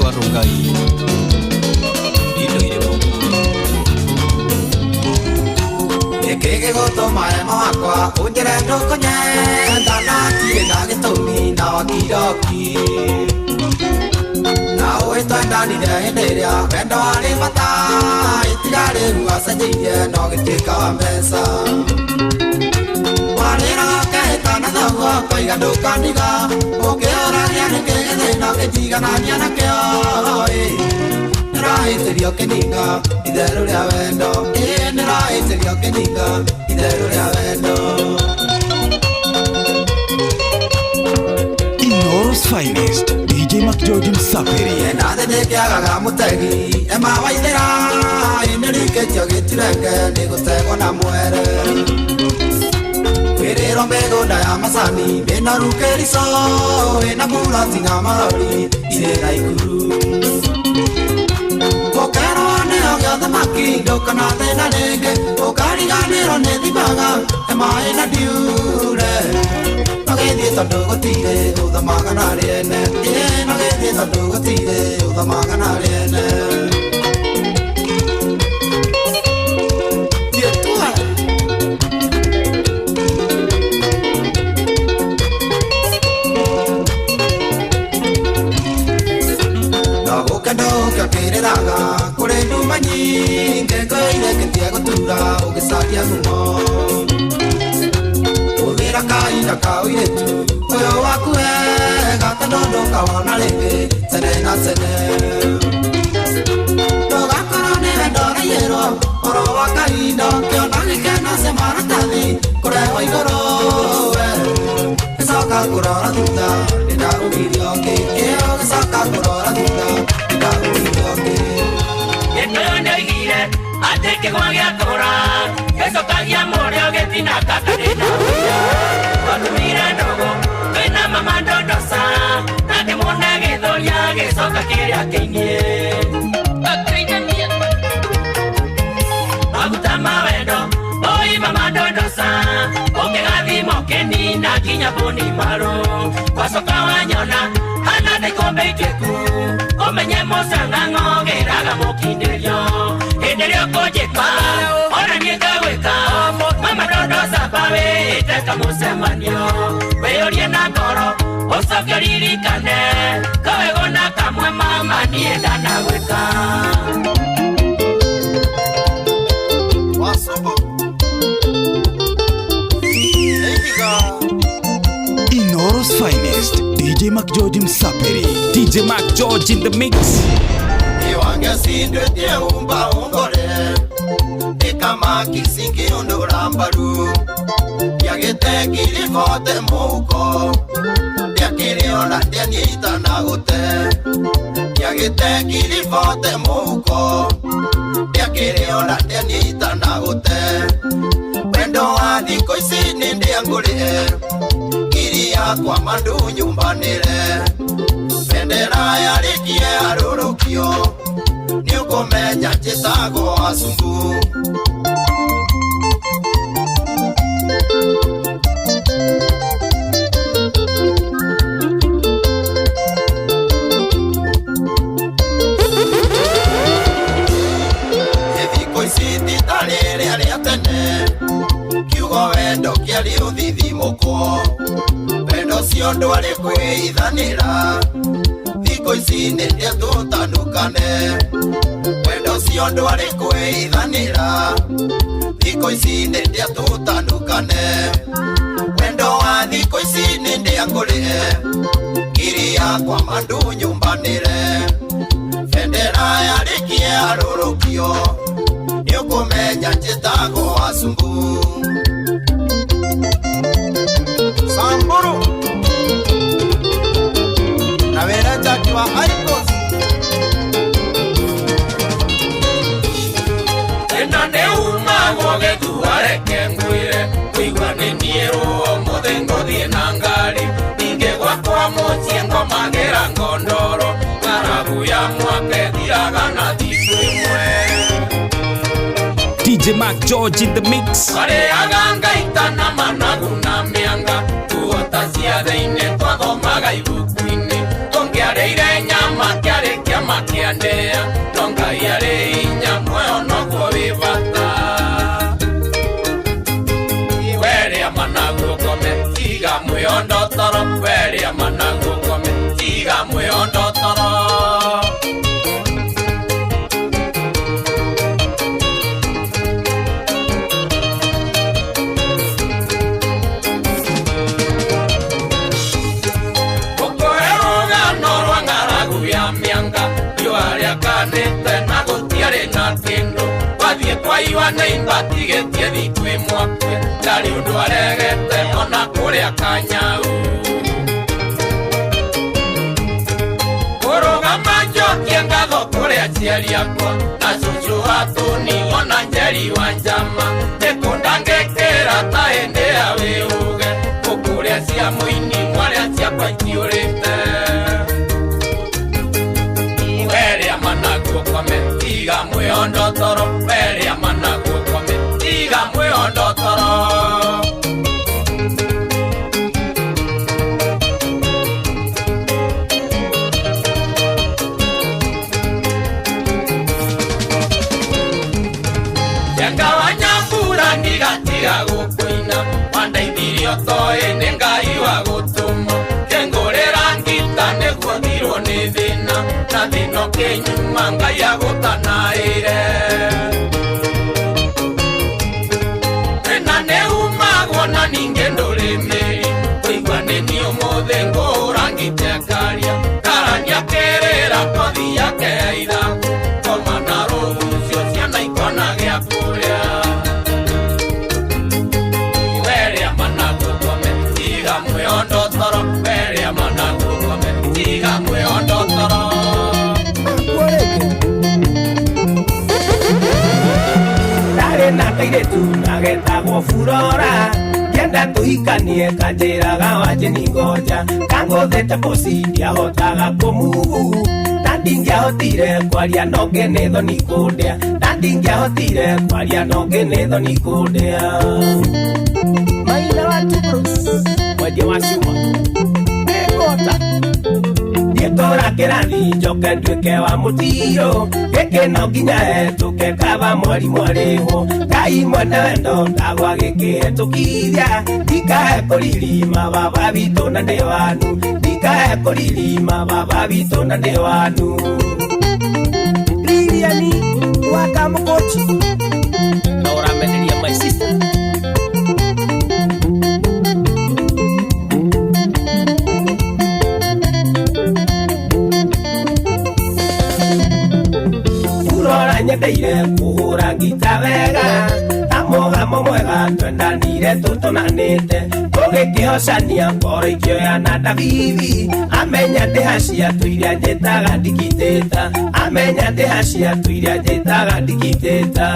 Kwa Rongai indo irĩ mũhuko. Nĩkĩ gĩgũtũma ema wakwa ũnjĩre ndũkũnyenda na ndirĩ na gĩtũmi na wakiroki na ũĩ twendanire hĩndĩ ĩrĩa wendo warĩ bata itiga rĩu wacenjirie no gĩtuĩka wa mbeca warĩra ũkehĩta na thoguo ũkoiga ndũkandiga ũkĩũragia nĩkĩ gĩthĩna ũkĩnjiganania nakĩo ĩ nĩrahĩtĩrio kĩninga itherũ rĩa wendo ĩ nĩrahĩtĩrio kĩninga itherũ rĩa wendo. Inoro's finest, DJ McGeorge Msapiri. Nathĩ nĩkĩagaga mũtegi ema waithĩra ĩnĩrikĩtio gĩturenge nĩgũtegwo na mwere kwĩrĩrwo mĩgũnda ya macani mĩna rukĩrico ĩna buroti na marori irĩ na ikuru gũkerwo nĩo gĩothamaki ndũkana thĩna rĩngĩ ũkariganĩrwo nĩ thibaga ema ĩna ndiure nogĩthiĩ tondũ gũtirĩ ũthamaga na rĩene ĩ nogĩthiĩ tondũ gũtirĩ ũthamaga na rĩene. Ndũkĩrĩraga kũrĩ nduma nyingĩ ngũirĩkĩtie gũtura ũgĩcaria ngumo hũthĩra kahinda ka ũirĩtu ũyũ waku wega tondũ ndũkawona rĩngĩ tene na tene ndũgakorwo nĩ wendo ũraiyĩrwo oro wa kahinda ũkĩona gĩkeno cia maratathi kũrehwo igũrũ we gĩcoka kũrora thutha nĩndagũgirio kĩ ĩyo gĩcoka kũrora thutha. Gĩkũyũ nĩoigire atĩ kĩgwa gĩakũra gĩcokagia mũrĩo gĩtina kakarĩ na ũira twatumire ndũgũ twĩna mama ndondoca nake mũne gĩthũria gĩcoka kĩrĩa kĩinie maguta ma wendo oi mama ndondoca ũkĩgathima ũkĩnina nginya bũni marũ wacoka wanyona hana ndĩkombe ituĩku ũmenye mũcang'ang'o gĩraga mũkindĩrio hĩndĩ ĩrĩa ũkũnjĩka ona niĩ ngagwĩka mama ndondoca mbawĩte kamũcemanio wĩyũrie na ngoro ũcoke ũririkane kawego na kamwe mama niĩ ndanagwĩka. Inoro's finest, DJ McGeorge Msapiri. DJ McGeorge in the mix. Iwange sindwetie umba ungore ikama kisingi undura mbaru yagite kiribote muhuko ndiakĩrĩona ndianyita na gũte yagite kiribote muhuko ndiakĩrĩona ndianyita na gũte wendo wa thikũ ici nĩ ndĩangũrĩe ngiri yakwa mandu nyumbanĩre bendera yarĩkie arũrũkio nĩũkũmenya njĩtagwo acumbu. Thikũ ici ti ta rĩrĩa rĩa tene kiugo wendo kĩarĩ ũthithimũkwo wendo ũcio ndwarĩ kwĩithanĩra thikũ ici nĩ ndĩa tũtanukane wendo ũcio ndwarĩ kwĩithanĩra thikũ ici nĩ ndĩa tũtanukane wendo wa thikũ ici nĩ ndĩa ngũrĩe ngiri yakwa mandu nyumbanĩre bendera yarĩkie arũrũkio nĩũkũmenya njĩtagwo acumbu. Samburu na wĩra Jackie wa Icos Ĩno nĩ umagwo gĩthua reke ngwĩre kũigua nĩ niĩ rũo mũthĩ ngũthiĩ na ngari ningĩ gwakwa mũciĩ ngomagĩra ngondoro ng'aragu ya mwaka ĩthiraga na thikũ ĩmwe. DJ McGeorge in the mix. Arĩaga ngaita na managu na mĩanga tuota ciathĩ-inĩ twathomaga ibuku-inĩ tũngĩarĩire nyama kĩarĩ kĩa na mĩanga riũa rĩakanĩte na gũtiarĩ na kĩndũ wathiĩ kwaiwa nĩ imbatigĩtie thikũ ĩmwe ndarĩ ũndũ aregete ona kũrĩa kanyau kũrũgama njokie ngatho kũrĩ aciari akwa na cũcũ wa tũni ona njeri wa njama nĩkũndangĩkĩra ta hĩndĩ ya wĩũge gũkũrĩa cia mũini mwarĩa ciakwa itiũrĩte weria managuo kome tiga mwĩondo toro weria managuo kome tiga mwĩondo toro. Ndigatiga gũkũina wandeithirie ũtoĩ nĩ Ngai wa gũtũma kĩngũrĩra ngita nĩguo thirwo nĩ thĩna na thĩna ũkĩnyuma Ngai agũtanaĩre thĩna nĩumagwo na ningĩ ndũrĩ mĩri kũigua nĩ niĩ ũmũthĩ ngũhũra ngita ĩkaria karania kĩrĩra kothi yake ya ithaku koma na rũgucio ciana ikona gĩa kũrĩa. Na kairetu nagetagwo Furora ngĩenda tũhikanie kanjĩraga wanjĩ ni ngoja kangũthĩte pusi ndiahotaga kũmugu na ndingĩahotire kwaria nongĩ nĩ thoni kũndĩa na ndingĩahotire kwaria nongĩ nĩ thoni kũndĩa. Maina wa Tubros mwendia wa cuma nĩngũhota ndĩtũra kĩrathi njoke nduĩke wa mũtiro gĩkĩ no nginya hetũke kaba mwarimũ arĩhwo Ngai mwene wendo ndagwa gĩkĩhetũkithia ndikae kũririma baba witũ na ndĩ wanu ndikae kũririma baba witũ na ndĩ wanu. Liliani wa Kamũkũchi na ũrameneria my sister. Nyendeire kũhũra ngita wega ta mũgamo mwega twendanire tũtũnanĩte tũgĩkĩhocania ngoro ikĩoya na ndabibi amenya ndĩha cia tũiria njĩtaga ndikitĩta amenya ndĩha cia tũiria njĩtaga ndikitĩta.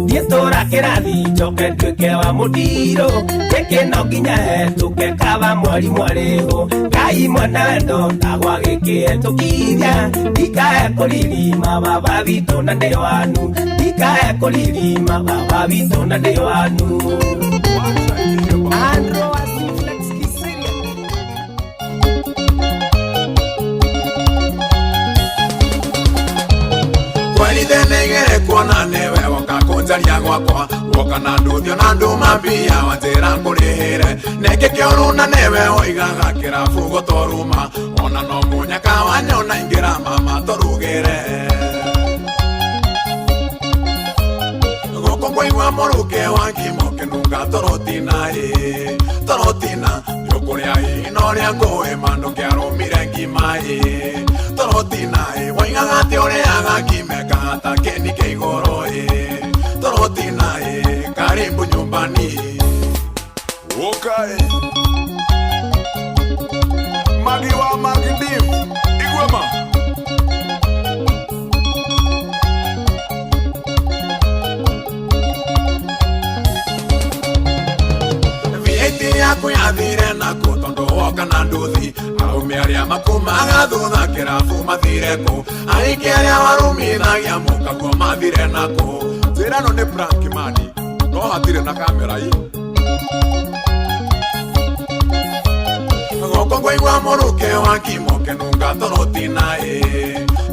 Ndĩtũra kĩrathi njoke nduĩke wa mũtiro gĩkĩ no nginya hetũke kaba mwarimũ arĩhwo Ngai mwene wendo ndagwa gĩkĩhetũkithia ndikae kũririma baba witũ na ndĩ wanu ndikae kũririma baba witũ na ndĩ wanu. Twarithene kuona newe woka kunjaria gwakwa woka na nduthio na nduma mbia wanjĩra ngũrĩhĩre nĩkĩ kĩũru na newe woigaga kĩrabu gũtũruma ona no mũnyaka wanyona ingĩra mama tũrugĩre gũkũ ngũigua mũrukĩ wa ngima ũkĩnunga tũrũtina ĩ tũrũtina nĩũkũrĩa ĩ no ũrĩa ngũĩ ma ndũngĩarũmire ngima ĩ tũrũtina ĩ woigaga atĩ ũrĩaga ngima ĩkahata kĩni kĩa igũrũ ĩ tũrũtina ĩ karibu nyumbani. Okay. Magi wa Magi Div Igwema. VAT yaku yathire naku tondu woka na nduthi arũme arĩa makumaga thutha kĩrabu mathire kũ aingĩ arĩa warumithagia mũkaguo mathire nakũ njĩra ĩno nĩ prank mani no hatirĩ na kamera ĩ gũkũ ngũigua mũrukĩ wa ngima ũkĩnunga tũrũtina ĩ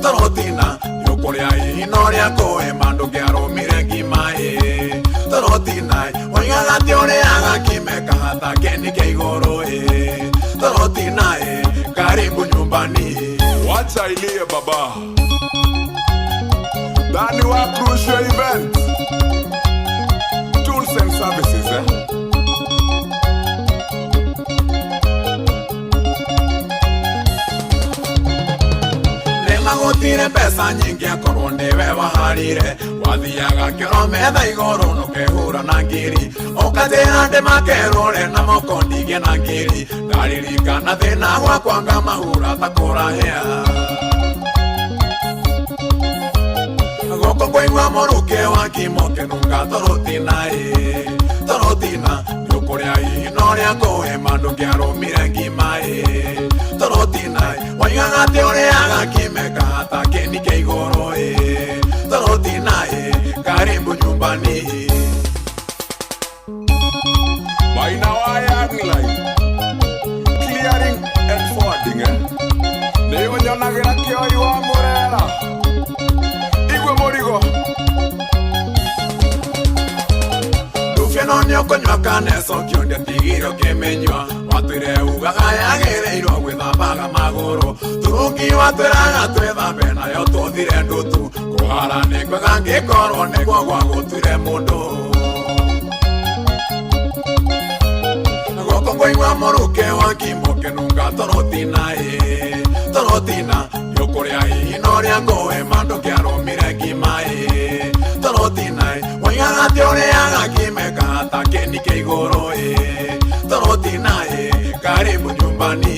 tũrũtina nĩũkũrĩa ĩ no ũrĩa ngũĩ ma ndũngĩarũmire ngima ĩ tũrũtina ĩ woigaga atĩ ũrĩaga ngima ĩkahata kĩni kĩa igũrũ ĩ tũrũtina ĩ karibu nyumbani. Wacha ilie baba Dani wa Crucial Event Tools and Services eh? Watũmĩire mbeca nyingĩ akorwo nĩwe waharire wathiaga kĩoro metha igũrũ nũkehũra na ngiri ũkanjĩra ndĩmakerũre na moko ndigĩe na ngiri ndaririkana thĩna gwakwa ngamahura ta kũrahĩa gũkũ ngũigua mũrukĩ wa ngima ũkĩnunga torotina ĩ torotina nĩũkũrĩa ihino rĩa kũhĩma ndũngĩarũmire ngima ĩ torotina waigaga atĩ ũrĩaga kĩmeka ta kĩni kĩa igũrũ ĩ torotina ĩ karibu nyumbani. By now I am like clearing and forwarding nĩyo nyonagĩra kĩoi wa mũrera igwe mũrigo Ndubia no nĩũkũnyua kaneco kĩondia tigiro kĩmenyua watwĩre ugaga yagĩrĩirwo gwĩthambaga magũrũ turungi watwĩraga twĩthambe nayo tũthire ndutu kũhara nĩ kwega ngĩkorwo nĩguo gwa gũtuire mũndũ gũkũ ngũigua mũrukĩ wa ngima ũkĩnunga torotina ĩ torotina nĩũkũrĩa ihino rĩa ngũhĩma ndũngĩarũmire ngima ĩ torotina waigaga atĩ ũrĩaga kĩmeka ta kĩni kĩa igũrũ ĩ torotina ĩ karibu nyumbani.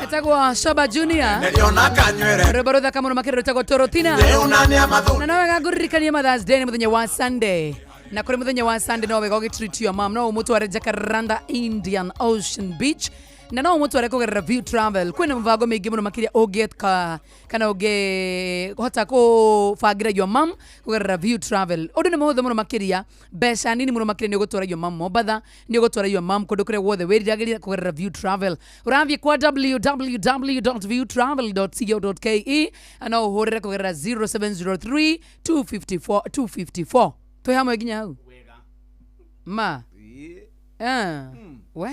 Etagwo Shoba Junior rwĩmbo rũthaka mũno makĩria rwĩtagwo Torotina na no wega ngũririkanie Mother's Day nĩ mũthenya wa Sunday na kũrĩ mũthenya wa Sunday no wega ũgĩtreat your mom no ũmũtware Jacaranda Indian Ocean Beach na no ũmũtware kũgerera View Travel kwĩna mĩbango mĩingĩ mũno makĩria ũngĩka kana ũngĩhota kũbangĩra your mom kũgerera View Travel ũndũ nĩ mũhũthũ mũno makĩria mbeca nini mũno makĩria nĩ ũgũtwara your mom Mombatha nĩ ũgũtwara your mom kũndũ kũrĩa guothe wĩriragĩria kũgerera View Travel ũrathiĩ kwa www.viewtravel.co.ke na ũhũrĩre kũgerera 0703 254 254 twĩ hamwe nginya hau ma we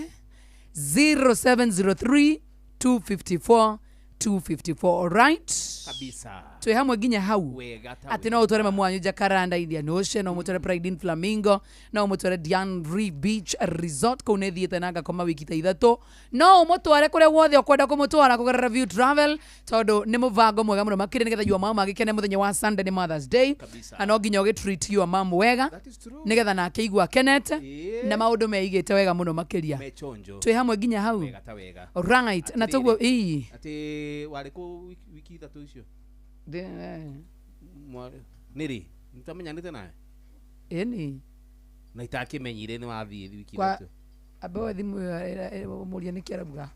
0703 254 254 all right kabisa twe hamwe nginya hau ati no utware mamu wanyu Jacaranda Indian Ocean no mutware Pride in Flamingo no mutware Dian Reef Beach Resort kuu nĩ thiĩte na ngakoma wiki ta ithatũ no ũmũtware kũrĩa guothe ũkwenda kũmũtwara kũgerera View Travel tondũ nĩ mũbango mwega mũno makĩria nĩgetha your mom agĩkene mũthenya wa Sunday nĩ Mother's Day na no nginya ũgĩ treat your mom wega nĩgetha nake igua akenete na maũndũ meigĩte wega mũno makĩria twĩ hamwe nginya hau right na toguo ii atĩ warĩ kũ wiki ithatũ icio nĩrĩ nĩtwamenyanĩte nawe ĩni na itakĩmenyire nĩ wathiĩ wiki ithatũ ambe we thimũ ĩyo mũria nĩkĩ arauga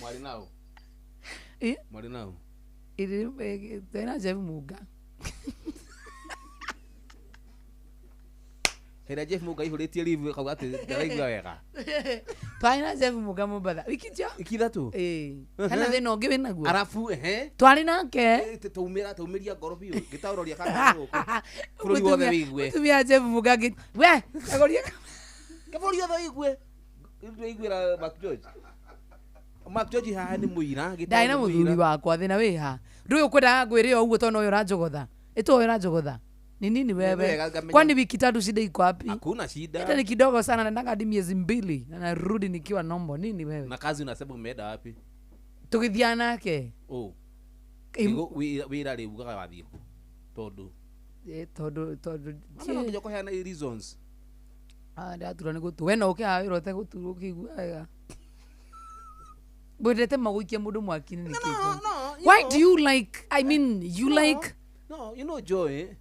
mwarĩ nao mwarĩ nao tena Jeff Muga Hera Jeff Muga ihũrĩtie live kauga atĩ ndaraigua wega twarĩ na Jeff Muga Mombatha wiki cio wiki ithatũ hena thĩna ũngĩ wĩnaguo arabu ehe twarĩ nake taumĩra taumĩria ngoro biũ ngĩtaũroria kana gũkũ bũrũri wothe wĩigue mũtumia Jeff Muga we agoria bũrũri wothe wĩigue ndĩiguĩra Mark George Mark George haha nĩ mũira ndarĩ na mũthuri wakwa thĩna wĩha ndũĩ ũkwendaga ngwĩre o ũguo tondũ nowe ũranjogotha ĩtũwe ũranjogotha ni nini wewe kwani wiki tatu shida iko wapi? Hakuna shida. Hata ni kidogo sana naendanga hadi miezi mbili na narudi nikiwa nombo. Nini wewe? Na kazi unasema umeenda wapi? Tukithia nake. Oh. Wira rĩ ugaga wathiĩ kũ? Tondu tondu no nginya kũheana reasons. Ndaturwo nĩ gũtũ. We no ũke haha wĩra ũtegũturwo ũkĩigua wega. Bwendete magũikia mũndũ mwaki-inĩ nĩkĩ? Why do you like, I mean, you like No, you know Joy,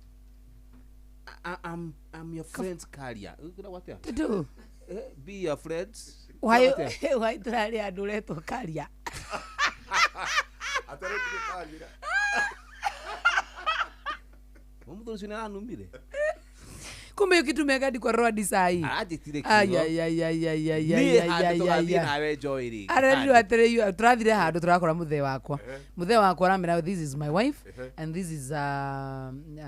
I'm your friend's carrier. What to do? Be your friends. Why turarĩ andũ ũretwo carrier? Mũthuri ũcio nĩaranumire. Kumbe hiyo kitu imeweka hadi kwa roho hadi saa hii. Aranjĩtire Ai kiugo. ai ai ai ai ai Niĩ ai ai handũ ai tũgathiĩ ai. nawe Joy rĩngĩ. Arerirwo atĩrĩ tũrathire handũ tũrakora mũthee wakwa. Mũthee wakwa aramera this is my wife and this is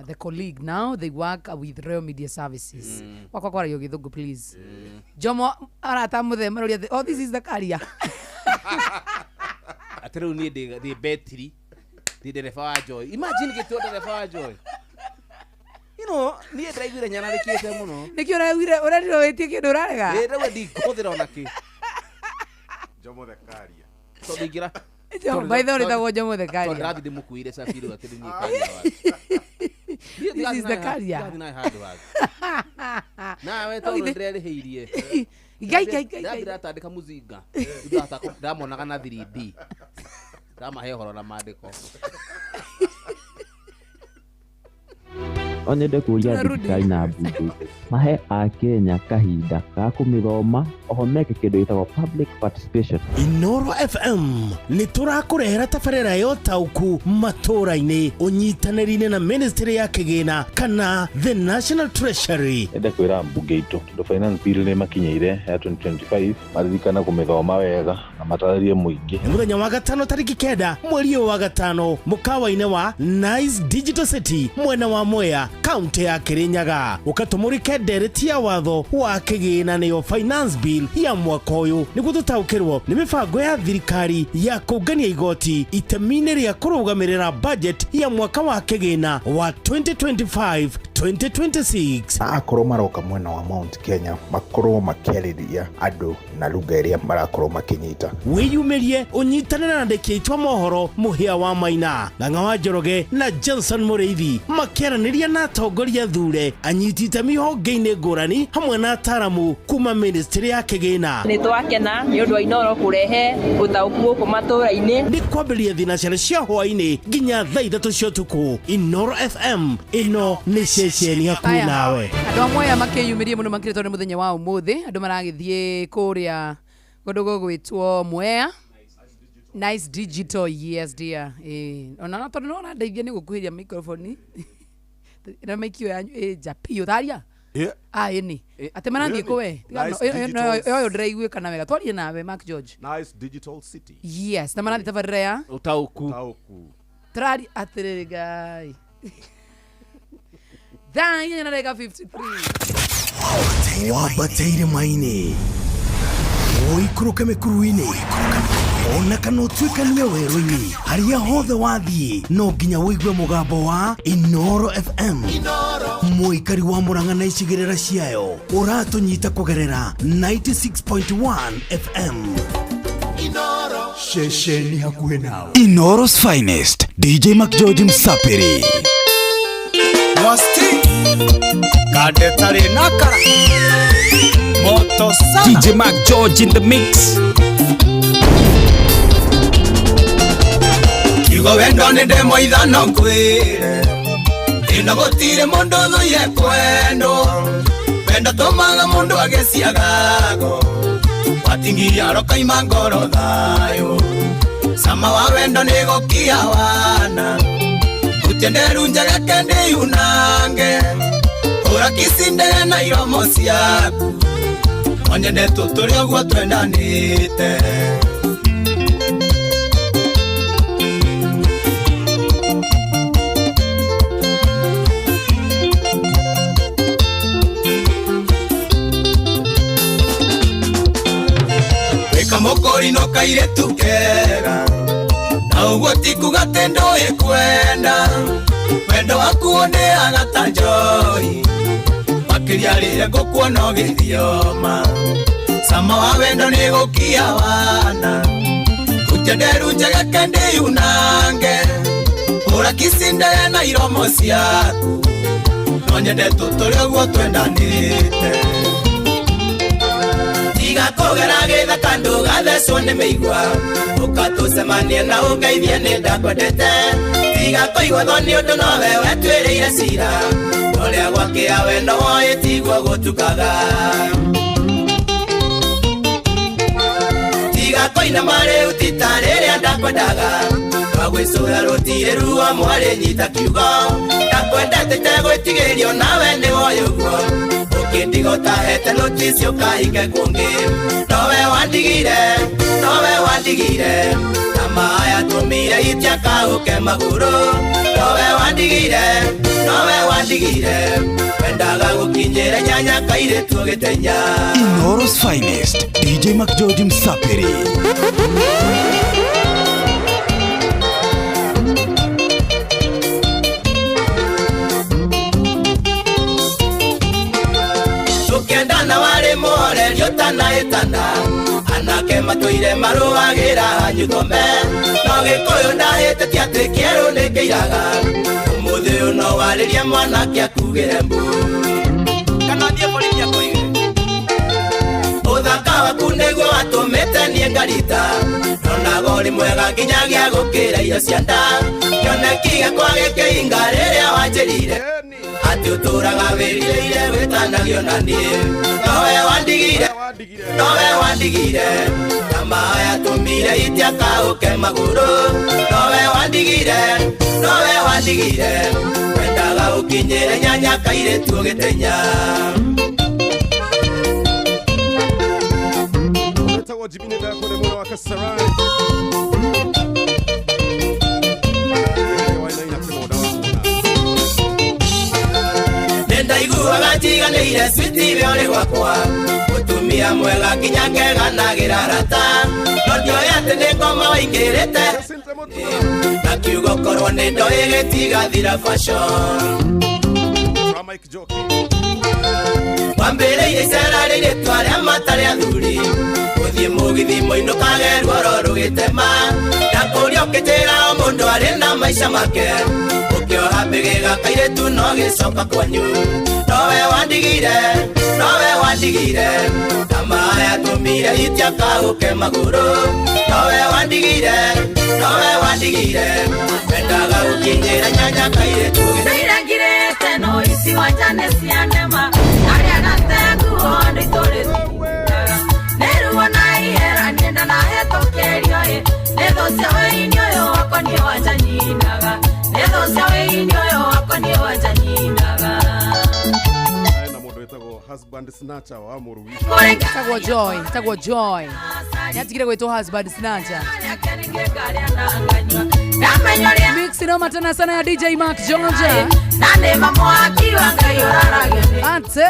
the colleague now they work with Royal Media Services. Wakwa kwaragio gĩthũngũ please. Jomo arata mũthee maroria atĩ, oh this is the carrier. Atĩ rĩu niĩ ndĩ betiri ndĩ ndereba wa Joy. Imagine gĩtuo ndereba wa Joy. You know, niĩ ndĩraiguire nyanarĩkĩte mũno. Nĩkĩo ũraiguire ũrerirwo wĩtie kĩndũ ũrarega? Ĩ rĩu ndingũhũthĩra ona kĩ. Jomo the carrier. Tondũ ingĩra Jomo, by the way ũrĩtagwo Jomo the tondũ carrier. ndĩrathiĩ ndĩmũkuĩre cabi rĩu atĩ rĩu niĩ carrier wake. This is the carrier. Ndĩrathiĩ nawe handũ hangĩ. Nawe tondũ ndĩrerĩhĩirie. Ngai ngai ngai Ndĩrathiĩ ngai. ndĩratandĩka mũzinga. Ndamonaga na 3D. Ndamahe ũhoro na maandĩko. No nyende kũria Tunarudi. thirikari na mbunge mahe akenya kahinda ga kũmĩthoma oho meke kĩndũ gĩtagwo public participation. Inoro FM nĩ tũrakũrehera tabarĩra ya ũtaũku matũũra-inĩ ũnyitanĩri-inĩ na ministry ya kĩgĩna kana the National Treasury. Nyende kwĩra mbunge itũ tondũ finance bill nĩ makinyĩire ya 2025 maririkane kũmĩthoma wega na matarĩrie mũingĩ. Nĩ mũthenya wa gatano tarĩki 9 mweri ũyũ wa gatano mũkawa-inĩ wa Nice Digital City mwena wa Mwea kaunti ya Kirinyaga ũkatũmũrĩke ndereti ya watho wa kĩgĩna nĩyo finance bill ya mwaka ũyũ nĩguo tũtaũkĩrwo nĩ mĩbango ya thirikari ya kũngania igoti itemi-inĩ rĩa kũrũgamĩrĩra budget ya mwaka wa kĩgĩna wa 2025 2026. Na akorwo maroka mwena wa Mount Kenya makorwo makĩarĩria andũ na lugha ĩrĩa marakorwo makĩnyita. Wĩyumĩrie ũnyitanĩre na andĩki aitũ a mohoro Mũhĩa wa Maina, Ng'ang'a wa Njoroge na Johnson Mũrĩithi makĩaranĩria na atongoria thure anyiti itemi honge-inĩ ngũrani hamwe na ataramu kuma ministry ya kĩgĩna. Nĩ twakena nĩ ũndũ wa Inoro kũrehe ũtaũku gũkũ matũũra-inĩ. Nĩ kwambĩrĩria thinacara cia hwaĩ-inĩ nginya thaa 3 cia ũtukũ. Inoro FM ĩno nĩ ceceni hakuhĩ Aya. nawe. Andũ amwe aya makĩyumĩrie mũno makĩria tondũ nĩ mũthenya wa ũmũthĩ andũ maragĩthiĩ kũrĩa kũndũ gũgwĩtwo Mwea Nice Digital, yes dear. Ona no tondũ nĩwona ndeithia nĩ gũkuhĩria microphone na maikio yanyu ĩ nja biũ tharia. Ah ĩni atĩ marathiĩ kũ we? Nice Digital. Ũyũ ndĩraiguĩkana wega twarie nawe Mark George. Nice Digital City. Yes, na marathiĩ tabarĩra ya ũtaũku. Tũrari atĩrĩrĩ Ngai. Thaa 4:53. Wambateire maini ũikũrũke mĩkuru-inĩ ona kana ũtuĩkanie werũ-inĩ harĩa hothe wathiĩ no nginya ũigue mũgambo wa Inoro FM. Mũikari wa Murang'a na icigĩrĩra ciayo ũratũnyita kũgerera 96.1 FM. Ceceni hakuhĩ nawe. Inoro's finest DJ McGeorge Msapiri. Mwasti Kadetare nakara Moto sana. DJ Mac George in the mix. Kiugo wendo nĩ ndemwa ithano ngwĩre ĩno gũtirĩ mũndũ ũthũire kwendwo wendo tũmaga mũndũ agĩciagago watingiria arokaima ngoro thayũ cama wa wendo nĩ gũkia wana utenderu njegeke ndĩyunange hũra kicindere na iromo ciaku onyende tũtũre ũguo twendanĩte. Kamokori no kairetu kega na ũguo ti kuga atĩ ndũĩ kwenda wendo waku ũndĩaga ta njohi makĩria rĩrĩa ngũkuona ũgĩthioma cama wa wendo nĩ gũkia wana utenderu njegeke ndĩyunange hũra kicindere na iromo ciaku no nyende tũtũre ũguo twendanĩte. Tiga kũgera gĩthaka ndũgathecwo nĩ mĩigua ũkatũcemanie na ũngeithie nĩ ndakwendete tiga kũigua thoni ũndũ nowe wetwĩrĩire cira ũrĩa gwakĩa wendo woĩ tiguo gũtukaga tiga kũinama rĩu ti ta rĩrĩa ndakwendaga twagwĩcũra rũtirĩ ruo mwarĩ nyita kiugo ndakwendete. Ndakwendete itegwĩtigĩrio nawe nĩwoĩ ũguo ũkĩndiga ũtahete notice ũkahike kũngĩ nowe wandigire nowe wandigire na maya tũmire itiakaũke magũrũ nowe wandigire nowe wandigire wendaga gũkinyĩra nyanya kairĩtu ũgĩtenya. Inoro's finest DJ McGeorge Msapiri. Tukiendana warĩ mũhoreria ũtanaĩtana anake matũire marũagĩra nyuthome no gĩkũyũ ndahĩtĩtie atĩ kĩerũ nĩ kĩiraga ũmũthĩ ũyũ no warĩrie mwanake akugĩre mbu kana thiĩ borithi akũige ũthaka waku nĩguo watũmĩte niĩ ngarita ndonaga ũrĩ mwega nginyagia gũkĩra irio cia nda kĩoneki gĩakwa gĩkĩhinga rĩrĩa wanjĩrire atĩ ũtũraga wĩrirĩire wĩtanagio na niĩ nowe wandigire nowe wandigire na maya tũmire itiakaũke magũrũ nowe wandigire nowe wandigire wendaga ũkinyĩre nyanya kairĩtu ũgĩtenya. Wetagwo Jimmy Ndakone mwena wa Kasarani. Ndaiguaga njiganĩire switi we ũrĩ gwakwa mũtumia mwega nginya ngeganagĩra rata no ndioĩ atĩ nĩ ngoma waingĩrĩte na kiugo korwo nĩ ndoĩ gĩtigathira fashion. Wambĩrĩirie icera rĩirĩtu arĩa matarĩ athuri gũthiĩ mũgithi mũinũkage ruoro rũgĩtema ndakũria ũkĩnjĩra o mũndũ arĩ na maica make ũkĩoha mbĩgĩga kairĩtu no gĩcoka kwanyu nowe wandigire nowe wandigire na maya tũmire itiakaũke magũrũ nowe wandigire nowe wandigire wendaga gũkinyĩra nyanya kairĩtu. Ndairangirĩte no ici wanjane cianema arĩa natenguo nĩtũrĩ nĩruo na ihera niĩ ndanahetũkĩrio ĩ nĩ thũ cia wĩini ũyũ wakwa niĩ wanja nyinaga nĩ thũ cia wĩini ũyũ wakwa niĩ wanja nyinaga. Husband snatcher wa Murugi. Tagwo Joy, tagwo Joy. Nyatigire gwitwo husband snatcher. Mix no matana sana ya DJ Mark Georgia. Nane mamwaki wanga yorarage. Ate.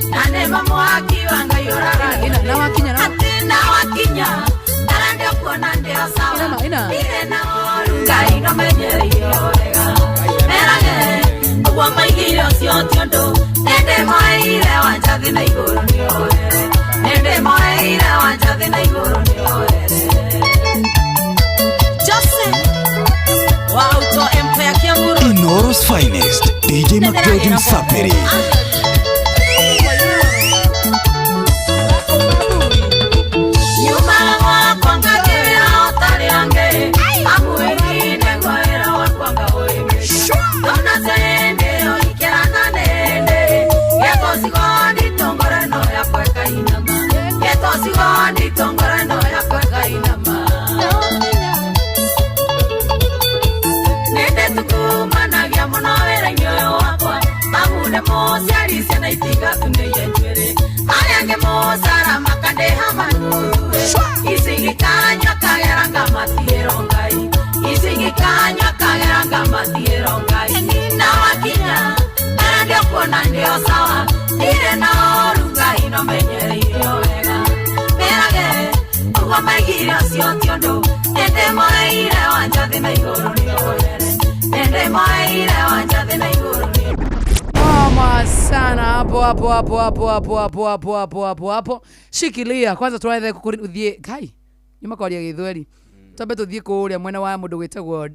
Nane mamwaki wanga yorarage. Ina na wakinya na. Ate na wakinya. Ndarande kuona ndio sawa. Ina ina. Ire na oru ngai no menyereire wega. Merage uguo maigire ucio ti undu. Nende moeire wanjathi na igũrũ nĩoere. Nende moeire wanjathi na igũrũ nĩoere. Jose wa Auto Empire Kiamburu. Inoro's finest DJ McGeorge Msapiri. Nyuma wakwa ngakĩwĩra ũtarĩ angĩ amuĩkine ngwĩra wakwa ngaũĩmĩria ndona cĩndĩ ũikĩrana nĩndĩ gĩtũcigoni tũngoreno yakwa ĩkainama gĩtũcigoni tũngoreno yakwa ĩkainama nĩndĩ tukumanagia mũno wĩra-inĩ ũyũ wakwa amu nĩ mũciari ciana itigatunĩire njuĩrĩ arĩa angĩ mũcara makandĩha manuthuĩ ici gĩkanyua kagera ngamatigĩrwo Ngai ici gĩkanyua kagera ngamatigĩrwo Ngai na wakinya ndio kuona ndio sawa ndirĩ na ũru Ngai no menyereire wega merage ũguo maigire ũcio ti ũndũ nĩndĩ moeire wanjathi na igũrũ nĩoere nĩndĩ moeire wanjathi na igũrũ. Noma sana hapo hapo hapo hapo hapo hapo hapo hapo hapo hapo. Shikilia kwanza tuwaethe kuthie kai nyuma kwaria gĩthweri twambe tũthiĩ kũrĩa mwena wa mũndũ wĩtagwo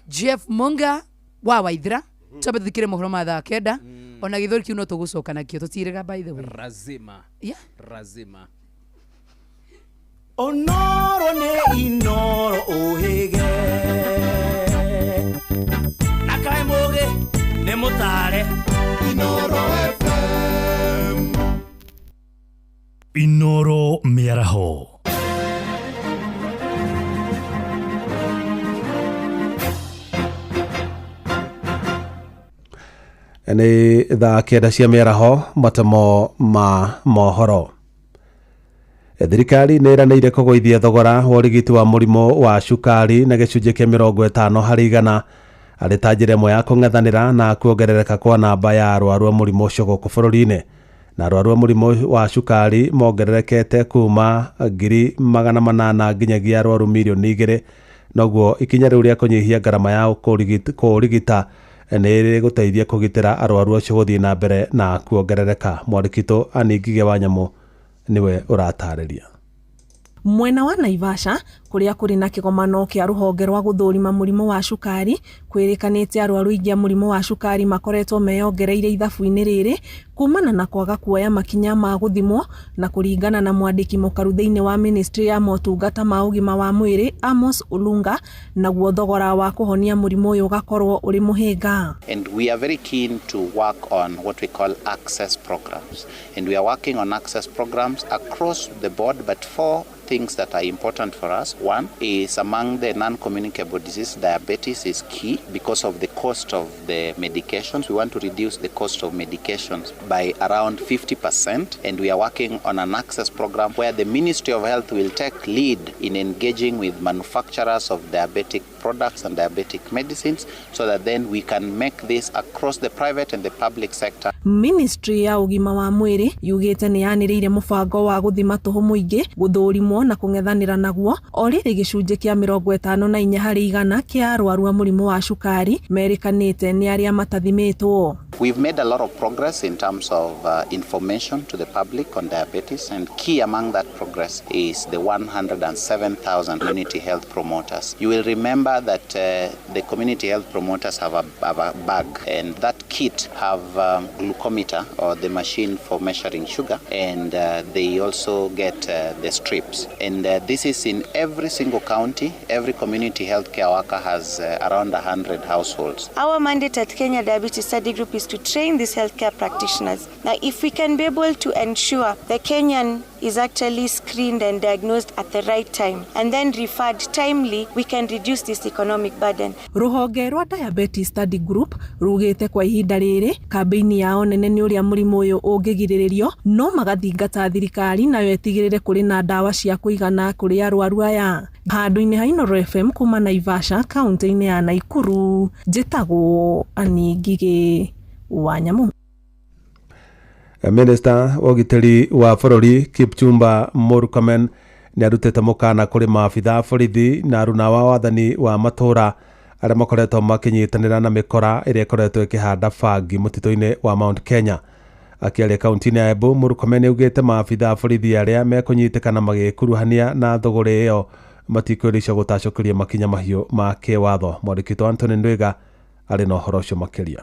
Jeff Munga wa Waithira twambe tũthikĩre mohoro ma thaa kenda ona gĩthweri kĩu no tũgũcoka nakĩo tũtirĩga by the way. Razima. Yeah. Razima. Onoro nĩ inoro ũhĩge na kaĩ mũgĩ nĩ mũtare. Inoro FM. Inoro mĩaraho. Nĩ thaa 9 cia mĩaraho. Matemo ma mohoro. Thirikari nĩ ĩranĩire kũgũithia thogora wa ũrigiti wa mũrimũ wa cukari na gĩcunjĩ kĩa 50% arĩ ta njĩra ĩmwe ya kũng'ethanĩra na kuongerereka kwa namba ya arwaru a mũrimũ ũcio gũkũ bũrũri-inĩ. Na arwaru a mũrimũ wa cukari mongererekete kuma 800,000 nginyagia arwaru 2 mirioni. Noguo ikinya rĩu rĩa kũnyihia ngarama ya kũũrigita nĩ rĩgũteithia kũgitĩra arwaru acio gũthiĩ na mbere na kuongerereka. Mwandĩki Anĩ Ngige wa Nyamũ nĩwe ũratarĩria. Mwena wa Naivasha, kũrĩa kũrĩ na kĩgomano kĩa rũhonge rwa gũthũrima mũrimũ wa cukari, kwĩrĩkanĩte arwaru aingĩ a mũrimũ wa cukari makoretwo meyongereire ithabu-inĩ rĩrĩ kumana na kwaga kuoya makinya ma gũthimwo. Na kũringana na mwandĩki mũkaru thĩinĩ wa ministry ya motungata ma ũgima wa mwĩrĩ, Amos Olunga, naguo thogora wa kũhonia mũrimũ ũyũ ũgakorwo ũrĩ mũhĩnga. And we are very keen to work on what we call access programs. And we are working on access programs across the board, but four things that are important for us. One is, among the non-communicable diseases, diabetes is key because of the cost of the medications. We want to reduce the cost of medications by around 50%, and we are working on an access program where the Ministry of Health will take lead in engaging with manufacturers of diabetic products and diabetic medicines so that then we can make this across the private and the public sector. Ministry ya ũgima wa mwĩrĩ yugĩte nĩ yanĩrĩire mũbango wa gũthima tũhũ mũingĩ, gũthũrimwo na kũng'ethanĩra naguo. O rĩrĩ, gĩcunjĩ kĩa 54% kĩa arwaru a mũrimũ wa cukari merĩkanĩte nĩ arĩa matathimĩtwo. We've made a lot of progress in terms of information to the public on diabetes, and key among that progress is the 107,000 community health promoters. You will remember that the community health promoters have a bag, and that kit have glucometer, or the machine for measuring sugar, and they also get the strips. And this is in every single county. Every community healthcare worker has around 100 households. Our mandate at Kenya Diabetes Study Group is to train these healthcare practitioners. Now, if we can be able to ensure the Kenyan is actually screened and diagnosed at the right time and then referred timely, we can reduce this economic burden. Rũhonge rwa Diabetes Study Group rugĩte kwa ihinda rĩrĩ kambĩini yao nene nĩ ũrĩa mũrimũ ũyũ ũngĩgirĩrĩrio, no magathingata thirikari nayo ĩtigĩrĩre kũrĩ na ndawa cia kũigana kũrĩ arwaru aya. Handũ-inĩ ha Inooro FM kuma Naivasha, kaunti-inĩ ya Naikuru, njĩtagwo Ani Ngigĩ wa Nyamũ. Minista wa ũgitĩri wa bũrũri Kipchumba Murkomen nĩ arutĩte mũkana kũrĩ maabitha a borithi na aruna wa wathani wa matũũra arĩa makoretwo makĩnyitanĩra na mĩkora ĩrĩa ĩkoretwo ĩkĩhanda bangi mũtitũ-inĩ wa Mount Kenya. Akĩaria kaunti-inĩ ya Embu, Murkomen augĩte maabitha a borithi arĩa mekũnyitĩkana magĩkuruhania na thũgũrĩ ĩyo matikwĩricwo gũtacũkĩria makinya mahiũ ma kĩwatho. Mwandĩki witũ Anthony Ndwiga arĩ na ũhoro ũcio makĩria.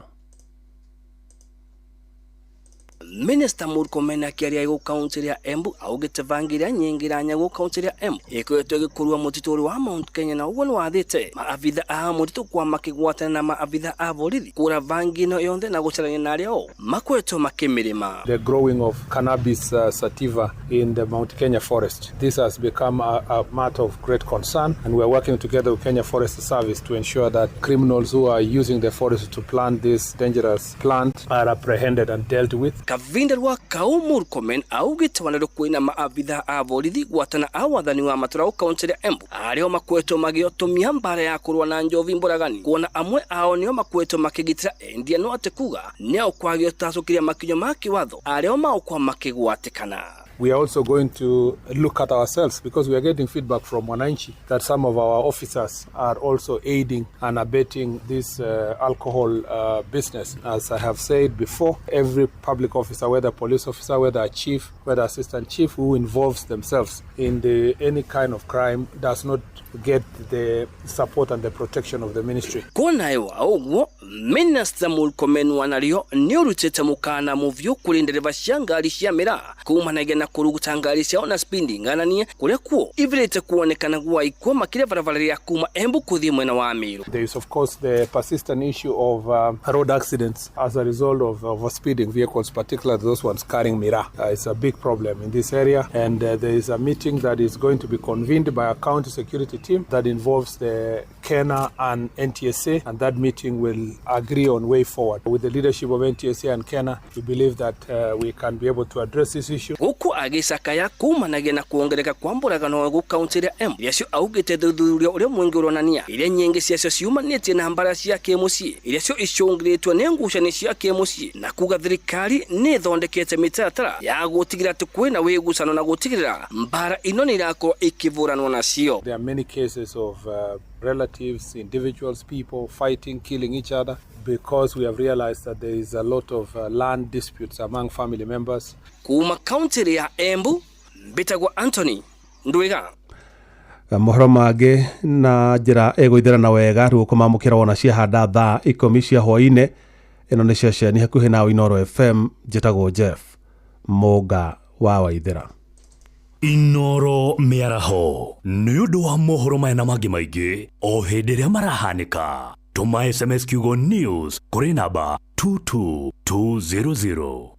Minista Murkomen akĩaria gũ kaunti ya Embu augĩte bangi iria nyingĩ iranyagwo kaunti ya Embu ĩkoretwo ĩgĩkũrua mũtitũ ũrĩa wa Mount Kenya, na ũguo nĩ wathĩte maabitha a mũtitũ kwa makĩgwatana na maabitha a borithi kũra bangi ĩno yonthe na gũcarania na arĩa o makoretwo makĩmĩrĩma. The growing of cannabis sativa in the Mount Kenya forest. This has become a matter of great concern, and we are working together with Kenya Forest Service to ensure that criminals who are using the forest to plant this dangerous plant are apprehended and dealt with. Kavinda rwa kau, Murkomen augĩte wanarĩ kwĩna maabitha a borithi gwatana a wathani wa matũra kaunti ya Embu arĩa makoretwo magĩotomia mbara ya kũrũa na njovi mbũragani, kuona amwe ao nĩo makoretwo makĩgitĩra endia, no atĩ kuga nĩo kwagĩotacũkĩria makinyo ma kĩwatho arĩa maũkwa makĩgwatĩkana. We are also going to look at ourselves because we are getting feedback from Wananchi that some of our officers are also aiding and abetting this alcohol business. As I have said before, every public officer, whether police officer, whether a chief, whether assistant chief, who involves themselves in any kind of crime does not get the support and the protection of the ministry. Kuona wa ũguo, Minista Murkomen wanario nĩ ũrutĩte mũkana mũvyũ kũrĩ ndereba cia ngari cia mĩraa kumanagia na kũruguta ngari ciao na spindi ng'ananie, kũrĩa kuo ivĩrĩte kuonekana gwa ikuo makĩria barabara ya kuma Embu kũthiĩ mwena wa Meru. There is, of course, the persistent issue of road accidents as a result of overspeeding vehicles, particularly those ones carrying miraa. It's a big problem in this area, and there is a meeting that is going to be convened by a county security team that involves the KeNHA and NTSA, and that meeting will agree on way forward. With the leadership of NTSA and KENA, we believe that we can be able to address this issue. Guku agicakaya kumanagia na kuongereka kwa mburagano gu kaunti ya Embu iria cio augite thuthuria uria mwingi uronania iria nyingi ciacio ciumanĩtie na mbara cia kĩmũciĩ iria cio icũngĩrĩtwo nĩ ngucanio cia kĩmũciĩ na kuga thirikari nĩ ĩthondekete mĩtaratara ya gũtigĩrĩra atĩ kwĩna wĩgucano na gũtigĩrĩra mbara ino nĩ irakorwo ikĩvũranwo nacio. There are many cases of relatives, individuals, people fighting, killing each other, because we have realized that there is a lot of land disputes among family members. Kuma kaunti ya Embu, mbitagwo Anthony Ndwiga. Mohoro mangĩ na njĩra ĩgũithĩrana wega rĩu ũkũmamũkĩra wona ciahanda thaa 10 cia hwaĩ-inĩ. Ĩno nĩ ceceni hakuhĩ na Inooro FM. Njĩtagwo Jeff Mũnga wa Waithĩra. Inooro mĩaraho nĩ ũndũ wa mohoro maya na mangĩ maingĩ o hĩndĩ ĩrĩa marahanĩka. Tũma SMS kiugo news kũrĩ namba 22200.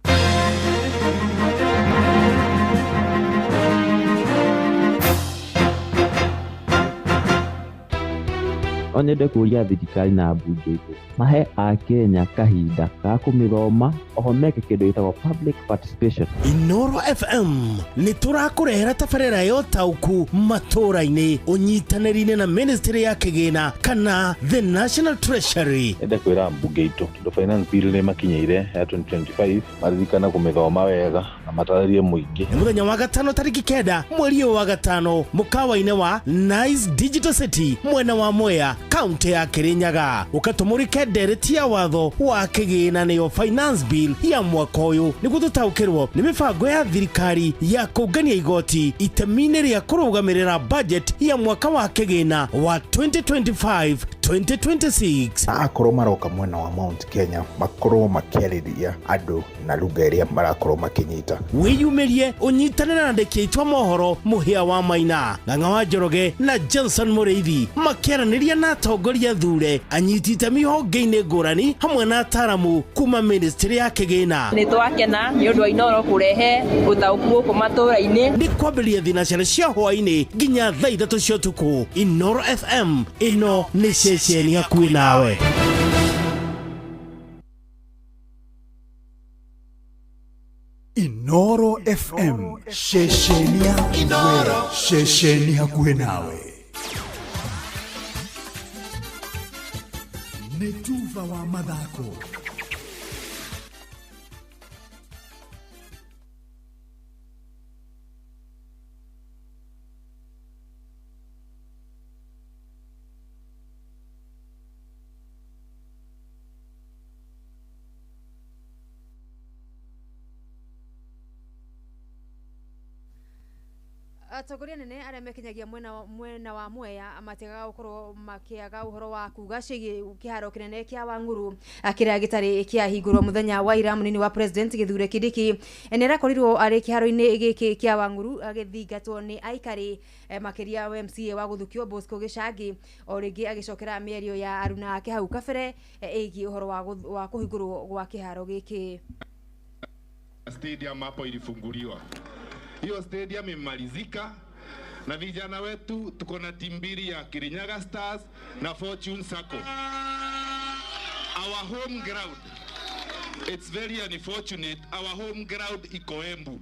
No nyende kũria thirikari na mbunge itũ mahe akenya kahinda ka kũmĩthoma oho meke kĩndũ gĩtagwo public participation. Inooro FM nĩ tũrakũrehera tabarĩra ya ũtaũku matũũra-inĩ ũnyitanĩri-inĩ na Ministry ya Kĩgĩna kana the National Treasury. Ende kwĩra mbunge itũ tondũ finance bill nĩ makinyĩire ya 2025 maririkana kũmĩthoma wega na matarĩrie mũingĩ. Nĩ mũthenya wa gatano tarĩki 9 mweri ũyũ wa gatano mũkawa-inĩ wa Nice Digital City mwena wa Mwea kaunti ya Kirinyaga ũkatũmũrĩke ndereti ya watho wa kĩgĩna nĩyo finance bill ya mwaka ũyũ nĩguo tũtaũkĩrwo nĩ mĩbango ya thirikari ya kũngania igoti itemi-inĩ rĩa kũrũgamĩrĩra budget ya mwaka wa kĩgĩna wa 2025 2026. Akorwo maroka mwena wa Mount Kenya makorwo makĩarĩria andũ na lugha ĩrĩa marakorwo makĩnyita. Wĩyumĩrie ũnyitanĩre na andĩki aitũ a mohoro Mũhĩa wa Maina, Ng'ang'a wa Njoroge na Johnson Mũrĩithi makĩaranĩria na atongoria thure anyiti itemi honge-inĩ ngũrani hamwe na ataramu kuma Ministry ya Kĩgĩna. Nĩ twakena nĩ ũndũ wa Inooro kũrehe ũtaũku gũkũ matũũra-inĩ. Nĩ kwambĩrĩria thinacara cia hwaĩ-inĩ nginya thaa 3 cia ũtukũ. Inooro FM ĩno nĩ ceceni hakuhĩ nawe. Inooro FM ceceni Inooro ceceni hakuhĩ nawe. Nĩ tuva wa mathako. Atongoria nene arĩa mekinyagia mwena wa Mwea matiagaga gũkorwo makĩaga ũhoro wa kuga ciĩgiĩ kĩharo kĩnene kĩa Wang'uru kĩrĩa gĩtarĩ kĩahingũrwo mũthenya wa ira. Mũnini wa president Githure Kindiki nĩ arakorirwo arĩ kĩharo-inĩ gĩkĩ kĩa Wang'uru agĩthingatwo nĩ aikari makĩria wa MCA wa gũthukio Bosco Gĩcangi o rĩngĩ agĩcokera mĩario ya aruna ake hau kabere ĩgiĩ ũhoro wa kũhingũrwo gwa kĩharo gĩkĩ. Stadium hapo ilifunguliwa. Hiyo stadium imemalizika na vijana wetu tuko na timu mbili ya Kirinyaga Stars na Fortune Sacco. Our home ground, it's very unfortunate, our home ground iko Embu.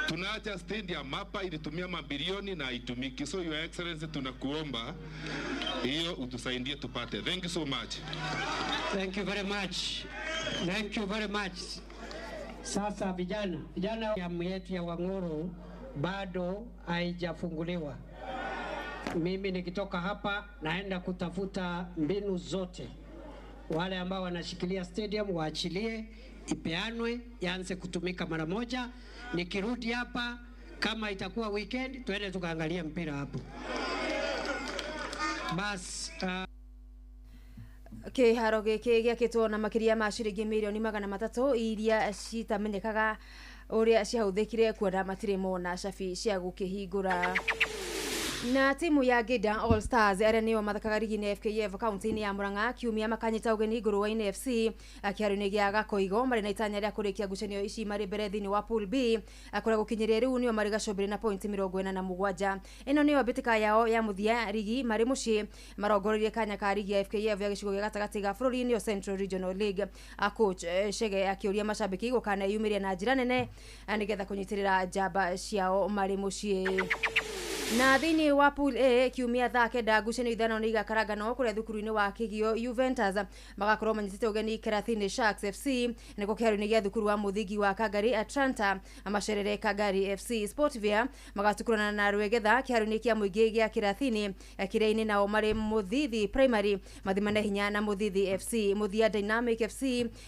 Tunaacha stadium hapa ilitumia mabilioni na haitumiki. So Your Excellency, tunakuomba hiyo utusaidie tupate. Thank you so much. Thank you very much. Thank you very much. Sasa vijana ya yetu ya Wang'uru bado haijafunguliwa. Mimi nikitoka hapa naenda kutafuta mbinu zote. Wale ambao wanashikilia stadium waachilie, ipeanwe, ianze kutumika mara moja. Nikirudi hapa kama itakuwa weekend tuende tukaangalia mpira hapo. Bas kĩharo gĩkĩ gĩakĩtwo na makĩria ma ciringi mirioni 300 iria citamenyekaga ũrĩa ciahũthĩkire kuona matirĩ mona cabi cia gũkĩhingũra. Na timu ya Ngida All Stars arĩa nĩo mathakaga rigi-inĩ FKF kaunti-inĩ ya Murang'a kiumia makanyita ũgeni Ngũrũa-inĩ FC kĩharo-inĩ gĩa Gakoigo marĩ na itanya rĩa kũrĩkia ngucanio ici marĩ mbere thĩinĩ wa Pool B, kũrĩa gũkinyĩria rĩu nĩo marĩ gacũmbĩrĩ na pointi 47. Ĩno nĩyo mbĩtĩka yao ya mũthia rigi marĩ mũciĩ, marongoreirie kanya ka rigi ya FKF ya gĩcigo gĩa gatagatĩ ga bũrũri nĩyo Central Regional League. Coach Chege akĩũria macambĩki gũkaneyumĩria na njĩra nene nĩgetha kũnyitĩrĩra njamba ciao marĩ mũciĩ. Na thĩinĩ wa Pool A kiumia thaa 9 ngucanio 5 nĩ igakarangano kũrĩa thukuru-inĩ wa Kĩgio Juventus magakorwo manyitĩte ũgeni Kerathini Sharks FC, nĩkuo kĩharo-inĩ gĩa thukuru wa mũthingi wa Kangari Atlanta macerere Kangari FC. Sportvia magatukurana na Rwegetha kĩharo-inĩ kĩa mũingĩ gĩa Kerathini, kĩrĩa-inĩ nao marĩ Mũthithi Primary mathimane hinya na Mũthithi FC. Mũthia Dynamic FC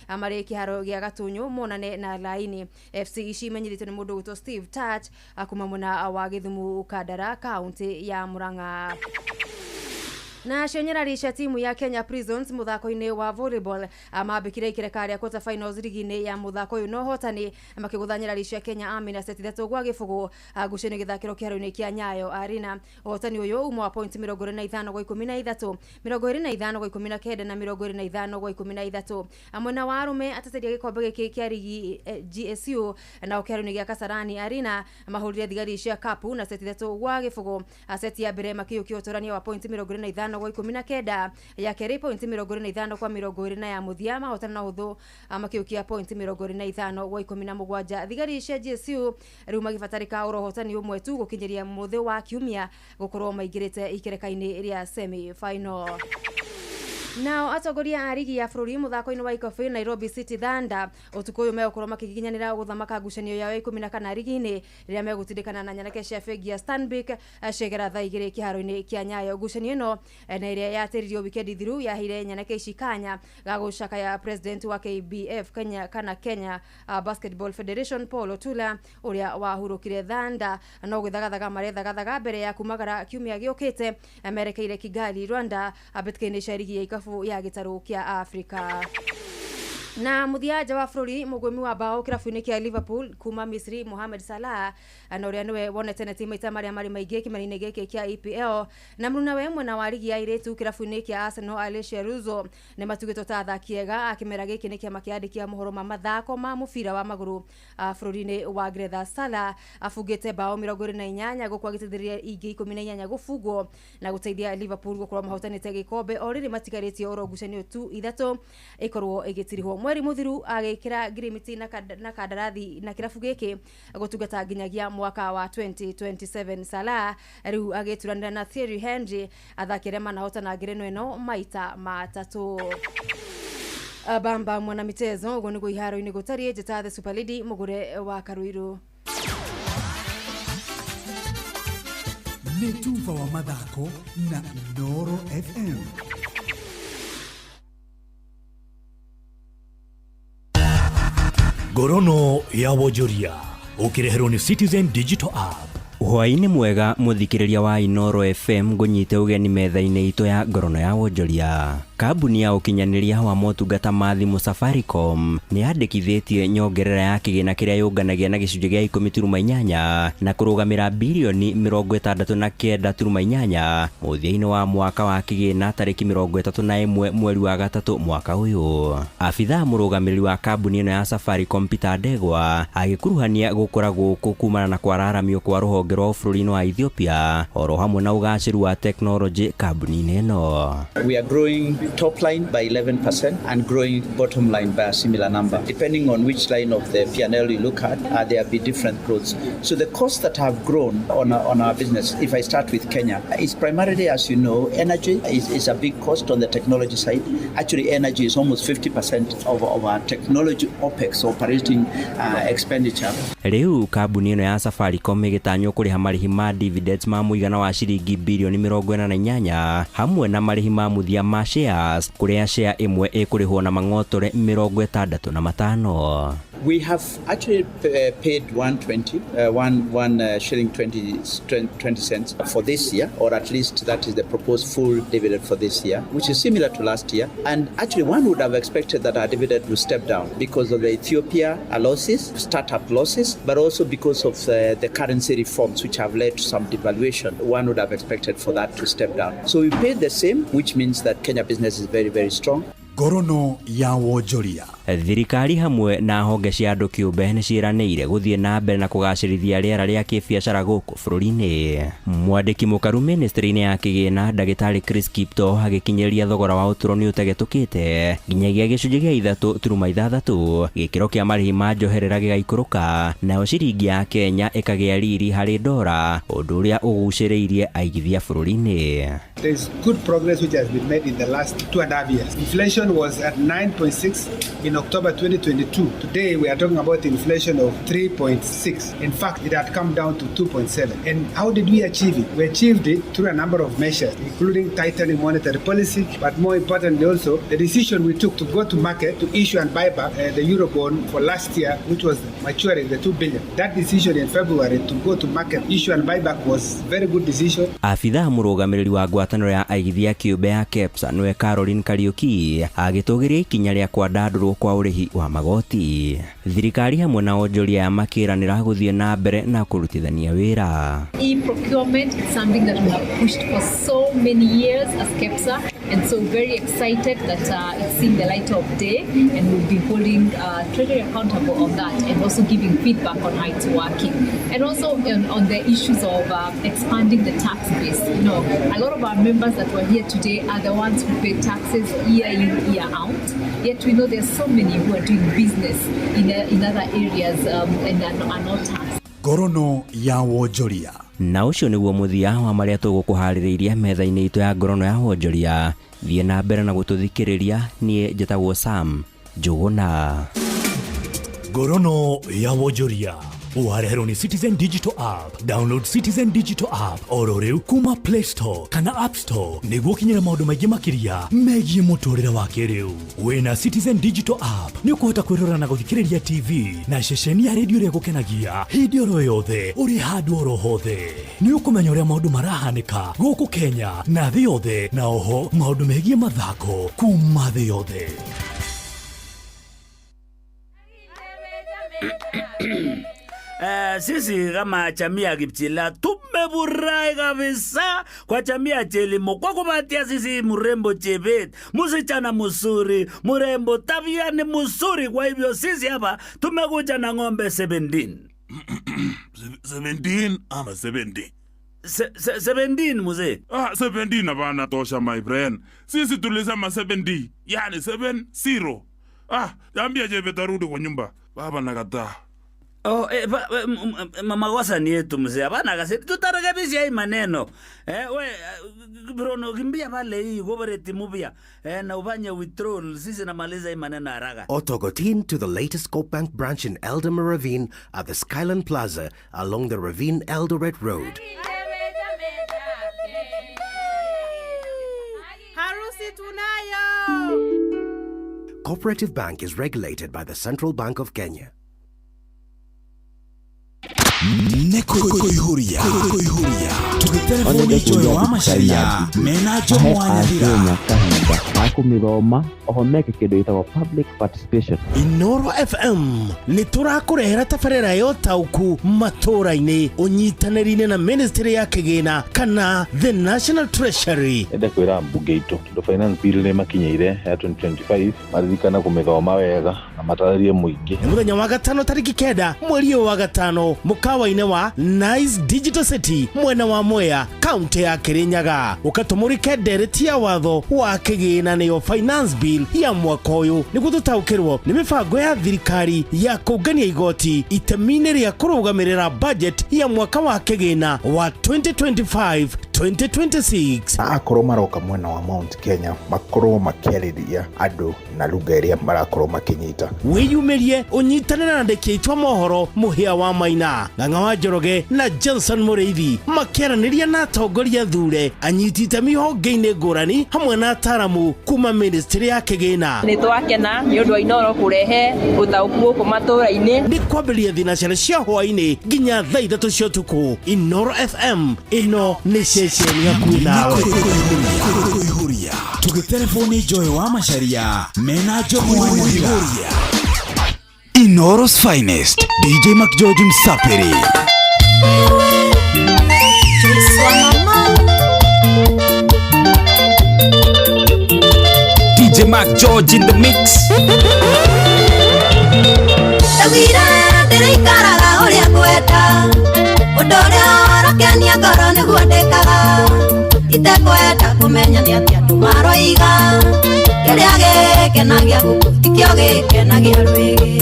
marĩ kĩharo gĩa Gatunyu monane na Laini FC. Ici imenyithĩtio nĩ mũndũ ũgwĩtwo Steve Touch kuma mwena wa Gĩthumu Kandara kaunti ya Murang'a. Na cio nyarari cia timu ya Kenya Prisons muthako-inĩ wa volleyball mambĩkire ikereka rĩa quarter finals rigi-inĩ ya muthako ũyũ na ũhotani makĩgũtha nyarari cia Kenya Army na seti 3-0 ngucanio gĩthakĩro kĩharo-inĩ kĩa Nyayo Arena. Ũhotani ũyũ uma wa point 25 gwa 13, 25 gwa 19 na 25 gwa 13. Mwena wa arũme ateteria gĩkombe gĩkĩ kĩa rigi GSU nao kĩharo-inĩ gĩa Kasarani Arena mahũrire thigari cia Kapu na seti 3-0. Seti ya mbere makĩiyũkia ũtũrania wa point 25 gwa 19, ya kerĩ point 25 kwa 20 na ya mũthia mahotana na ũhũthũ makĩũkia point 25 gwa 17. Thigari cia GSU rĩu magĩbatarĩka ũhotani ũmwe tu gũkinyĩria mũthĩ wa kiumia gũkorwo maingĩrĩte ikereka-inĩ rĩa semi final. Nao atongoria a rigi ya bũrũri mũthako-inĩ wa ikobi Nairobi City Thunder ũtukũ ũyũ megũkorwo makĩgiginyanĩra gũthamaka ngucanio yao ya 14 rigi-inĩ rĩrĩa megũtindĩkana na nyanake cia bengi ya Stanbic cegera thaa 2 kĩharo-inĩ kĩa Nyayo. Ngucanio ĩno na ĩrĩa yatĩririo wikendi thiru yaheire nyanake ici kanya ga gũcakaya president wa KBF Kenya kana Kenya Basketball Federation Paul Otula ũrĩa wahurũkire Thunder no gwĩthagathaga marethagarathaga mbere ya kumagara kiumia gĩũkĩte merekeire Kigali Rwanda mbĩtĩka-inĩ cia rigi ya ikabu ya gĩtarũ kĩa Afrika. Na mũthia nja wa bũrũri mũgũmi wa bao kĩrabu-inĩ kĩa Liverpool kuma Misri Mohamed Salah na ũrĩa nĩwe wonete neti maita marĩa marĩ maingĩ kĩmera-inĩ gĩkĩ kĩa EPL na mũrunawe mwena wa rigi ya airĩtu kĩrabu-inĩ kĩa Arsenal Alicia Russo nĩ matugĩtwo ta athaki ega a kĩmera gĩkĩ nĩ kĩama kĩa andĩki a mohoro ma mathako ma mũbira wa magũrũ bũrũri-inĩ wa Ngeretha. Salah abungĩte bao 28 gũkũ agĩteithĩrĩria ingĩ 18 gũbungwo na gũteithia Liverpool gũkorwo mahotanĩte gĩkombe o rĩrĩ matigarĩtie oro ngucanio tu 3 ĩkorwo ĩgĩtirihwo. Mweri mũthiru agĩkĩra ngirimiti na kandarathi na kĩrabu gĩkĩ gũtungata nginyagia mwaka wa 2027. Salah rĩu agĩturanĩra na Thierry Henry athaki arĩa manahotana ngerenwa ĩno maita matatũ. Bamba mwana mitezo ũguo nĩguo iharo-inĩ gũtariĩ. Njĩta the Super Lady mũgũre wa Karuiru. Nĩ tuba wa mathako na Inooro FM. Ngorono ya wonjoria ũkĩreherwo nĩ Citizen Digital App. Hwaĩ-inĩ mwega mũthikĩrĩria wa Inooro FM ngũnyite ũgeni metha-inĩ itũ ya ngorono ya wonjoria. Kambuni ya ũkinyanĩria wa motungata ma thimũ Safaricom nĩ yandĩkithĩtie nyongerera ya kĩgĩna kĩrĩa yũnganagia na gĩcunjĩ gĩa 10.8 na kũrũgamĩra birioni 69.8 mũthia-inĩ wa mwaka wa kĩgĩna tarĩki 31 mweri wa 3 mwaka ũyũ. Abithaa mũrũgamĩrĩri wa kambuni ĩno ya Safaricom Peter Ndegwa agĩkuruhania gũkũra gũkũ kumana na kwararamio kwa rũhonge rwa bũrũri-inĩ wa Ethiopia oro hamwe na ũgacĩru wa tekinoronjĩ kambuni-inĩ ĩno. We are growing top line by 11% and growing bottom line by a similar number. Depending on which line of the P&L you look at, there will be different growths. So the costs that have grown on our business, if I start with Kenya, is primarily, as you know, energy is a big cost on the technology side. Actually, energy is almost 50% of our technology OPEX, operating expenditure. Rĩu kambuni ĩno ya Safaricom ĩgĩtanywo kũrĩha marĩhi ma dividends ma mũigana wa ciringi birioni 48 hamwe na marĩhi ma mũthia ma shares kũrĩa share ĩmwe ĩkũrĩhwo na mang'otore 65. We have actually paid 120, one shilling 20 cents for this year, or at least that is the proposed full dividend for this year, which is similar to last year. And actually, one would have expected that our dividend would step down because of the Ethiopia losses, startup losses, but also because of the currency reforms, which have led to some devaluation. One would have expected for that to step down. So we paid the same, which means that Kenya business is very, very strong. Ngorono ya wonjoria. Thirikari hamwe na honge cia andũ kĩũmbe nĩ ciĩranĩire gũthiĩ na mbere na kũgacĩrithia rĩera rĩa kĩbiacara gũkũ bũrũri-inĩ. Mwandĩki mũkaru ministry-inĩ ya kĩgĩna ndagĩtarĩ Chris Kiptoo agĩkinyĩria thogora wa ũtũũro nĩ ũtegetũkĩte nginyagia gĩcunjĩ gĩa 3.6, gĩkĩro kĩa marĩhi ma njoherera gĩgaikũrũka, nayo ciringi ya Kenya ĩkagĩa riri harĩ ndora, ũndũ ũrĩa ũgucĩrĩirie aigithia bũrũri-inĩ. There is good progress which has been made in the last 2.5 years. Inflation was at 9.6 in October 2022. Today we are talking about inflation of 3.6. In fact, it had come down to 2.7. And how did we achieve it? We achieved it through a number of measures, including tightening monetary policy, but more importantly also, the decision we took to go to market to issue and buy back the Eurobond for last year, which was maturing the 2 billion. That decision in February to go to market, issue and buy back was a very good decision. Abithaa mũrũgamĩrĩri wa ngwatanĩro ya aigithia kĩũmbe ya KEPSA nĩwe Caroline Kariuki agĩtũgĩria ikinya rĩa kwandandũrwo kwa ũrĩhi wa magoti. Thirikari hamwe na onjoria ya makĩranĩra gũthiĩ na mbere na kũrutithania wĩra. E-procurement is something that we have pushed for so many years as KEPSA, and so very excited that it's seeing the light of day, and we'll be holding Treasury accountable on that and also giving feedback on how it's working. And also on the issues of expanding the tax base. You know, a lot of our members that were here today are the ones who pay taxes year in, year out. Yet we know there's so many who are doing business in other areas and are not taxed. Ngorono ya wonjoria. Na ũcio nĩguo mũthia wa marĩa tũgũkũharĩrĩirie metha-inĩ itũ ya ngorono ya wonjoria. Thiĩ na mbere na gũtũthikĩrĩria. Niĩ njĩtagwo Sam Njũgũna. Ngorono ya wonjoria wareherwo nĩ Citizen Digital App. Download Citizen Digital App oro rĩu kuma Play Store kana App Store nĩguo ũkinyĩre maũndũ maingĩ makĩria megiĩ mũtũrĩre wa kĩrĩu. Wĩna Citizen Digital App nĩ ũkũhota kwĩrora na gũthikĩrĩria TV na ceceni ya redio ĩrĩa ĩgũkenagia hĩndĩ oro yothe ũrĩ handũ oro hothe. Nĩ ũkũmenya ũrĩa maũndũ marahanĩka gũkũ Kenya na thĩ yothe, na oho maũndũ megiĩ mathako kuma thĩ yothe. Sisi kama jamii ya Kipchila tumefurahi kabisa kwa jamii ya Chelimo kwa kupatia sisi mrembo Chebet, msichana mzuri, mrembo, tabia ni mzuri. Kwa hivyo sisi hapa tumekuja na ng'ombe 17. 17 ama 70? 17 mzee. 17 hapana tosha my friend. Sisi tulisema 70, yani 70. Ambia Chebet arudi kwa nyumba. Baba nakataa. Oh, makosa ni yetu mzee. Hapana kasi tutarekebisha hii maneno. We Bruno kimbia pale hii cooperative mpya. Na ufanye withdrawal, sisi namaliza hii maneno haraka. Otogotin to the latest Co-op Bank branch in Eldama Ravine at the Skyland Plaza along the Ravine Eldoret Road. Harusi tunayo. Cooperative Bank is regulated by the Central Bank of Kenya. Nĩkũihũria tũgĩtelefoni ichoyo wa macaria menacho mwanyathira Akenya kahinda ga kũmĩthoma oho meke kĩndũ gĩtagwo public participation. Inoro FM nĩ tũrakũrehera tabarĩra ya ũtaũku matũra-inĩ ũnyitanĩri-inĩ na ministry ya kĩgĩna kana the National Treasury. Ende kwĩra mbunge itũ tondũ finance bill nĩ makinyĩire ya 2025 maririkana kũmĩthoma wega na matarĩrie mũingĩ. Nĩ mũthenya wa gatano tarĩki 9 mweri ũyũ wa gatano mũkawa-inĩ wa Nice Digital City mwena wa Mwea kaunti ya Kirinyaga, ũkatũmũrĩke ndereti ya watho wa kĩgĩna nĩyo finance bill ya mwaka ũyũ nĩguo tũtaũkĩrwo nĩ mĩbango ya thirikari ya kũngania igoti itemi-inĩ rĩa kũrũgamĩrĩra budget ya mwaka wa kĩgĩna wa 2025 2026. Na akorwo maroka mwena wa Mount Kenya makorwo makĩarĩria andũ na lugha ĩrĩa marakorwo makĩnyita. Wĩyumĩrie ũnyitanĩre na andĩki aitũ a mohoro Mũhĩa wa Maina, Ng'ang'a wa Njoroge na Johnson Mũrĩithi makĩaranĩria na Atongoria thure, anyiti itemi honge-inĩ ngũrani hamwe na ataramu kuma ministry ya kĩgĩna. Nĩ twakena nĩ ũndũ wa Inooro kũrehe ũtaũku gũkũ matũũra-inĩ. Nĩ kwambĩrĩria thinacara cia hwaĩ-inĩ nginya thaa 3 cia ũtukũ. Inooro FM, ĩno nĩ ceceni hakuhĩ nawe. Kuihuria tugitelefoni Joy wa Macharia mena Njogu wa Nyathira. Inooro's finest DJ McGeorge Msapiri. DJ Mac George in the mix. Ndagwire ndĩrĩikaraga ũrĩa ngwenda, ũndũ ũrĩa ũrakenia ngoro nĩguo ndĩkaga, itekwenda kũmenya nĩ atĩa andũ maroiga, kĩrĩa gĩkenagia gũkũ tikĩo gĩkenagia rwĩgĩ.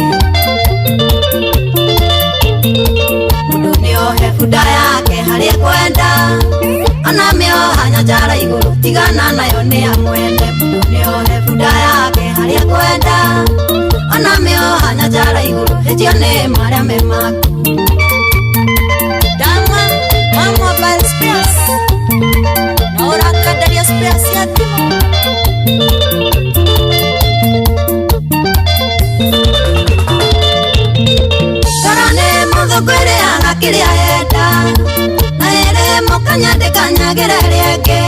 Mũndũ nĩohe bunda yake harĩa ekwenda, ona mĩoha nyanjara igũrũ tigana nayo nĩ ya mwene. Mũndũ nĩohe bunda yake harĩa ekwenda, ona mĩoha nyanjara igũrũ hĩtio nĩ marĩa me maku. Dama wa mobile spares na ũrakwenderia spares cia thimũ. Ngoro nĩ mũthũngũ ĩrĩaga kĩrĩa yenda, na ĩrĩ mũkanya ndĩkanyagĩra ĩrĩa ĩngĩ,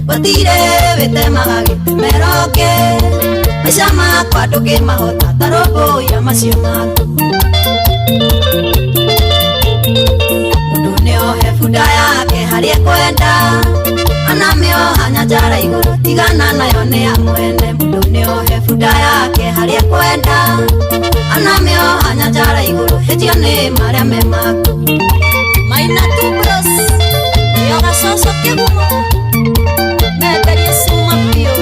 gũtirĩ wĩtemaga gĩtemero ũngĩ, maica makwa ndũngĩmahota ta rũmbũiya macio maku. Mũndũ nĩohe bunda yake harĩa ekwenda, ona mĩoha nyanjara igũrũ tigana nayo nĩ ya mwene. Mũndũ nĩohe bunda yake harĩa ekwenda, ona mĩoha nyanjara igũrũ hĩtio nĩ marĩa me maku. Maina tu bros, nĩo gacoco kĩgumo, menderie cuma biũ.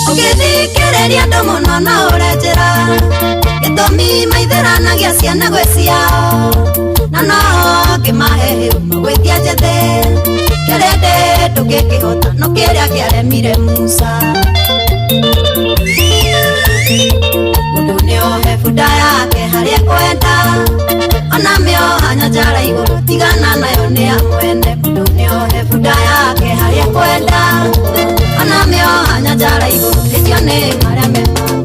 Ũngĩthikĩrĩria andũ mũno no ũre njĩra, gĩtũmi maithĩranagia ciana gwĩ ciao, na no ngĩmahe hĩu magwĩtia njĩthĩ, kĩrĩndĩ ndũngĩkĩhota no kĩrĩa kĩaremire Musa. Mũndũ nĩohe bunda yake harĩa ekwenda, ona mĩoha nyanjara igũrũ tigana nayo nĩ ya mwene. Mũndũ nĩohe bunda yake harĩa ekwenda, ona mĩoha nyanjara igũrũ hĩtio nĩ marĩa me maku.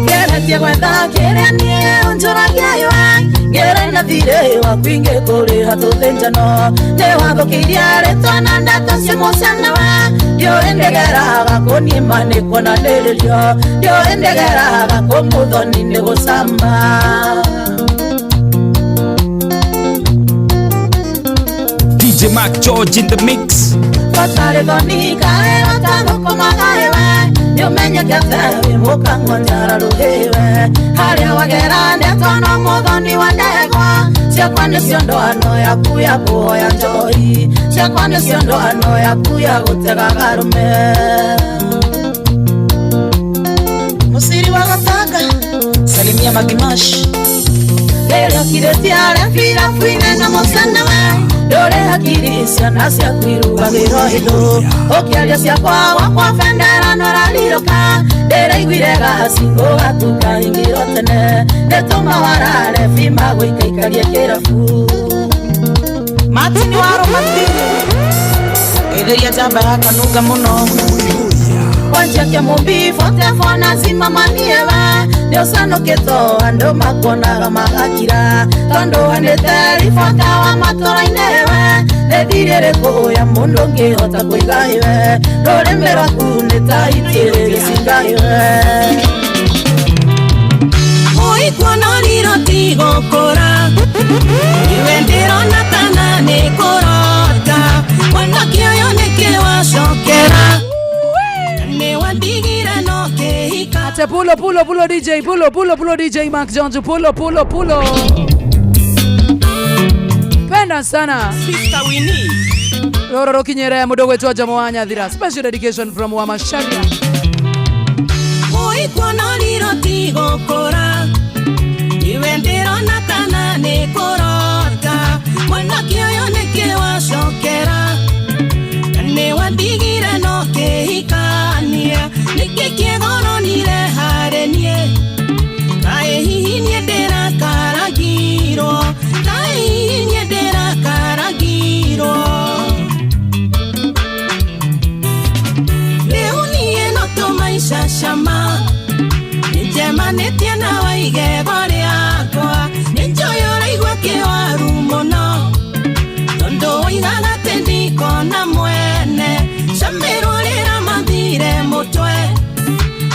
Ngeretie gwetha kĩrĩa niĩ ũnjũragia iwe, ngere na thirĩ waku ingĩkũrĩha tũthĩnjano, nĩwathũkĩirie rĩtwa na ndeto cia mũcanawe, ndiũĩ ndĩgeraga kũniima nĩ kuonanĩrĩrio, ndiũĩ ndĩgeraga kũmũthoni nĩ gũcama. DJ Mac George in the mix. Batarĩ thoni kaĩ ũtagũkomaga iwe, nĩũmenyekete wĩ mũkang'o njara rũhĩwe, harĩa wagera nĩatwana mũthoni wa ndegwa, ciakwa nĩcio ndoano yaku ya kũhoya njohi, ciakwa nĩcio ndoano yaku ya gũtegaga arũme. Mũciri wa Gatanga, salimia Magimash. Rĩrĩa ũkirĩtie arĩa birabu-inĩ na mũcanawe, ndũrĩ hakiri ciana ciaku irugagĩrwo hithũ, ũkĩaria ciakwa wakwa bendera norarirũka, ndĩraiguire gacingũ gaku kahingirwo tene, nĩtũma warare bima gũikaikarie kĩrabu. Martin wa Rũmatiri, geithĩria njamba ya Kanunga mũno. Wanjia kĩamũmbi 44 zimamanie we, nĩũcanũkĩtwo andũ makuonaga magakira, tondũ hanĩte ribota wa matũra-inĩ we, nĩ thirĩ ĩrĩkũ ya mũndũ ũngĩhota kũiga iwe, rũrĩmĩ rwaku nĩ ta hiti rĩgĩcinga iwe. Ũikuona tigũkũra, iwe ndĩrona kana nĩ kũrota, mwanake ũyũ nĩkĩ wacokera. Ate pulo pulo pulo DJ pulo pulo pulo DJ Mark Jones pulo pulo pulo. Penda sana Sister Winnie. Roro rokinyere mudogo wetu wa Jamo wa Nyathira. Special dedication from Wamasharia. Ũikuona tigũkũra, iwe ndĩrona kana nĩ kũrota, mwanake ũyũ nĩkĩ wacokera, nĩ wandigire no kĩhikania, nĩkĩ kĩgoronire harĩ niĩ, kaĩ hihi Nĩnjemanĩtie nawe igego rĩakwa nĩ njũĩ ũraigua kĩwaru mũno tondũ woigaga atĩ ndikona mwene camĩrwo rĩra mathire mũtwe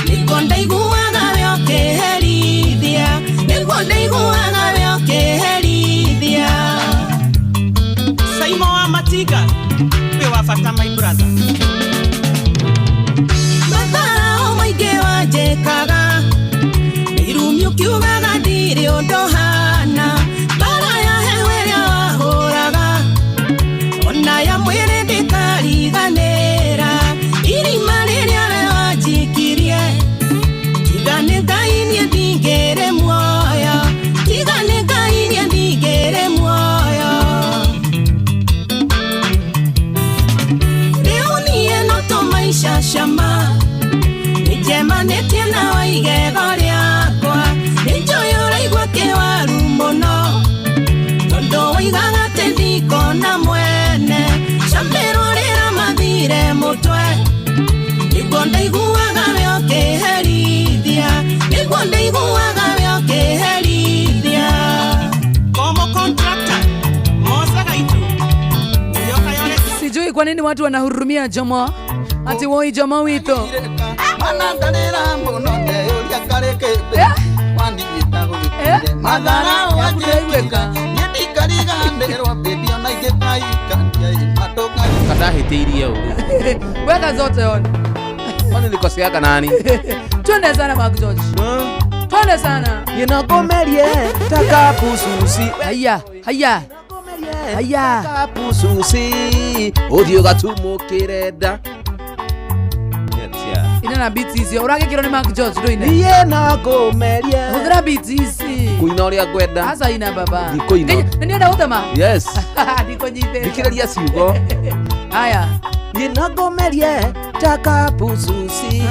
nĩguo ndaiguaga we ũkĩherithia nĩguo ndaiguaga we ũkĩherithia. Saimo wa Matiga wĩ wa bata my brother. Matharao maingĩ wanjĩkaga irumi ũkiugaga ndirĩ ũndũ hana mbara ya heho ĩrĩa wahũraga ona ya mwĩrĩ ndĩkariganĩra irima rĩrĩa we wanjikirie tiga nĩ Ngai niĩ ndingĩrĩ muoyo tiga nĩ Ngai niĩ ndingĩrĩ muoyo. Rĩu niĩ no tũmaica cama nĩnjemanĩtie nawe igego rĩakwa nĩ njũĩ ũraigua kĩwaru mũno tondũ woigaga atĩ ndikona mwene camĩrwo rĩra mathire mũtwe nĩguo ndaiguaga we ũkĩherithia nĩguo ndaiguaga we ũkĩherithia. Komo contractor Mosa Gaitu Uyoka yore. Sijui kwa nini watu wanahurumia Jomo. Ati woi Jomo wito. Kadahĩtĩirie ũru. Weka zote on. Kwani nilikoseaga nani? Twende sana Mark George. Twende sana. Ninakomerie takapususi. Haya, haya. Haya. Takapususi. Ũthiĩ ũgatumũkĩre nda. Ina na beats ici. Ũragĩkĩrwo nĩ Mark George ndũine. Niĩ no ngũmerie. Hũthĩra beats ici. Kũina ũrĩa ngwenda. Aca ina baba. Ndikũina. Nĩ nĩenda gũtema? Yes. Ndikũnyitĩte. Thikĩrĩria ciugo. Haya. Niĩ no ngũmerie takapususi.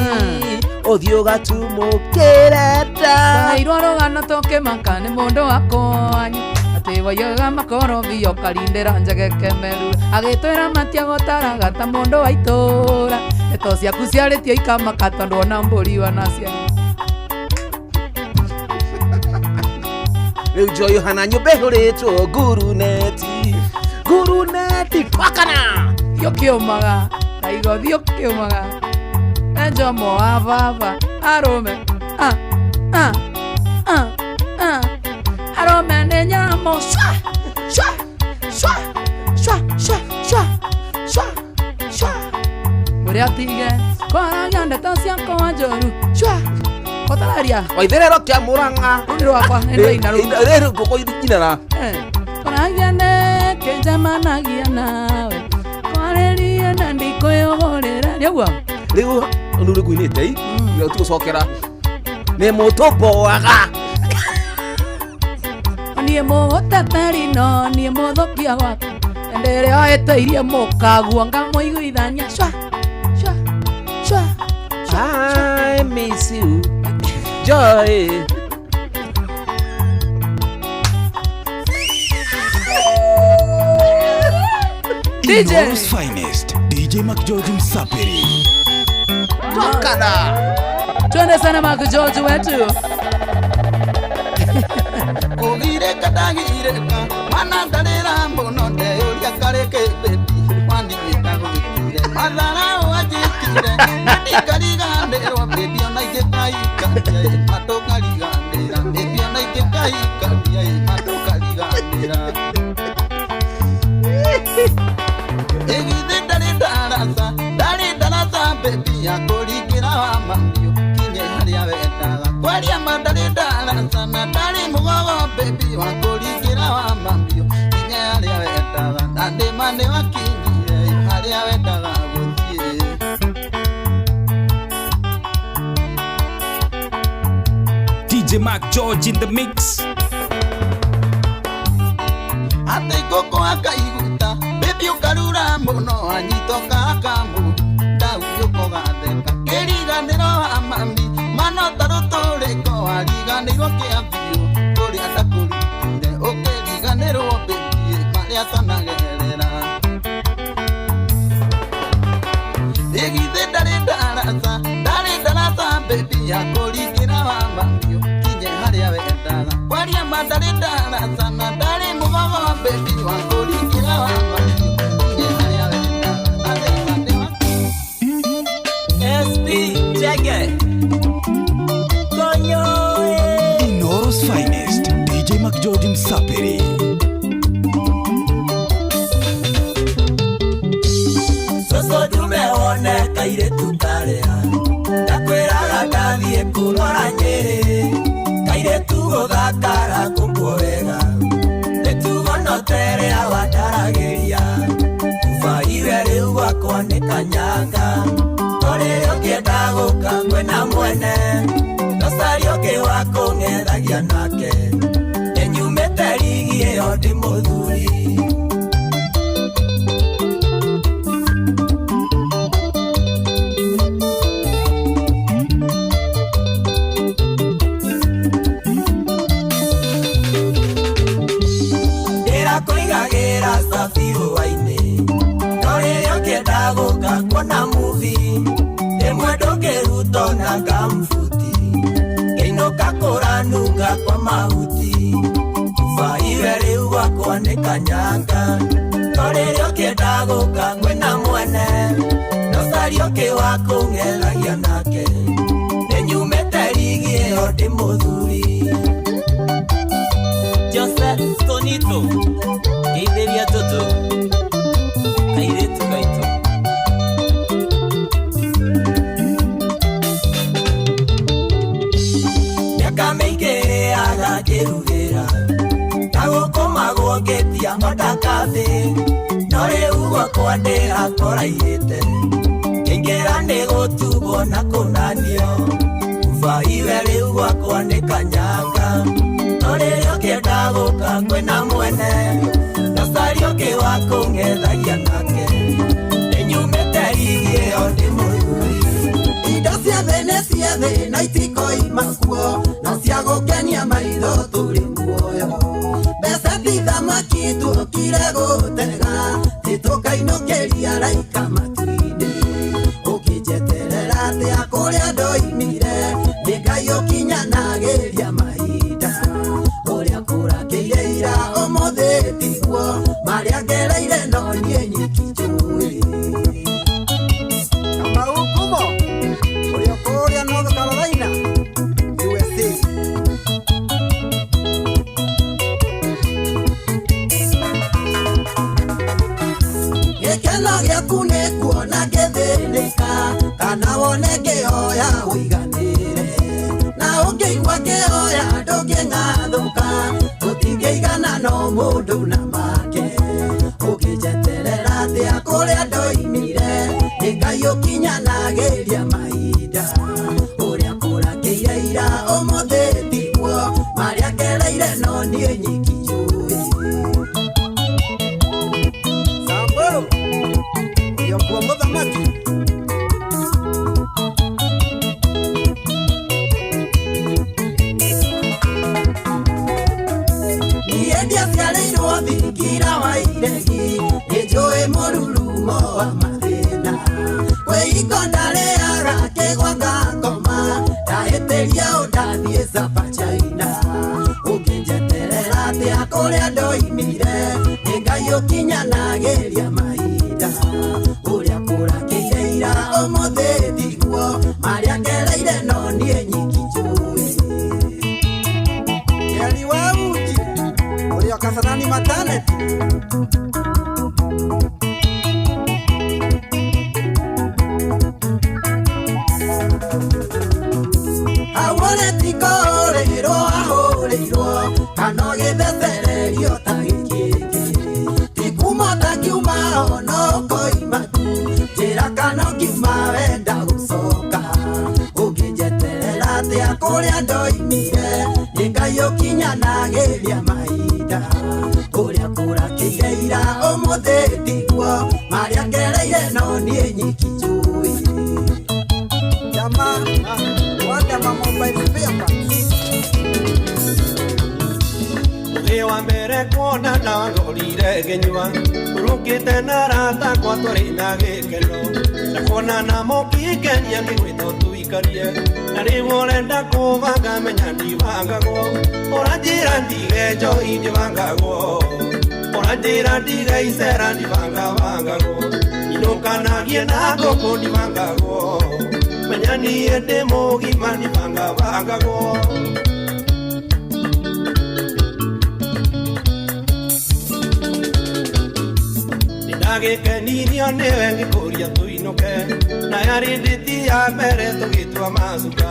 Ũthiĩ ũgatumũkĩre nda. Twaheirwo rũgano tũkĩmaka nĩ mũndũ wa kwanyu atĩ waiyaga makorobia ũkarindĩra njege kemeru agĩtwĩra matiagũtaraga ta mũndũ wa itũũra ndeto ciaku ciarĩtio ikamaka tondũ ona mbũri wanaciari. Rĩu njoyo hana nyũmba ĩhũrĩtwo nguruneti nguruneti twakana. Thiĩ ũkĩũmaga kaigo thiĩ ũkĩũmaga e Jomo wa baba arũme ah, ah, ah, ah. Arũme nĩ nyamũ shwa shwa shwa shwa shwa shwa shwa shwa mwĩre atige kwaragia ndeto ciakwa njũru shwa kotararia Waitherero kĩa Mũrang'a. Rũu nĩ rwakwa nĩ ndĩraina rũu. Rĩrĩ ngũkũ nyinara. Kwaragia nĩkĩ njemanagia nawe kwarĩria na ndikwĩyũgũrĩra nĩ ũguo. Rĩu rĩu rĩkuinĩte i ũtigũcokera nĩ mũtũmboaga. Niĩ mũgũteteri no niĩ mũthũkia gwaku ndĩrĩa oĩtĩirie mũkaguo ngamũiguithania shwa shwa shwa. I miss you Joy. DJ Inooro's finest DJ Mark George Msapiri. Twakana. Twende sana Mark George wetu. Kũgirĩka ndagirĩka mana ndarĩra mũno ndeyũria karĩkĩ baby wandigĩta gũgĩkire matharao anjĩkire ndikariganĩrwo baby ona ingĩkaikania matũkariganĩra baby ona ingĩkaikania matũkariganĩra ĩgithĩ ndarĩ ndaraca ndarĩ ndaraca baby ya kũringĩra wa mamio kinye harĩa wendaga kwaria ma ndarĩ ndaraca na ndarĩ mũgogo baby wa kũringĩra wa mamio kinye harĩa wendaga na ndĩma nĩ wakinyire harĩa wendaga gũthiĩ. DJ Mark George in the mix. Atĩ ngũkũ akaiguta baby ũkarura mũno anyitoka akamu ndauyũka ũgatheka kĩriganĩro wa mami mano ta rũtũrĩko wariganĩirwo kĩa biũ kũrĩa ndakũrutire ũkĩriganĩrwo baby marĩa tanagerera. Ĩgithĩ ndarĩ ndaraca ndarĩ ndaraca baby ya kũringĩra wa mamio ndarĩ ndaraca na ndarĩ mũgogo bebi wa kũringĩra wa mahiũ kinye harĩa wendaga SP Jege Konyo Inoro's finest DJ McGeorge Msaperi. Soso tumeona kairetu karea Ndakwĩraga ndathiĩ kũrora Nyĩrĩ Kairetu gũthakara kũkuo wega Mĩtugo no ta ĩrĩa wandaragĩria Ubaiwe rĩu gwakwa nĩ kanyanga Torĩrĩ ũkĩenda gũka kwĩna mwene Ndũcarie ũngĩ wa kũng'ethagia nake Nĩnyumĩte rigi ĩyo ndĩ mũthuri. Ndĩrakũigagĩra cabi hwaĩ-inĩ No rĩrĩa ũkĩenda gũka kuona movie Rĩmwe ndũngĩruta ona kambuti Ngĩinũka kũranunga kwa mahuti Ubaiwe rĩu gwakwa nĩ kanyanga No rĩrĩa ũkĩenda gũka kwĩna mwene Ndũcarie ũngĩ wa kũng'ethagia nake Nĩnyumĩte rigi ĩyo ndĩ mũthuri. Joseph Tonito Geithĩria tũtũ kairĩtu gaitũ. Mĩaka mĩingĩ ĩrĩaga ngĩrugĩra na gũkũmagwo ngĩtia ondakathĩ no rĩu gwakwa ndĩrakoraihĩte ngĩingĩra nĩ gũtugwo na kũnanio Ubaiwe rĩu gwakwa nĩ kanyanga No rĩrĩa ũkĩenda gũka kwĩna mwene Ndũcarie ũngĩ wa kũng'ethagia nake Nĩnyumĩte rigi ĩyo ndĩ mũthuri. Indo cia thĩ nĩ cia thĩ na itikoima kuo no cia gũkenia maitho tũrĩ muoyo mbeca ti thamaki tuokire gũtega titũkainũkĩria raika matu-inĩ ũkĩnjeterera atĩa kũrĩa ndoimire nĩ Ngai ũkinyanagĩria mahinda ũrĩa kũrakĩire ira ũmũthĩ tiguo marĩa ngereire no niĩ nyiki njũĩ. Kamau Kumo ũrĩa kũrĩa North Carolina USA. Gĩkeno gĩaku nĩ kuona ngĩthĩnĩka kana wone ngĩhoya ũiganĩre na ũngĩigua ngĩhoya ndũngĩng'athũka tũtingĩigana no mũndũ na make ũngĩnjeterera atĩa kũrĩa ndoimire nĩ Ngai ũkinyanagĩria mahinda ũrĩa kũrakĩire ira ũmũthĩ tiguo marĩa ngereire no niĩ nyiki njũĩ. Samburu ũrĩa kuo mũthamaki. Niĩ ndiaciarĩirwo thingira wa iregi nĩ njũĩ mũrurumo wa mathĩna kwĩhingo ndarĩaga kĩgwa ngakoma ndahĩtĩria ũndathiĩ Sapa China ũngĩnjeterera atĩa kũrĩa ndoimire nĩ Ngai ũkinyanagĩria mahinda ũrĩa kũrakĩire ira ũmũthĩ tiguo marĩa ngereire no niĩ nyiki njũĩ. Kĩari wa uji ũrĩa Kasarani maternity. Awone tikũhũrĩrwo ahũrĩirwo kana ũgĩthecererio ta gĩkĩngĩ ti kuma ũtangiuma ona ũkoima tu njĩra kana ũngiuma wenda gũcoka ũngĩnjeterera atĩa kũrĩa ndoimire nĩ Ngai ũkinyanagĩria mahinda ũrĩa kũrakĩire ira ũmũthĩ tiguo marĩa ngereire no niĩ nyiki njũĩ. Jamaa Wandama mobile spare parts. Thĩ wa mbere kuona ndagorire ngĩnyua rũkĩte na arata akwa tũrĩ na gĩkeno na kuona na mũkĩngenia ngĩgwĩta ũtuikare. Tũikarie na rĩu ũrenda kũbanga menya ndibangagwo ũranjĩra ndige njohi ndibangagwo ũranjĩra ndige icera ndibangabangagwo inũkanagie na ngũkũ ndibangagwo menya niĩ ndĩ mũgima ndibangabangagwo. Ndagĩkenirio nĩwe ngĩkũria tũinũke na yarĩ ndĩti ya mbere tũgĩtua macuka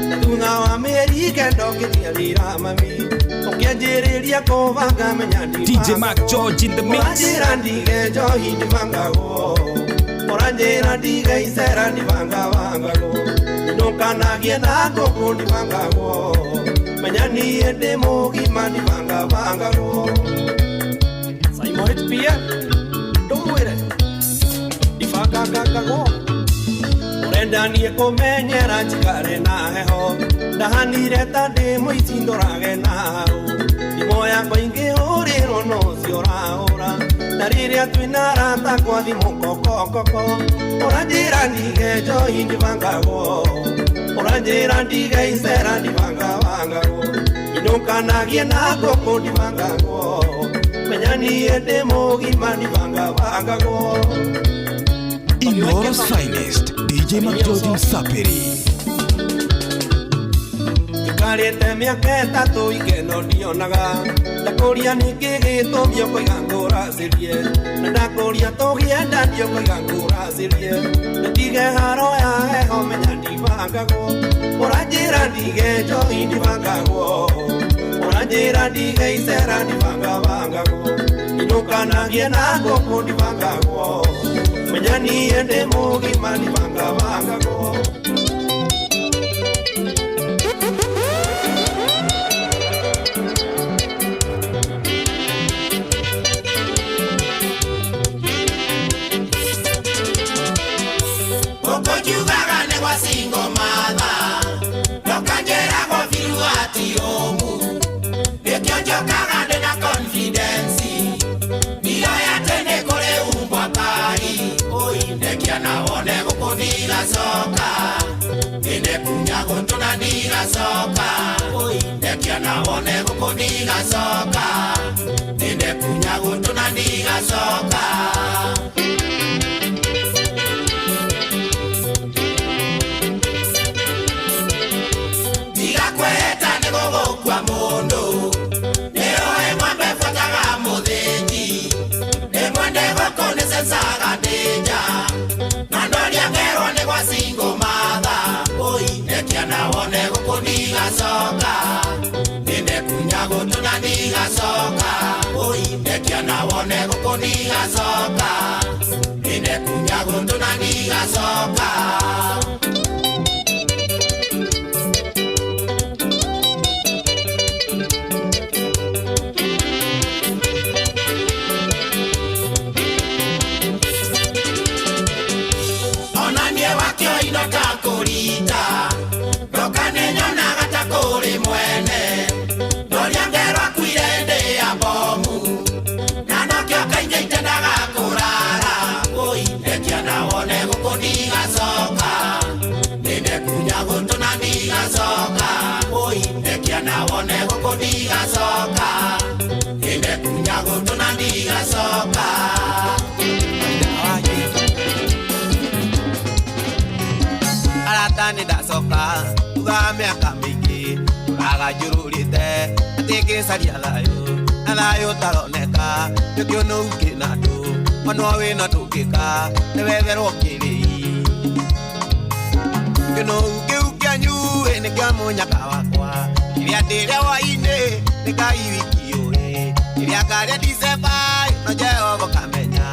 na thutha wa mĩeri kenda ũkĩnjiarĩra mami ũkĩanjĩrĩria kũbanga menya DJ Mark George in the mix. Ũranjĩra ndige njohi ndibangagwo ũranjĩra ndige icera ndibangabangagwo inũkanagie na ngũkũ ndibangagwo menya niĩ ndĩ mũgima ndibangabangagwo. Simon HPF ndũmwĩre ndibangangangagwo ũrenda niĩ kũmenyera njikare na heho ndahanire ta ndĩ mũici ndorage na hau thimũ yakwa ingĩhũrĩrwo no ũcio ũrahũra na rĩrĩa twĩna arata kwa thimũ kokokoko ũranjĩra ndige njohi ndibangagwo ũranjĩra ndige icera ndibangabangagwo inũkanagie na ngũkũ ndibangagwo menya niĩ ndĩ mũgima ndibangabangagwo. Inoro's finest, DJ McGeorge Msapiri. Njikarĩte mĩaka ĩtatũ ikeno ndionaga ndakũria nĩkĩ gĩtũmi ũkoiga ngũracĩrie na ndakũria tũgĩenda ndiũkoiga ngũracĩrie ndũtige haro ya heho menya ndibangagwo ũranjĩra ndige njohi ndibangagwo ũranjĩra ndige icera ndibangabangagwo inũkanagie na ngũkũ ndibangagwo menya niĩ ndĩ mũgima ndibangabangagwo. Ũkũnjugaga nĩ gwa single mother ndũkanjĩragwo biũ atĩ ũmu nĩkĩo njokaga ndĩna confidence ndioĩ atĩ nĩ kũrĩ umbwa kari ndekia na wone gũkũ ndigacoka nĩndekunya gũtũ na ndigacoka ndekia na wone gũkũ ndigacoka nĩndekunya gũtũ na ndigacoka. Ndigakweheta nĩgũgũkua mũndũ nĩoĩ mwambe buataga mũthĩnji rĩmwe ndĩgũkũ nĩcecaga ndĩnja na ndoria ngerwo nĩ gwa single mother ndekia na wone gũkũ ndigacoka nĩndekunya gũtũ na ndigacoka ndekia na wone gũkũ ndigacoka nĩndekunya gũtũ na ndigacoka. Onanie wakĩo indo ta kũrita ndoka nĩnyonaga ta kũrĩ mwene ndoria ngerwo akuire ndĩ ya bomu na nokĩo kaingĩ itendaga kũrara ndekia na wone gũkũ ndigacoka nĩndekunya gũtũ na ndigacoka ndekia na wone gũkũ ndigacoka nĩndekunya gũtũ na ndigacoka. Arata nĩ ndacoka thutha wa mĩaka mĩingĩ tũraga njũrũrĩte atĩ ngĩcaria thayũ na thayũ ũtaroneka nĩkĩo nũu kĩna andũ ona wĩna ndũngĩka nĩwetherwo kĩrĩi kĩnũu kĩu kĩanyu ĩ nĩ kĩa mũnyaka wakwa kĩrĩa ndĩrĩa hwainĩ nĩ Ngai wiki ũĩ kĩrĩa ngarĩa December no Jehova kamenya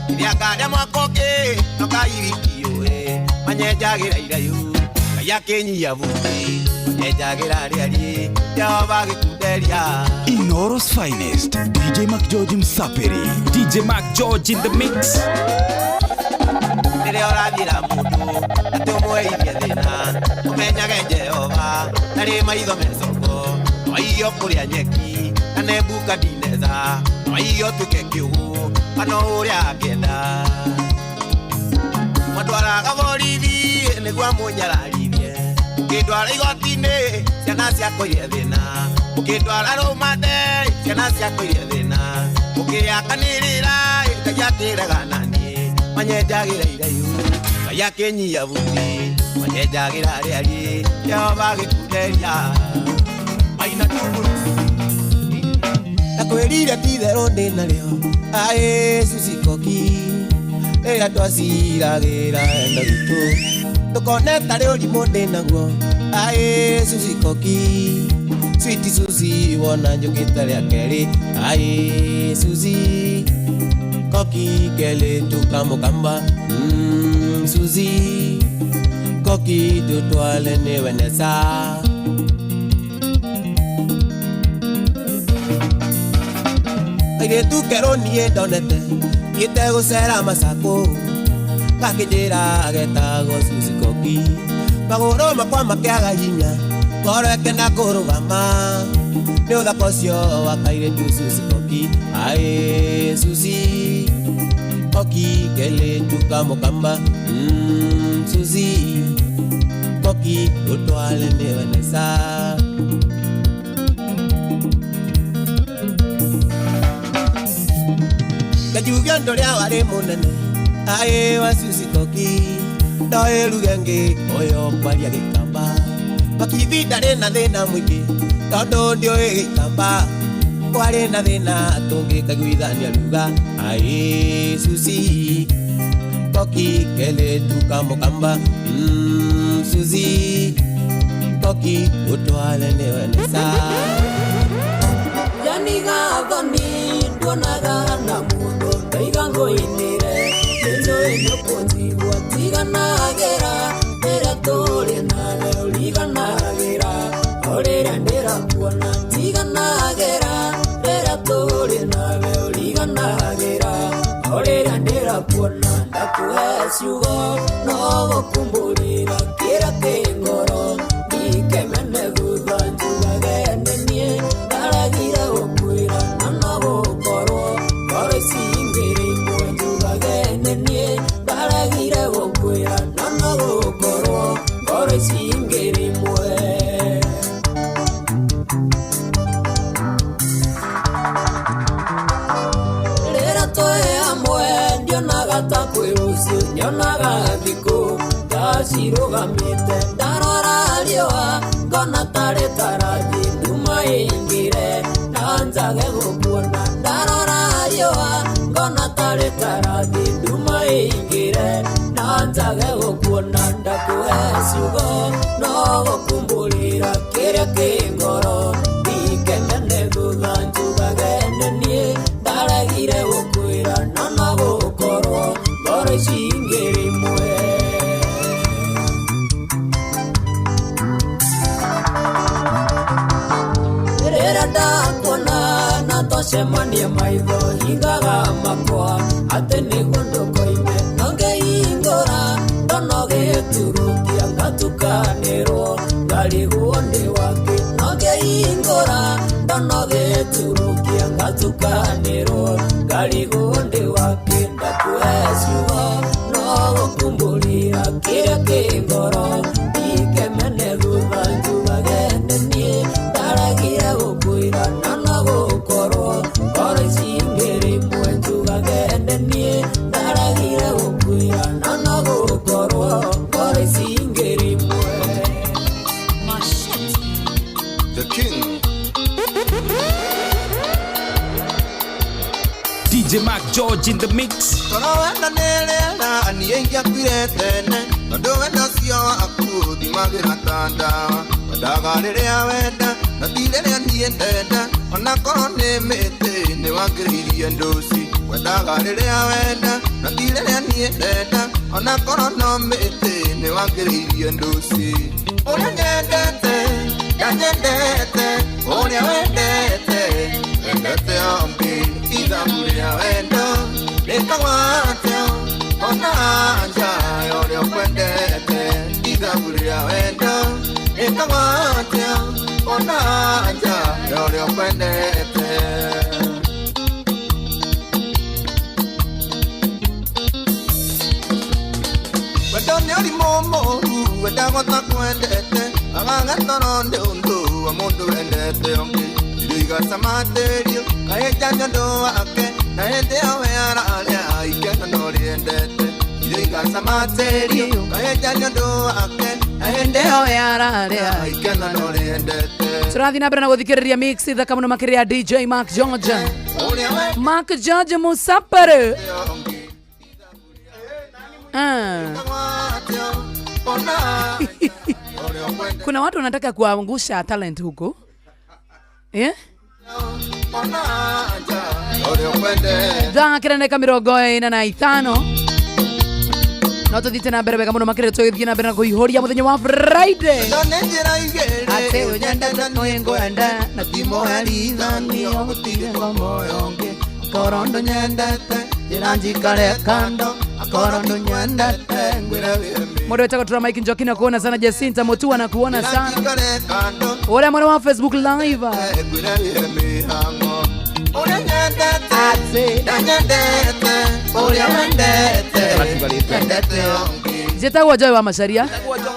kĩrĩa ngarĩa mwaka ũngĩ no Ngai wiki ũĩ manyenjagĩra irayu Ngai akĩnyia vumbi manyenjagĩra rĩariĩ Jehova agĩkunderia. Inoro's finest, DJ McGeorge Msapiri. DJ Mark George in the mix. Rĩrĩa ũrathiĩra mũndũ atĩ ũmwehirie thĩna ũmenyage Jehova ndarĩ maitho mecongo no kũrĩa nyeki na Nebukadineza no aiyo tuke kĩũgũ kana ũrĩa angĩenda mwatwaraga borithi nĩguo amũnyararithie Ũkĩndwara igoti-inĩ ciana ciakwa iria thĩna, ũkĩndwara rũmande ciana ciakwa iria thĩna, ũkĩakanĩrĩra Ngai akĩrega naniĩ, manyenjagĩra iraihu Ngai akĩnyia buti, manyenjagĩra rĩariĩ Jehova agĩkunderia maina tuburu. Ndakwĩrire ti itherũ ndĩ narĩo aĩ Suzy Koki, rĩrĩa twaciragĩra wendo witũ ndũkone tarĩ ũrimũ ndĩ naguo aĩ Suzy Koki, sweet Suzy wona njũkĩte rĩa kerĩ aĩ Suzy Koki kelĩ tukamũkamba Suzy Koki tũtwale nĩwe nesa. Kairĩtu kerũ niĩ ndonete thiĩte gũcera Masako, gakĩnjĩra getagwo Suzy Koki, magũrũ makwa makĩaga hinya ngoro ĩkĩenda kũrũgama nĩ ũthaka ũcio wa kairĩtu Suzy Koki aĩ Suzy Koki kelĩtu kamũkamba Suzy Koki tũtwale nĩwe nesa. Ngajuge ũndũ ũrĩa warĩ mũnene aĩ wa Suzy Koki, ndoĩ ruga ĩngĩ ũyũ kwaria Gĩkamba, makithi ndarĩ na thĩna mũingĩ tondũ ndiũĩ Gĩkamba, kwarĩ na thĩna tũngĩkaiguithania ruga aĩ Suzy Koki kelĩtu kamũkamba Suzy Koki ũtwale nĩwe nesa. Yaniga thoni nduonaga na mũndũ ndaiga ngũinĩre nĩnjũĩ nĩũkũnjigua tiganagĩra rĩrĩa tũrĩ nawe ũriganagĩra o rĩrĩa ndĩrakuona tiganagĩra rĩrĩa tũrĩ nawe ũriganagĩra o rĩrĩa ndĩrakuona ndakuhe ciugo no gũkumbũrĩra kĩrĩa kĩ ngoro ndikemene thutha njugage nĩ niĩ ndaregire gũkwĩra na no gũkorwo ngoro ici ingĩrĩ imwe njugage nĩ niĩ ndaregire gũkwĩra na no gũkorwo ngoro ici ingĩrĩ imwe. Rĩrĩa twĩ hamwe ndionaga ta kwĩ rũciũ nyonaga thikũ ndacirũgamĩte ndarora riũa ngona tarĩ tarathi nduma ĩingĩre na njage gũkuona ndarora riũa ngona tarĩ tarathi nduma ĩingĩre na njage gũkuona ndakũhe ciugo no gũkumbũrĩra kĩrĩa kĩ ngoro ndikemene thutha njugage nĩ niĩ ndaregire gũkwĩra na no gũkorwo ngoro ici ingĩrĩ imwe. Rĩrĩa ndakuona na twacemania maitho hingaga makwa atĩ nĩguo ndũkoime no ngĩhingũra ndono gĩturukia ngatukanĩrwo ngarigwo ndĩ wakĩ no ngĩhingũra ndono gĩturukia ngatukanĩrwo ngarigwo ndĩ wakĩ ndakuhe ciugo no gũkumbũrĩra kĩrĩa kĩ ngoro ndikemene thutha njugage nĩ niĩ ndaregire gũkwĩra na no gũkorwo ngoro ici ingĩrĩ imwe njugage nĩ niĩ ndaregire gũkwĩra na no gũkorwo ngoro ici ingĩrĩ imwe. The King. DJ Mark George in the mix. Toro wenda nĩrĩera niĩ ingĩakuire tene tondũ wendo ũcio waku ũthimagĩra ta ndawa, wendaga rĩrĩa wenda na ti rĩrĩa niĩ ndenda, ona korwo nĩ mĩtĩ nĩwangĩrĩirie ndũci, wendaga rĩrĩa wenda na ti rĩrĩa niĩ ndenda, ona korwo no mĩtĩ nĩwangĩrĩirie ndũci. Ũrĩa nyendete ndanyendete, ũrĩa wendete wendete ombi, ithabu rĩa wendo rĩtagwo atĩa ona anja ũrĩa ũkwendete, ithabu rĩa wendo rĩtagwo atĩa ona anja ũrĩa ũkwendete. Wendo nĩ ũrimũ mũũru Wenda gũtakwendete agagatoro nĩ ũndũ wa mũndũ wendete ũngĩ irio igacamatĩrio kaĩnja nĩ ũndũ wake na hĩndĩ ĩyo we ararĩa ikeno no rĩendete irio igacamatĩrio kaĩnja nĩ ũndũ wake na hĩndĩ ĩyo we ararĩa ikeno no rĩendete. Tũrathiĩ na mbere na gũthikĩrĩria mix thaka mũno makĩria DJ Mark George. Mark George Musapere. Kuna watu wanataka kuangusha talent huko. Eh? Thaa kenda na 45. No tuthiĩte na mbere wega mũno makĩria tũgĩthiĩ na mbere na kũihũria mũthenya wa Friday. Atĩ ũnyendete nĩngwenda na ti mũherithanio gũtirĩ moyo ũngĩ akorwo ndũnyendete njĩra njikare kando akorwo ndũnyendete ngwĩre wĩme. Mũndũ wĩtagwo Tura Mike Njoki na kuona sana, Jacinta Mutua na kuona sana ũrĩa mwena wa Facebook live. Ngwĩre wĩme mĩhang'o ũrĩa nyendete ndanyendete ũrĩa wendete nyendete ũngĩ. Njĩtagwo Joy wa Macharia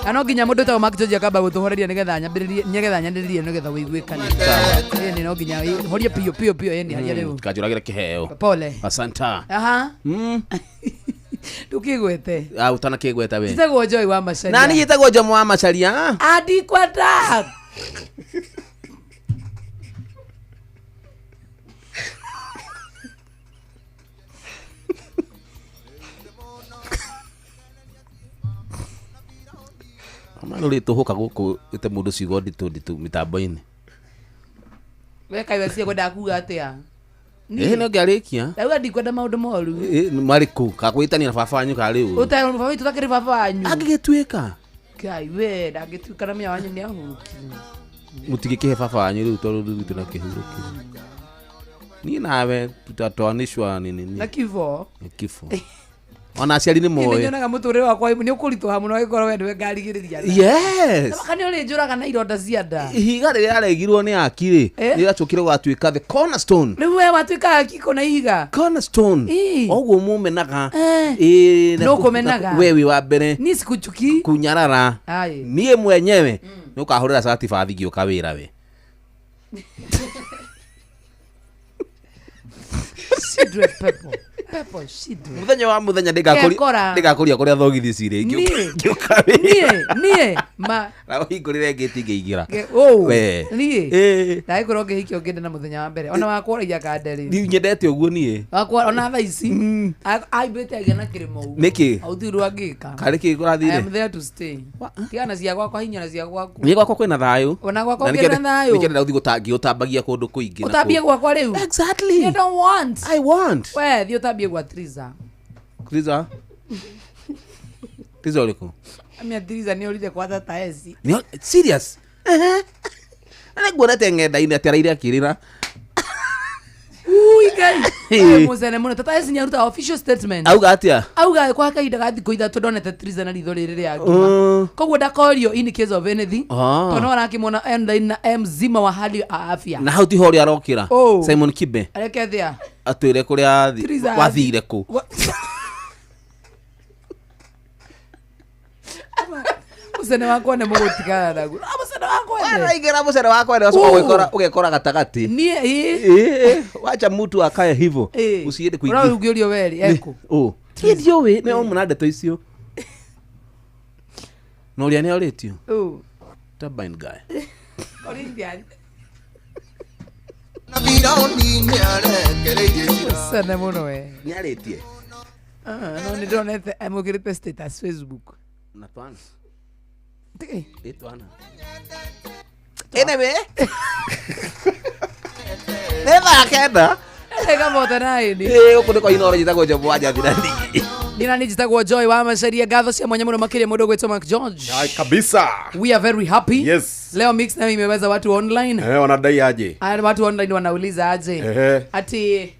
na no nginya mũndũ wĩtagwo Mark George akamba gũtũhoreria nĩgetha nyambĩrĩrie nĩgetha nyanĩrĩrie nĩgetha wĩiguĩkane. Ĩni no nginya horie piũ piũ piũ ĩni haria rĩu. Kanjũragĩre kĩheo. Pole. Asanta. Aha. Ndũkĩgwete. Ah, ũtanakĩgweta we. Njĩtagwo Joy wa Macharia. Na niĩ njĩtagwo Jomo wa Macharia. Andikwenda. Mano rĩ tũhũka gũkũ ĩte mũndũ ciugo nditũ nditũ mĩtambo-inĩ. We kaĩ we kwenda kuga atĩa? Ĩ no ngĩarĩkia. Ndauga ndikwenda maũndũ moru. Ĩ marĩkũ? Kakwĩtania na baba wanyu ka rĩu. Ũtarĩ baba witũ takĩrĩ baba wanyu. Angĩgĩtuĩka. Kai we ndangĩtuĩka na mĩa wanyu nĩ ahurũkire. Mũtigĩkĩhe baba wanyu rĩu tondũ rĩu gwitũ na kĩhurũkire. Niĩ nawe tutatoanishwa nini Na kifo. Na kifo. Ona aciari nĩ moĩ. Nyonaga mũtũrĩre wakwa nĩ ũkũritũha mũno angĩkorwo we nĩwe ngarigĩrĩria. Yes. Kana nĩ ũrĩnjũraga na ironda cia nda. Ihiga rĩrĩa rĩaregirwo nĩ aki rĩ, nĩrĩacokire gũgatuĩka the cornerstone. Rĩu we watuĩka aki kũna ihiga. Cornerstone. Oguo mũmenaga. Ĩĩ. Nũkũmenaga. We wĩ wa mbere. Niĩ sikuchuki. Kunyarara. Niĩ mwenyewe nĩ ũkahũrĩra cati bathi ngĩũka wĩra we. Shidwe pepo. Pepo shidwe. Muthenya wa muthenya ndĩgakũria kũrĩa thogithi cirĩ ngĩũka wĩra. Niĩ ma na ũhingũrĩre ngĩti ngĩingĩra. We niĩ ndagĩkorwo ngĩhikia ũngĩenda na mũthenya wa mbere ona wakwa ũragia kande rĩ. Niĩ nyendete ũguo niĩ. Wakwa ona thaa ici aimbĩte agĩa na kĩrĩma ũguo. Nĩkĩ? Aũthii rwangĩka. Karĩ kĩ kũrathire? I am there to stay. Tigana cia gwakwa hinya na cia gwaku. Niĩ gwakwa kwĩna thayũ. Ona gwakwa kwĩna thayũ. Nĩkĩo ndĩrenda gũthiĩ ngĩũtambagia kũndũ kũingĩ. Ũtambie gwakwa rĩu. Exactly. You don't want. I want. We thiĩ ũtambie gwa Triza. Triza? Triza ũrĩkũ? Amia Triza nĩ orire kwa tata eci. Serious? Na nĩnguonete ng'enda-inĩ atĩ araire akĩrĩra. Ui Ngai. Mũcene mũno tata eci nĩaruta official statement. Auga atĩa? Auga kwa kahinda ga thikũ 3 ndonete Triza na ritho rĩrĩ rĩa ngima. Koguo ndakorio in case of anything. Tondũ no arakĩmuona online na mzima wa hali ya afya. Na hau tiho ũrĩa arokĩra. Simon Kibe. Areke thĩa. Atwĩre kũrĩa wathire kũ. Mũcene wakwa nĩ mũgũtigana naguo. Mũcene wakwa nĩ. Waraingĩra mũcene wakwa nĩ ũcoka ũgekora gatagatĩ. Niĩ ĩ. Wacha mtu akae hivyo. Usiende kuingia. Ũrau ũngĩũrio weri eku. Ũ. Niĩ ndiũĩ nĩ omũ na ndeto icio. Na ũrĩa nĩ orĩtio. Ũ. Turbine guy. Corinthian. Na birauni nĩ arekereirie cira. Mũcene mũno we. Nĩ arĩtie. No nĩ ndonete amũkĩrĩte status Facebook. Na twana. Ĩtwana. Anyway. Nĩ thaa 9. Ĩkamota na ĩni. Ĩ gũkũ nĩ kwa Inooro njĩtagwo Jomo wa Njathirani. Nina nĩ njĩtagwo Joy wa Macharia. Ngatho cia mwanya mũno makĩria mũndũ ũgwĩtwo Mark George. Ai kabisa. We are very happy. Yes. Leo mix nayo imeweza watu online. Wanadai aje? Watu online wanauliza aje. Ati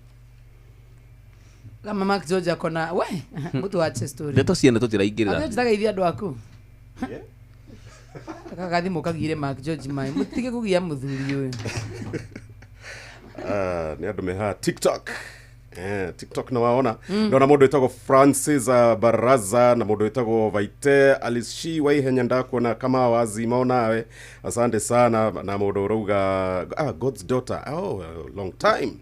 kama Mark George akona we mtu ache story. Ndeto ciene tũtiraingĩrĩra. Andũ njĩtagaithia andũ aku. Kagathimũ kagire Mark George mai mutige kugia muthuri uyu. Nĩ andũ me haha TikTok. TikTok na waona. Ndona mundu witagwo Francis Baraza na mundu witagwo Vaite Alice wa ihenya ndakuona kama wazima onawe, asante sana. Na mundu urauga God's daughter, oh long time.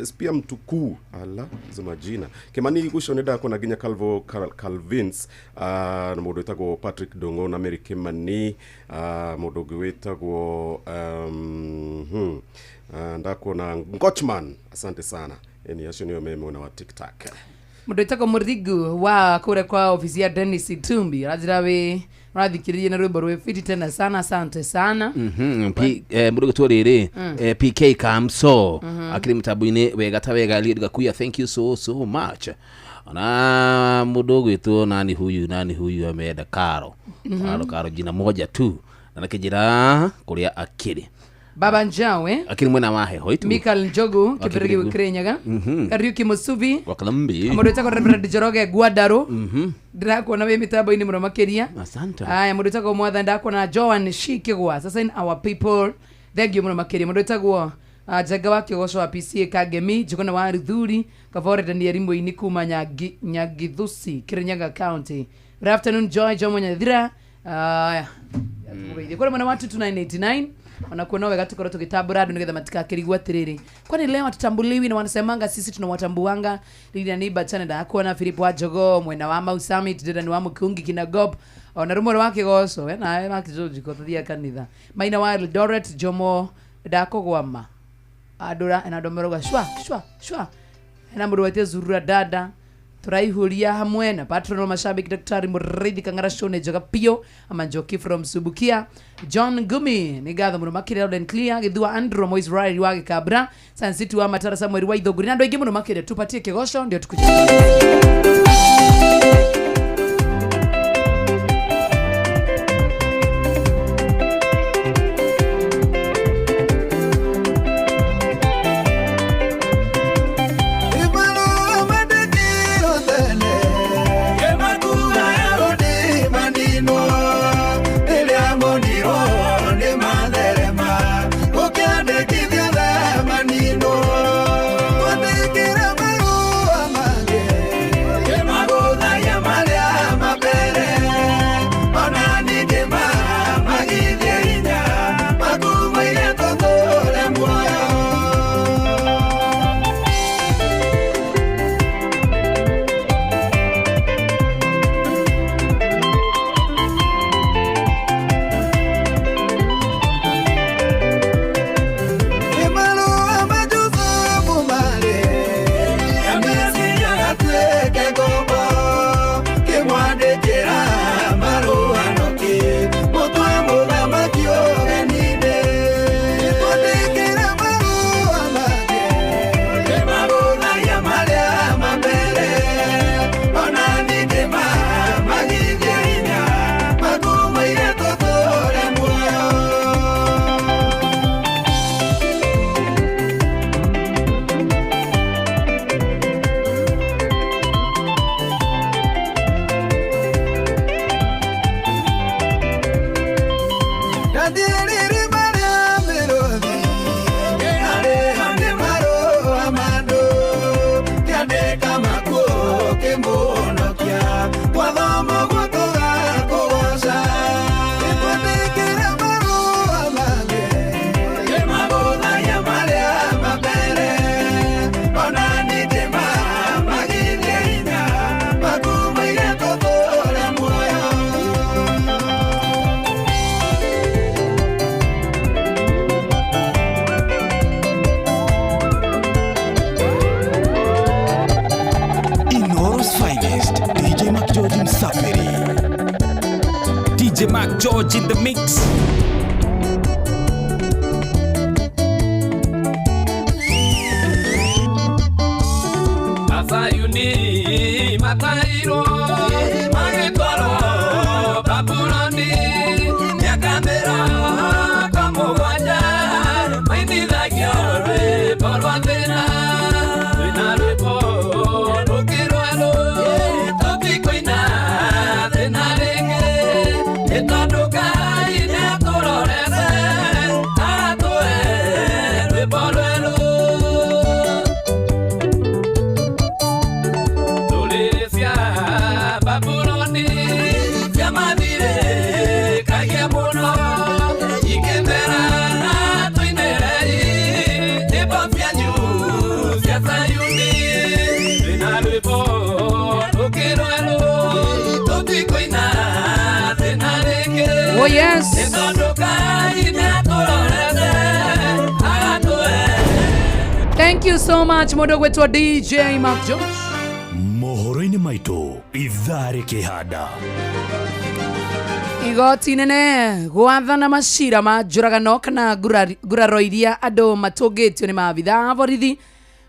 Spia mtukuu ala hizo majina Kimani gusho nenda ndakuona ginya Calvo Calvins, na mundu witagwo Patrick Dongo na Mary Kimani, mundu ungi witagwo ndakuona Ngochman, asante sana. Eni acio nio memona wa TikTok. Mundu witagwo Murigu wa kure kwa ofisi ya Dennis Itumbi aranjira wi rathikiririe na rwimbo rwi fiti tena sana, asante sana. Mundu gwitwo riri PK Kamso akiri mtambo-ini wega ta wega Eliud Gakuya, thank you so so much. Na mundu gwitwo nani huyu ameenda Karo. Karo jina moja tu na nakijira kuria akiri Baba Njawe akiri mwena wa heho itu Michael Njogu Kibirigi Kirinyaga Kariuki Musubi Wakalambi mundu witagwo Reverend Njoroge Gwadaro ndirakuona wi mitambo-ini muno makiria, asante. Aya mundu witagwo Mwatha ndakuona Joan Shikigwa sasa in our people, thank you muno makiria. Mundu witagwo Njenga wa Kigoco wa PCA Kangemi Njuguna wa Ruthuri Kavore Daniel Muini kuma Nyagithusi Kirinyaga County. Good afternoon Joy Jomo Nyathira. Aya kuri mwena wa 2989 wanakuona wega tukorwo tugitambura andu nigetha matikakirigwo atiriri kwani leo hatutambuliwi na wanasemanga sisi tunawatambuanga. Lilian Iba chana ndakuona Philip wa Jogo mwena wa Mau Summit Dedan wa Mukungi Kinagop ona rumoro wa Kigoco we nawe Mark George ko tuthia kanitha Maina wa Eldoret Jomo ndakugwama andura na andu meroga shwa shwa shwa na mundu wetie zurura dada turaihuria hamwe na patron mashabiki Daktari Murithi Kang'ara Shone Njoga Pio ama Njoki from Subukia John Gumi ni gatho muno makiria loud and clear Githua Andrew Mo Israel wa Gikabra San City wa Matara Samuel wa Ithunguri na andu aingi muno makiria. Tupatie kigoco ndio tukuje. DJ Mark George in the mix. Asayuni matairo magitwaro Babuloni nyakamera kamugwanja maithithagio rwimbo rwa thĩna rwĩna rwĩmbo rũngĩ rwerũ tũtikũina thĩna rĩngĩ nĩ tondũ Ngai nĩatũrorete atũhe rwĩmbo rwerũ. Oh yes. Nĩ tondũ Ngai nĩatũrorete agatũhe. Thank you so much mũndũ gwĩtwo DJ Mark George. Mohoro-inĩ maitũ ithaa rĩkĩhanda. Igoti nene gwathana macira ma njũragano kana nguraro iria andũ matũngĩtio nĩ maabitha a borithi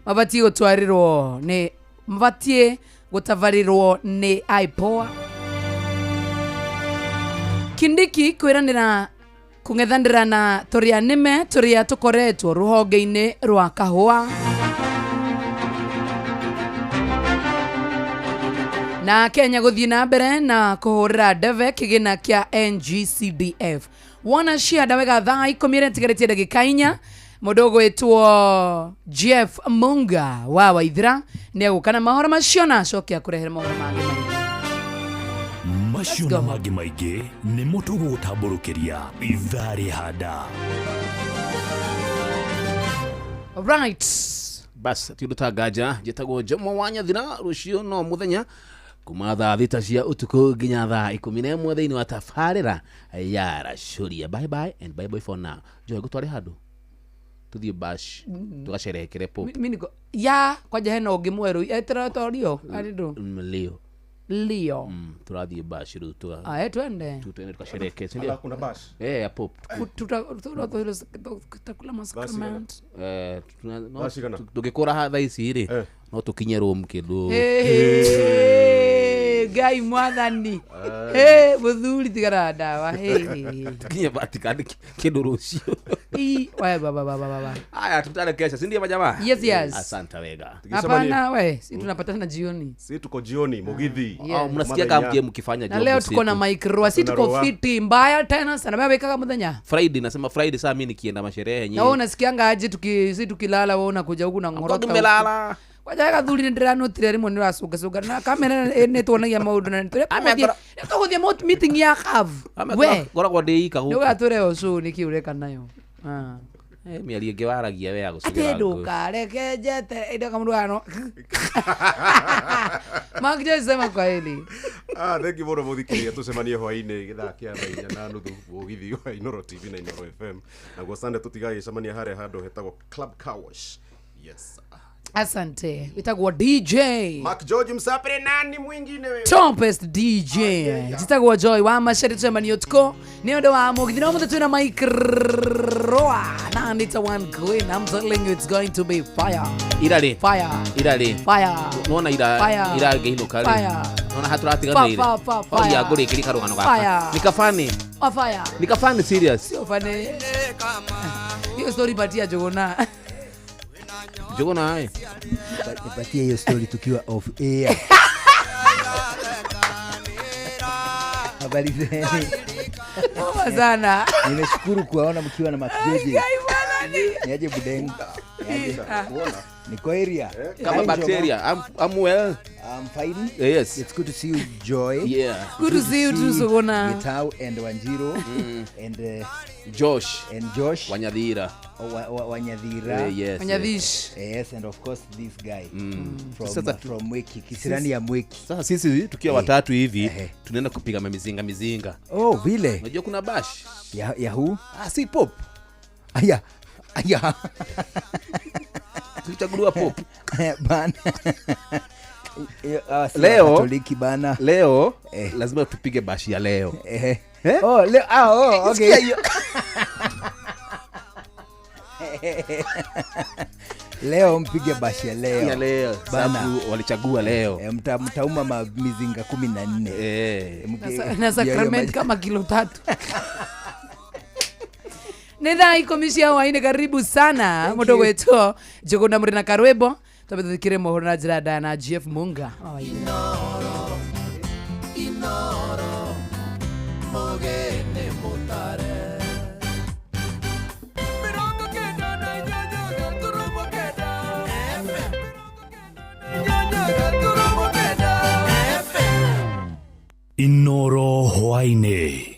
mabatiĩ gũtwarĩrwo nĩ mabatiĩ gũtabarĩrwo nĩ IPOA. Kindiki kwĩranĩra kũng'ethanĩra na tũrĩa nĩme tũrĩa tũkoretwo rũhonge-inĩ rwa kahũa. Na Kenya gũthiĩ na mbere na kũhũrĩra ndebe kĩgĩna kĩa NGCDF. Wona cianda wega thaa 10 ĩrĩa ĩtigarĩtie ndagĩka 4 mũndũ ũgwĩtwo Jeff Munga wa Waithira nĩ egũka na mohoro macio na acoke akũrehere mohoro mangĩ maingĩ. Macio na mangĩ maingĩ nĩmo tũgũgũtambũrũkĩria ithaa rĩhanda. Right. Bas ti ũndũ ta nganja njĩtagwo Jomo wa Nyathira rũciũ no mũthenya kuma thaa 6 cia ũtukũ nginya thaa 11 thĩinĩ wa tabarĩra ya Racũria. Bye bye and bye bye for now. Joy gũtware handũ tũthiĩ bash tũgacerehekere pop. Mi niko ya kwanja hena ũngĩ mwerũ etĩra Rio arĩ ndũ? Leo. Leo. Tũrathiĩ bash rĩu Ae twende. Twende tukasherehekee, si ndio? Ala, kuna bash? Ya pop. Tutakula masacrament. Bash igana? Tũngĩkũra haha thaa ici rĩ no tũkinye room kĩndũ. Ngai mwathani. Mũthuri tigara ndawa. Tukinye Vatican kĩndũ rũciũ. We baba baba baba. Haya tutane kesho, si ndio majamaa? Yes, yes. Asante wega. Hapana we, si tunapatana jioni. Si tuko jioni Mugithi. Yeah. Mnasikia kama mje mkifanya Na job leo usiku. tuko na Mike Roa, si tuko fiti mbaya tena sana. Wewe wekaga muthenya. Friday nasema Friday saa mimi nikienda masherehe Na nyinyi. wewe unasikianga aje si tukilala wewe unakuja huku na ngorota. Tumelala. Kwaja gathuri nĩ ndĩranotire rĩmwe nĩ ũracũngacũnga na kamera nĩ tuonagia maũndũ na nĩtũgũthiĩ meeting ya CAF. We ngoragwo ndĩ ika nĩ gũkũ. ũgatũre ũcũ nĩkĩ ũreka nayo. Mĩario ĩngĩ waragia we ya Atĩ gũcigĩra ngũ. ndũkareke njete ĩndo kamũndũ gano. Mark Joyce sema kwa heli. Thank you mũno mũthikĩrĩria tũcemanie hwaĩ-inĩ gĩthaa kĩa thaa 4:30 mũgithi wa Inoro TV na Inoro FM. Naguo Sunday tũtigagĩcemania harĩa handũ hetagwo Club Car Wash. Yes. Asante. Witagwo DJ Mark George Msapre nani mwingine wewe? Tompest DJ. Jitagwo Joy wa Maceri tucemanie ũtukũ nĩ ũndũ wa mũgithi na ũmũthĩ twĩna Mike Roa na Anita One Queen. I'm telling you it's going to be fire. Ira rĩ? Fire. Ira rĩ? Fire. Nona ira Fire. ira ngĩinũka rĩ? Fire. Nona hatũratiganĩire. Fire. Oya ngũrĩkĩrie karũgano gaka. Fire. Ni kafani. Oh, fire. Ni kafani serious. Sio fane. Hiyo story patia Jogona. Jogona eh. Nipatie hiyo story tukiwa off air. Habari zenu. Poa sana. Nimeshukuru kuwaona mkiwa na Mark George. Niaje Budeng? Niaje? Niko area. Kama Hi, bacteria. Jomo. I'm well. I'm fine. Yes. It's good to see you, Joy. Yeah. Good to see you too, Suguna. Gitau and Wanjiru and Josh. And Josh. Wanyathira. Wanyathira. Yes. Wanyathish. Yes, and of course this guy from Sasa from Mwiki, Kisirani ya Mwiki. Sasa sisi tukiwa watatu hivi tunaenda kupiga mizinga mizinga. Oh, vile. Unajua kuna bash. Ya who? Si pop. Aya. Aya. Tulichaguliwa pop. Bana. Leo Katoliki bana. Leo lazima tupige bash ya leo. Oh, leo oh, okay. Leo mpige bash ya leo. Ya leo. Bana. Sababu walichagua leo. Mtauma mizinga 14. Na sacrament kama kilo 3. Nĩ thaa 10 cia hwaĩ-inĩ, karibu sana mũndũ gwĩtwo Njũgũna mũrĩ na karwĩmbo twambe tũthikĩre mohoro na njĩra ndaya na GF Munga. Inoro, Inoro, mũgeni mũtare. Inoro hwaĩ-inĩ.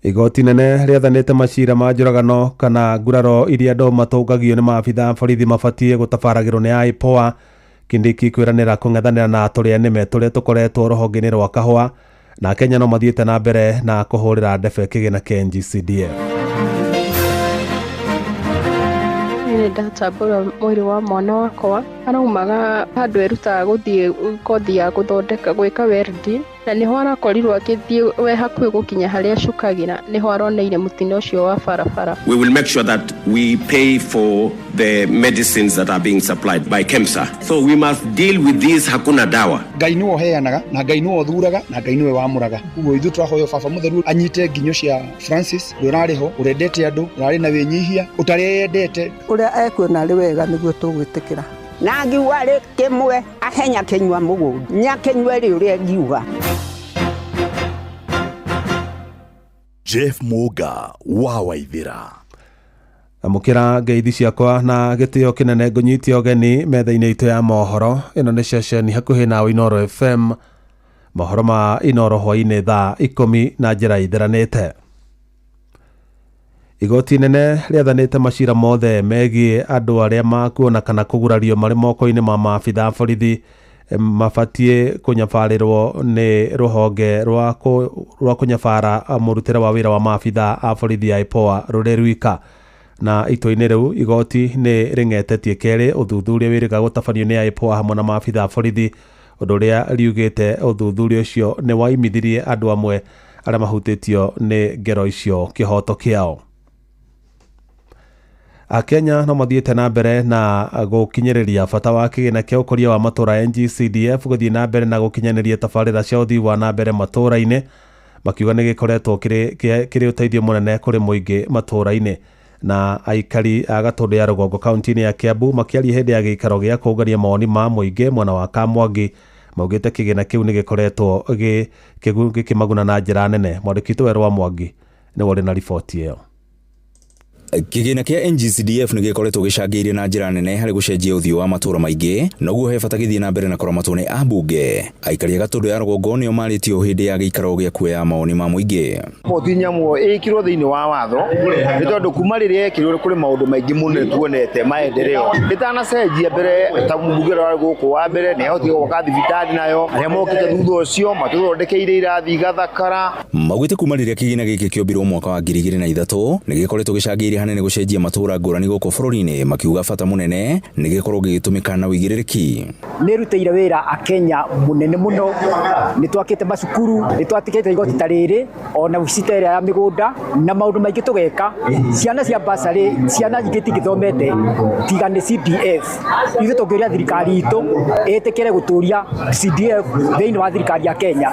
Igoti nene rĩathanĩte macira ma njũragano kana nguraro iria andũ matũngagio nĩ maabitha a borithi mabatiĩ gũtabaragĩrwo nĩ IPOA. Kindiki kwĩranĩra kũng'ethanĩra na tũrĩa nĩme tũrĩa tũkoretwo rũhonge-inĩ rwa kahũa, na Kenya no mathiĩte na mbere na kũhũrĩra ndebe kĩgĩna kĩa NGCDF. Niĩ ndatambũra mwĩrĩ wa mwana wakwa, araumaga handũ erutaga gũthiĩ kothi ya gũthondeka gwĩka welding, na nĩho arakorirwo agĩthiĩ we hakuhĩ gũkinya harĩa acukagĩra, nĩho aroneire mũtino ũcio wa barabara. We will make sure that we pay for the medicines that are being supplied by KEMSA. So we must deal with this hakuna dawa. Ngai nĩwe ũheanaga na Ngai nĩwe ũthuraga na Ngai nĩwe wamũraga. Koguo ithuĩ tũrahoya baba mũtheru anyite nginyo cia Francis ũrĩa ũrarĩ ho, ũrendete andũ, ũrarĩ na wĩnyihia, ũtareyendete. Ũrĩa ekuona arĩ wega nĩguo tũgwĩtĩkĩra. Na ngiuga rĩ kĩmwe ahenya kĩnyua mũgũnda nĩakĩnyue rĩ ũrĩa ngiuga. Jeff Muga wa Waithira. Amũkĩra ngeithi ciakwa na gĩtĩo kĩnene, ngũnyitie ũgeni metha-inĩ itũ ya mohoro. Ĩno nĩ ceceni hakuhĩ na Inooro FM, mohoro ma Inooro hwainĩ thaa 10 na njĩra itheranĩte. Igoti inene rĩathanĩte macira mothe megiĩ andũ arĩa makuona kana kũgurario marĩ moko-inĩ ma maabitha a borithi mabatiĩ kũnyabarĩrwo nĩ rũhonge rwa kũnyabara mũrutĩre wa wĩra wa maabitha a borithi ya IPOA rũrĩ rwika. Na itua-inĩ rĩu igoti nĩ rĩng'etetie kerĩ ũthuthuria wĩrĩga gũtabanio nĩ IPOA hamwe na maabitha a borithi, ũndũ ũrĩa riugĩte ũthuthuria ũcio nĩ waimithirie andũ amwe arĩa mahutĩtio nĩ ngero icio kĩhoto kĩao. Akenya no mathiĩte na mbere na gũkinyĩrĩria bata wa kĩgĩna kĩa ũkũria wa matũra NGCDF gũthiĩ na mbere na gũkinyanĩria tabarĩra cia ũthii wa na mbere matũra-inĩ, makiuga nĩ gĩkoretwo kĩrĩ ũteithio mũnene kũrĩ mũingĩ matũra-inĩ. Na aikari a Gatũndũ ya rũgongo kaunti-inĩ ya Kiambu makĩaria hĩndĩ ya gĩikaro gĩa kũngania mawoni ma mũingĩ mwena wa Kamwangi maugĩte kĩgĩna kĩu nĩ gĩkoretwo gĩkĩmaguna na njĩra nene. Mwandĩki witũ Werũ wa Mwangi nĩwe ũrĩ na riboti ĩyo. Kĩgĩna kĩa NGCDF nĩ gĩkoretwo gĩcangĩire na njĩra nene harĩ gũcenjia ũthiũ wa matũra maingĩ, noguo he bata gĩthiĩ na mbere na kũramatwo nĩ ambunge. Aikari a Gatũndũ ya rũgongo nĩo marĩtio hĩndĩ ya gĩikaro gĩa kuoya mawoni ma mũingĩ. Poti nyamũ ĩkirwo thĩinĩ wa watho nĩ tondũ kuma rĩrĩa ĩkirwo kũrĩ maũndũ maingĩ mũno tuonete maendeleo. Ĩtanacenjia mbere ta mbunge ũrĩa warĩ gũkũ wa mbere nĩ ahotire gwaka thibitarĩ nayo, arĩa mokĩte thutha ũcio matũthondekeire irathi igathakara. Maugĩte kuma rĩrĩa kĩgĩna gĩkĩ kĩombirwo mwaka wa 2003 nĩ gĩkoretwo gĩcangĩire hanene gũcenjia matũra ngũrani gũkũ bũrũri-inĩ, makiuga bata mũnene nĩ gĩkorwo gĩgĩtũmĩka na ũigĩrĩrĩki. Nĩ rutĩire wĩra akenya mũnene mũno, nĩ twakĩte macukuru, nĩ twatĩkĩte igoti ta rĩrĩ, ona wabici ta ĩrĩa ya mĩgũnda na maũndũ maingĩ tũgeka. Ciana cia bursary, ciana ingĩ itingĩthomete tiga nĩ CDF. Ithuĩ tũngĩũria thirikari itũ ĩtĩkĩre gũtũria CDF thĩinĩ wa thirikari ya Kenya.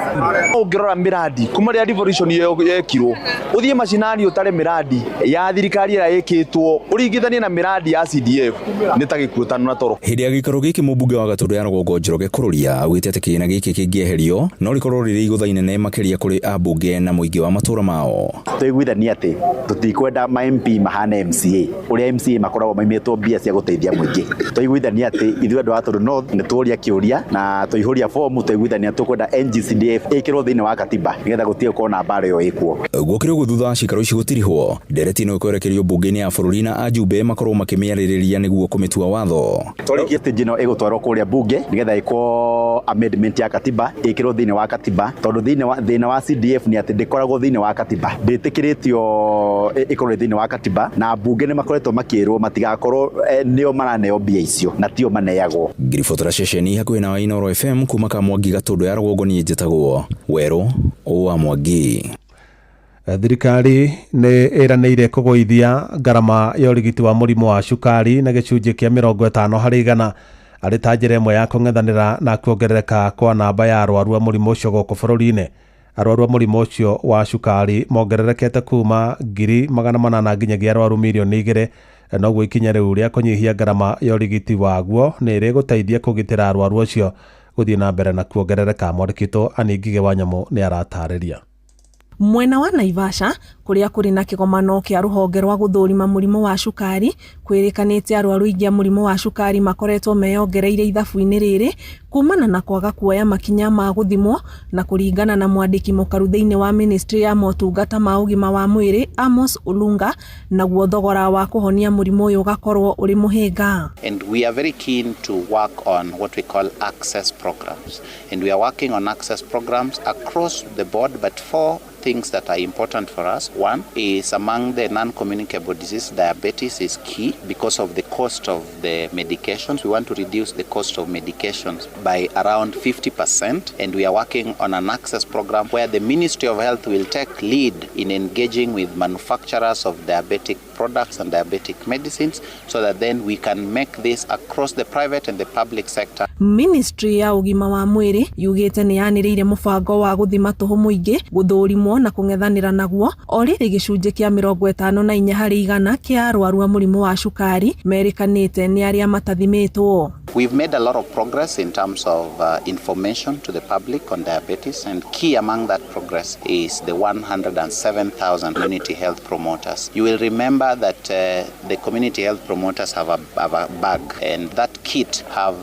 Ũngĩrora mĩrandi kuma rĩrĩa devolution yekirwo, ũthiĩ macinani ũtare mĩrandi ya thirikari ĩrĩa ĩkĩtwo ũringithanie na mĩrandi ya CDF nĩ ta gĩkuũ tano na toro. Hĩndĩ ya gĩikaro gĩkĩ mũmbunge wa Gatũndũ ya rũgongo Njoroge Kũrũria augĩte atĩ kĩgĩna gĩkĩ kĩngĩeherio no rĩkorwo rĩrĩ igũtha inene makĩria kũrĩ ambunge na mũingĩ wa matũra mao. Tũiguithanie atĩ tũtikwenda ma MP mahane MCA, ũrĩa MCA makoragwo maimĩtwo mbia cia gũteithia mũingĩ. Tũiguithanie atĩ ithuĩ andũ a Gatũndũ North nĩ tũria kĩũria na tũihũria fomu, tũiguithania tũkwenda NGCDF ĩkĩrwo thĩinĩ wa katiba nĩgetha gũtige gũkorwo na mbara ĩyo ĩkuo. Gũkĩrĩ ũguo thutha wa cikaro ici gũtirihwo, ndereti no ĩkwerekerio mbunge-inĩ ya bũrũri na ajumbe makorwo makĩmĩarĩrĩria nĩguo kũmĩtua watho. Tũrĩkie stage ĩno ĩgũtwarwo kũrĩa mbunge nĩgetha ĩkwo amendment ya katiba ĩkĩrwo thĩinĩ wa katiba, tondũ thĩna wa CDF nĩ atĩ ndĩkoragwo thĩinĩ wa katiba, ndĩtĩkĩrĩtio ĩkorwo thĩinĩ wa katiba, na mbunge nĩ makoretwo makĩrwo matigakorwo nĩo maraneo mbia icio na tio maneagwo. Ngiribotera ceceni hakuhĩ na Inooro FM kuma Kamwangi Gatũndũ ya rũgongo, niĩ njĩtagwo Werũ wa Mwangi. Thirikari nĩ ĩranĩire kũgũithia ngarama ya ũrigiti wa mũrimũ wa cukari na gĩcunjĩ kĩa 50 harĩ igana arĩ ta njĩra ĩmwe ya kũng'ethanĩra na kuongerereka kwa namba ya arwaru a mũrimũ ũcio gũkũ bũrũri-inĩ. Arwaru a mũrimũ ũcio wa cukari mongererekete kuma 800,000 nginyagia arwaru mirioni 2, noguo ikinya rĩu rĩa kũnyihia ngarama ya ũrigiti waguo nĩ rĩgũteithia kũgitĩra arwaru acio gũthiĩ na mbere na kuongerereka. Mwandĩki witũ Annie Ngigĩ wa Nyamũ nĩ aratarĩria. Mwena wa Naivasha Kũrĩa kũrĩ na kĩgomano kĩa rũhonge rwa gũthũrima mũrimũ wa cukari, kwĩrĩkanĩte arwaru aingĩ a mũrimũ wa cukari makoretwo meyongereire ithabu-inĩ rĩrĩ kumana na kwaga kuoya makinya ma gũthimwo, na kũringana na mwandĩki mũkaru thĩinĩ wa ministry ya motungata ma ũgima wa mwĩrĩ Amos Olunga, naguo thogora wa kũhonia mũrimũ ũyũ ũgakorwo ũrĩ mũhĩnga. And we are very keen to work on what we call access programs. And we are working on access programs across the board, but four things that are important for us. One is among the non-communicable diseases, diabetes is key because of the cost of the medications. We want to reduce the cost of medications by around 50%, and we are working on an access program where the Ministry of Health will take lead in engaging with manufacturers of diabetic products and diabetic medicines so that then we can make this across the private and the public sector. Ministry ya ũgima wa mwĩrĩ yugĩte nĩ yanĩrĩire mũbango wa gũthima tũhũ mũingĩ, gũthũrimwo na kũng'ethanĩra naguo. O rĩrĩ, gĩcunjĩ kĩa 54% kĩa arwaru a mũrimũ wa cukari merĩkanĩte nĩ arĩa matathimĩtwo. We've made a lot of progress in terms of information to the public on diabetes, and key among that progress is the 107,000 community health promoters. You will remember that the community health promoters have a bag, and that kit have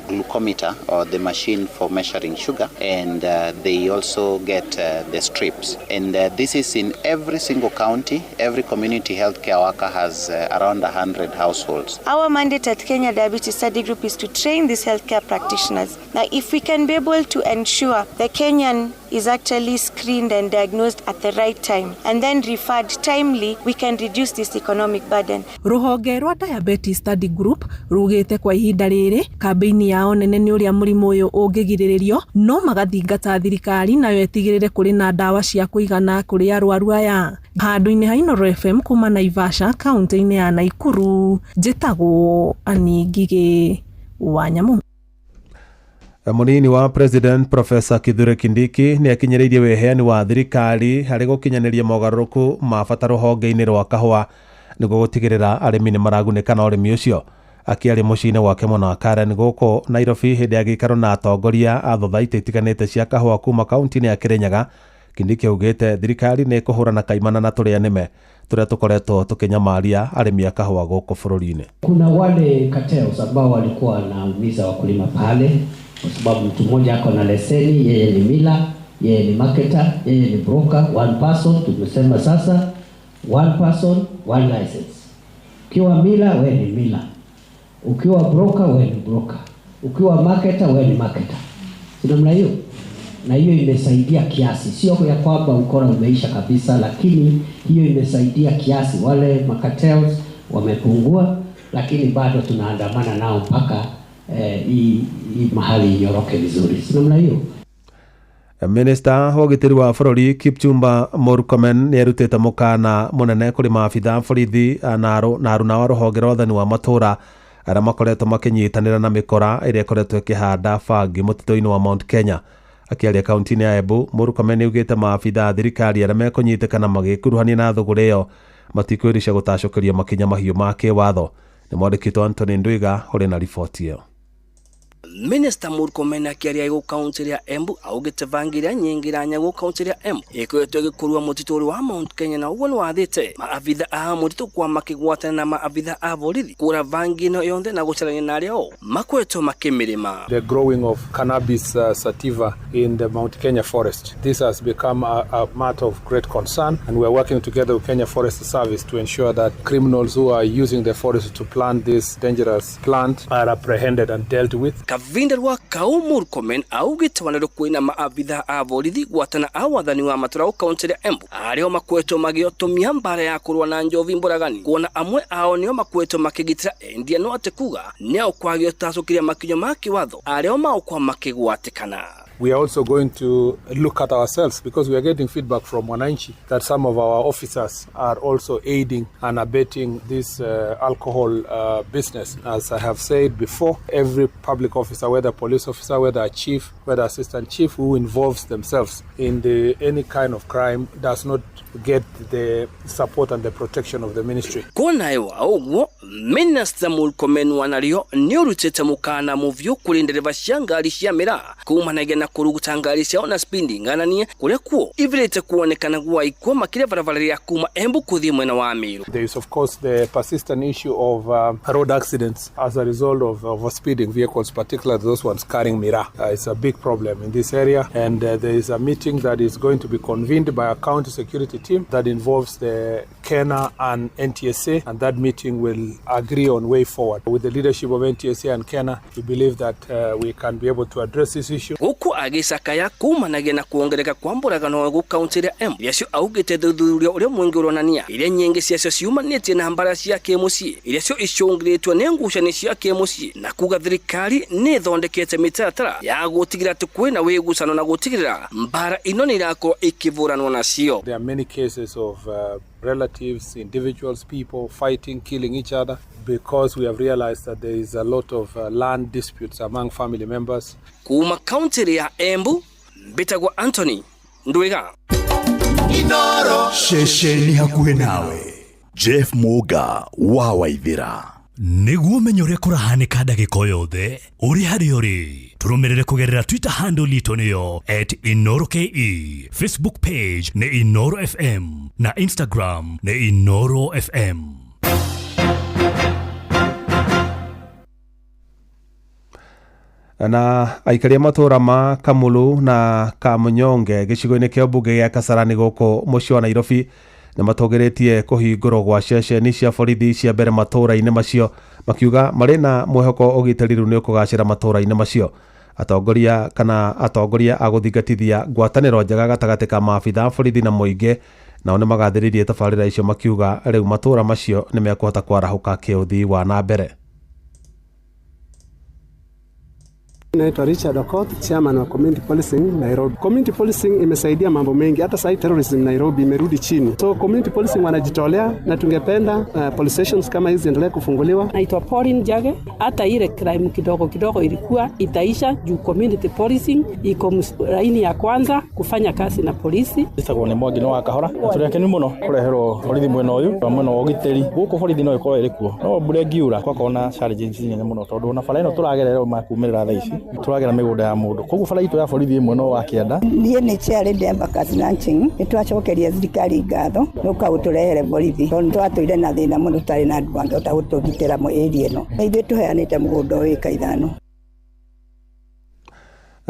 glucometer, or the machine for measuring sugar, and they also get the strips. And this is in every single county. Every community healthcare worker has around 100 households. Our mandate at Kenya Diabetes Study Group is to train these healthcare practitioners. Now, if we can be able to ensure the Kenyan is actually screened and diagnosed at the right time and then referred timely, we can reduce this economic burden. Rũhonge rwa Diabetes Study Group rugĩte kwa ihinda rĩrĩ kambĩini yao nene nĩ ũrĩa mũrimũ ũyũ ũngĩgirĩrĩrio, no magathingata thirikari nayo ĩtigĩrĩre kũrĩ na ndawa cia kũigana kũrĩ arwaru aya. Handũ-inĩ ha Inooro FM kuma Naivasha, kaunti-inĩ ya Naikuru, njĩtagwo Ani Ngigĩ wa Nyamu. Mũnini wa President Professor Kithure Kindiki nĩ akinyĩrĩirie wĩheani wa thirikari harĩ gũkinyanĩria mogarũrũku ma bata rũhonge-inĩ rwa kahũa nĩguo gũtigĩrĩra arĩmi nĩ maragunĩka na ũrĩmi ũcio. Akĩaria mũciĩ-inĩ gwake mwena wa Karen gũkũ Nairobi hĩndĩ ya gĩikaro na atongoria a thothaitĩ itiganĩte cia kahũa kuma kaunti-inĩ ya Kirinyaga, Kindiki augĩte thirikari nĩ ĩkũhũrana kaimana na tũrĩa nĩme tũrĩa tũkoretwo tũkĩnyamaria arĩmi a kahũa gũkũ bũrũri-inĩ. Kuna wale cartels ambao walikuwa wanaumiza wakulima pale, kwa sababu mtu mmoja ako na leseni, yeye ni miller, yeye ni marketer, yeye ni broker, one person. Tumesema sasa one person one license. Ukiwa miller, wewe ni miller, ukiwa broker, wewe ni broker, ukiwa marketer, wewe ni marketer, si namna hiyo? Na hiyo imesaidia kiasi, sio ya kwamba ukora umeisha kabisa, lakini hiyo imesaidia kiasi. Wale macartels wamepungua, lakini bado tunaandamana nao mpaka hii mahali inyoroke vizuri, si namna hiyo? Minista wa ũgitĩri wa bũrũri Kipchumba Murkomen nĩ arutĩte mũkana mũnene kũrĩ maabitha a borithi na aruna wa rũhonge rwa wathani wa matũũra arĩa makoretwo makĩnyitanĩra na mĩkora ĩrĩa ĩkoretwo ĩkĩhanda bangi mũtitũ-inĩ wa Mount Kenya. Akĩaria kaunti-inĩ ya Embu, Murkomen nĩaugĩte maabitha a thirikari arĩa mekũnyitĩkana magĩkuruhania na thũgũrĩ ĩyo matikwĩrica gũtacũkĩrio makinya mahiũ ma kĩwatho. Nĩ mwandĩki Anthony Ndwiga ũrĩ na riboti ĩyo. Minista Murkomen akĩaria gũ kaunti ya Embu augĩte bangi iria nyingĩ iranyagwo kaunti ya Embu ĩkoretwo ĩgĩkũrua mũtitũ ũrĩa wa Mount Kenya, na ũguo nĩ wathĩte maabitha a mũtitũ kwa makĩgwatana na maabitha a borithi kũra bangi ĩno yonthe na gũcarania na arĩa o makoretwo makĩmĩrĩma. The growing of cannabis sativa in the Mount Kenya forest. This has become a matter of great concern, and we are working together with Kenya Forest Service to ensure that criminals who are using the forest to plant this dangerous plant are apprehended and dealt with. Kavinda rwa kau, Murkomen augĩte wanarũ kwĩna maabitha a borithi gwatana a wathani wa matũra kaunti ya Embu arĩa makoretwo magĩotomia mbara ya kũrũa na njovi mbũragani, kuona amwe ao nĩo makoretwo makĩgitĩra endia, no atĩ kuga nĩao kwagĩotacũkĩria makinyo ma kĩwatho arĩa maũkwa makĩgwatĩkana. We are also going to look at ourselves because we are getting feedback from Wananchi that some of our officers are also aiding and abetting this alcohol business. As I have said before, every public officer, whether police officer, whether a chief, whether assistant chief, who involves themselves in any kind of crime does not get the support and the protection of the ministry. Kuona ewa ũguo, Minista Murkomen wanario nĩ ũrutĩte mũkana mũvyũ kũrĩ ndereba cia ngari cia mĩraa kumanagia na kũruguta ngari ciao na spindi ng'ananie kũrĩa kuo ivirĩte kuonekana gwa ikuo makĩria barabara ya kuma Embu kũthiĩ mwena wa Meru. There is of course the persistent issue of road accidents as a result of overspeeding vehicles, particularly those ones carrying miraa. It's a big problem in this area, and there is a meeting that is going to be convened by a county security team that involves the KENA and NTSA, and that meeting will agree on way forward. With the leadership of NTSA and KENA, we believe that we can be able to address this issue. Gũkũ agĩcakaya kumanagia na kuongereka kwa mbũragano gũ kaunti ya Embu iria cio augĩte thuthuria ũrĩa mũingĩ ũronania iria nyingĩ ciacio ciumanĩtie na mbara cia kĩmũciĩ iria cio icũngĩrĩtwo nĩ ngucanio cia kĩmũciĩ na kuga thirikari nĩ ĩthondekete mĩtaratara ya gũtigĩrĩra atĩ kwĩna wĩgucano na gũtigĩrĩra mbara ino nĩ irakorwo ikĩvũranwo nacio. There are many cases of relatives, individuals, people fighting, killing each other, because we have realized that there is a lot of land disputes among family members. Kuma kaunti ya Embu, mbĩtagwo Anthony Ndwiga. Inoro ceceni hakuhĩ nawe. Jeff Muga wa Waithira. Nĩguo ũmenye ũrĩa kũrahanĩka ndagĩka o yothe ũrĩ harĩa ũrĩ, tũrũmĩrĩre kũgerera Twitter handle itũ nĩyo @InoroKE, Facebook page nĩ Inoro FM na Instagram nĩ Inoro FM. Na aikari a matũũra ma Kamulu na Kamunyonge gĩcigo-inĩ kĩa mbunge gĩa Kasarani gũkũ mũciĩ wa Nairobi nĩ matongoretie kũhingũrwo gwa ceceni cia borithi cia mbere matũũra-inĩ macio, makiuga marĩ na mwĩhoko ũgitĩri rĩu nĩ ũkũgacĩra matũũra-inĩ macio. Atongoria kana atongoria a gũthingatithia ngwatanĩro njega gatagatĩ ka maabitha a borithi na mũingĩ nao nĩ magathĩrĩirie tabarĩra icio, makiuga rĩu matũũra macio nĩ mekũhota kwarahũka kĩũthii wa na mbere. Naitwa Richard Okoth, chairman wa Community Policing Nairobi. Community Policing imesaidia mambo mengi, hata sasa terrorism Nairobi imerudi chini. So community policing wanajitolea na tungependa police stations kama hizi ziendelee kufunguliwa. Naitwa Pauline Jage, hata ile crime kidogo kidogo ilikuwa itaisha juu community policing iko laini ya kwanza kufanya kazi na polisi. Njĩtagwo nĩ Mwangi wa Kahora, na tũrĩ akenu mũno kũreherwo borithi mwena ũyũ wa mwena wa ũgitĩri. Gũkũ borithi no ĩkorwo ĩrĩ kuo, no mbura ĩngiura gwakorwo na challenges nene mũno, tondũ ona bara ĩno tũragerera makumĩrĩra thaa ici tũragera mĩgũnda ya mũndũ, koguo bara itũ ya borithi ĩmwe no wa kĩanda. Niĩ nĩ chair Embakasi Ranching, nĩ twacokeria thirikari ngatho nĩ ũka gũtũrehere borithi, tondũ twatũire na thĩna mũno tũtarĩ na andũ mangĩhota gũtũgitĩra area ĩno. Na ithuĩ tũheanĩte mũgũnda ũyũ ĩka 5.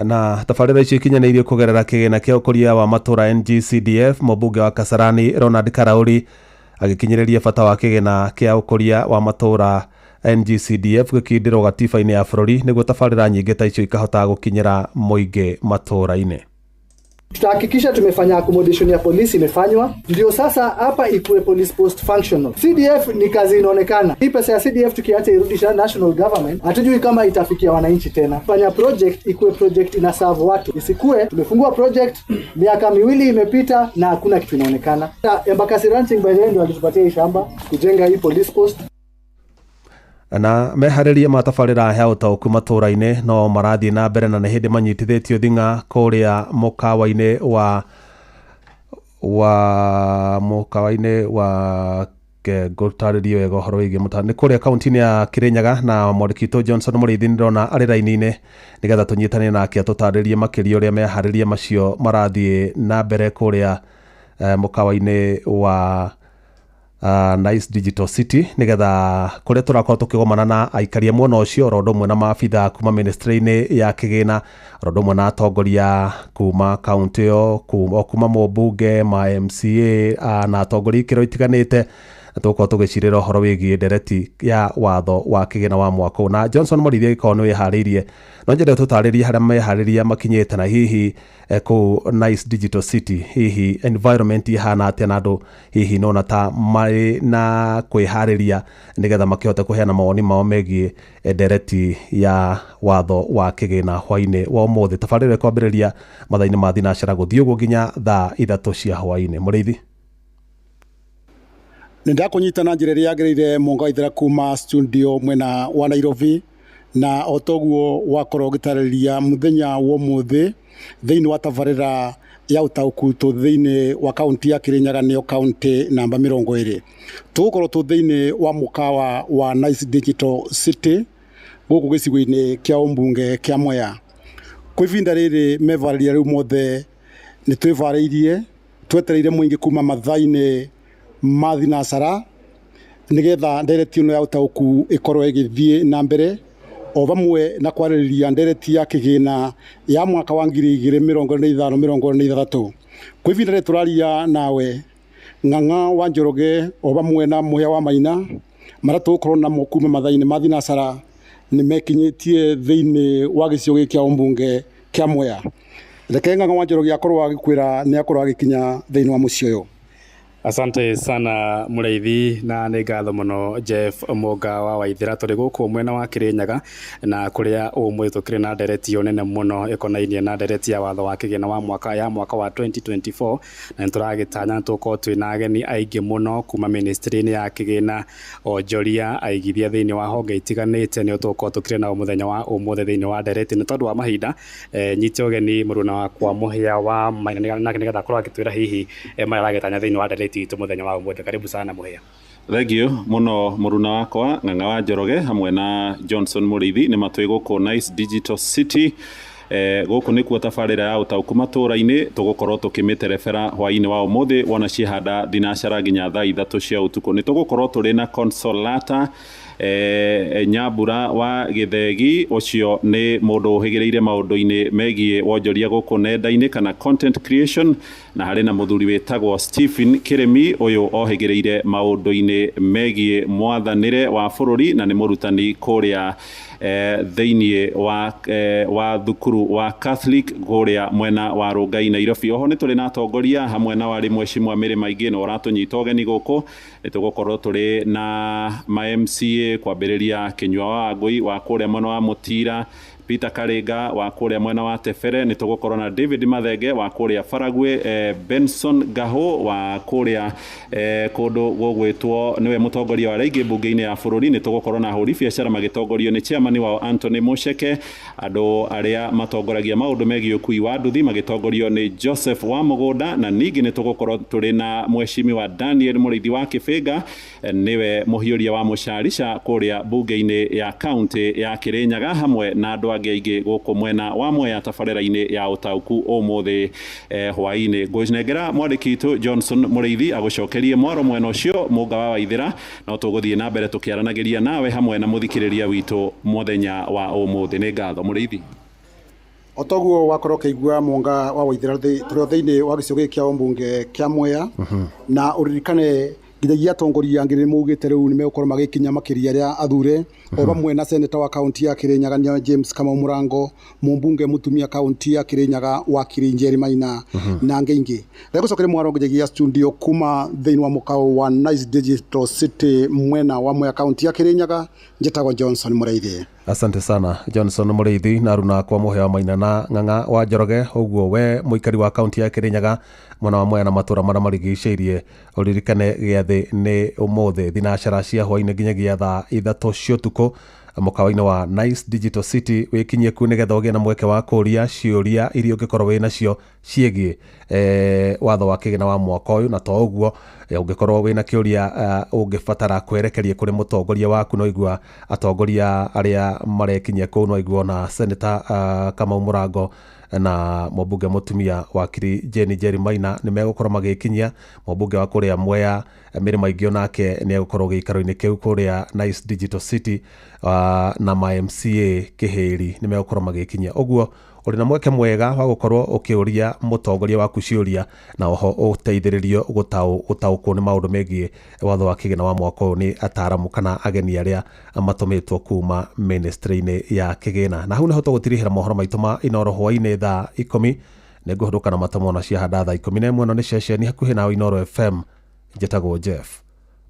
Na tabarĩra icio ikinyanĩirio kũgerera kĩgĩna kĩa ũkũria wa matũũra NGCDF. Mũmbunge wa Kasarani Ronald Karauri agĩkinyĩrĩria bata wa kĩgĩna kĩa ũkũria wa matũũra NGCDF gĩkindĩrwo gatiba-inĩ ya bũrũri nĩguo tabarĩra nyingĩ ta icio ikahota gũkinyĩra mũingĩ matũũra-inĩ. Tutahakikisha tumefanya accommodation ya polisi imefanywa, ndio sasa hapa ikuwe police post functional. CDF ni kazi inaonekana. Hii pesa ya CDF tukiacha irudisha national government, hatujui kama itafikia wananchi tena. Fanya project ikuwe project ina serve watu, isikue tumefungua project miaka miwili imepita na hakuna kitu inaonekana. Embakasi Ranching by the end walitupatia hii shamba kujenga hii police post. Na meharĩria ma tabarĩra ya ũtaũku matũũra-inĩ no marathiĩ na mbere na nĩ hĩndĩ manyitithĩtio thing'a kũrĩa mũkawa-inĩ wa mũkawa-inĩ wa ngũtarĩrie wega ũhoro wĩgiĩ nĩ kũrĩa kaunti-inĩ ya Kirinyaga, na mwandĩki witũ Johnson Mũrĩithi nĩndĩrona arĩ raini-inĩ nĩgetha tũnyitane nake atũtarĩrie makĩria ũrĩa meharĩria macio marathiĩ na mbere kũrĩa mũkawa-inĩ wa Nice Digital City, nigetha kuria turakorwo tukigomana na aikari a mwena ucio oro ũndũ ũmwe na maabitha kuma ministry-inĩ ya kĩgĩna, oro ũndũ ũmwe na atongoria kuma kaunti ĩyo, kuma mũmbunge ma MCA na atongoria ikĩro itiganĩte, na tũgũkorwo tũgĩcirĩra ũhoro wĩgiĩ ndereti ya watho wa kĩgĩna wa mwaka ũyũ. Na Johnson Mũrĩithi agĩkorwo nĩ wĩharĩirie, no nyende tũtarĩrie harĩa meharĩria makinyĩte na hihi kũu Nice Digital City hihi environment ihana atĩa na andũ hihi nona ta marĩ na kwĩharĩria nĩgetha makĩhote kũheana mawoni mao megiĩ ndereti ya watho wa kĩgĩna hwainĩ wa ũmũthĩ. Tabarĩra ĩkwambĩrĩria mathaa-inĩ ma thinacara gũthiĩ ũguo nginya thaa 3 cia hwainĩ. Mũrĩithi, nĩndakũnyita na njĩra ĩrĩa yagĩrĩire Mũnga Waithera kuma studio mwena wa Nairobi, na o toguo wakorwo ũgĩtarĩria mũthenya wa ũmũthĩ thĩinĩ wa tabarĩra ya ũtaũku tũ thĩinĩ wa kaunti ya Kirinyaga, nĩyo kaunti namba 20. Tũgũkorwo tũ thĩinĩ wa mũkawa wa Nice Digital City gũkũ gĩcigo-inĩ kĩa ũmbunge kĩa Mwea. Kwa ivinda rĩrĩ mevarĩria rĩu mothe nĩ twĩvarĩirie twetereire mũingĩ kuma mathaa-inĩ ma thinacara nĩgetha ndereti ĩno ya ũtaũku ĩkorwo ĩgĩthiĩ na mbere o vamwe na kwarĩrĩria ndereti ya kĩgĩna ya mwaka wa 2025 26. Kwa ivinda rĩrĩ tũraria nawe Ng'ang'a wa Njoroge o vamwe na Mũhĩa wa Maina marĩa tũgũkorwo namo kuma mathaa-inĩ ma thinacara nĩ mekinyĩtie thĩinĩ wa gĩcigo gĩkĩ kĩa ũmbunge kĩa Mwea. Reke Ng'ang'a wa Njoroge akorwo agĩkwĩra nĩ akorwo agĩkinya thĩinĩ wa mũciĩ ũyũ. Asante sana Mũrĩithi, na nĩ ngatho mũno Jeff Mũnga wa Waithĩra. Tũrĩ gũkũ mwena wa Kĩrĩnyaga na kũrĩa ũmũthĩ tũkĩrĩ na ndereti nene mũno ĩkonainie na ndereti ya watho wa kĩgĩna wa mwaka ya mwaka wa 2024, na nĩtũragĩtanya tũkorwo twĩna ageni aingĩ mũno kuma ministry-inĩ ya kĩgĩna, onjoria, aigithia thĩinĩ wa honge itiganĩte, nĩo tũgũkorwo tũkĩrĩ nao mũthenya wa ũmũthĩ thĩinĩ wa ndereti. Nĩ tondũ wa mahinda, nyite ũgeni mũruna wakwa Mũhĩa wa Maina nake nĩgetha akorwo agĩtwĩra hihi marĩa aragĩtanya thĩinĩ wa ndereti itũ mũthenya wa ũmũthĩ. Karibu sana Mũhĩa. Thank you muno mũruna wakwa Ng'ang'a wa Njoroge hamwe na Johnson Mũrĩithi. Nĩ matwĩ gũkũ Nice Digital City. Gũkũ nĩkuo tabarĩra ya ũtaũku matũra-inĩ tũgũkorwo tũkĩmĩterebera hwaĩ-inĩ wa ũmũthĩ wona ciehanda thinacara nginya thaa 3 cia ũtukũ. Nĩ tũgũkorwo tũrĩ na Consolata Nyambura wa Gĩthegi, ũcio nĩ mũndũ ũhĩgĩrĩire maũndũ-inĩ megiĩ wonjoria gũkũ nenda-inĩ kana content creation, na harĩ na mũthuri wĩtagwo Stephen Kĩrĩmi, ũyũ ohĩgĩrĩire maũndũ-inĩ megiĩ mwathanĩre wa bũrũri na nĩ mũrutani kũrĩa thĩinĩ wa thukuru wa Catholic kũrĩa mwena wa Rongai Nairobi. Oho nĩ tũrĩ na atongoria hamwe na warĩ mweshimwa Mĩrĩ Maingĩ na ũratũnyita ũgeni gũkũ. Nĩ tũgũkorwo tũrĩ na ma MCA kwambĩrĩria Kĩnyua wa Wangũi wa kũrĩa mwena wa Mũtira, Peter Karinga wa kũrĩa mwena wa Tebere, nĩ tũgũkorwo na David Mathenge wa kũrĩa Faragwe, Benson Gaho wa kũrĩa kũndũ gũgwĩtwo nĩwe mũtongoria wa arĩa aingĩ mbunge-inĩ ya bũrũri. Nĩ tũgũkorwo na ahũri biacara magĩtongorio nĩ chairman wao Anthony Mucheke, andũ arĩa matongoragia maũndũ megiĩ ũkui wa nduthi magĩtongorio nĩ Joseph wa Mũgũnda, na ningĩ nĩ tũgũkorwo tũrĩ na mweshimiwa Daniel Mũrĩithi wa Kĩbĩnga, nĩwe mũhiũria wa mũcarica kũrĩa mbunge-inĩ ya kaunti ya Kĩrĩnyaga, hamwe na andũ angĩ aingĩ gũkũ mwena wa Mwea tabarĩra-inĩ ya ũtaũku ũmũthĩ hwaĩ-inĩ. Ngũnengera mwandĩki witũ Johnson Mũrĩithi agũcokerie mwaro mwena ũcio Mũnga wa Waithĩra, no tũgũthiĩ na mbere tũkĩaranagĩria nawe hamwe na mũthikĩrĩria witũ mũthenya wa ũmũthĩ. Nĩ ngatho Mũrĩithi. O toguo wakorwo ũkĩigua Mũnga wa Waithĩra, tũrĩ o thĩinĩ wa gĩcigo gĩkĩ kĩa ũmbunge kĩa Mwea, na ũririkane nginyagia atongoria angĩ nĩ maugĩte rĩu nĩ megũkorwo magĩkinya makĩria arĩa athure, o vamwe na seneta wa kaunti ya Kĩrĩnyaga nĩo James Kamau Mũrango, mũmbunge mũtumia kaunti ya Kĩrĩnyaga wakiri Njeri Maina na angĩ aingĩ. Reke mwaro nginyagia studio kuma thĩinĩ wa mũkaũ wa Nice Digital City mwena wa Mwea kaunti ya Kĩrĩnyaga. Njĩtagwo Johnson Mũrĩithi. Asante sana Johnson Mũrĩithi na aruna kwa Mũhĩa wa Maina na Ng'ang'a wa Njoroge. Ũguo we mũikari wa kaunti ya Kĩrĩnyaga mwena wa Mwea na matũra marĩa marigicĩirie, ũririkane gĩathĩ nĩ ũmũthĩ thinacara cia hwaĩ-inĩ nginyagia thaa 3 cia ũtukũ mũkawa-inĩ wa Nice Digital City. Wĩkinyie ku nĩgetha ũgĩe na mweke wa kũria ciũria iria ũngĩkorwo wĩ nacio ciĩgiĩ watho wa kĩgĩna wa mwaka ũyũ, na to ũguo ũngĩkorwo wĩna kĩũria ũngĩbatara kwerekeria kũrĩ mũtongoria waku, no igua atongoria arĩa marekinyia kũu, no igua na Senator Kamau Mũrango na mũmbunge mũtumia wakiri Jane Njeri Maina nĩ megũkorwo magĩkinyia. Mũmbunge wa kũrĩa Mwea Mĩrĩ Maingĩ onake nĩ egũkorwo gĩikaro-inĩ kĩu kũrĩa Nice Digital City, na ma MCA Kĩhĩri nĩ megũkorwo magĩkinyia. Ũguo ũrĩ na mweke mwega wa gũkorwo ũkĩũria mũtongoria waku ciũria na oho ũteithĩrĩrio gũtaũkwo nĩ maũndũ megiĩ watho wa kĩgĩna wa mwaka ũyũ nĩ ataramu kana ageni arĩa matũmĩtwo kuma ministry-inĩ ya kĩgĩna. Na hau nĩho tũgũtirihĩra mohoro maitũ ma Inooro hwaĩ-inĩ thaa 10. Nĩngũhũndũka na matamo na ciahanda thaa 11 ĩno nĩ ceceni hakuhĩ nawe Inooro FM. Njĩtagwo Jeff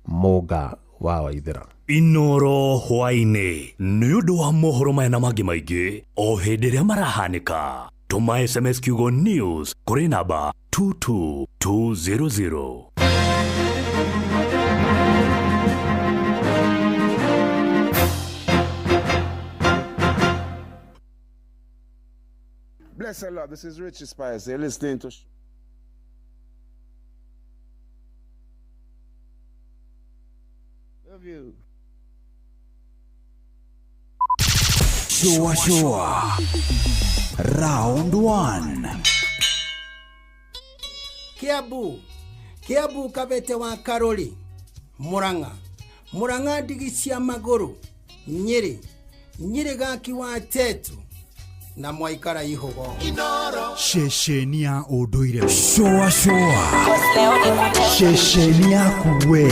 Mũnga wa Waithĩra. Inooro hwaĩ-inĩ nĩ ũndũ wa mohoro maya na mangĩ maingĩ o hĩndĩ ĩrĩa marahanĩka, tũma SMS kiugo news kũrĩ namba 22200. Bless the Lord. This is Richie Spice. You're listening to Love you. Shua shua. Round 1. Kiambu Kiambu Kabete wa Karori Murang'a Murang'a ndigi cia magũrũ Nyĩrĩ Nyĩrĩ gaki wa Tetu na mwaikara ihũgo Ceceni ya ũndũire Shoa shoa Ceceni yaku we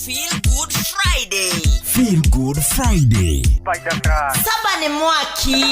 Feel Good Friday. Feel Good Friday. Saba ni mwaki.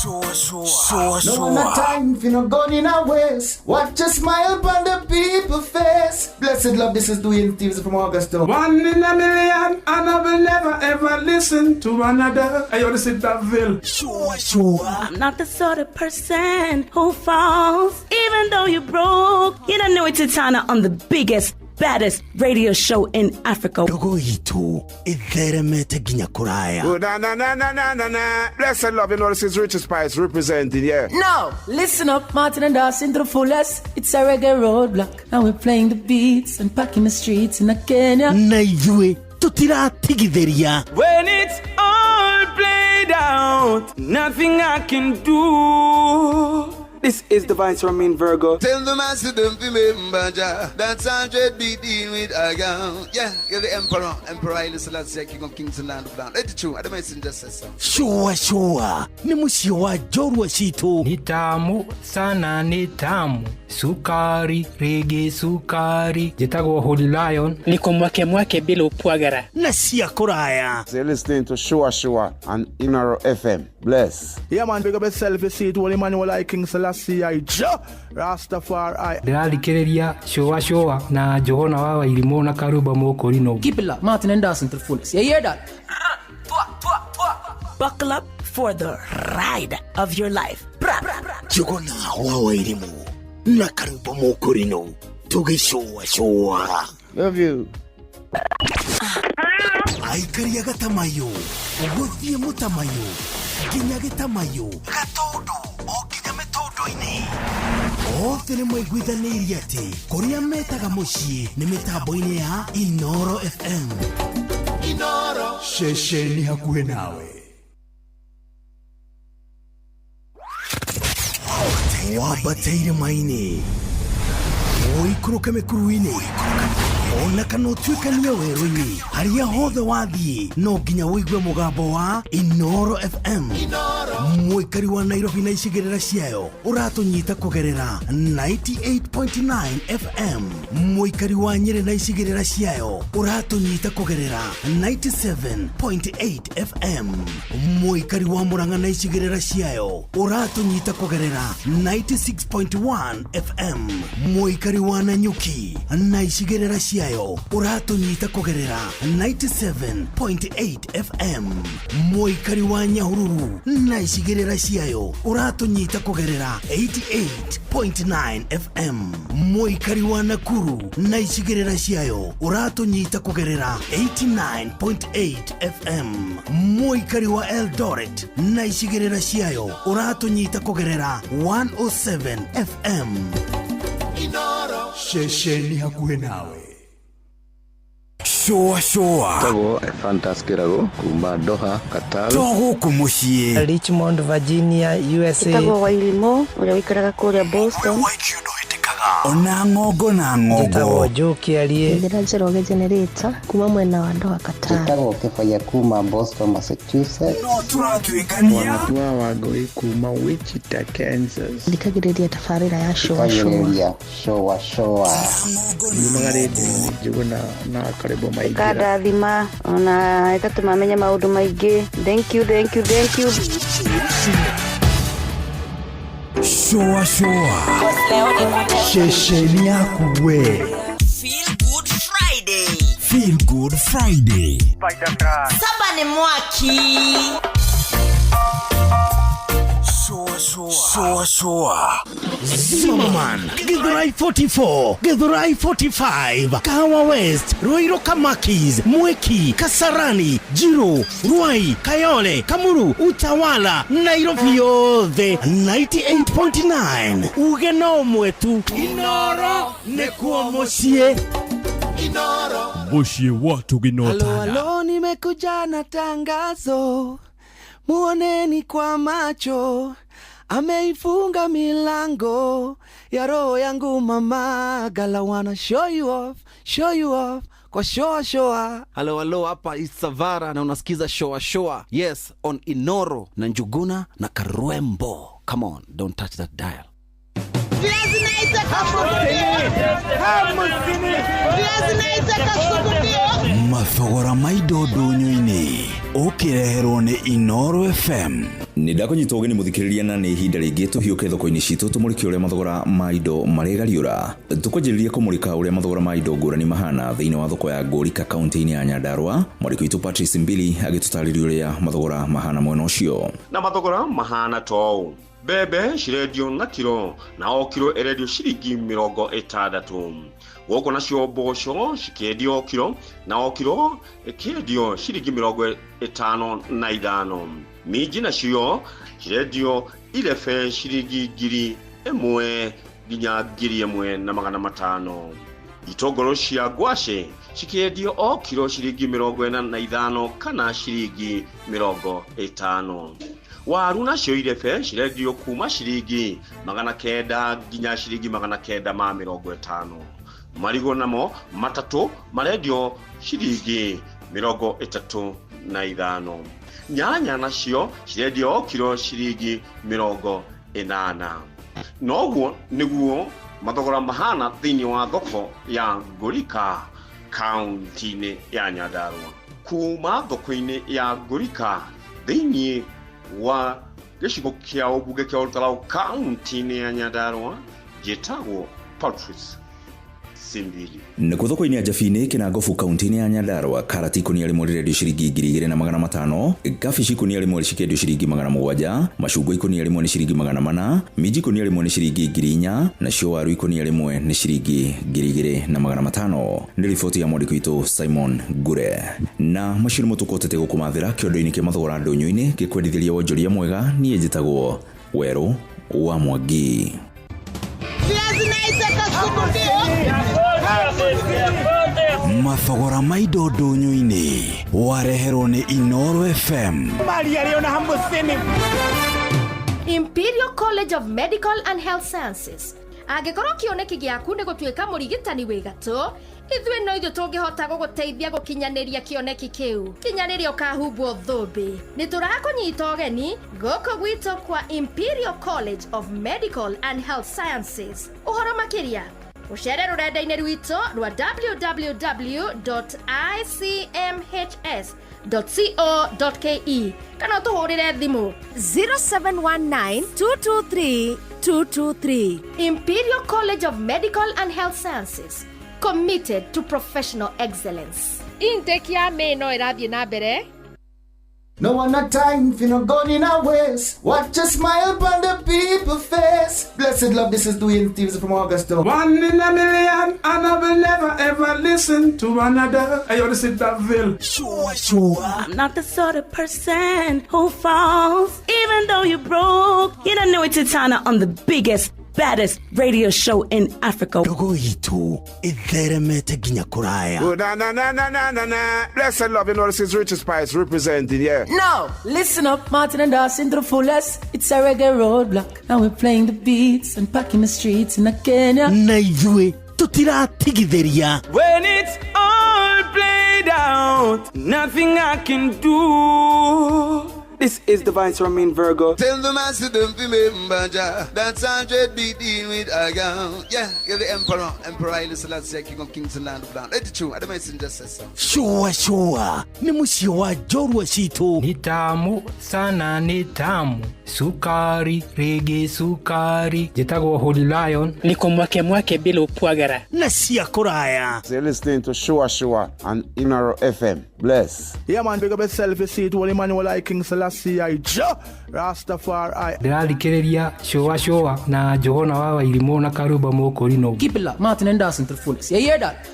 Shoa shoa No no time for no gun in our waist. Watch a smile upon the people face. Blessed love, this is Dwayne Stevens from Augusta. One in a million, and I will never ever listen to another. I want to sit that ville. Shoa shoa. I'm not the sort of person who falls, even though you broke. You don't know it's Titana on the biggest, baddest radio show in Africa. Ndogo itu itheremete nginya kuraya. Oh, na na na na na na na. Blessed love, you know this is Richie Spice representing, yeah. No, listen up, Martin and Dawson to the fullest. It's a reggae roadblock, and we're playing the beats and packing the streets in Kenya. Na ithuĩ tũtiratigithĩria. When it's all played out, nothing I can do. This is the Vice Ramin Virgo. Tell the master don't remember Jah. That's 100 be dealing with I am. Yeah, you're the emperor. Emperor Haile Selassie, King of Kings and Land of Land. Let the true. I the messenger says so. Shoa shoa ni mũciĩ wa njorua citũ. Ni tamu sana, ni tamu sukari rege sukari. Njĩtagwo Holy Lion. Niko mwake mwake bila upwagara na cia kũraya. So you're listening to Shua Shua and Inaro FM. Bless. Yeah, man, big up yourself. You see it, Holy Emmanuel, I King Selassie, I Jah Rastafari. Ndĩrathikĩrĩria Shoa Shoa na Njũgũna wa Wairimũ na Karumba Mũkũrinũ. Keep it locked, Martin and Dawson to the fullest. You hear that? Buckle up for the ride of your life. Bra, bra, bra. Njũgũna wa Wairimũ na Karumba Mũkũrinũ tũgĩcũa cũa. Love you. Aikari a Gatamayo gũthiĩ Mũtamayo nginya Gĩtamayo Gatũndũ o nginya mĩtũndũ-inĩ othe nĩ maiguithanĩirie atĩ kũrĩa metaga mũciĩ nĩ mĩtambo-inĩ ya Inoro FM. Inoro. Ceceni hakuhĩ nawe. Wambate irĩma-inĩ ũikũrũke mĩkuru-inĩ ona kana ũtuĩkanie werũ-inĩ harĩa hothe wathiĩ no nginya ũigue mũgambo wa Inoro FM. Mũikari wa Nairobi na icigĩrĩra ciayo ũratũnyita kũgerera 98.9 FM. Mũikari wa Nyĩrĩ na icigĩrĩra ciayo ũratũnyita kũgerera 97.8 FM. Mũikari wa Murang'a na icigĩrĩra ciayo ũratũnyita kũgerera 96.1 FM. Mũikari wa Nanyuki na icigĩrĩra ciayo ũratũnyita kũgerera 97.8 FM. Mũikari wa Nyahururu na icigĩrĩra ciayo ũratũnyita kũgerera 88.9 FM. Mũikari wa Nakuru na icigĩrĩra ciayo ũratũnyita kũgerera 89.8 FM. Mũikari wa Eldoret na icigĩrĩra ciayo ũratũnyita kũgerera 107 FM. Inoro. Ceceni hakuhĩ nawe. Shoa shoa. Tagwo Fantas Kirago kuma Doha, Qatar. To gũkũ mũciĩ. Richmond, Virginia, USA. Ĩtagwo Wairimũ ũrĩa ũikaraga kũrĩa Boston. Ona ng'ongo na ng'ongo. Njĩtagwo Joe Kĩarie. Njĩra Njoroge Generator kuma mwena wa Doha, Qatar. Njĩtagwo Kĩbaya kuma Boston, Massachusetts. No tũratuĩkania. Wanatua Wangũi kuma Wichita, Kansas. Thikagĩrĩria tabarĩra ya Shoa Shoa. Thikagĩrĩria Shoa Shoa. Nyumaga rĩndiũ-inĩ Njũgũna na Karĩmbũ Maingĩra. Ĩkandathima ona ĩgatũma menye maũndũ maingĩ. Thank you, thank you, thank you. Shoa shoa. Ceceni yaku we. Feel Good Friday. Feel Good Friday. Saba ni mwaki. Shoa shoa. Shoa. Zimmerman, Githurai 44, Githurai 45, Kahawa West, Ruiru Kamakis, Mwiki, Kasarani, Jiru, Ruai, Kayole, Kamuru, Utawala, Nairobi yothe 98.9. Uge no mwetu Inoro nĩkuo mũciĩ. Inoro. Mũciĩ wa tũginotana. Halo, halo, nimekuja na tangazo. Muoneni kwa macho, ameifunga milango ya roho yangu mama. Gala wanna show you off, show you off kwa shoa shoa. Halo halo, hapa Isavara na unasikiza shoa shoa. Yes, on Inoro na Njuguna na Karwembo. Come on, don't touch that dial. Mathogora ma indo ndũnyũ-inĩ ũkĩreherwo nĩ Inoro FM. Nĩ ndakũnyita ũgeni mũthikĩrĩria, na nĩ ihinda rĩngĩ tũhiũke thoko-inĩ citũ tũmũrĩke ũrĩa mathogora ma indo marĩgariũra. Tũkwanjĩrĩria kũmũrĩka ũrĩa mathogora ma indo ngũrani mahana thĩinĩ wa thoko ya Ngũrika kaunti-inĩ ya Nyandarua. Mwandĩki witũ Patrice Mbili agĩtũtarĩria ũrĩa mathogora mahana mwena ũcio. Na mathogora mahana toũ: mbembe cirendio na kiro, na o kiro ĩrendio ciringi 60. Gũkũ nacio mboco cikĩendio kiro, na o kiro ĩkĩendio ciringi 55. Minji nacio cirendio irebe ciringi 1000 nginya 1500. Itũngũrũ cia ngwacĩ cikĩendio o kiro ciringi 45 kana ciringi 50. Waru nacio irebe cirendio kuma ciringi 900 nginya ciringi 950. Marigũ namo matatũ marendio ciringi 35. Nyanya nacio cirendio o kiro ciringi 80. Noguo nĩguo mathogora mahana thĩinĩ wa thoko ya Ngũrika kaunti-inĩ ya Nyandarua. Kuma thoko-inĩ ya Ngũrika thĩinĩ wa gĩcigo kĩa ũmbunge kĩa Olkalau kaunti-inĩ ya Nyandarua, njĩtagwo Patrice Simbili. Nakuo thoko-inĩ ya Jabini Kĩnangobu kaunti-inĩ ya Nyandarua, karati ikũnia rĩmwe rĩrendio ciringi 2500, kabici ikũnia rĩmwe cikĩendio ciringi 700, macungwa ikũnia rĩmwe nĩ ciringi 400, minji ikũnia rĩmwe nĩ ciringi 4000, nacio waru ikũnia rĩmwe nĩ ciringi 2500. Nĩ riboti ya mwandĩki witũ Simon Ngure. Na macio nĩmo tũkotete gũkũmathĩra kĩondo-inĩ kĩa mathogora ndũnyũ-inĩ gĩkwendithĩria wonjoria mwega. Niĩ njĩtagwo Werũ wa Mwangi. Mathogora ma indo ndũnyũ-inĩ wareherwo nĩ Inoro FM. Imperial College of Medical and Health Sciences. Angĩkorwo kĩoneki gĩaku nĩ gũtuĩka mũrigitani wĩ gatũ, ithuĩ no ithuĩ tũngĩhota gũgũteithia gũkinyanĩria kĩoneki kĩu. Kinyanĩria ũkahumbwo thũmbĩ. Nĩ tũrakũnyita ũgeni gũkũ gwitũ kwa Imperial College of Medical and Health Sciences. Ũhoro makĩria ũcere rũrenda-inĩ rwitũ rwa www.icmhs.co.ke kana ũtũhũrĩre thimũ 0719 223 223. Imperial College of Medical and Health Sciences, committed to professional excellence. Intake ya May no ĩrathiĩ na mbere. No one not time for no gun in our waist. Watch a smile upon the people face. Blessed love, this is Dwayne Stevens from Augusta. One in a million, and I will never ever listen to another. Hey, yo, this is Davil. Sure, sure. I'm not the sort of person who falls, even though you're broke. You don't know it's Titana on the biggest, baddest radio show in Africa. Ndogo itũ ĩtheremete nginya kũraya. Oh, na na na na na na na. Blessed love, you know this is Richard Spice representing, yeah. No, listen up, Martin and Dawson to the fullest. It's a reggae roadblock, and we're playing the beats and packing the streets in Kenya. Na ithuĩ tũtiratigithĩria. When it's all played out, nothing I can do. This is the Vice Romain Virgo. Tell the master don't remember Jah. That's 100 be deal with a girl. Yeah, you're the emperor, Emperor Haile Selassie, King of Kings and Land of Land. Let it true. The messenger says so. Sure, sure. Nĩ mũciĩ wa njorua citũ. Ni tamu sana, ni tamu sukari rĩngĩ sukari. Njĩtagwo Holy Lion. Niko mwake mwake bila upwagara. Na cia kũraya. So you're listening to Shua Shua on Inoro FM. Bless. Yeah, man, big up yourself. You see it, Holy Emmanuel I, King Selassie I, Jah Rastafari. Ndĩrathikĩrĩria Shua Shua na Johana wa Wairimũ na Karumba Mũkũrinũ. Keep it locked, Martin and Dawson to the fullest. You hear that?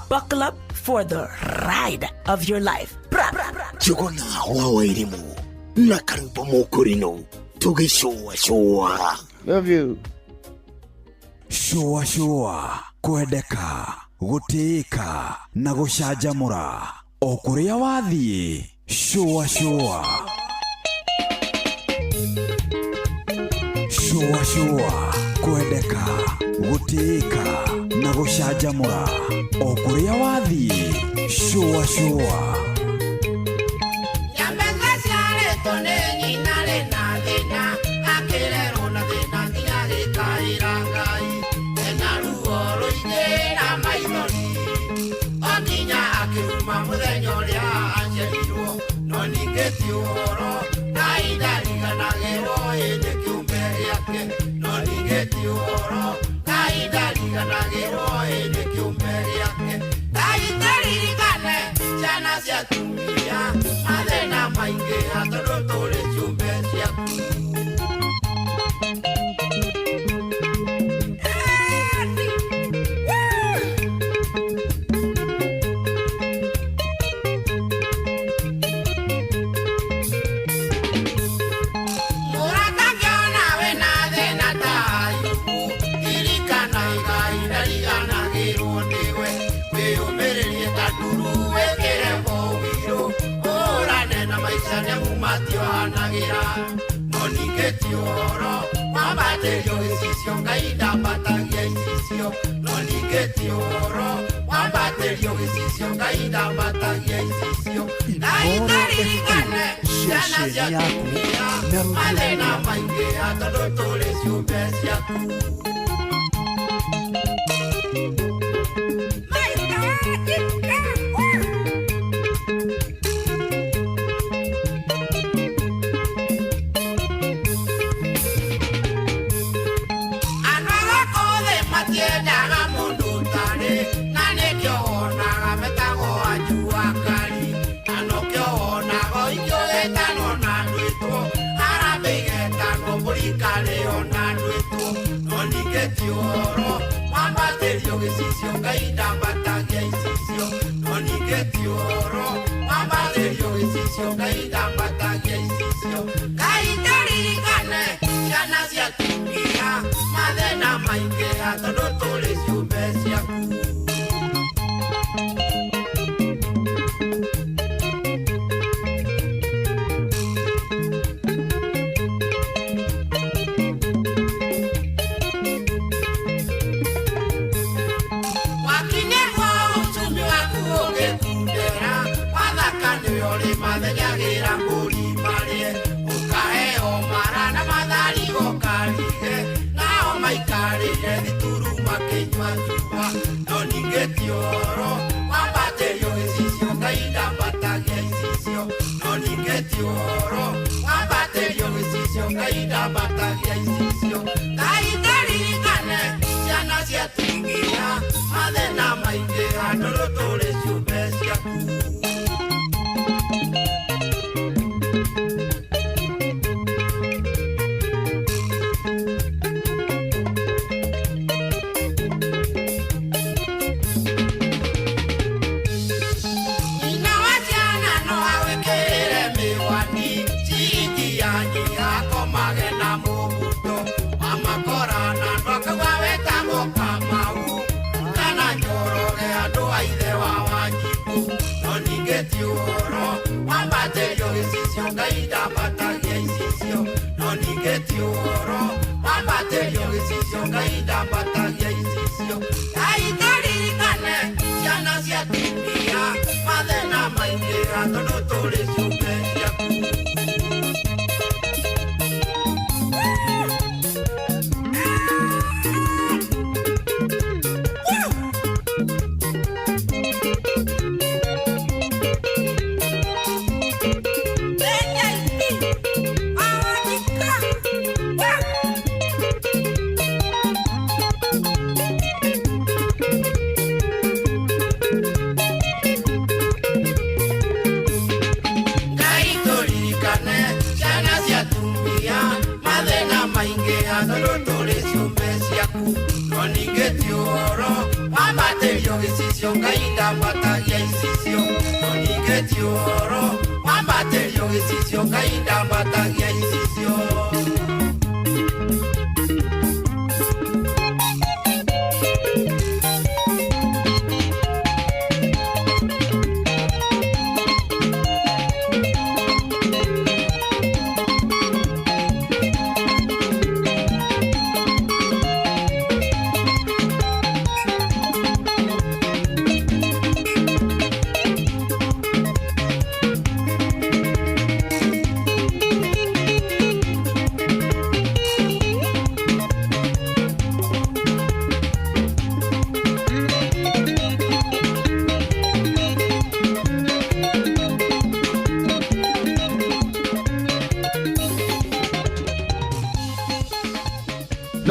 Buckle up for the ride of your life. Bra, bra, bra. Njuguna wa Wairimũ na Karumba Mũkũrinũ tũgĩcũacũa. Love you. Shua shua, kwendeka, gũtĩĩka na gũcanjamũra o kũrĩa wathiĩ. Shua shua. Shua shua. Kwendeka, gũtĩĩka na gũcanjamũra o kũrĩa wathiĩ. Shua shua. Nyambe ciarĩtwo nĩ nyina rĩ na thĩna, akĩrerwo na thĩna nginya agĩkaĩra Ngai. Ena ruo rũingĩ na maithori, o nginya akĩruma mũthenya ũrĩa aciarirwo. No ningĩ ti ũhoro, Ngai ndariganagĩrwo ĩndĩ kĩũmbe gĩake. No ningĩ ti ũhoro, Ngai ndariganagĩrwo ĩndĩ kĩũmbe gĩake. Ngai tũririkane ciana cia atumia, mathĩna maingĩ tondũ tũrĩ ciũmbe ciaku. Mũrata ngĩona wĩna thĩna ta Ayubu, ririkana Ngai ndariganagĩrwo nĩwe. Wĩyũmĩrĩrie ta nduru wĩkĩre ũirũ, ũhũrane na maica nĩamu matiohanagĩra. No ningĩ ti ũhoro wambatĩrio gĩcicio, Ngai ndambatagia icicio. No ningĩ ti ũhoro wambatĩrio gĩcicio, Ngai ndambatagia icicio. Ngai tũririkane ciana cia atumia, mathĩna maingĩ tondũ tũrĩ ciũmbe ciaku. Andũ a gũkũ thĩ matiendaga mũndũ ũtarĩ, na nĩkĩo wonaga metagwo anjua kari. Na nokĩo wonaga ũingĩ ũgĩtanwo na ndwĩtwo, harambee igetanwo mbũri ikarĩo na ndwĩtwo. No ningĩ ti ũhoro wambatĩrio gĩcicio, Ngai ndambatagia icicio. No ningĩ ti ũhoro wambatĩrio gĩcicio, Ngai ndambatagia icicio. Ngai tũririkane ciana cia atumia, mathĩna maingĩ tondũ tũrĩ ciũmbe ciaku. Wakinyĩrwo uchumi waku ũgĩkundera, wathaka nĩwe ũrĩmathengagĩra mbũri marĩe. Ũkaheo mara na matharigo karige, nao maikarĩire thituru makĩnyua njua. No ningĩ ti ũhoro wambatĩrio gĩcicio, Ngai ndambatagia icicio. No ningĩ ti ũhoro wambatĩrio gĩcicio, Ngai ndambatagia icicio. Ngai tũririkane ciana cia atumia, mathĩna maingĩ tondũ tũrĩ ciũmbe ciaku. Nyina wa ciana no awĩkĩrĩre mĩwani, ciringi ya nyiha akomage na mũbuto. Wamakora na andũ akauga wetagwo Kamau, kana Njoroge andũ a ithe wa Wanjikũ. No ningĩ ti ũhoro wambatĩrio gĩcicio, Ngai ndambatagia icicio. No ningĩ ti ũhoro wambatĩrio gĩcicio, Ngai ndambatagia icicio. Ngai tũririkane ciana cia atumia, mathĩna maingĩ tondũ tũrĩ ciũmbe ciaku. Ngai tũririkane ciana cia atumia, mathĩna maingĩ tondũ tũrĩ ciũmbe ciaku. No ningĩ ti ũhoro wambatĩrio gĩcicio, Ngai ndambatagia icicio. No ningĩ ti ũhoro wambatĩrio gĩcicio, Ngai ndambatagia icicio.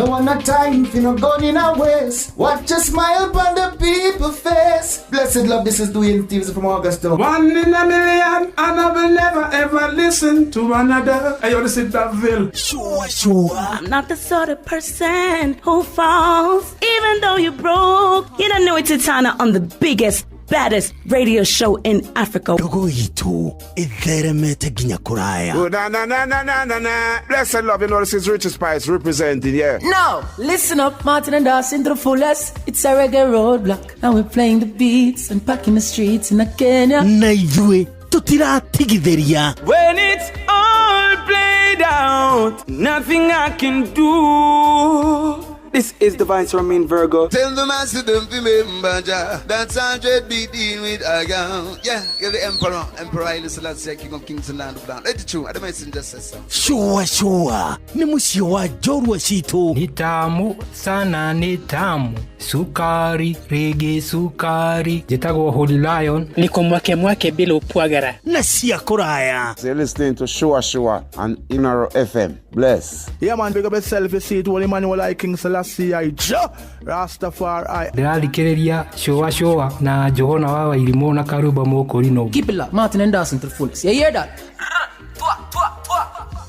No one a time for no gun in a waste. Watch a smile on the people face. Blessed love, this is Dwayne Stevens from Augusta. One in a million, and I will never ever listen to another. Hey, yo, this is Daville. Sure, sure. I'm not the sort of person who falls, even though you broke. You don't know it's Titana on the biggest, baddest radio show in Africa. Ndogo itũ ĩtheremete nginya kũraya. Oh, na na na na na na na. Blessed love, you know this is Richie Spice representing, yeah. No, listen up, Martin and Dawson to the fullest. It's a reggae roadblock, and we're playing the beats and packing the streets in Kenya. Na ithuĩ tũtiratigithĩria. When it's all played out, nothing I can do. This is the Vice Romain Virgo. Tell the master don't remember Jah. That's 100 be dealing with a gun. Yeah, you're the Emperor. Emperor Haile Selassie, King of Kings and Land of Land. Let it true. I don't just say so. Sure, sure. Ni mũciĩ wa njorua citũ. Ni tamu sana, ni tamu. Sukari, rege sukari. Njĩtagwo Holy Lion. Niko mwake mwake bila upwagara. Na cia kũraya. So you're listening to Sure Sure on Inoro FM. Bless. Yeah, man, big up yourself. You see it, Holy Emmanuel I, King Selassie I, Jah Rastafari. Ndĩrathikĩrĩria Sure Sure na Johana wa Wairimũ na Karuba Mũkũrinũ. Keep it locked, Martin and Dawson to the fullest. You hear that?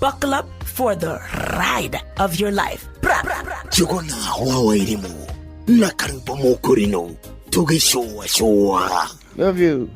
Buckle up for the ride of your life. Bra, bra, bra. Johana wa Wairimũ na Karuba Mũkũrinũ tũgĩcũa cũa. Love you.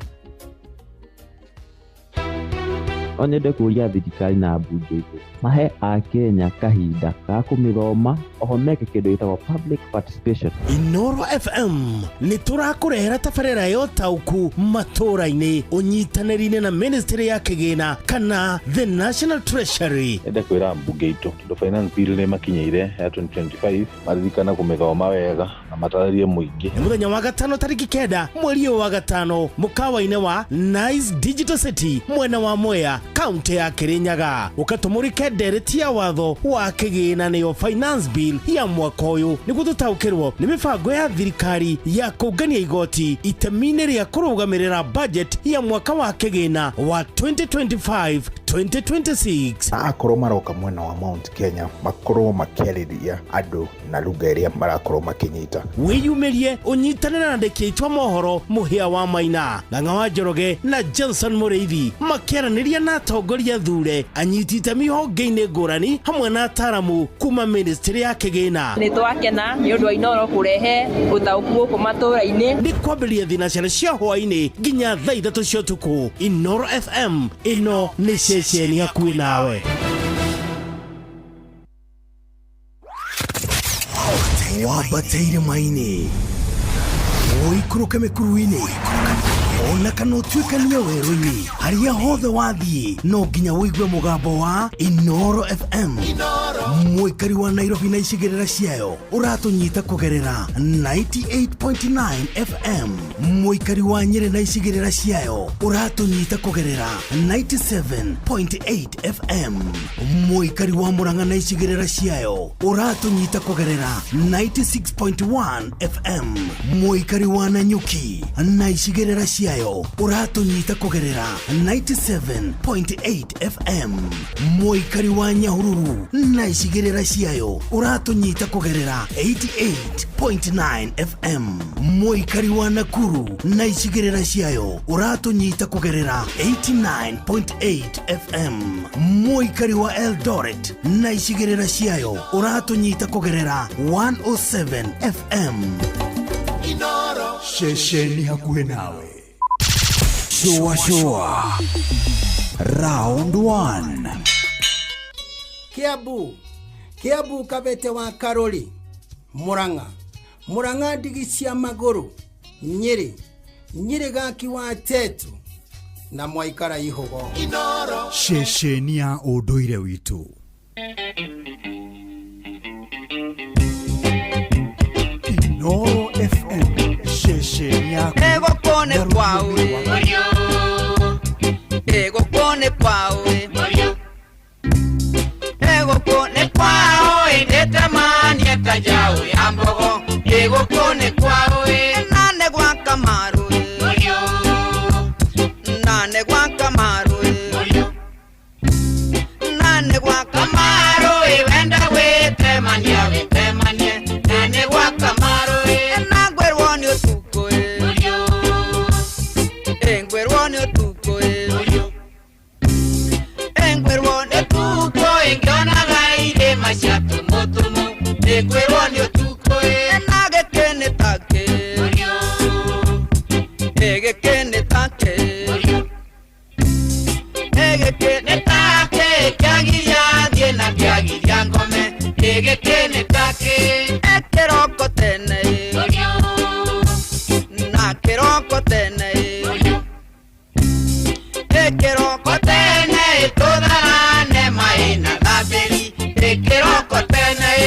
No nyende kũria thirikari na mbunge itũ mahe akenya kahinda ga kũmĩthoma oho meke kĩndũ gĩtagwo public participation. Inoro FM nĩ tũrakũrehera tabarĩra ya ũtaũku matũra-inĩ ũnyitanĩri-inĩ na ministry ya kĩgĩna kana the National Treasury. Nyende kwĩra mbunge itũ tondũ finance bill nĩ makinyĩire ya 2025 maririkana kũmĩthoma wega na matarĩrie mũingĩ. Nĩ mũthenya wa gatano tarĩki 9 mweri wa gatano mũkawa-inĩ wa Nice Digital City mwena wa Mwea kaunti ya Kirinyaga ũkatũmũrĩke ndereti ya watho wa kĩgĩna nĩyo finance bill ya mwaka ũyũ nĩguo tũtaũkĩrwo nĩ mĩbango ya thirikari ya kũngania igoti itemi-inĩ rĩa kũrũgamĩrĩra budget ya mwaka wa kĩgĩna wa 2025 2026. Akorwo maroka mwena wa Mount Kenya makorwo makĩarĩria andũ na lugha ĩrĩa marakorwo makĩnyita. Wĩyumĩrie ũnyitanĩre na andĩki aitũ a mohoro Mũhĩa wa Maina, Ng'ang'a wa Njoroge na Johnson Mũrĩithi makĩaranĩria na atongoria thure anyiti itemi honge-inĩ ngũrani hamwe na ataramu kuma ministry ya kĩgĩna. Nĩ twakena nĩ ũndũ wa Inoro kũrehe ũtaũku gũkũ matũra-inĩ. Nĩ kwambĩrĩria thinacara cia hwaĩ-inĩ nginya thaa 3 cia ũtukũ. Inoro FM ĩno nĩ ceceni hakuhĩ nawe. Wambateire maini ũikũrũke mĩkuru-inĩ ona kana ũtuĩkanie werũ-inĩ harĩa hothe wathiĩ no nginya ũigue mũgambo wa Inoro FM. Mũikari wa Nairobi na icigĩrĩra ciayo ũratũnyita kũgerera 98.9 FM. Mũikari wa Nyĩrĩ na icigĩrĩra ciayo ũratũnyita kũgerera 97.8 FM. Mũikari wa Murang'a na icigĩrĩra ciayo ũratũnyita kũgerera 96.1 FM. Mũikari wa Nanyuki na icigĩrĩra ciayo ũratũnyita kũgerera 97.8 FM. Mũikari wa Nyahururu na icigĩrĩra ciayo ũratũnyita kũgerera 88.9 FM. Mũikari wa Nakuru na icigĩrĩra ciayo ũratũnyita kũgerera 89.8 FM. Mũikari wa Eldoret na icigĩrĩra ciayo ũratũnyita kũgerera 107 FM. Inoro ceceni hakuhĩ nawe. Shua Shua Round 1. Kiambu Kiambu Kabete wa Karoli Murang'a Murang'a ndigi cia magũrũ Nyĩrĩ Nyĩrĩ gaki wa Tetu na mwaikara ihogo. Inoro ceceni ya ũndũire witũ. Inoro FM ceceni ya egokone kwawe egokone kwawe egokone kwawe ndetamani atajawe ambogo egokone kwawe nane gwa kamaru nane gwa kamaru nane gwa kamaru wenda wetemania wetemania. cia tũmũtũmũ nĩngwĩrwo nĩ ũtukũ ĩ na gĩkĩ nĩ takĩ ĩ gĩkĩ nĩ takĩ ĩ gĩkĩ nĩ takĩ kĩagiria thiĩ na kĩagiria ngome ĩ gĩkĩ nĩ takĩ ĩ kĩroko tene ĩ na kĩroko tene ĩ ĩ kĩroko tene ĩ tũtharane maĩ na thambĩri ĩ kĩroko tene ĩ.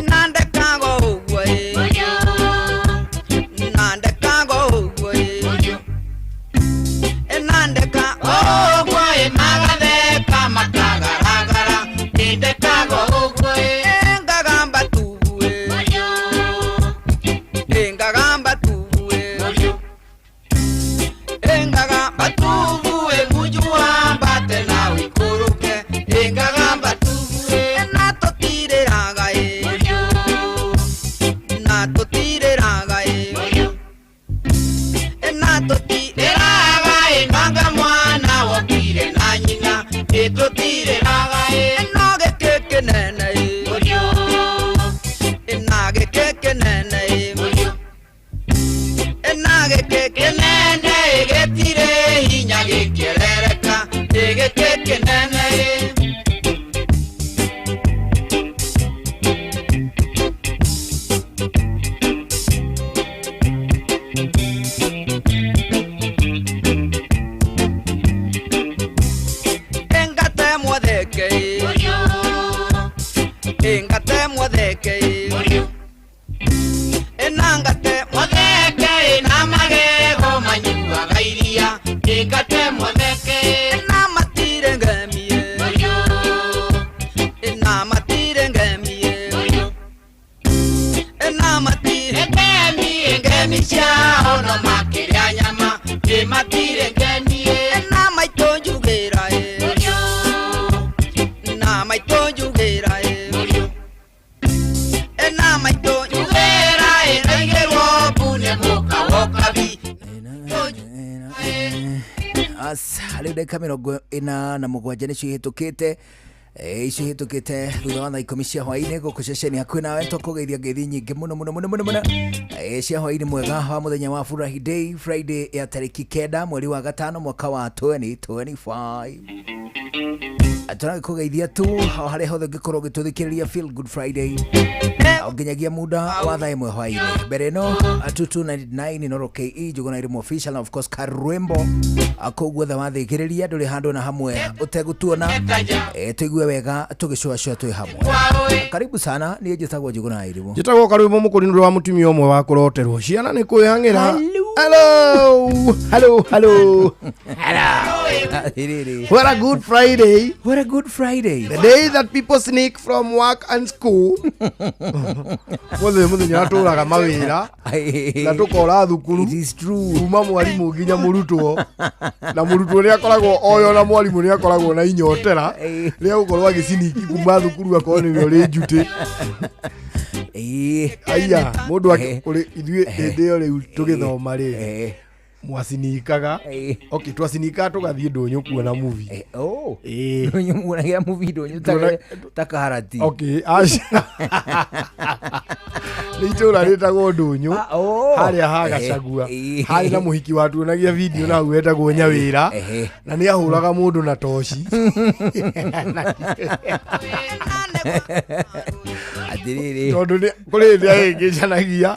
Nandekago ũguo ĩ nandekago ũguo ĩ nandeka ũguo ĩ magatheka makagaragara ndekago ũguo ĩ ngagamba tubu ĩ ngagamba tubu ĩ ngagamba tubu ĩ munju wambate na ũikũrũke ĩ ngagamba tubu ĩ na tũtirĩraga ĩ na tũtirĩraga ĩ na tũtirĩraga ĩ nanga mwana wokire na nyina ĩ tũtirĩraga ĩ no gĩkĩ kĩnene ĩ na gĩkĩ kĩnene ĩ na gĩkĩ kĩnene ĩ gĩtirĩ hinya gĩkĩerereka ĩ gĩkĩ kĩnene ĩ. Engate mwatheke engate mwatheke enangate mwatheke na magego manyuaga iria engate mwatheke na matire ngemie na matire ngemie na matire ngemie ngemi ciao no makĩrĩa nyama ĩ matire ngemie na maitũ njugĩra ĩ na maitũ njugĩra ĩ na maitũ njugĩra ĩ naigĩrwo mbu nĩ mũka wokabi. Rĩu ndagĩka 47 nĩcio ihĩtũkĩte icio ihĩtũkĩte thutha wa thaa 10 cia hwaĩ-inĩ gũkũ ceceni hakuhĩ nawe tũkũgeithia ngeithi nyingĩ mũno mũno mũno mũno mũno cia hwaĩ-inĩ mwega wa mũthenya wa Furahi Day Friday ya tarĩki 9 mweri wa 5 mwaka wa 2025. Tũragĩkũgeithia tu o harĩa hothe ũngĩkorwo ũgĩtũthikĩrĩria Feel Good Friday o nginyagia muda wa thaa 1 hwaĩ-inĩ. Mbere ĩno 2299 Inooro KE Njũgũna Irĩmũ official na of course Karwimbo kũu guothe wathikĩrĩria ndũrĩ handũ na hamwe ũtegũtuona tũigue wega tũgĩcũacũa twĩ hamwe. Karibu sana, niĩ njĩtagwo Njũgũna Irĩmũ. Njĩtagwo Karwimbo mũkũrinũ wa mũtumia ũmwe wa kũroterwo ciana nĩ kwĩhang'ĩra. Hello, hello, hello. Atĩrĩrĩ. What a good Friday. What a good Friday. The day that people sneak from work and school. Mũthenya mũthenya tũraga mawĩra na tũkora thukuru. It is true. Kuma mwarimũ nginya mũrutwo. Na mũrutwo nĩ akoragwo oyo na mwarimũ nĩ akoragwo na inyotera rĩa gũkorwo agĩciniki kuma thukuru akorwo nĩwe ũrĩ njutĩ. Aya, mũndũ kũrĩ ithuĩ hĩndĩ ĩyo rĩu tũgĩthoma rĩ mwacinikaga. Okay, twacinikaga tũgathiĩ ndũnyũ kuona movie. Oh. Ĩĩ. Ndũnyũ muonagira movie ndũnyũ ta kaharati. Okay, aca. Nĩ itũra rĩtagwo ndũnyũ harĩa ha Gachagua. Harĩ na mũhiki watuonagia video na hau wetagwo Nyawĩra na nĩ ahũraga mũndũ na toci. Atĩrĩrĩ. Tondũ nĩ kũrĩ hĩndĩ ahĩngĩcanagia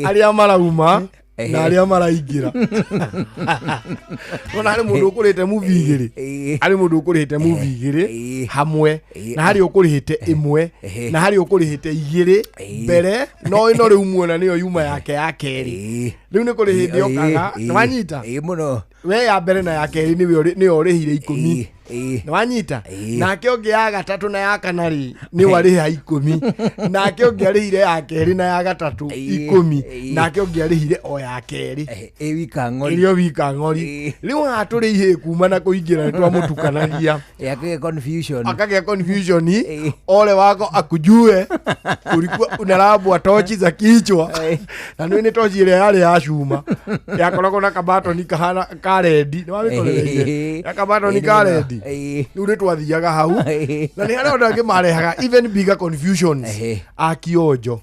arĩa marauma na arĩa maraingĩra. Nona harĩ mũndũ ũkũrĩte movie igĩrĩ, harĩ mũndũ ũkũrĩhĩte movie igĩrĩ hamwe, na harĩ ũkũrĩhĩte ĩmwe, na harĩ ũkũrĩhĩte igĩrĩ mbere, no ĩno rĩu muona nĩyo yuma yake ya kerĩ. Rĩu nĩ kũrĩ hĩndĩ okaga, nĩwanyita? Ĩĩ mũno. We ya mbere na ya kerĩ nĩwe nĩyo ũrĩhire 10. Nĩ wanyita nake ũngĩ ya gatatũ na ya kana rĩ nĩ warĩha 10, nake ũngĩ arĩhire ya kerĩ na ya gatatũ 10, nake ũngĩ arĩhire o ya kerĩ ĩ wika ng'ori ĩrĩ o wika ng'ori. Rĩu haha tũrĩ ihĩ kuma na kũingĩra nĩ twamũtukanagia. Akagĩa confusion. Akagĩa confusion, ole wako akujue ulikuwa unarambwa tochi za kichwa, na nĩ nĩ tochi ĩrĩa yarĩ ya cuma yakoragwo na kabatoni kahana ka rendi, nĩ wamĩkorereire ya kabatoni ka rendi. Rĩu nĩ twathiaga hau na nĩ harĩa andũ angĩ marehaga even bigger confusions, a kionjo.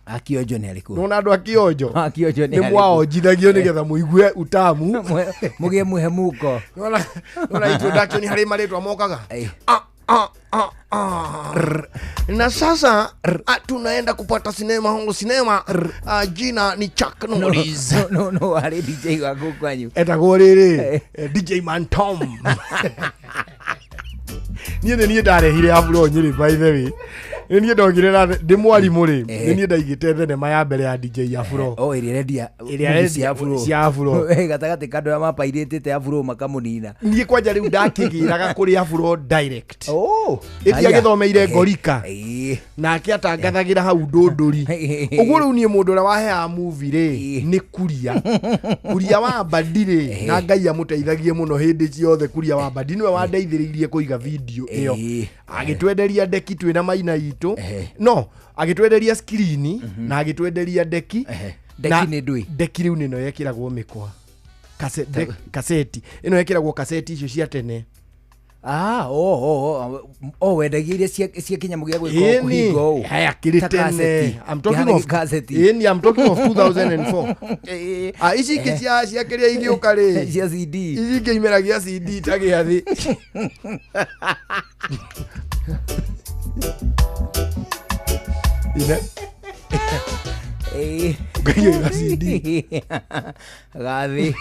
Akionjo nĩ arĩkũ? Nona andũ a kionjo. Akionjo nĩ nĩ arĩkũ? mwaonjithagio nĩgetha mũigue utamu. Mũgĩe mũhemuko. Nona nona introduction harĩ marĩtwa mokaga. Ah, ah, ah, ah. Na sasa tunaenda kupata sinema hongo sinema, jina ni Chuck Norris. No harĩ DJ wa kũu kwanyu? Etagwo rĩrĩ DJ Man Tom. Niĩ nĩ niĩ ndarehire Afro Nyĩrĩ, by the way nĩ niĩ ndokire na ndĩ mwarimũ rĩ, nĩ niĩ ndaigĩte thenema ya mbere ya DJ Afro. O ĩrĩa ĩrendia Ĩrĩa movie cia ĩrendia Afro. cia Afro. Gatagatĩ ka andũ arĩa mapairĩtĩte Afro makamũnina. Niĩ kwanja rĩu ndakĩgĩraga kũrĩ Afro direct. Oh. Ĩti agĩthomeire Ngorika nake atangathagĩra hau ndũndũri ũguo. Rĩu niĩ mũndũ ũrĩa waheaga movie rĩ nĩ Kuria, Kuria wa Mbadi rĩ, na Ngai amũteithagie mũno hĩndĩ ciothe. Kuria wa Mbadi nĩwe wandeithĩrĩirie kũiga video ĩyo, agĩtwenderia ndeki twĩna maina itũ, no agĩtwenderia screen na agĩtwenderia ndeki. Ndeki nĩ ndũĩ? Ndeki rĩu nĩno yekĩragwo mĩkwa. Kaseti ĩno yekĩragwo kaseti icio cia tene. Ah, o wendagia iria cia kĩnyamũ gĩa gwĩka Ĩni, kũhingo ũũ. haya kĩrĩ Ta tene. kaseti. I'm talking Kĩhana of kaseti. Ĩni, I'm talking of 2004. Ah, ici ingĩ cia kĩrĩa igĩũka rĩ, cia CD. Ici ingĩ imeragia CD ta gĩathĩ. Ine. Ũkaigĩrĩra CD. Gathĩ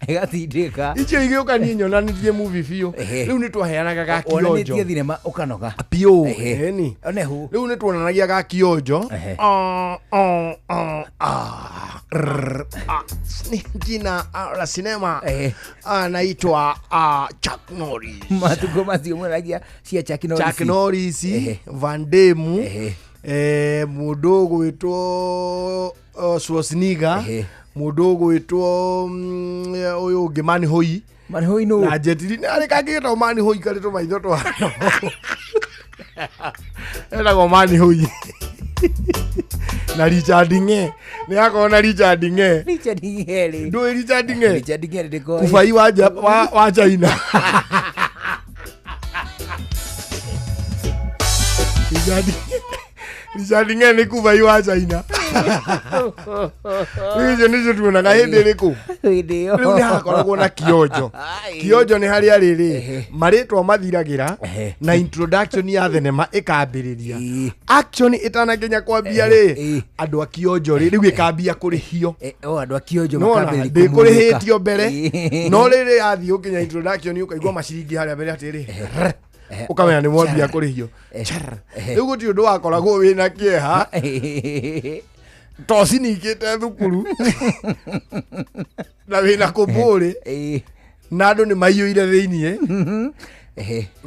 ĩgatindĩka. Icio igĩũka niĩ nyonanĩtie movie biũ. Rĩu nĩ twaheanaga ga kionjo. Wonanĩtie thinema ũkanoga. Biũ. Ehe. Ĩni. Onehu. Rĩu nĩ tuonanagia ga kionjo. Ah, ah, ah, ah, rrr, ah, ni jina la sinema anaitwa Chuck Norris. Matukũ macio mwonagia cia Chuck Norris. Chuck Norris, Van Damme, mũndũ ũgwĩtwo Schwarzenegger, mũndũ ũgwĩtwo ũyũ ũngĩ Manhoi. Manhoi nũ? Na Jet Li nĩ arĩ kangĩ getagwo Manhoi karĩ tũmaitho twano. Etagwo Manhoi. Na Richard Ng'e. Nĩ akorwo na Richard Ng'e. Richard Ng'e rĩ. Ndũĩ Richard Ng'e? Richard Ng'e ndĩkoĩ. Kubai wa China. Richard Ng'e nĩ kubai wa China. Rĩu icio nĩcio tuonaga hĩndĩ ĩrĩkũ? Hĩndĩ ĩyo. Rĩu nĩ hakoragwo na kionjo. Kionjo nĩ harĩa rĩrĩ marĩtwa mathiragĩra na introduction ya thenema ĩkambĩrĩria. Action ĩtanakinya kwambia rĩ, andũ a kionjo rĩ, rĩu ĩkambia kũrĩhio. O andũ a kionjo Nĩwona, makambĩrĩria ndĩkũrĩhĩtio mbere, Ĩĩ. no rĩrĩ yathiĩ ũkinya introduction ũkaigua maciringi harĩa mbere atĩrĩ, ũkamenya nĩ mwambia kũrĩhio. Rĩu gũtirĩ ũndũ wakoragwo wĩna kĩeha toci ningĩte thukuru na wĩna kũmbũrĩ na andũ nĩ maiyũire thĩiniĩ,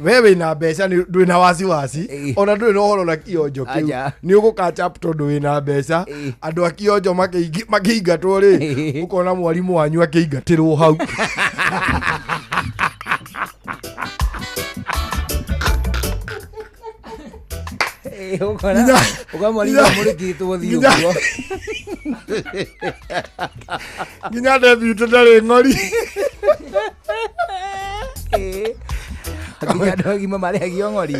we wĩna mbeca ndwĩ na wasiwasi, ona ndũrĩ na ũhoro na kionjo kĩu. Aja. Nĩ ũgũka up tondũ wĩna mbeca. Andũ a kionjo makĩingatwo rĩ, ũkona mwarimũ wanyu akĩingatĩrwo hau. Ũkona ũkamwarigwo mũrĩkĩtwo thiĩ ũguo. Nginya deputy ndarĩ ng'ori. Nginya andũ agima marĩhagio ng'ori.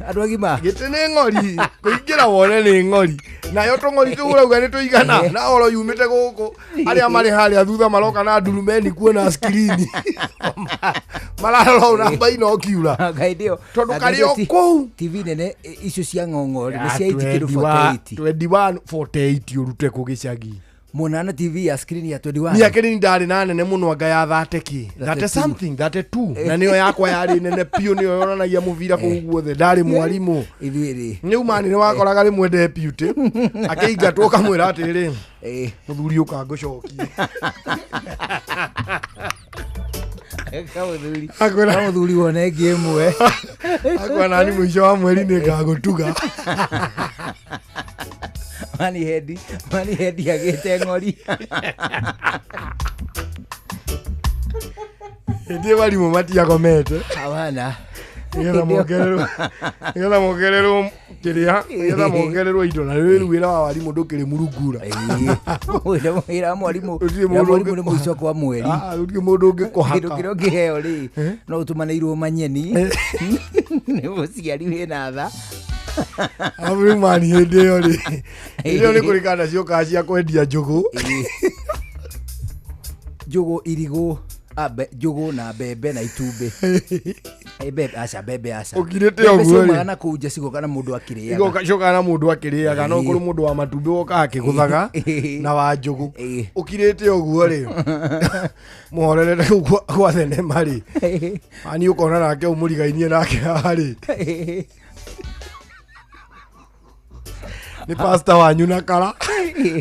Andũ agima. Gĩtĩ nĩ ng'ori, kũingĩra wone nĩ ng'ori, nayo tũng'ori tũu ũrauga nĩ tũigana na oro yumĩte gũkũ, arĩa marĩ harĩa thutha maroka na ndurumeni kuona screen mararora ũna bainokiura tondũ karĩ o kũu. TV nene icio cia ng'ong'o rĩ, nĩ cia 80 kĩndũ 48. 21 48 ũrute kũ gĩcagi? Mũnana TV ya screen ya 21. Niĩ akĩrĩ ndarĩ na nene mũno anga ya 30 kĩ 30 something 32, na nĩyo yakwa yarĩ nene biũ, nĩyo yonanagia mũbira kũu guothe. Ndarĩ mwarimũ. Ithuĩ rĩ rĩu mani nĩ wakoraga rĩmwe deputy akĩingatwo, ũkamwĩra atĩrĩ, mũthuri ũka ngũcokie. Kamuthuri. Akwĩra- Kamuthuri wone ĩngĩ ĩmwe. Akwa nani mũico wa mweri nĩ ngagũtuga. Mani hendi, mani hendi agĩte ng'ori. Hĩndĩ ĩyo arimũ matiagomete. Hawana. Nĩgetha mongererwo nĩgetha mongererwo kĩrĩa nĩgetha mongererwo indo na rĩu wĩra wa warimũ ndũkĩrĩ murungura. Wĩra wa mwarimũ Gũtirĩ wĩra wa mũndũ mwarimũ nĩ mũico kwa mweri. Ah, gũtirĩ mũndũ ũngĩkũhaka. Kĩndũ kĩrĩa ũngĩheo rĩ no ũtũmanĩirwo manyeni nĩ mũciari wĩna tha. Arabu rĩu mani hĩndĩ ĩyo rĩ hĩndĩ ĩyo nĩ kũrĩ kanda ciokaga cia kwendia njũgũ. Njũgũ irigũ njũgũ na mbembe na itumbĩ. Mbembe aca mbembe aca. Ũkirĩte Mbembe ũguo rĩ. ciaumaga na kũu nja cigoka na mũndũ akĩrĩaga. Igoka ciokaga na mũndũ akĩrĩaga no kũrĩ mũndũ wa matumbĩ wokaga akĩgũthaga na wa njũgũ. Ũkirĩte ũguo rĩ mũhorerete kũu gwa thenema rĩ ani ũkona nake ũmũrigainie nake haha rĩ nĩ pasta wanyu na kara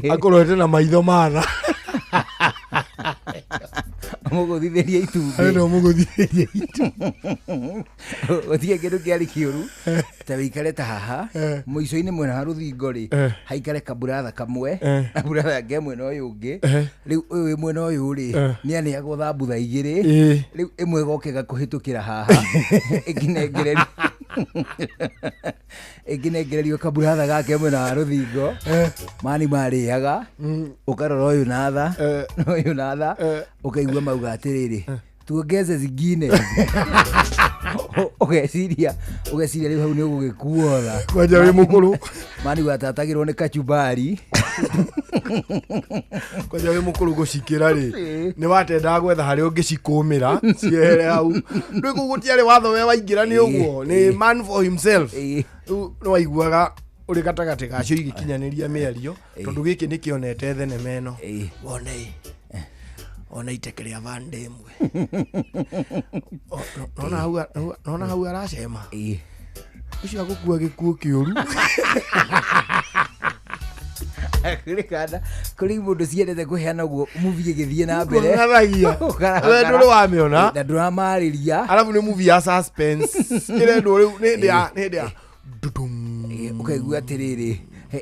akũrorete na maitho matha Mũgũthithĩrie itumbĩ. Arenda ũmũgũthithĩrie itumbĩ. Gũtirĩ kĩndũ kĩarĩ kĩũru ta wĩikare ta haha mũico-inĩ mwena wa rũthingo rĩ haikare kaburatha kamwe na buratha ke mwena ũyũ ũngĩ. Rĩu ũyũ wĩ mwena ũyũ rĩ nĩ anĩagwo thambutha igĩrĩ rĩu ĩmwe ĩgoka ĩgakũhĩtũkĩra haha ĩngĩnengererio ĩngĩnengererio kaburatha gake mwena wa rũthingo mani marĩaga ũkarora ũyũ na tha na ũyũ na tha ũkaigua mauga atĩrĩrĩ tuongeze zingine. Ũgeciria ũgeciria rĩu hau nĩ ũgũgĩkuotha. Kwanja wĩ mũkũrũ. Mani watatagĩrwo nĩ kachumbari. Kwanja wĩ mũkũrũ gũcikĩra rĩ nĩ watendaga gwetha harĩa ũngĩcikũmĩra ciehere hau rĩu kũu gũtiarĩ watho we waingĩra nĩ ũguo nĩ man for himself. Rĩu nĩ waiguaga ũrĩ gatagatĩ gacio igĩkinyanĩria mĩario tondũ gĩkĩ nĩ kĩonete thenema ĩno wone ona iteke rĩa bande ĩmwe. Nona hau nona hau aracema ũcio agũkua gĩkuũ kĩũru. Kũrĩ kana kũrĩ mũndũ ciendete kũheana ũguo movie ĩgĩthiĩ na mbere. Kũng'athagia. We ndũrĩ wamĩona. Na ndũramarĩria. Arabu nĩ movie ya suspense ĩrendwo rĩu nĩ hĩndĩ ya nĩ hĩndĩ ya Ũkaigua atĩrĩrĩ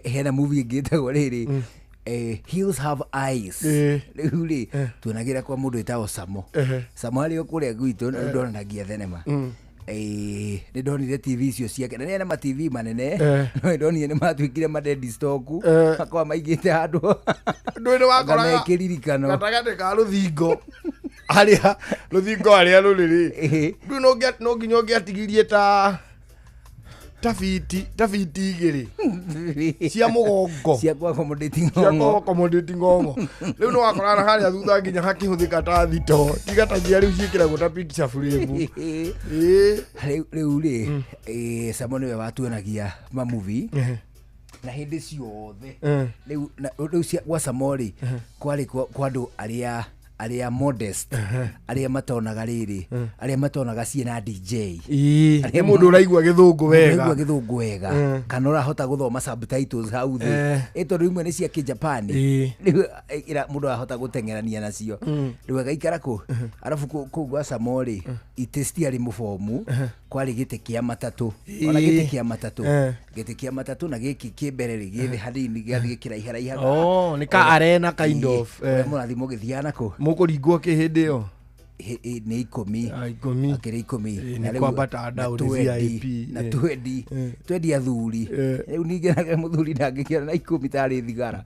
hena movie ĩngĩ ĩtagwo rĩrĩ Hills Have Eyes. Rĩu rĩ tuonagĩra kwa mũndũ wĩtagwo Samo. Samo arĩ o kũrĩa gwitũ na rĩu ndonanagia thenema. Nĩ ndonire TV icio ciake na nĩ ena ma TV manene no nĩ ndonire nĩ matuĩkire ma dead stock makoragwo maigĩte handũ ndũĩ nĩ wakoraga mekĩririkano gatagatĩ ka rũthingo harĩa rũthingo harĩa rũrĩ rĩ ndũĩ no nginya ũngĩatigirie ta ta fiti igĩrĩ cia mũgongo cia kwa accommodate cia ng'ong'o kwa accommodate ng'ong'o rĩu nĩ wakoraga harĩa thutha nginya hakĩhũthĩka ta thito tiga ta nginya rĩu ciĩkĩragwo ta picture frame. Rĩu rĩ Samo nĩwe watuonagia ma movie na hĩndĩ ciothe rĩu gwa Samo rĩ kwarĩ kwa andũ arĩa arĩa modest arĩa matonaga rĩrĩ arĩa matonaga ciĩna DJ. Nĩ mũndũ ũraigua gĩthũngũ wega. Ũraigua gĩthũngũ wega kana ũrahota gũthoma subtitles hau thĩ ĩ tondũ imwe nĩ cia kĩjapani rĩu mũndũ arahota gũteng'erania nacio rĩu agaikara kũ arabu kũu gwa Samo rĩ itĩ citiarĩ mũbomu kwarĩ gĩtĩ kĩa matatũ ona gĩtĩ kĩa matatũ gĩtĩ kĩa matatũ na gĩkĩ kĩ mbere rĩ gĩthĩ hanini gĩgathiĩ gĩkĩraiharaihaga. Oh, nĩ ka arena kind of. Ũrĩa mũrathiĩ mũgĩthiaga nako mũkũringwo kĩ hĩndĩ ĩyo nĩ ikũmi akĩrĩ ikũmi nĩ kwambata ndaũ nĩ VIP na twendi twendi athuri rĩu ningĩ nake mũthuri ndangĩkĩona na ikũmi tarĩ thigara.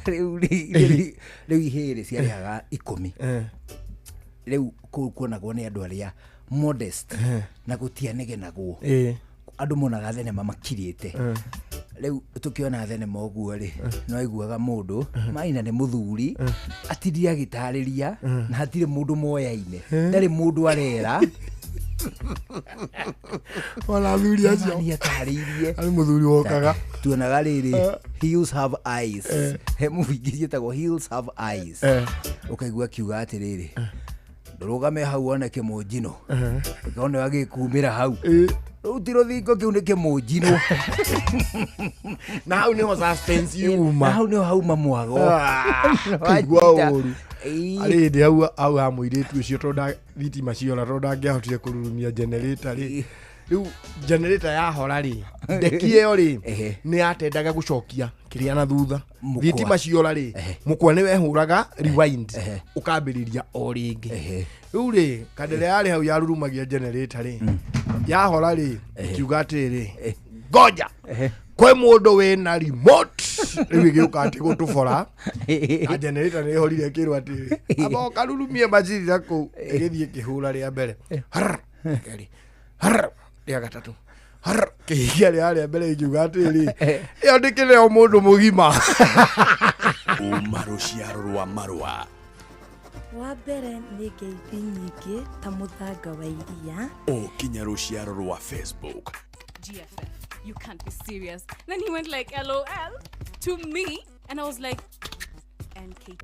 Rĩu rĩu ihĩrĩ ciarĩhaga ikũmi rĩu kũu kuonagwo nĩ andũ arĩa modest na gũtianegenagwo andũ monaga thenema makirĩte rĩu tũkĩona thenema ũguo rĩ no aiguaga mũndũ maina nĩ mũthuri atindire agĩtarĩria na hatirĩ mũndũ moyaine ndarĩ mũndũ arera ona athuri acio nĩ atarĩirie arĩ mũthuri wokaga tuonaga rĩrĩ Hills Have Eyes he movie ingĩ ciĩtagwo Hills Have Eyes ũkaigua akiuga atĩrĩrĩ ndũrũgame hau wone kĩmũnjino ũkona agĩkumĩra hau Rũu ti rũthingo, kĩu nĩ kĩmũnjinũ. Na hau nĩho suspense yuma. Na hau nĩho hauma mwago. Kaigua Wanyita. ũru. Arĩ hĩndĩ hau ha mũirĩtu ũcio, tondũ thitima ciora, tondũ ndangĩahotire kũrurumia generator rĩ, rĩu generator yahora rĩ, ndeki ĩyo rĩ nĩ yatendaga gũcokia kĩrĩa na thutha. Mũkwa. Thitima ciora rĩ, mũkwa nĩ wehũraga rewind, ũkambĩrĩria o rĩngĩ. Rĩu rĩ, kandere yarĩ hau yarurumagia generator rĩ, yahora rĩ, ĩkiuga atĩrĩ, ngoja, kwĩ mũndũ wĩna remote. Rĩu ĩgĩũka atĩ gũtũbora na generator nĩ ĩhorire, ĩkĩrwo atĩrĩ, amba ũkarurumie macini na kũu. Ĩgĩthiĩ ĩkĩhũra rĩa mbere, harr, kerĩ, harr, rĩa gatatũ, harr, kĩhikia rĩa mbere, ĩkiuga atĩrĩ, ĩyo ndĩkĩreo mũndũ mũgima. Uma rũciaro rwa marũa. Wa mbere nĩ ngeithi nyingĩ ta mũthanga wa iria. O kinya rũciaro rwa Facebook. GFF, you can't be serious. Then he went like, LOL to me. And I was like, NK.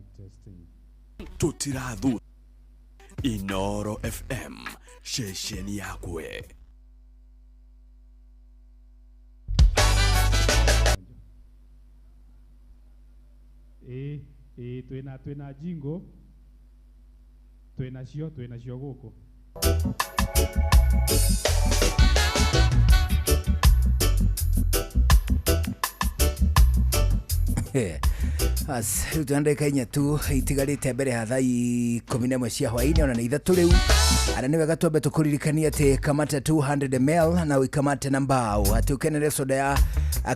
Tũtirathu Inoro FM, ceceni yakwe. Ĩĩ ĩĩ, twĩna jingo, twĩnacio gũkũ. Bas, rĩu twĩna ndagĩka 4 tu itigarĩte mbere ya thaa 11 cia hwaĩ-inĩ, ona nĩ 3 rĩu. Ana nĩ wega twambe tũkũririkanie atĩ kamata 200 ml na ũikamate na mbao, atĩ ũkenere soda ya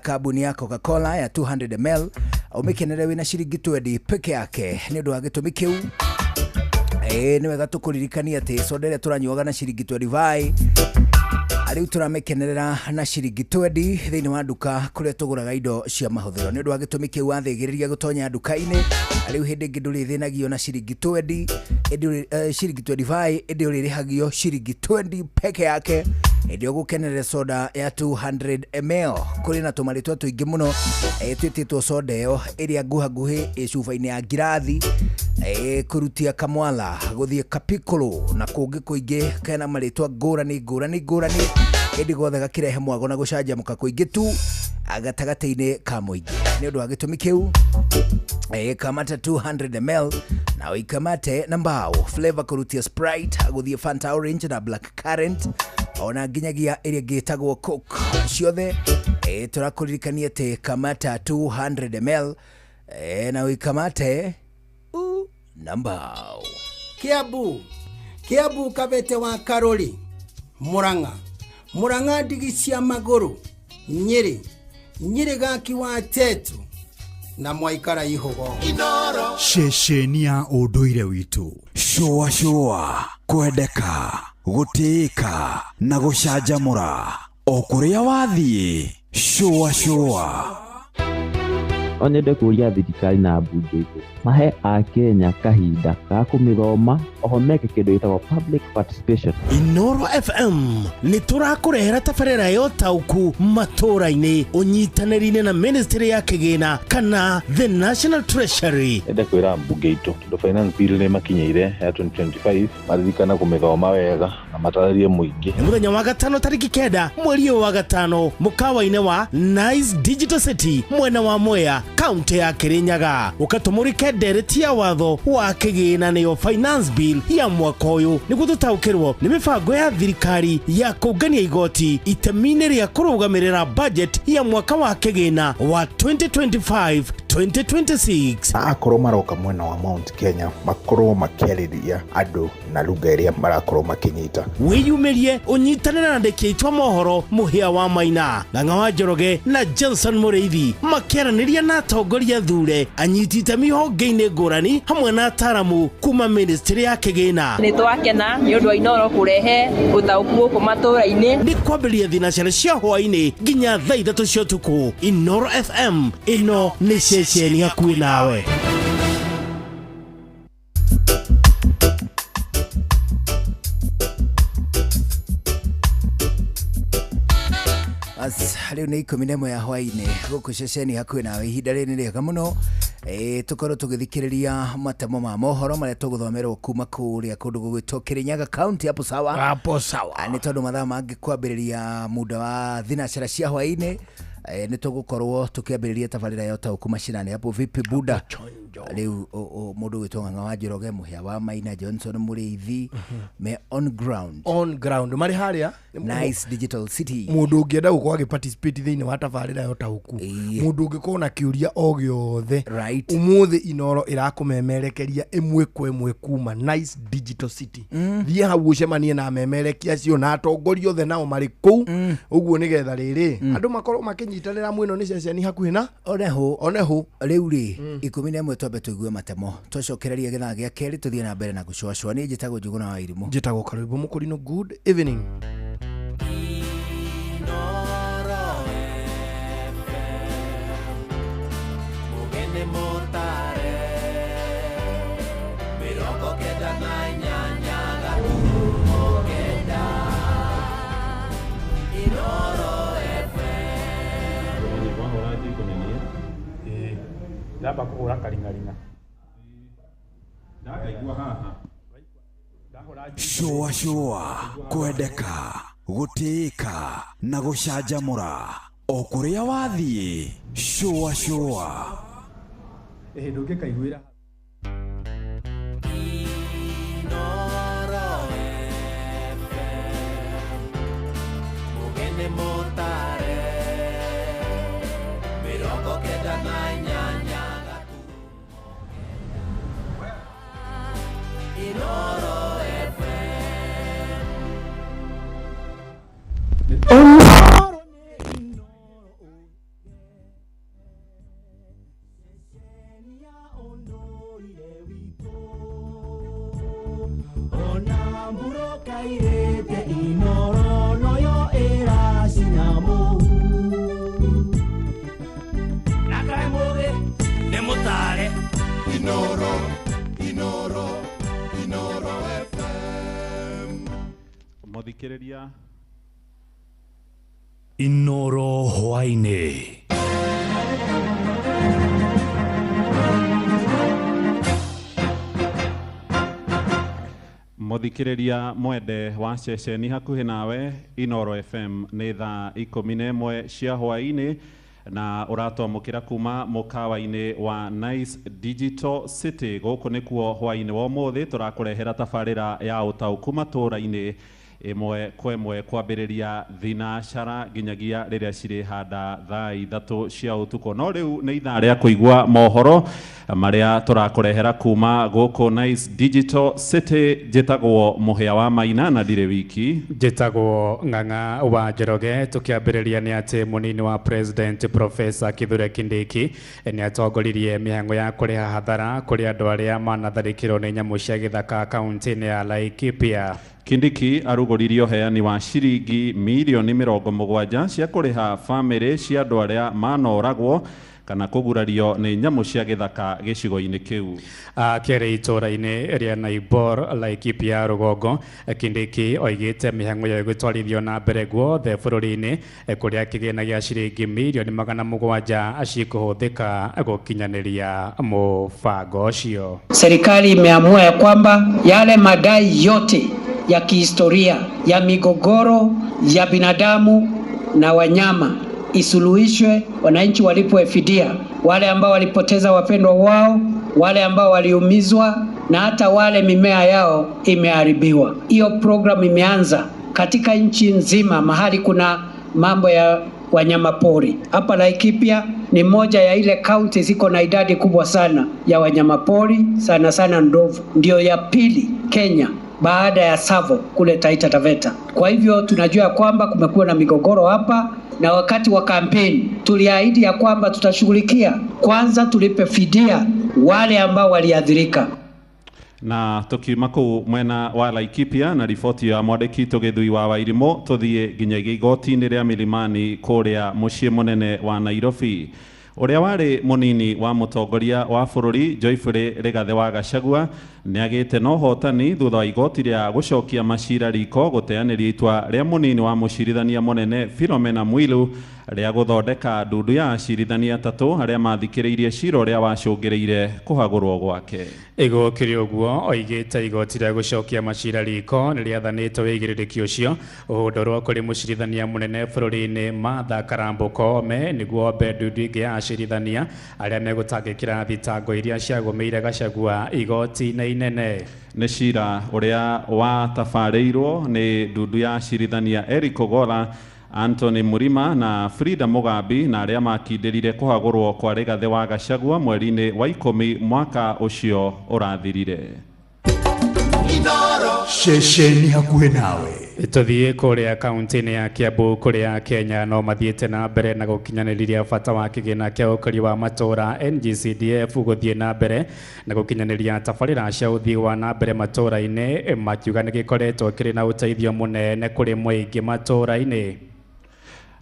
kambuni ya Coca-Cola ya 200 ml, ũmĩkenere wĩna ciringi 20 peke yake. Nĩ ũndũ wa gĩtũmi kĩu, nĩ wega tũkũririkanie atĩ soda ĩrĩa tũranyuaga na ciringi 25, rĩu tũramĩkenerera na ciringi 20 thĩinĩ wa nduka kũrĩa tũgũraga indo cia mahũthĩro. Nĩ ũndũ wa gĩtũmi kĩu, wathĩgĩrĩria gũtonya nduka-inĩ, rĩu hĩndĩ ĩngĩ ndũrĩthĩnagio na ciringi 20 ĩndĩ ciringi 25, ĩndĩ ũrĩrĩhagio ciringi 20 peke yake hĩndĩ ũgũkenerera soda ya 200 ml. Kũrĩ na tũmarĩtwa tũingĩ mũno twĩtĩtwo soda ĩyo ĩrĩa nguhanguhĩ ĩ cuba-inĩ ya ngirathi, kũrutia kamwala gũthiĩ kapikũrũ na kũngĩ kũingĩ kena marĩtwa ngũrani ngũrani ngũrani, ĩndĩ gothe gakĩrehe mwago na gũcanjamũka kũingĩ tu gatagatĩ-inĩ ka mũingĩ. Nĩ ũndũ wa gĩtũmi kĩu, kamata 200 ml na ũikamate na mbao flavor kũrutia Sprite gũthiĩ Fanta Orange na Black Currant, ona nginyagia ĩrĩa ĩngĩ ĩtagwo Coke ciothe. Tũrakũririkania atĩ kamata 200 ml na ũikamate na mbao. Kiambu, Kiambu Kabete wa Karori, Murang'a, Murang'a ndigi cia magũrũ, Nyĩrĩ, Nyĩrĩ gaki wa Tetu na mwaikara ihũgo. Inoro ceceni ya ũndũire witũ. Cũa cũa, kwendeka, gũtĩĩka na gũcanjamũra o kũrĩa wathiĩ. Cũa cũa. No nyende kũria thirikari na mbunge itũ mahe akenya kahinda ga kũmĩthoma, oho meke kĩndũ gĩtagwo public participation. Inoro FM nĩ tũrakũrehera tabarĩra ya ũtaũku matũũra-inĩ ũnyitanĩri-inĩ na ministry ya kĩgĩna kana the National Treasury. Ende kwĩra mbunge itũ, tondũ finance bill nĩ makinyĩire ya 2025, maririkana kũmĩthoma wega na matarĩrie mũingĩ. Nĩ mũthenya wa gatano tarĩki 9 mweri ũyũ wa gatano, mũkawa-inĩ wa Nice Digital City mwena wa Mwea, kaunti ya Kirinyaga, ũkatũmũrĩke ndereti ya watho wa kĩgĩna nĩyo finance bill ya mwaka ũyũ, nĩguo tũtaũkĩrwo nĩ mĩbango ya thirikari ya kũngania igoti itemi-inĩ rĩa kũrũgamĩrĩra budget ya mwaka wa kĩgĩna wa 2025 2026. Akorwo maroka mwena wa Mount Kenya, makorwo makĩarĩria andũ na lugha ĩrĩa marakorwo makĩnyita. Wĩyumĩrie ũnyitanĩre na andĩki aitũ a mohoro Mũhĩa wa Maina, Ng'ang'a wa Njoroge na Johnson Mũrĩithi makĩaranĩria na atongoria thure, anyiti itemi honge-inĩ ngũrani hamwe na ataramu kuma ministry ya kĩgĩna. Nĩ twakena nĩ ũndũ wa Inoro kũrehe ũtaũku gũkũ matũũra-inĩ. Nĩ kwambĩrĩria thinacara cia hwaĩ-inĩ nginya thaa 3 cia ũtukũ. Inoro FM, ĩno nĩ ceceni hakuhĩ nawe. Bas, rĩu nĩ 11 ya hwaĩ-inĩ gũkũ ceceni hakuhĩ nawe. Ihinda rĩrĩ nĩ rĩega mũno Tukorwo tugithikiriria matemo ma mohoro maria tuguthomerwo kuma kuria kundu gugwitwo Kirinyaga County hapo sawa. Hapo sawa. Ni tondu mathaa mangi kwambiriria muda wa thinacara cia hwaini ni tugukorwo tukiambiriria tabarira ya ũtaũku macinani hapo vipi buda. Riu mundu gwitwo Ng'ang'a wa Njoroge, Muhia wa Maina, Johnson Muriithi me on ground. On ground mari haria Nice Digital City. Mundu ungienda gukorwo agi participate thiini wa tabarira ya ũtaũku, mundu ungikorwo na kiuria o giothe, umuthi Inoro irakumemerekeria imwe kwa imwe kuma Nice Digital City. Thie hau ucemanie na memerekia acio na atongoria othe nao mari kuu uguo nigetha riri andu makorwo makinyitanira mwino ni ceceni hakuhi na oneho oneho. Riu ri 11 twambe tuigue matemo twacokereria githaa gia keri tuthie na mbere na gucuacua. Ni njitagwo Njuguna wa Irimu, njitagwo Karwimbo Mukurino. Good evening. Ndamba kuhura karingaringa ndakaigua haha. Shua shua kwendeka gutiika na gucanjamura o kuria wathie. Shua shua ndungikaiguira. Mugene motare 98. Inoro, Inoro, Inoro FM. Muthikiriria Inoro hwaini. Muthikiriria mwende wa ceceni hakuhi nawe Inoro FM ni thaa 11 cia hwaini na uratwamukira kuma mukawa-ini wa Nice Digital City. Guku nikuo hwaini wa umuthi turakurehera tabarira ya ũtaũku matura-ini imwe kwa imwe kwambiriria thinacara nginyagia riria cirĩ handa thaa 3 cia utuko. No riu nĩ ithaa rĩa kũigua mohoro maria tũrakũrehera kuma gũkũ Nice Digital City. Njĩtagwo Mũhĩa wa Maina na ndirĩ wiki. Njĩtagwo Ng'ang'a wa Njoroge. Tũkĩambĩrĩria nĩ atĩ mũnini wa President Professor Kithure Kindiki nĩ atongoririe mĩhang'o ya kũrĩha hathara kũrĩ andũ arĩa manatharĩkĩrwo nĩ nyamũ cia gĩthaka kaunti-inĩ ya Laikipia. Kindiki arugũririe ũheani wa ciringi mirioni 70 cia kũrĩha bamĩrĩ cia andũ arĩa manoragwo kana kũgurario nĩ nyamũ cia gĩthaka gĩcigo-inĩ kĩu. Akĩrĩ itũũra-inĩ rĩa Naibor, Laikipia rũgongo, Kindiki oigĩte mĩhang'o ĩyo ĩgũtwarithio na mbere guothe bũrũri-inĩ kũrĩa kĩgĩna gĩa ciringi mirioni 700 cikũhũthĩka gũkinyanĩria mũbango ũcio. Serikali imeamua ya kwamba yale madai yote ya kihistoria ya migogoro ya binadamu na wanyama isuluhishwe, wananchi walipwe fidia, wale ambao walipoteza wapendwa wao, wale ambao waliumizwa na hata wale mimea yao imeharibiwa. Hiyo program imeanza katika nchi nzima mahali kuna mambo ya wanyama pori. Hapa Laikipia ni moja ya ile kaunti ziko na idadi kubwa sana ya wanyama pori, sana sana ndovu. Ndio ya pili Kenya baada ya Savo kule Taita Taveta. Kwa hivyo tunajua kwamba kumekuwa na migogoro hapa, na wakati wa kampeni tuliahidi ya kwamba tutashughulikia, kwanza tulipe fidia wale ambao waliathirika. Na tukiuma kuu mwena wa Laikipia na riboti ya mwandĩki Tũgĩthui wa Wairimũ, tũthiĩ nginyagia igoti-inĩ rĩa Milimani kũrĩa mũciĩ mũnene wa Nairobi. Ũrĩa warĩ mũnini wa mũtongoria wa bũrũri Geoffrey Rigathĩ wa Gachagua nĩagĩte na ũhotani thutha wa igoti rĩa gũcokia macira riko gũteanĩria itua rĩa mũnini wa mũcirithania mũnene Philomena Mwilu rĩa gũthondeka ndundu ya acirithania atatũ arĩa mathikĩrĩirie cira ũrĩa wacũngĩrĩire kũhagũrwo gwake. Igũkĩrĩ ũguo oigĩte igoti rĩa gũcokia macira riko nĩ rĩathanĩte wĩigĩrĩrĩki ũcio ũhũndũrwo kũrĩ mũcirithania mũnene bũrũri-inĩ Martha Karambu Koome nĩguo ombe ndundu ĩngĩ ya acirithania arĩa megũtangĩkĩra thitango iria ciagũmĩire Gachagua igoti-inĩ inene. Nĩ cira ũrĩa watabarĩirwo nĩ ndundu ya acirithania Eric Ogola, Anthony Murima na Frida Mugambi na arĩa makindĩrire kũhagũrwo kwa Rigathĩ wa Gachagua mweri-inĩ wa 10 mwaka ũcio ũrathirire. Ceceni hakuhĩ nawe. Tũthiĩ kũrĩa kaunti-inĩ ya Kiambu kũrĩa Kenya no mathiĩte na mbere na gũkinyanĩria bata wa kĩgĩna kĩa ũkũria wa matũũra NGCDF gũthiĩ na mbere na gũkinyanĩria tabarĩra cia ũthii wa na mbere matũũra-inĩ, makiuga nĩ gĩkoretwo kĩrĩ na ũteithio mũnene kũrĩ mũingĩ matũũra-inĩ.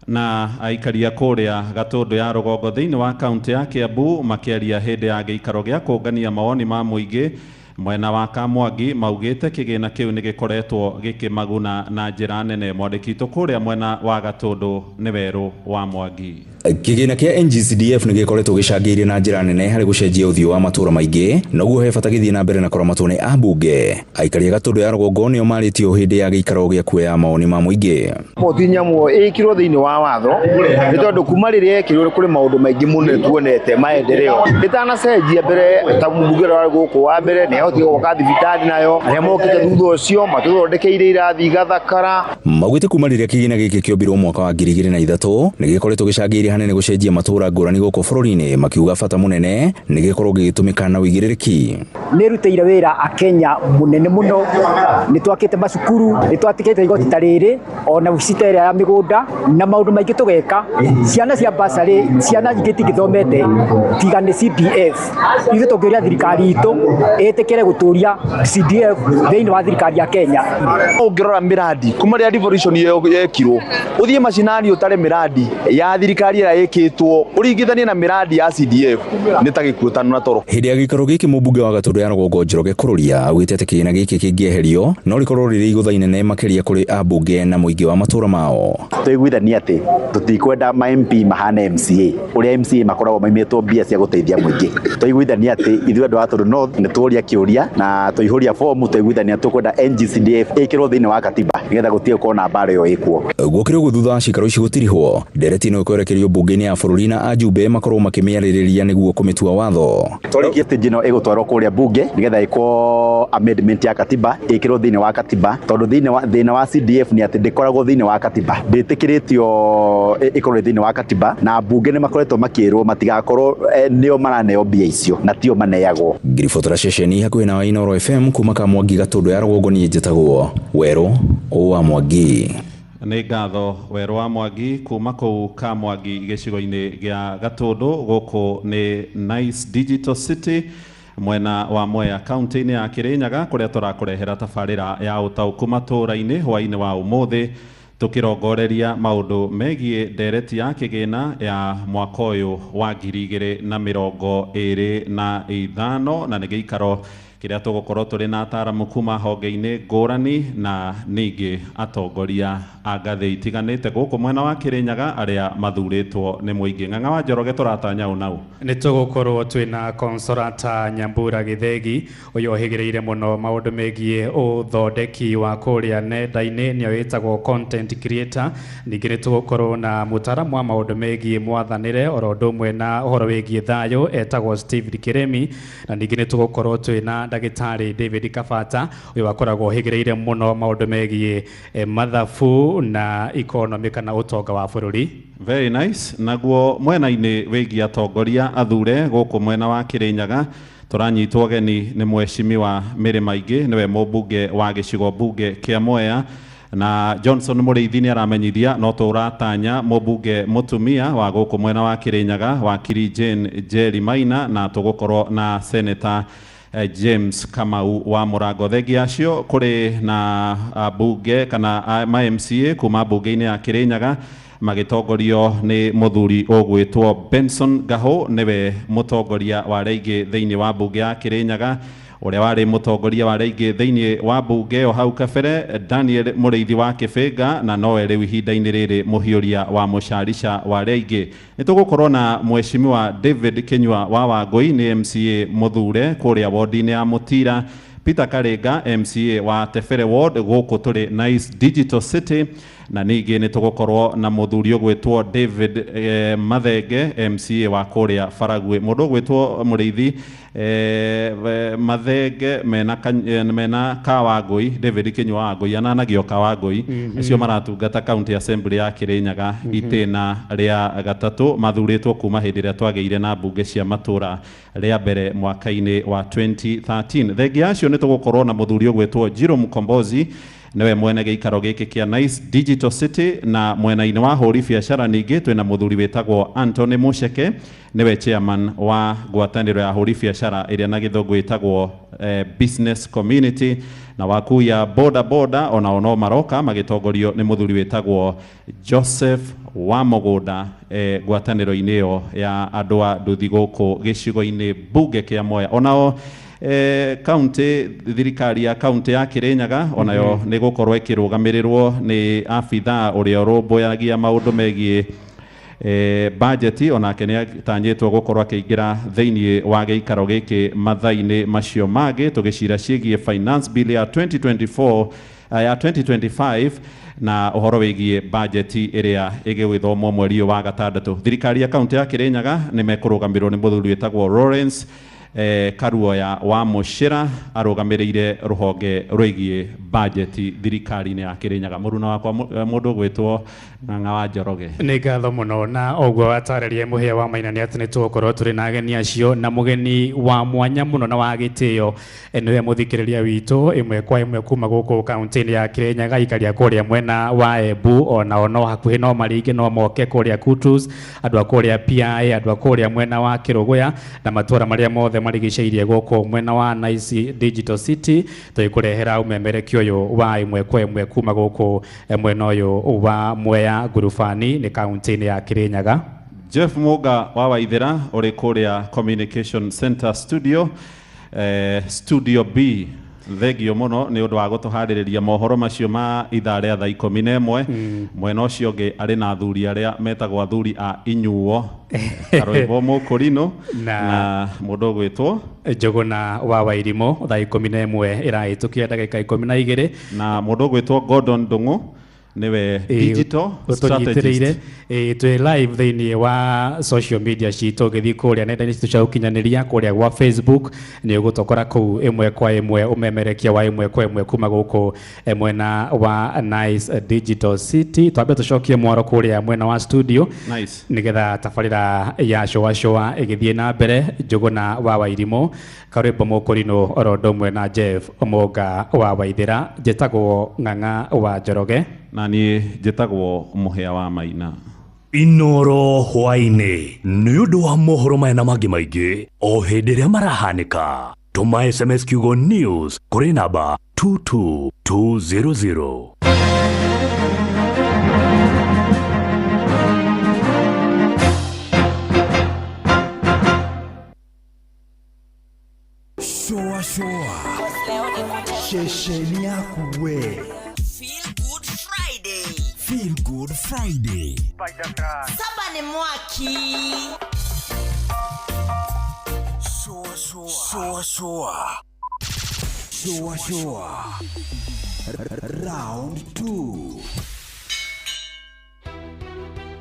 Na aikaria kũrĩa Gatũndũ ya rũgongo thĩinĩ wa kaunti ya Kiambu makĩaria hĩndĩ ya gĩikaro gĩa kũngania mawoni ma mũingĩ mwena wa Kamwangi maugĩte kĩgĩna kĩu nĩ gĩkoretwo gĩkĩmaguna na njĩra nene. Mwandĩki witũ kũrĩa mwena wa Gatũndũ nĩ Werũ wa Mwangi. Kĩgĩna kĩa NGCDF nĩ gĩkoretwo gĩcangĩire na njĩra nene harĩ gũcenjia ũthiũ wa matũũra maingĩ, noguo he bata gĩthiĩ na mbere na kũramatwo nĩ ambunge. Aikari a Gatũndũ ya rũgongo nĩo marĩtio hĩndĩ ya gĩikaro gĩa kuoya mawoni ma mũingĩ. Ti nyamũ ĩkirwo thĩinĩ wa watho nĩ tondũ kuma rĩrĩa ĩkĩrwo kũrĩ maũndũ maingĩ mũno tuonete maendeleo. Ĩtanacenjia mbere ta mũmbunge ũrĩa warĩ gũkũ wa mbere nĩ ahotire gwaka thibitarĩ nayo, arĩa mokĩte thutha ũcio matũthondekeire irathi igathakara. Maugĩte kuma rĩrĩa kĩgĩna gĩkĩ kĩombirwo mwaka wa 2003 nĩ gĩkoretwo gĩcangĩire hanene gũcenjia matũũra ngũrani gũkũ bũrũri-inĩ, makiuga bata mũnene nĩ gĩkorwo gĩgĩtũmĩka na ũigĩrĩrĩki. Nĩ rutĩire wĩra akenya mũnene mũno, nĩ twakĩte macukuru, nĩ twatĩkĩte igoti ta rĩrĩ ona ũcita ĩrĩa ya mĩgũnda na maũndũ maingĩ tũgeka. Ciana cia basarĩ, ciana ingĩ itingĩthomete tiga nĩ CDF. Ithuĩ tũngĩũria thirikari itũ ĩtĩkĩre gũtũria CDF thĩinĩ wa thirikari ya Kenya. Ũngĩrora mĩrandi kuma rĩrĩa devolution yekirwo, ũthiĩ macinani ũtare mĩrandi ya thirikari ĩrĩa ĩkĩtwo ũringithanie na mĩrandi ya CDF nĩ ta gĩkuũ tano na toro. Hĩndĩ ya gĩikaro gĩkĩ mũmbunge wa Gatũndũ ya rũgongo Njoroge Kũrũria augĩte atĩ kĩgĩna gĩkĩ kĩngĩeherio no rĩkorwo rĩrĩ igũtha inene makĩria kũrĩ ambunge na mũingĩ wa matũũra mao. Tũiguithanie atĩ tũtikwenda ma MP mahane MCA ũrĩa MCA makoragwo maimĩtwo mbia cia gũteithia mũingĩ. Tũiguithanie atĩ ithuĩ andũ a Gatũndũ North nĩ tũria kĩũria na tũihũria fomu, tũiguithania tũkwenda NGCDF ĩkĩrwo thĩinĩ wa katiba nĩgetha gũtige gũkorwo na mbara ĩyo ĩkuo. Gũkĩrĩ ũguo thutha wa cikaro ici gũtirihwo, ndereti no ĩkwerekerio bunge-inĩ ya bũrũri na ajumbe makorwo makĩmĩarĩrĩria nĩguo kũmĩtua watho. Tũrĩkie atĩ njino ĩgũtwarwo kũrĩa bunge nĩgetha ĩkwo amendment ya katiba ĩkĩrwo thĩinĩ wa katiba, tondũ thĩna wa CDF nĩ atĩ ndĩkoragwo thĩinĩ wa katiba, ndĩtĩkĩrĩtio ĩkorwo thĩinĩ wa katiba, na bunge nĩ makoretwo makĩrwo matigakorwo nĩo maraneo mbia icio na tio maneagwo. Ngiribotora ceceni hakuhĩ na Inooro FM kuma Kamwangi Gatũndũ ya rũgongo, niĩ njĩtagwo Werũ wa Mwangi. Nĩ ngatho Werũ wa Mwangi kuma kũu Kamwangi gĩcigo-inĩ gĩa Gatũndũ. Gũkũ nĩ Nice Digital City mwena wa Mwea kaunti-inĩ ya Kĩrĩnyaga kũrĩa tũrakũrehera tabarĩra ya ũtaũku matũũra-inĩ hwaĩ-inĩ wa ũmũthĩ, tũkĩrongoreria maũndũ megiĩ ndereti ya kĩgĩna ya mwaka ũyũ wa 2025 na nĩ gĩikaro kĩrĩa tũgũkorwo tũrĩ na ataramu kuma honge-inĩ ngũrani na ningĩ atongoria a ngathĩ itiganĩte gũkũ mwena wa Kĩrĩnyaga arĩa mathurĩtwo nĩ mũingĩ. Ng'ang'a wa Njoroge tũratanya ũ nau. Nĩ tũgũkorwo twĩna Consolata Nyambura Gĩthegi ũyũ ũhĩgĩrĩire mũno maũndũ megiĩ ũthondeki wa kũrĩa nenda-inĩ, nĩyo ĩtagwo content creator. Ningĩ nĩ tũgũkorwo na mũtaaramu wa maũndũ megiĩ mwathanĩre oro ũndũ ũmwe na ũhoro wĩgiĩ thayũ etagwo Steve Kiremi, na ningĩ nĩ tũgũkorwo twĩna ndagĩtarĩ David Kabata ũyũ akoragwo ũhĩgĩrĩire mũno maũndũ megiĩ mathabu na economy kana ũtonga wa bũrũri. Very nice. Naguo mwena-inĩ wĩgiĩ atongoria athure gũkũ mwena wa Kĩrĩnyaga tũranyitwo geni nĩ mweshimiwa Mĩrĩ Maingĩ, nĩwe mũmbunge wa gĩcigo mbunge kĩa Mwea, na Johnson Mũrĩithi nĩ aramenyithia no tũratanya mũmbunge mũtumia wa gũkũ mwena wa Kĩrĩnyaga wakiri Jane Njeri Maina, na tũgũkorwo na Senator James Kamau wa Mũrango. Thengia acio kũrĩ na bunge kana ma MCA kuma bunge-inĩ ya Kĩrĩnyaga magĩtongorio nĩ mũthuri ũgwĩtwo Benson Gaho, nĩwe mũtongoria wa arĩa aingĩ thĩinĩ wa bunge ya Kĩrĩnyaga. Ũrĩa warĩ mũtongoria wa arĩa aingĩ thĩinĩ wa mbunge ĩyo hau kabere, Daniel Mũrĩithi wa Kĩbĩnga, na nowe rĩu ihinda-inĩ rĩrĩ mũhiũria wa mũcarica wa arĩa aingĩ. Nĩ tũgũkorwo na mheshimiwa David Kinyua wa Wangũi, nĩ MCA mũthure kũrĩa wodi-inĩ ya Mũtira, Peter Karinga MCA wa Tebere Ward gũkũ tũrĩ Nice Digital City, na ningĩ nĩ tũgũkorwo na mũthuri ũgwĩtwo David Mathenge MCA wa kũrĩa Baragwi. Mũndũ ũgwĩtwo Mũrĩithi Mathenge mena Kawangũi, David Kinyua Wangũi ananagio Kawangũi, acio maratungata County Assembly ya Kirinyaga itĩna rĩa gatatũ, mathurĩtwo kuma hĩndĩ ĩrĩa twagĩire na mbunge cia matũra rĩa mbere mwaka-inĩ wa 2013. Thengia acio nĩ tũgũkorwo na mũthuri ũgwĩtwo Jiro Mkombozi, nĩwe mwene gĩikaro gĩkĩ kĩa Nice Digital City, na mwena-inĩ wa hũri biacara ningĩ twĩna mũthuri wĩtagwo Anthony Mucheke, nĩwe chairman wa ngwatanĩro ya hũri biacara ĩrĩa na gĩthũngũ ĩtagwo business community, na wakuu ya boda boda onao no maroka magĩtongorio nĩ mũthuri wĩtagwo Joseph wa Mũgũnda ngwatanĩro-inĩ ĩyo ya andũ a nduthi gũkũ gĩcigo-inĩ mbunge kĩa Mwea. Onao county, thirikari ya county ya Kirinyaga onayo nĩ gũkorwo ĩkĩrũgamĩrĩrwo nĩ abithaa ũrĩa ũrũmbũyagia maũndũ megiĩ budget, onake nĩ atanyĩtwo gũkorwo akĩingĩra thĩinĩ wa gĩikaro gĩkĩ mathaa-inĩ macio mangĩ tũgĩcira ciĩgiĩ finance bill ya 2024 ya 2025 na ũhoro wĩgiĩ budget ĩrĩa ĩgĩgĩthomwo mweri ũyũ wa gatandatũ. Thirikari ya county ya Kirinyaga nĩ mekũrũgamĩrĩrwo nĩ mũthuri wĩtagwo Lawrence Karuoya wa Mũcĩra, arũgamĩrĩire rũhonge rwĩgiĩ budget thirikari-inĩ ya Kirinyaga. Mũruna wakwa mũndũ ũgwĩtwo Ng'ang'a wa Njoroge. Nĩ ngatho mũno na ũguo watarĩria mũhĩa wa Maina nĩ atĩ nĩ tũgũkorwo tũrĩ na ageni acio na mũgeni wa mwanya mũno na wa gĩtĩo nĩwe mũthikĩrĩria witũ ĩmwe kwa ĩmwe kuma gũkũ kaunti-inĩ ya Kirinyaga, ikaria kũrĩa mwena wa Embu, onao no hakuhĩ no maringe no moke kũrĩa Kutus, andũ a kũrĩa PI, andũ a kũrĩa mwena wa Kĩrũgũya na matũra marĩa mothe marigicĩirie gũkũ mwena wa Nice Digital City, tũgĩkũrehera ũmemerekia ũyũ wa ĩmwe kwa ĩmwe kuma gũkũ mwena ũyũ wa Mwea Ngurubani nĩ kaunti-inĩ ya Kirinyaga. Jeff Muga wa Waithera ũrĩ kũrĩa Communication Center Studio, Studio B. Thengio mũno nĩ ũndũ wa gũtũharĩrĩria mohoro macio ma ithaa rĩa thaa 11. Mwena ũcio ũngĩ arĩ na athuri arĩa metagwo athuri a inyuo, Karwĩmbo Mũkũrinũ na mũndũ ũgwĩtwo Njũgũna wa Wairimũ, thaa 11 ĩrahĩtũkia ndagĩka 12, na mũndũ ũgwĩtwo Gordon Ndung'u niwe digital strategist. Twĩ live thĩinĩ wa social media citũ, ũgĩthiĩ kũrĩa nenda-inĩ citũ cia ũkinyanĩria kũrĩa gwa Facebook nĩ ũgũtũkora kũu ĩmwe kwa ĩmwe, ũmemerekia wa ĩmwe kwa ĩmwe kuma gũkũ mwena wa Nice Digital City. Twambe tũcokie mwaro kũrĩa mwena wa studio Nice, nĩgetha tabarĩra ya Shũa Shũa ĩgĩthiĩ na mbere. Njũgũna wa Wairimũ, Karwĩmbo Mũkũrinũ oro ũndũ ũmwe na Jeff Mũnga wa Waithĩra. Njĩtagwo Ng'ang'a wa Njoroge na niĩ njĩtagwo Mũhĩa wa Maina. Inoro hwaĩ-inĩ nĩ ũndũ wa mohoro maya na mangĩ maingĩ o hĩndĩ ĩrĩa marahanĩka, tũma SMS kiugo news kũrĩ namba 22200. Shũa Shũa, ceceni yaku we. Feel Good Friday. Feel Good Friday. Saba ni mwaki. Shũa Shũa. Shũa Shũa. Shũa Shũa. Round 2.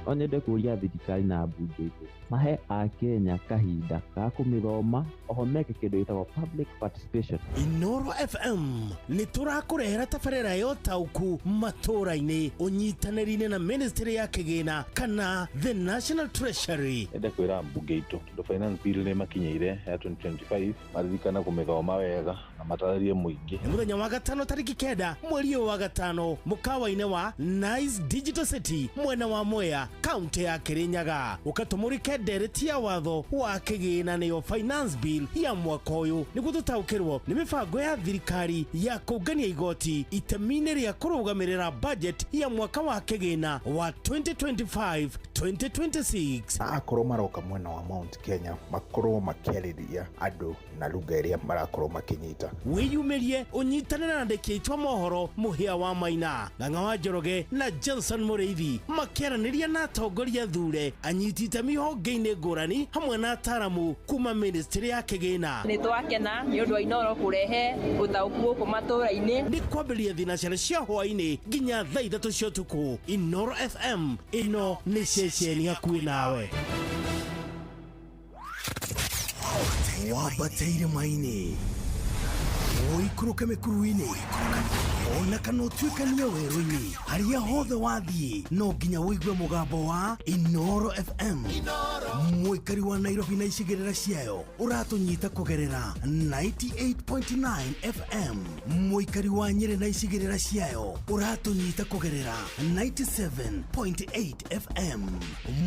No nyende kũria thirikari na mbunge mahe akenya kahinda ga kũmĩthoma oho meke kĩndũ gĩtagwo public participation. Inoro FM nĩ tũrakũrehera tabarĩra ya ũtaũku matũra-inĩ ũnyitanĩri-inĩ na Ministry ya Kĩgĩna kana The National Treasury. Enda kwĩra mbunge itũ tondũ finance bill nĩ makinyĩire ya 2025, maririkana kũmĩthoma wega na matarĩrie mũingĩ. Nĩ mũthenya wa gatano tarĩki 9 mweri ũyũ wa gatano mũkawa-inĩ wa Nice Digital City mwena wa Mwea kaunti ya Kirinyaga, ũkatũmũrĩke ndereti ya watho wa kĩgĩna nĩyo finance bill ya mwaka ũyũ nĩguo tũtaũkĩrwo nĩ mĩbango ya thirikari ya kũngania igoti itemi-inĩ rĩa kũrũgamĩrĩra budget ya mwaka wa kĩgĩna wa 2025 2026. Na akorwo maroka mwena wa Mount Kenya makorwo makĩarĩria andũ na lugha ĩrĩa marakorwo makĩnyita. Wĩyumĩrie ũnyitanĩre na andĩki aitũ a mohoro Mũhĩa wa Maina, Ng'ang'a wa Njoroge na Johnson Mũrĩithi makĩaranĩria na atongoria thure, anyiti itemi honge-inĩ ngũrani hamwe na ataramu kuma ministry ya kĩgĩna. Nĩ twakena nĩ ũndũ wa Inooro kũrehe ũtaũku gũkũ matũũra-inĩ. Nĩ kwambĩrĩria thinacara cia hwaĩ-inĩ nginya thaa 3 cia ũtukũ. Inooro FM, ĩno nĩ ceceni hakuhĩ nawe. Wambate irĩma-inĩ, ũikũrũke mĩkuru-inĩ, ona kana ũtuĩkanie werũ-inĩ, harĩa hothe wathiĩ no nginya ũigue mũgambo wa Inooro FM. Mũikari wa Nairobi na icigĩrĩra ciayo ũratũnyita kũgerera 98.9 FM. Mũikari wa Nyĩrĩ na icigĩrĩra ciayo ũratũnyita kũgerera 97.8 FM.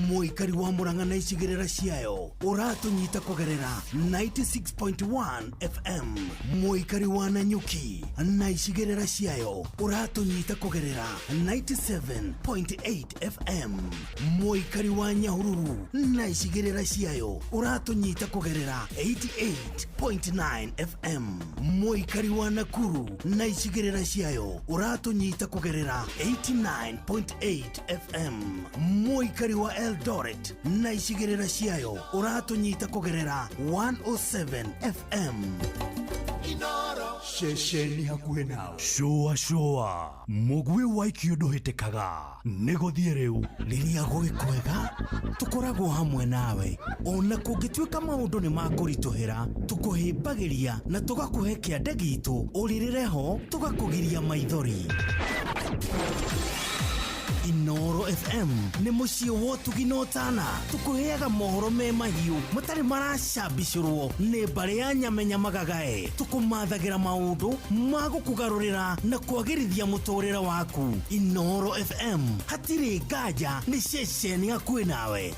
Mũikari wa Murang'a na icigĩrĩra ciayo ũratũnyita kũgerera 96.1 FM. Mũikari wa Nanyuki na icigĩrĩra ciayo ũratũnyita kũgerera 97.8 FM. Mũikari wa Nyahururu na icigĩrĩra ciayo ũratũnyita kũgerera 88.9 FM. Mũikari wa Nakuru na icigĩrĩra ciayo ũratũnyita kũgerera 89.8 FM. Mũikari wa Eldoret na icigĩrĩra ciayo ũratũnyita kũgerera 107 FM. Ceceni hakuhĩ nawe. Shũa shũa, mũguĩ wa ikio ndũhĩtĩkaga, nĩ gũthiĩ rĩu. Rĩrĩa gwĩ kwega tũkoragwo hamwe nawe, ona kũngĩtuĩka maũndũ nĩ makũritũhĩra, tũkũhĩmbagĩria na tũgakũhe kĩande gitũ, ũrĩrĩre ho tũgakũgiria maithori. Inooro FM nĩ mũciĩ wa ũtugi na ũtana, tũkũheaga mohoro me mahiũ matarĩ maracambicũrwo nĩ mbarĩ ya nyamenya magagae, tũkũmathagĩra maũndũ ma gũkũgarũrĩra na kwagĩrithia mũtũrĩre waku. Inooro FM, hatirĩ nganja, nĩ ceceni hakuhĩ nawe.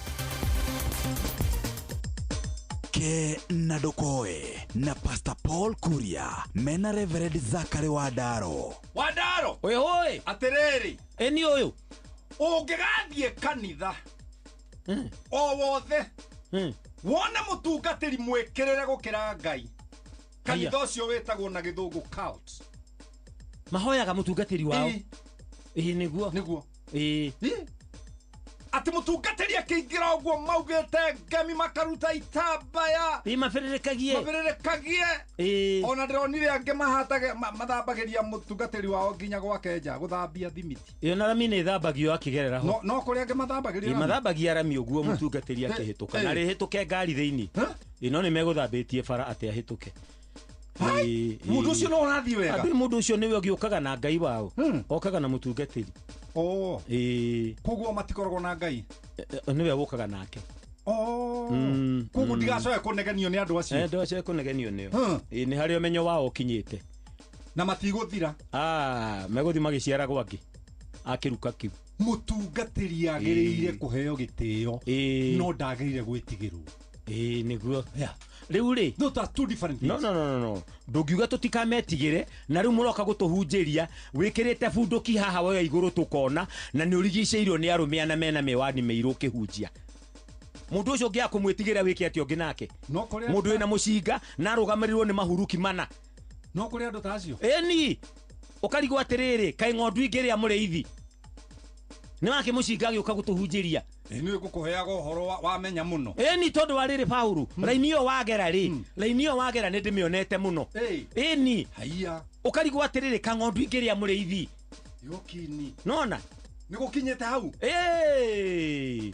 Ke na Ndokoe na Pastor Paul Kuria mena Reverend Zachary Wandaro. Wandaro Oye atiriri, eni ũyũ ũngĩgathiĩ kanitha o wothe wone mũtungatĩri mwĩkĩrĩre gũkĩra Ngai, kanitha ũcio wĩtagwo na gĩthũngũ cult. Mahoyaga mũtungatĩri wao. Ĩĩ nĩguo. Nĩguo. Ĩĩ atĩ mũtungatĩri akĩingĩra ũguo maugĩte ngemi makaruta itambaya. Ĩĩ mabĩrĩrĩkagie. Mabĩrĩrĩkagie. Ĩĩ ona ndĩronire angĩ mahatage mathambagĩria mũtungatĩri wao nginya gwake nja gũthambia thimiti. Ĩyo na rami nĩ ĩthambagio akĩgerera ho. No kũrĩ angĩ mathambagĩria rami. Mathambagia rami ũguo mũtungatĩri akĩhĩtũka, na rĩhĩtũke ngari thĩinĩ. Ĩĩ no nĩ megũthambĩtie bara atĩ ahĩtũke. Mũndũ ũcio no ũrathiĩ wega. Andũ mũndũ ũcio nĩwe ũgĩũkaga na Ngai wao. Okaga na mũtungatĩri. Oh. Ĩĩ koguo matikoragwo na Ngai. Nĩwe ũkaga nake. Oh. Koguo ndigacoe kũnegenio nĩ andũ acio. Ndũgacoe kũnegenio nĩo. Ĩĩ nĩ harĩa ũmenyo wao ũkinyĩte. Na matigũthira. Megũthiĩ magĩciaragwo angĩ akĩruka kĩu. Mũtungatĩri agĩrĩire kũheo gĩtĩo no ndagĩrĩire gwĩtigĩrwo. Ĩĩ nĩguo. Rĩu rĩ, those are two different things. No. Ndũngiuga tũtikametigĩre na rĩu mũroka gũtũhunjĩria wĩkĩrĩte bunduki haha woya igũrũ tũkona na nĩ ũrigicĩirio nĩ arũme ana mena mĩwani mĩirũ ũkĩhunjia. Mũndũ ũcio ũngĩaga kũmwĩtigĩra wĩke atĩa ũngĩ nake? Mũndũ wĩna mũcinga na arũgamĩrĩrwo nĩ mahuruki mana. No kũrĩ andũ ta acio. Ĩni ũkarigwo atĩrĩrĩ, kaĩ ng'ondu ingĩrĩa mũrĩithi nĩ wake mũcinga agĩũka gũtũhunjĩria. Nĩ ngũkũheaga ũhoro wamenya mũno. Ĩni tondũ wa rĩrĩ Paũlũ, raini ĩyo wagera rĩ, raini ĩyo wagera nĩ ndĩmĩonete mũno. Ĩni haiya ũkarigwo atĩrĩrĩ, kang'ondu ingĩrĩa mũrĩithi. Yokini. Nona nĩ gũkinyĩte hau. Ĩĩ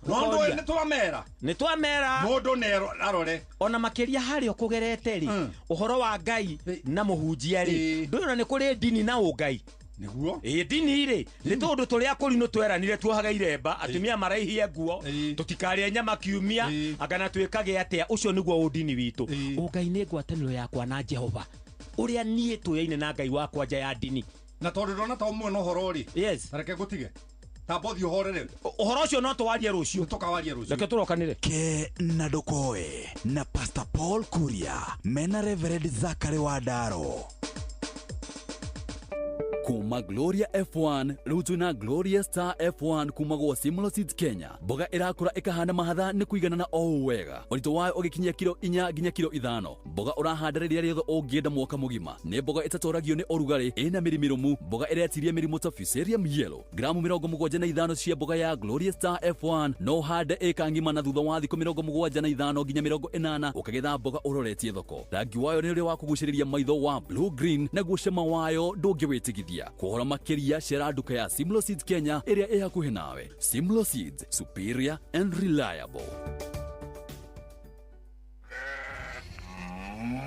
Mũndũ nĩ twamera. Nĩ twamera. Mũndũ nĩ arore. Ona makĩria harĩa ũkũgerete rĩ, ũhoro wa Ngai na mũhunjia rĩ, ndũĩ nĩ kũrĩ ndini na ũngai. Nĩguo. Ĩĩ ndini rĩ, nĩ tondũ tũrĩa kũrinũ tweranire tuohaga iremba, atumia maraihie nguo, tũtikarĩe nyama kiumia, anga na twĩkage atĩa, ũcio nĩguo ũndini witũ. Ũngai nĩ ngwatanĩro yakwa na Jehova. Ũrĩa niĩ tũyaine na Ngai wakwa nja ya ndini. Na tondũ ndona ta ũmwe na ũhoro rĩ. Yes. Reke ngũtige. Ta bothi ũhorere. Ũhoro ũcio no tũwarie rũciũ. Tũkawarie rũciũ. Reke tũrokanĩre. Ke na Ndokoe na Pastor Paul Kuria mena Reverend Zachary Wandaro. Kuma Gloria F1 rĩu twĩna Gloria Star F1 kuma gwa Simlo Seeds Kenya. Mboga ĩrakũra ĩkahana mahatha nĩ kũiganana o ũũ wega, ũritũ wayo ũgĩkinyia kiro 4 nginya kiro 5. Mboga ũrahanda rĩrĩa rĩothe ũngĩenda mwaka mũgima. Nĩ mboga ĩtatoragio nĩ ũrugarĩ, ĩna mĩri mĩrũmu, mboga ĩretiria mĩrimũ ta Fusarium yellow. Gramu 75 cia mboga ya Gloria Star F1 no ũhande ĩka ng'ima, na thutha wa thikũ 75 nginya 80 ũkagetha mboga ũroretie thoko. Rangi wayo nĩ ũrĩa wa kũgucĩrĩria maitho wa blue green, naguo cama wayo ndũngĩwĩtigithia. Kũhoro makĩria cera nduka ya Simlo Seeds Kenya ĩrĩa ĩ hakuhĩ nawe. Simlo Seeds, superior and reliable.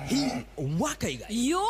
Hi wakaiga Yo!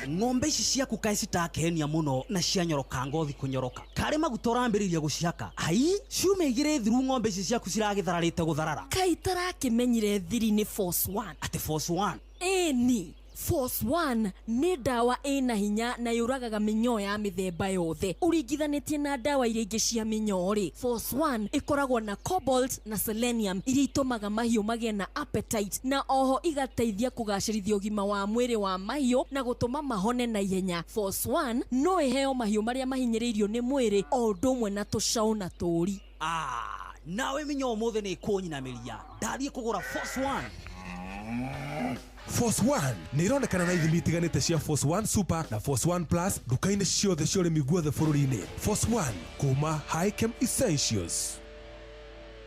Ng'ombe ici ciaku kaĩ citakenia mũno na cianyoroka ngothi kũnyoroka, karĩ maguta ũrambĩrĩria gũcihaka. Ai, ciumia 2 thiru ng'ombe ici ciaku ciragĩthararĩte gũtharara. Kaĩ itarakĩmenyire thiri nĩ Force One. Atĩ Force One? Ĩni, Force One nĩ ndawa ĩna hinya na yũragaga mĩnyoo ya mĩthemba yothe. Ũringithanĩtie na ndawa iria ingĩ cia mĩnyoo rĩ, Force One ĩkoragwo na cobalt na selenium iria itũmaga mahiũ magĩe na appetite, na oho igateithia kũgacĩrithia ũgima wa mwĩrĩ wa mahiũ na gũtũma mahone na ihenya. Force One no ĩheo mahiũ marĩa mahinyĩrĩirio nĩ mwĩrĩ o ũndũ ũmwe na tũcaũ na tũũri. Ah, nawe mĩnyoo ũmũthĩ nĩ ĩkũnyinamĩria. Ndathiĩ kũgũra Force One. Force One nĩ ironekana na ithimi itiganĩte cia Force One Super na Force One Plus nduka-inĩ ciothe cia ũrĩmi guothe bũrũri-inĩ. Force One kuma Hikem Essentials.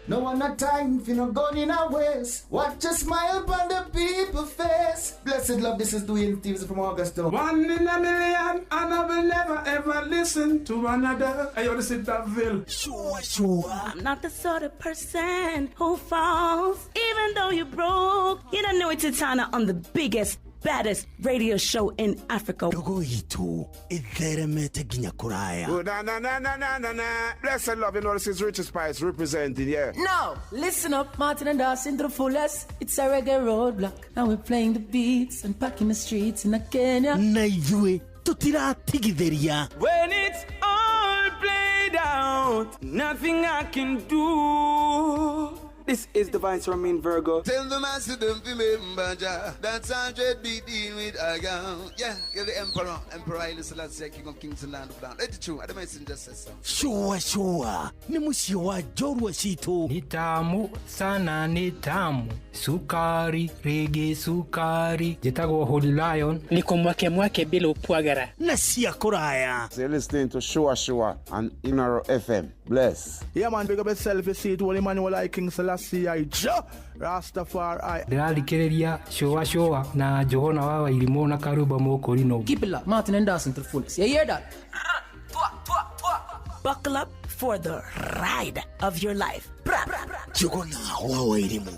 No one a time for no gun in a waste. Watch a smile on the people face. Blessed love, this is Dwayne Stevens from Augusta. One in a million, and I will never ever listen to another. I want to sit that Ville. Sure, sure. I'm not the sort of person who falls, even though you're broke. You don't know it's Titana on the biggest, baddest radio show in Africa. Ndogo itu itheremete nginya kuraya. Oh, na na na na na na na. Blessed love, you know this is Richard Spice representing, yeah. Now, listen up, Martin and Dawson to the fullest. It's a reggae roadblock, and we're playing the beats and packing the streets in Kenya. Na ithuĩ tutiratigithĩria. When it's all played out, nothing I can do. This is the Vice Romain Virgo. Tell the master don't remember Jah. That's 100 be dealing with a gun. Yeah, you're the emperor, Emperor Haile Selassie, King of Kings and Land of Land. Let it true. The messenger says so. Sure, sure. Ni mũciĩ wa njorua citũ. Ni tamu sana, ni tamu. Sukari, rege sukari. Njĩtagwo Holy Lion. Niko mwake mwake bila upwagara. Na cia kũraya. So you're listening to Sure Sure and Inoro FM. Bless. Yeah man, big up yourself, you see it, Holy Emmanuel I King Selassie I Jah Rastafari. Ndĩrathikĩrĩria Sure Sure na Johana wa Wairimũ na Karuba Mũkũrinũ. Keep it locked, Martin and Dawson to the fullest. You hear that? Buckle up for the ride of your life. Bra, bra, bra. Njũgũna wa Wairimũ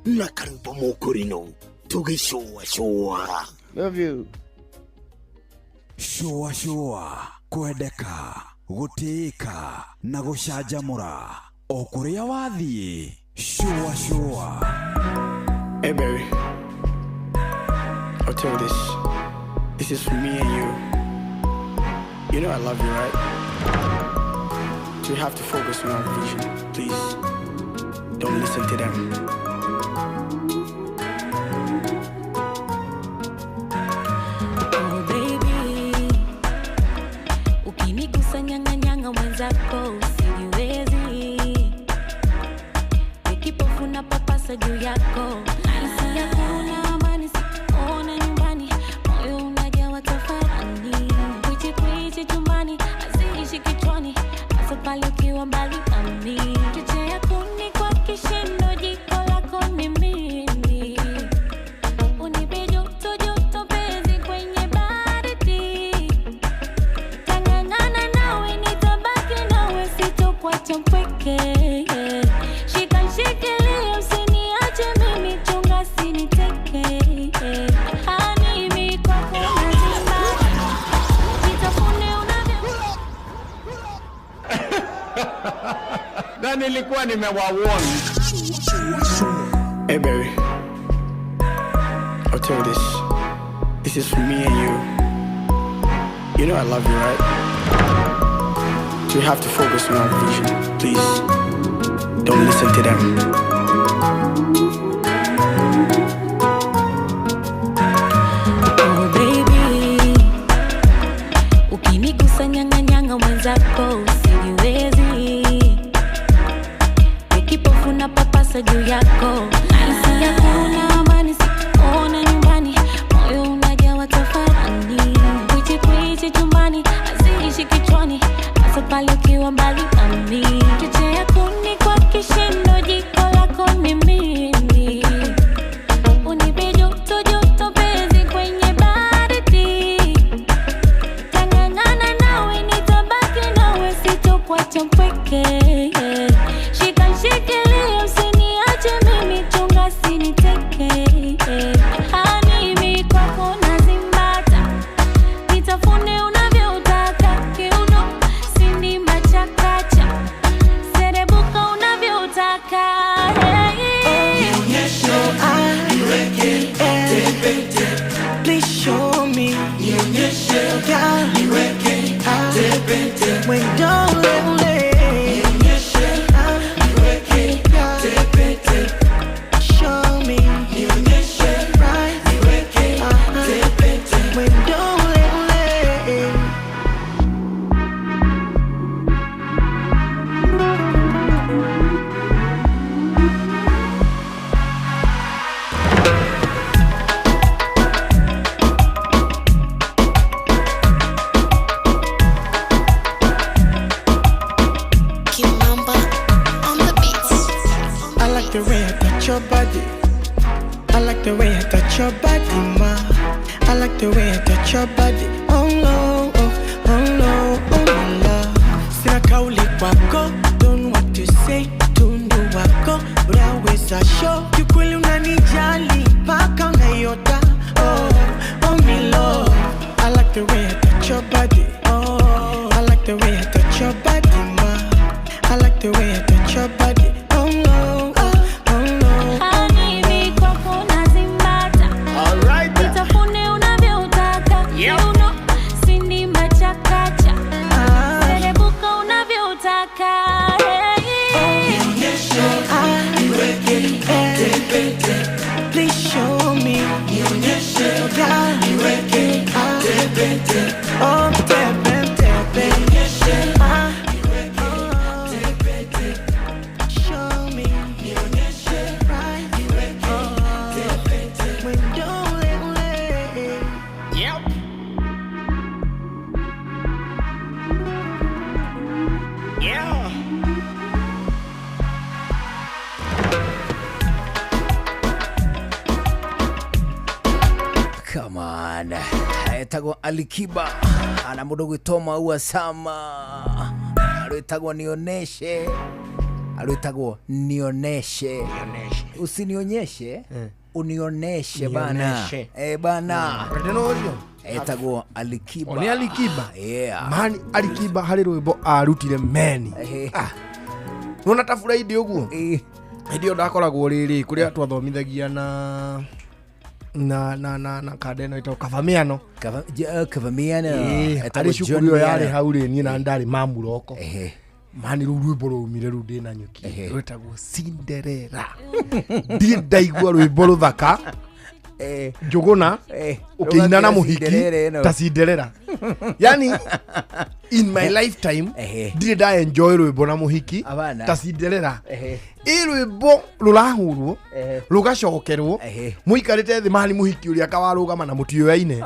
na Karuba Mũkũrinũ tũgĩcũa cũa. Love you. Sure Sure, kwendeka, gũtĩĩka na gũcanjamũra o kũrĩa wathiĩ. Sure Sure. Hey baby, I'll tell you this. This is for me and you. You know I love you, right? So you have to focus on our vision. Please, don't listen to them. Oh baby, ukinigusa nyanga nyanga mwenzako usijiwezi. Nikipofu na papasa juu yako. Hisia kuna amani sikuona nyumbani. Moyo unajawa tafarani. Kwichi kwichi chumbani, haziishi kichwani. Hasa pale ukiwa mbali nami. Chochea kuni kwa kishindo, jiko lako ni mimi. Unipe joto joto penzi kwenye baridi. Tangangana nawe nitabaki nawe sitokuacha mpweke. Shika shikilia usiniache mimi, chunga siniteke. Hani mimi kwako nazima. Nitafune unavyo. Na nilikuwa nimewawarn. Hey baby, I'll tell you this. This is for me and you. You know I love you, right? So you have to focus on our vision. Please, don't listen to them. Oh baby, ukinigusa Ukinigusa nyanga nyanga mwenzako usijiwezi. Nikipofu na papasa juu yako. Nahisi hakuna amani sikuona nyumbani. Moyo unajawa tafarani. Kwichi kwichi chumbani, haziishi kichwani. Hasa pale ukiwa mbali nami. Chochea kuni kwa kishindo, jiko lako ni mimi. Unipe joto joto penzi kwenye baridi. Tangangana nawe nitabaki nawe sitokuacha mpweke. Shika shikilia usiniache mimi chunga siniteke. Hani mimi kwako nazimbata. Nitafune unavyotaka kiuno sindi machakacha. Serebuka unavyotaka. Please show me. Nionyeshe. Niweke. Tepe. Mwendo ule ule. Nionyeshe. Niweke. Tepe tepe. Show me. Nionyeshe. Right. Niweke. Tepe tepe. Mwendo ule ule. Kimamba on the beats. I like the way I touch your body. I like the way I touch your body, ma. I like the way I touch your body. Oh no, oh, oh no, oh my love. Sina kauli kwako, don't know what to say. Tundu wako, unaweza show. Kiukweli unanijali, mpaka unaiota. Oh, oh me love. I like the way I touch your body. Oh, I like the way I touch your body, ma. I like the way I touch your body. Oh no, oh, oh no. Hani mimi kwako nazimbata. Alright then. Nitafune unavyotaka. Kiuno sindi machakacha. Serebuka unavyotaka. Hey. Please show me. Nionyeshe. Niweke. Tepe tepe. Oh, tepe tepe. Nionyeshe. Niweke. Tepe tepe. Show me. Nionyeshe. Right. Niweke. Tepe tepe. Mwendo ule ule. Yep. Yeah. Come on. Etagwo Alikiba ana mundu gwitwo Maua Sama arwitagwo nioneshe, arwitagwo nioneshe, usinionyeshe, unioneshe bana. Nioneshe. Eh bana. Wendeno ũcio? Etagwo Alikiba. O nĩ Alikiba? Yeah. Mani Alikiba harĩ rwĩmbo arutire meni. Nona ta Friday ũguo? Hĩndĩ ĩyo ndakoragwo rĩrĩ kũrĩa twathomithagia na na na na na kanda ĩno ĩtagwo Kavamiano. Kavamiano. Ĩĩ, Etagwo arĩ John cukuru ĩyo yarĩ Miano. hau rĩ niĩ na ndarĩ mamuroko. Mani rĩu rwĩmbo rwaumire rĩu ndĩna nyuki rwĩtagwo Cinderella. Ndirĩ ndaigua rwĩmbo rũthaka njũgũna ũkĩina na rũgakĩra mũhiki Cinderella ĩno. ta Cinderella. Yani in my lifetime ndirĩ nda enjoy rwĩmbo na mũhiki ta Cinderella. Ĩ rwĩmbo rũrahurwo rũgacokerwo mũikarĩte thĩ mani mũhiki ũrĩa kawarũgama na mũtiũyaine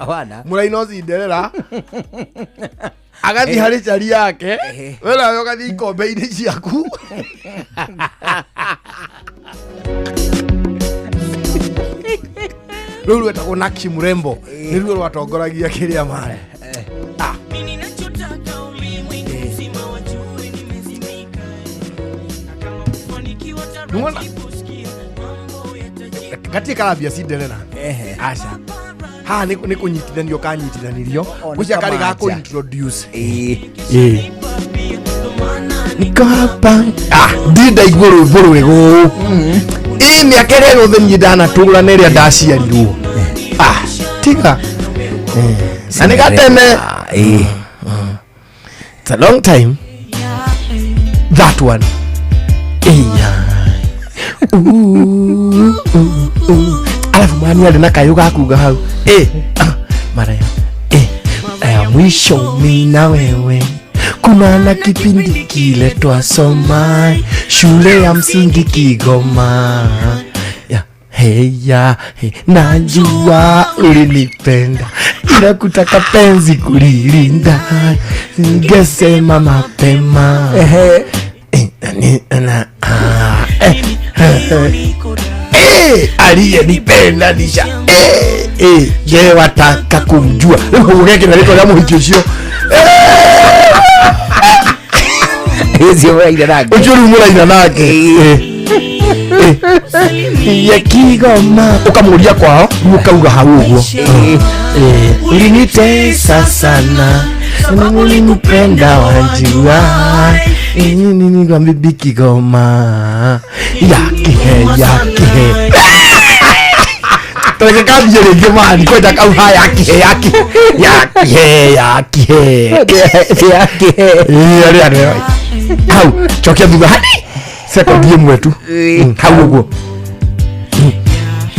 mũraina Cinderella agathiĩ harĩ cari yake we nawe ũgathiĩ ikombe-inĩ ciaku. Rũu rwetagwo Nakshi Murembo nĩruo rwatongoragia kĩrĩa mani. Nĩwona gatirĩ karambia Cinderella aca haha nĩ kũnyitithanio kanyitithanirio gwĩcia karĩ ga kũ introduce. Ĩĩ. Niko hapa. Ah, ndirĩ ndaigua rwĩmbo rwega ũũ. Ĩ mĩaka ĩrĩa yothe niĩ ndanatũra na ĩrĩa ndaciarirwo. Ah, tiga. Na nĩ gatene. It's a long time. That one. Iya. Ooh, ooh, ooh. Alafu mani arĩ na kayũ ga kuga hau. Ĩ, ah, mara ya. Ĩ, Ya mwisho mi na wewe kuna na kipindi kile twasoma shule ya msingi Kigoma ya hey ya hey, najua ulinipenda ila kutaka penzi kulilinda ningesema mapema. Aliyenipenda nisha je wataka kumjua ugeke na rĩtwa rĩa mũhiki ũcio ũcio mũraina nake ũcio rĩu mũraina nake ya Kigoma ũkamũria kwao rĩu ũkauga hau ũguo ulinitesa sana ulinipenda wajua nini kwa bibi Kigoma yakihe yakihe Tareke kambie rĩngĩ mani kwenda kau ha yakihe yakihe yakihe yakihe yakihe arĩa hau cokia thutha hani sekondi ĩmwe tu hau ũguo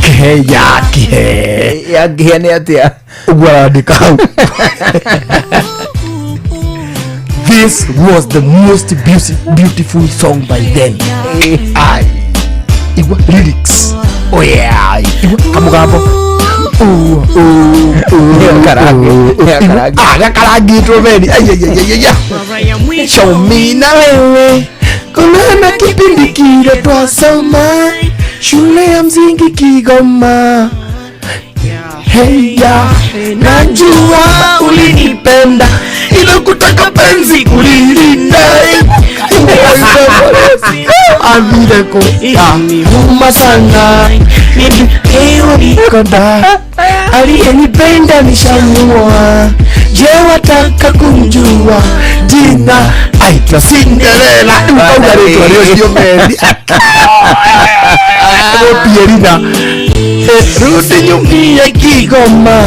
kihe yakihe yakihe nĩ atĩa ũguo arandĩka hau. This was the most beautiful song by then. Ai igua lyrics. Oh yeah, igua kamugambo. Gakarangĩtwo beni. Ai show me na wewe kuna na kipindi kile twasoma shule ya msingi Kigoma. Hey ya, najua ulinipenda ila kutaka penzi kulilinda avireko uma sana nikoda aliyenipenda nishamua je wataka kumjua jina aitwa Cinderella ukauga rĩtwa rĩo meni Pierina rudi nyumbia Kigoma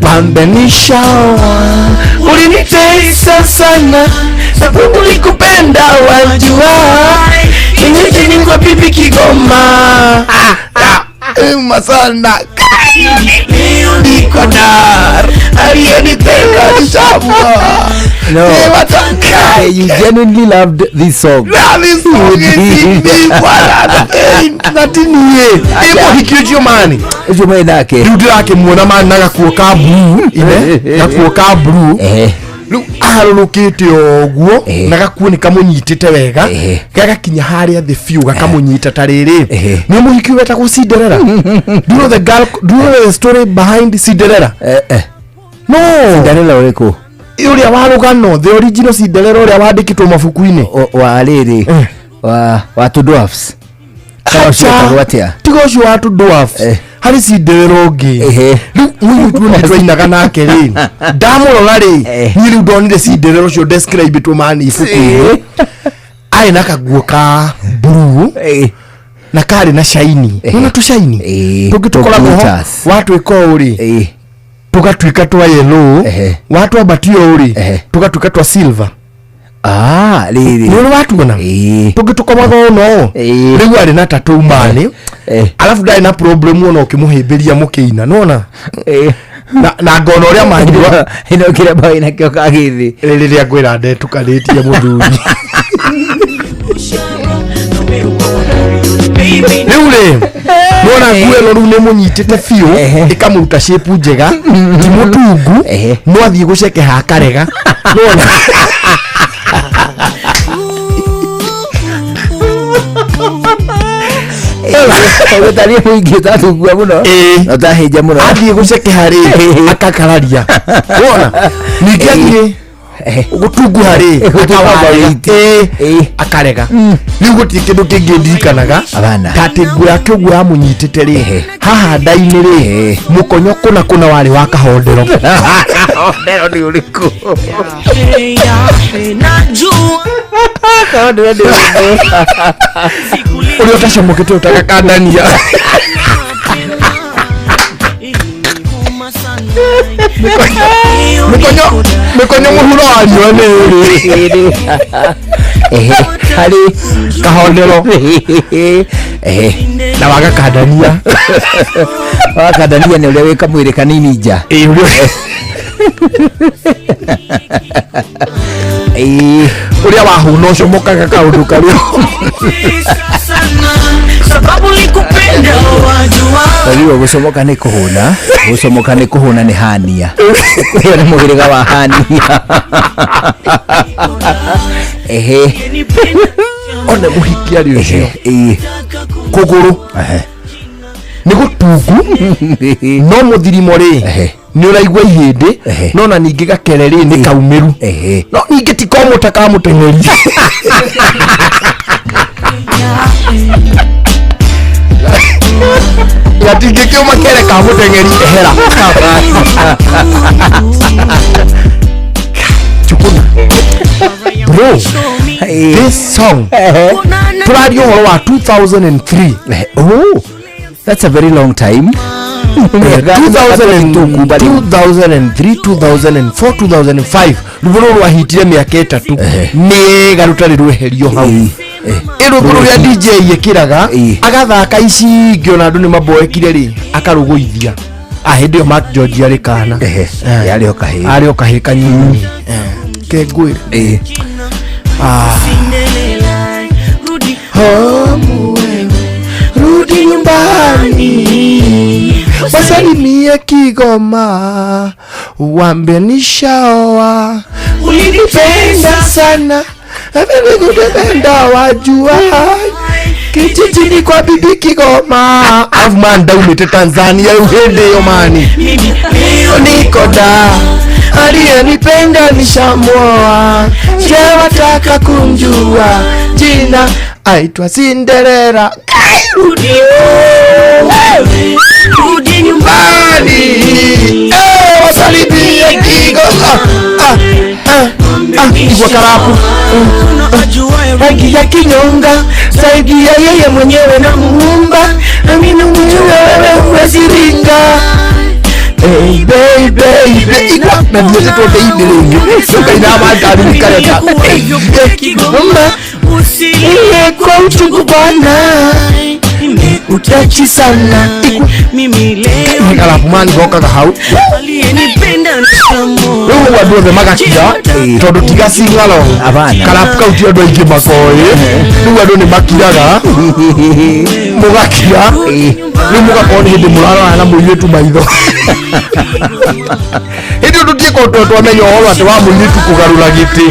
wambe nishaoa ulinitesa sana sababu nilikupenda wajua nini kwa bibi Kigoma masana niko dar aliyenipenda nishamua. No, you genuinely loved this song. This song is natiniye ĩmũhiki ũcio mani ũcio mani nake rĩu ndĩrakĩmuona mani na gakuo ka blue ine gakuo ka blue rĩu aharũrũkĩte ũguo na gakuo nĩ kamũnyitĩte wega gagakinya harĩa thĩ biũ gakamũnyita ta rĩrĩ nĩ mũhiki wetagwo Cinderella. Do you know the girl, do you know the story behind Cinderella? No, Cinderella ũrĩkũ? Ũrĩa wa rũgano, the original Cinderella ũrĩa wandĩkĩtwo mabuku-inĩ wa rĩrĩ wa two dwarfs. Tiga ũcio wa two dwarfs, harĩ Cinderella ũngĩ rĩu mũirĩtu ũyũ twainaga nake rĩ ndamũrora rĩ niĩ rĩu ndonire Cinderella ũcio describe-ĩtwo mani ibuku-inĩ arĩ na kaguo ka blue na karĩ na shiny nĩwona tũcaini tũngĩ tũkoragwo ho watwĩka ũũ rĩ tũgatuĩka twa yellow watwambatia ũũ rĩ tũgatuĩka twa silver. Rĩrĩ nĩ ũrĩ watuona tũngĩ tũkomaga ũno rĩu arĩ na tattoo mani alafu ndarĩ na problem ona ũkĩmũhĩmbĩria mũkĩina nĩwona na ngona ũrĩa manyua ĩno kĩremba wĩnakĩo kagĩthĩ rĩrĩa ngwĩra ndetukanĩtie mũthuri rĩu rĩ nĩwona nguo ĩno rĩu nĩ mũnyitĩte biũ ĩkamũruta shape njega ti mũtungu no athiĩ gũcekeha akarega nĩwona Ũgĩtaria mũingĩ ũtatungua mũno na ũtahĩnja mũno athiĩ gũcekeha rĩ akakararia wona ningĩ athiĩ gũtunguha rĩ akarega rĩu gũtirĩ kĩndũ kĩngĩ ndirikanaga ta atĩ nguo yake ũguo yamũnyitĩte rĩ haha nda-inĩ rĩ mũkonyo kũna kũna warĩ wa kahondero. Kahondero nĩ ũrĩkũ? Kahondero nĩ ũrĩkũ? Ũrĩa ũtacamũkĩte ũtagakandania Mĩkonyo mũhuro wa riũa nĩ ĩrĩ harĩ kahondero na wagakandania wakandania nĩ ũrĩa wĩ kamwĩrĩ kanini nja. Ũrĩa wahũna ũcomokaga kaũndũ karĩa. Sababu likupenda wajua. Rĩu gũcomoka nĩ kũhũna, gũcomoka nĩ kũhũna nĩ hania. Ũyũ nĩ mũhĩrĩga wa hania. Ehe. One mũhiki arĩ ũcio. Kũgũrũ. Nĩ gũtungu no mũthirimo rĩ nĩ ũraigua ihĩndĩ no na ningĩ gakere rĩ nĩ kaumĩru no ningĩ ti komũ ta ka mũteng'eri. Gatingĩkĩũma kere ka mũteng'eri ehera. Chukuna. Bro, this song tũraria ũhoro wa 2003. Oh, that's a very long time. 2003, 2004, 2005 rwĩmbo rũrũ rwahitire mĩaka 3 nĩga rũtarĩ rweherio hau. Rwĩmbo rũrĩa DJ ĩkĩraga agathaka ici ingĩ ona andũ nĩ maboekire rĩ akarũgũithia. Hĩndĩ ĩyo Mark George arĩ kana. Arĩ o kahĩĩ. Arĩ o kahĩĩ kanyinyi. Kengwĩre. Rudi nyumbani wasalimie Kigoma uambie nishaoa ulinipenda sana kupenda wajua kijijini kwa bibi Kigoma. Afu man ndaumĩte Tanzania rĩu hĩndĩ ĩyo mani niko da aliyenipenda nishamuoa je wataka kumjua jina aitwa Cinderella. Rudi nyumbani wasalimie Kigoma. Igwa karapu haki ya kinyonga zaidi ya yeye mwenyewe na muumba na mimi mwenyewe wewe huwezi ringa. Hey baby baby igwa na ndiye tote idirenge soka ina mata ni kareta Kigoma usilie kwa uchungu bwana utachi sana mimi leo karapu mani gokaga hau aliyenipenda nishamuoa. Rĩu andũ othe magakira tondũ tiga sing-along karapu kau ti andũ aingĩ makoĩ rĩu andũ nĩ makiraga mũgakira rĩu mũgakorwo nĩ hĩndĩ mũrarora na mũirĩtu maitho. Hĩndĩ ĩyo tũtiĩko twamenya ũhoro atĩ wa mũirĩtu kũgarũra gĩtĩ.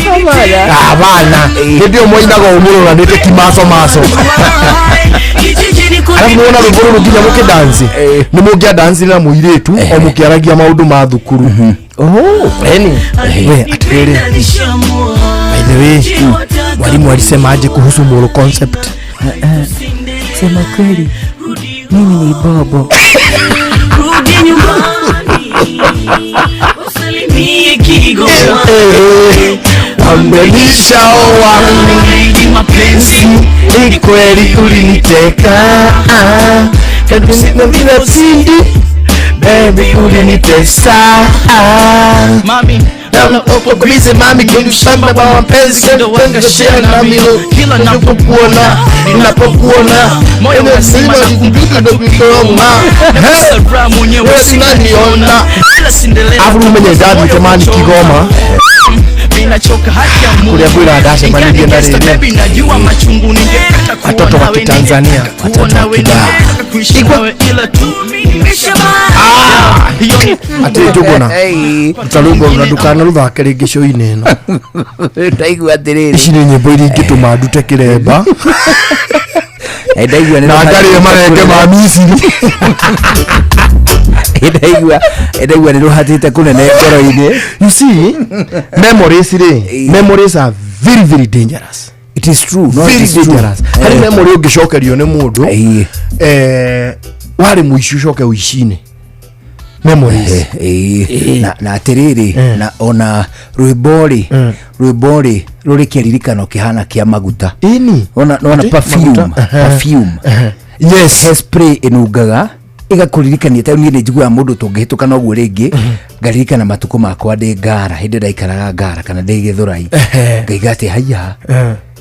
Abana hĩndĩ ĩyo mwainaga ũmũroranĩte kimaco maco. Alafu nĩwona rwĩmbo rũrũ nginya mũkĩdansi nĩ mũngĩadansi na mũirĩtu o mũkĩaragia maũndũ ma thukuru. Eni we atĩrĩrĩ, by the way, mwalimu alisemaje kuhusu moral concept? Sema kweli mimi ni bobo. Rudi nyumbani usalimie Kigoma Wambenishaoa mapenzi ni kweli uliniteka na sindi baby ulinitesa mami Ulize mami kenishamba kwa mapenzi share na mimi kila ninapokuona ninapokuona moyo unasema nakumbuka ndo Kigoma Sara mwenyewe sinaniona ila Cinderella. Afu umenye ndathi temani Kigoma Ninachoka haki ya Mungu kuria kwira ndacemanirie na rĩrĩ baby najua machungu ningetaka kuona watoto wa Kitanzania watoto wa Kidaa kuishi nawe ila tu atĩ Njũgũna ruta rwĩmbo na ndũkanarũthake rĩngĩ show-inĩ ĩno. Ndaigua atĩrĩrĩ ici nĩ nyĩmbo iria ingĩtũma ndute kĩremba ndaigua na ngarĩe marenge ma Misiri. Ndaigua nĩ rũhatĩte kũnene ngoro-inĩ. You see, memories rĩ, memories are very very dangerous. It is true. No, very it is true. dangerous. Harĩ memory ũngĩcokerio nĩ mũndũ warĩ mũici ũcoke ũici-inĩ. Memories. Na atĩrĩrĩ na ona rwĩmbo rĩ rwĩmbo rĩ rũrĩ kĩririkano kĩhana kĩa maguta. Ĩni. Ona perfume, perfume. Yes. Hairspray ĩnungaga ĩgakũririkania ta niĩ nĩ njiguaga mũndũ tũngĩhĩtũka noguo rĩngĩ ngaririkana matukũ makwa ndĩ Ngara hĩndĩ ndaikaraga Ngara kana ndĩ Gĩthũrai ngaiga atĩ haiya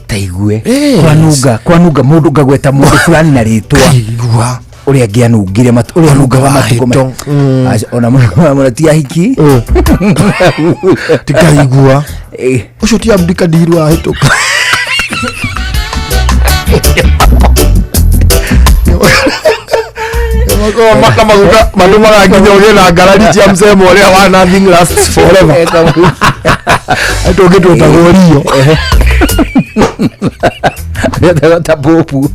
ta igue kwanunga kwanunga mũndũ ngagweta mũndũ fulani na rĩtwa Kaigua. Ũrĩa angĩanungire ũrĩa anungaga matukũ Aca, ona mũno ti ahiki. Tikaigua ũcio ti Abdikadir wahĩtũka. Makoragwo na maguta manũmaga nginya ũgĩe na ngarari cia msemo ũrĩa wa nothing lasts forever. Tũngĩ twĩtagwo rio. Wetagwo ta popu.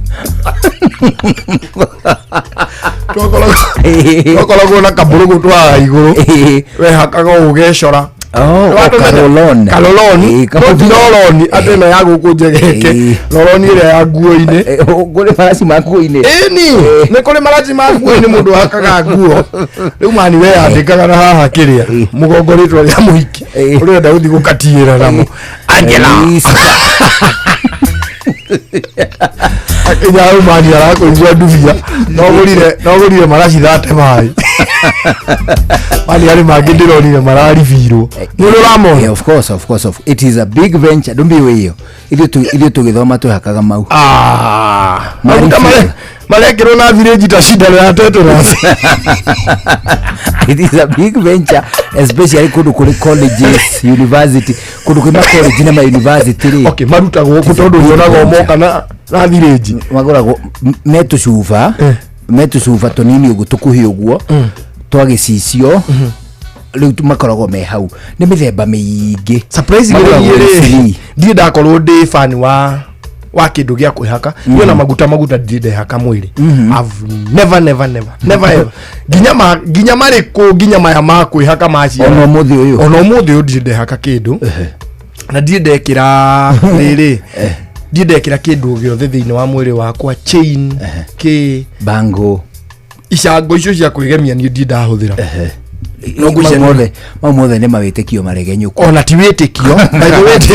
Twakoragwo na kabũrũgũ twaga igũrũ wehakaga ũgecora. Oh, karolon. Karoloni. No ti roroni atĩ ĩno ya gũkũ njegeke, roroni ĩrĩa ya nguo-inĩ. Kũrĩ maraci ma nguo-inĩ. Ĩni nĩ kũrĩ maraci ma nguo-inĩ mũndũ hakaga nguo. Rĩu mani we yandĩkaga na haha kĩrĩa mũgongo rĩtwa rĩa mũhiki ũrenda gũthiĩ gũkatiĩra namo Angela. Akinya hau mani arakũigua ndubia no gũrire maraci thate maĩ mani arĩ mangĩ ndĩronire mararibirwo nĩ ũrĩ ũramona. Yeah, of course, of course, it is a big venture. Ndũmbiwe ĩyo ithuĩ tũgĩthoma twĩhakaga mau. Maguta marekĩrwo na thirĩnji ta cindano ya tetanus. It is a big venture, especially kũndũ kũrĩ colleges, university, kũndũ kwĩ ma college na ma university rĩ. Okay, marutagwo kũ tondũ ũrĩonaga moka na thirĩnji? Magũragwo me tũcuba, me tũcuba tũnini ũguo tũkuhĩ ũguo twa gĩcicio. Rĩu makoragwo me hau nĩ mĩthemba mĩingĩ. Surprisingly Magũragwo rĩ, free. Ndirĩ ndakorwo ndĩ fan wa kĩndũ gĩa kwĩhaka niĩ ona maguta ndirĩ ndehaka mwĩrĩ. I've never, never, never, never ever, nginya ma nginya marĩkũ, nginya maya ma kwĩhaka ma ciana. Ona ũmũthĩ ũyũ? Ona ũmũthĩ ũyũ ndirĩ ndehaka kĩndũ na ndirĩ ndekĩra rĩrĩ, ndirĩ ndekĩra kĩndũ gĩothe thĩinĩ wa mwĩrĩ wakwa, chain kĩ bango icango icio cia kwĩgemia niĩ ndirĩ ndahũthĩra. No Mau ngwĩciria mau mothe nĩ mawĩtĩkio maregenyũku. Ona ti wĩtĩkio, by the way. It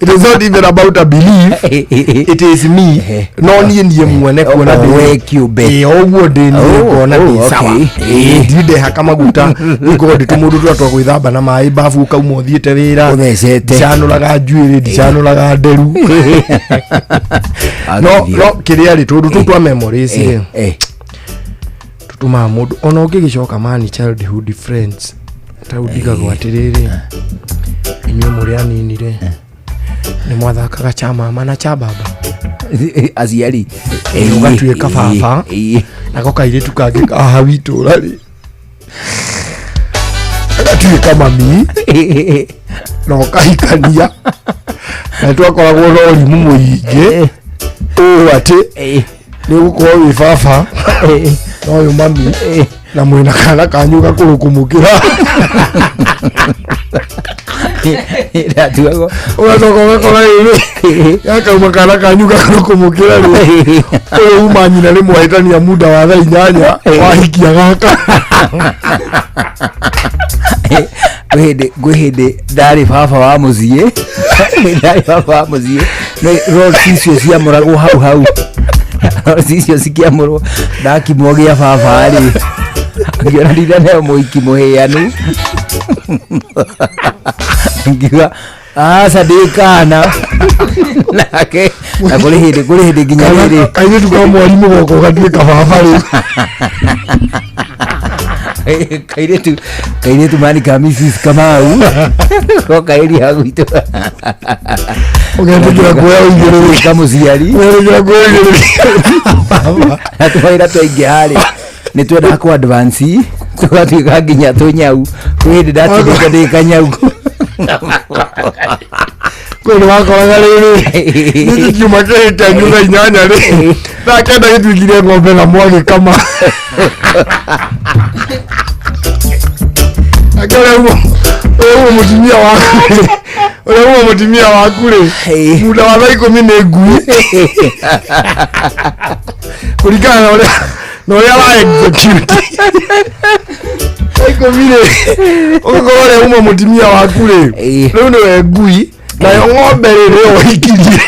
is not even about a belief, it is me. No niĩ mwene kuona O we kĩũmbe. Ĩ, o ũguo ndĩ niĩ ngona ndĩ sawa. Ndirĩ ndehaka maguta, ngorwo ndĩ tũmũndũ tũrĩa twa gwĩthamba na maĩ babu ũkauma ũthiĩte wĩra. Ũthecete. Ndicanũraga njuĩrĩ, ndicanũraga nderu, no kĩrĩa rĩ, tũndũ tũu twa memories rĩ, tũtũmaga mũndũ ona ũngĩgĩcoka mani childhood friends ta ndigagwo atĩrĩrĩ, inyuĩ mũrĩ anini rĩ, nĩ mwathakaga cha mama na cha baba. Aciari. Ũgatuĩka baba nako kairĩtu kangĩ kaha witũra rĩ gagatuĩka mami na ũkahikania, na twakoragwo na ũrimũ mũingĩ ũũ atĩ nĩ ũgũkorwo wĩ baba na ũyũ mami na mwĩna kana kanyu gakũrũ kũmũkĩra. Ndatuagwo. Ũgacoka ũgakora rĩrĩ gakauma kana kanyu gakũrũ kũmũkĩra rĩ, ũyũ uma nyina nĩ mwahĩtania muda wa thaa 8 wahikia gaka. Gwĩ hĩndĩ ndarĩ baba wa mũciĩ, ndarĩ baba wa mũciĩ, nĩ rolls icio ciamũragwo hau hau, rolls icio cikĩamũrwo ndakimwo gĩa baba rĩ, ngĩona ndindaneo mũhiki mũhĩanu, ngiuga aca ndĩkana nake, na kũrĩ hĩndĩ nginya rĩrĩ. Kairĩtu ka mwarimũ goka ũgatuĩka baba rĩu. Kairĩtu mani ka Mrs Kamau goka area gwitũ. Ũgetĩkĩra kuoya ũigĩrĩrĩki. Ka mũciari. Ũgetĩkĩra kuoya ũigĩrĩrĩki. Na tũmawĩra twaingĩha rĩ, nĩ twendaga kũ advance tũgatuĩka nginya tũnyau. Kwĩ hĩndĩ ndatindĩte ndĩ kanyau. Kwĩ nĩ wakoraga rĩrĩ nĩkĩ kiuma kĩhĩte thaa 8 rĩ, thaa 9 gĩtuĩkire ng'ombe na mwagĩkama. Ake ũrĩa uma mũtumia waku rĩ, ũrĩa uma mũtumia waku rĩ, muda wa thaa 10 nĩ ngui kũringana na ũrĩa wa execute. Thaa 10 rĩ, ũgakorwo ũrĩa uma mũtumia waku rĩ rĩu nĩwe ngui, nayo ng'ombe rĩ nĩyo wahikirie.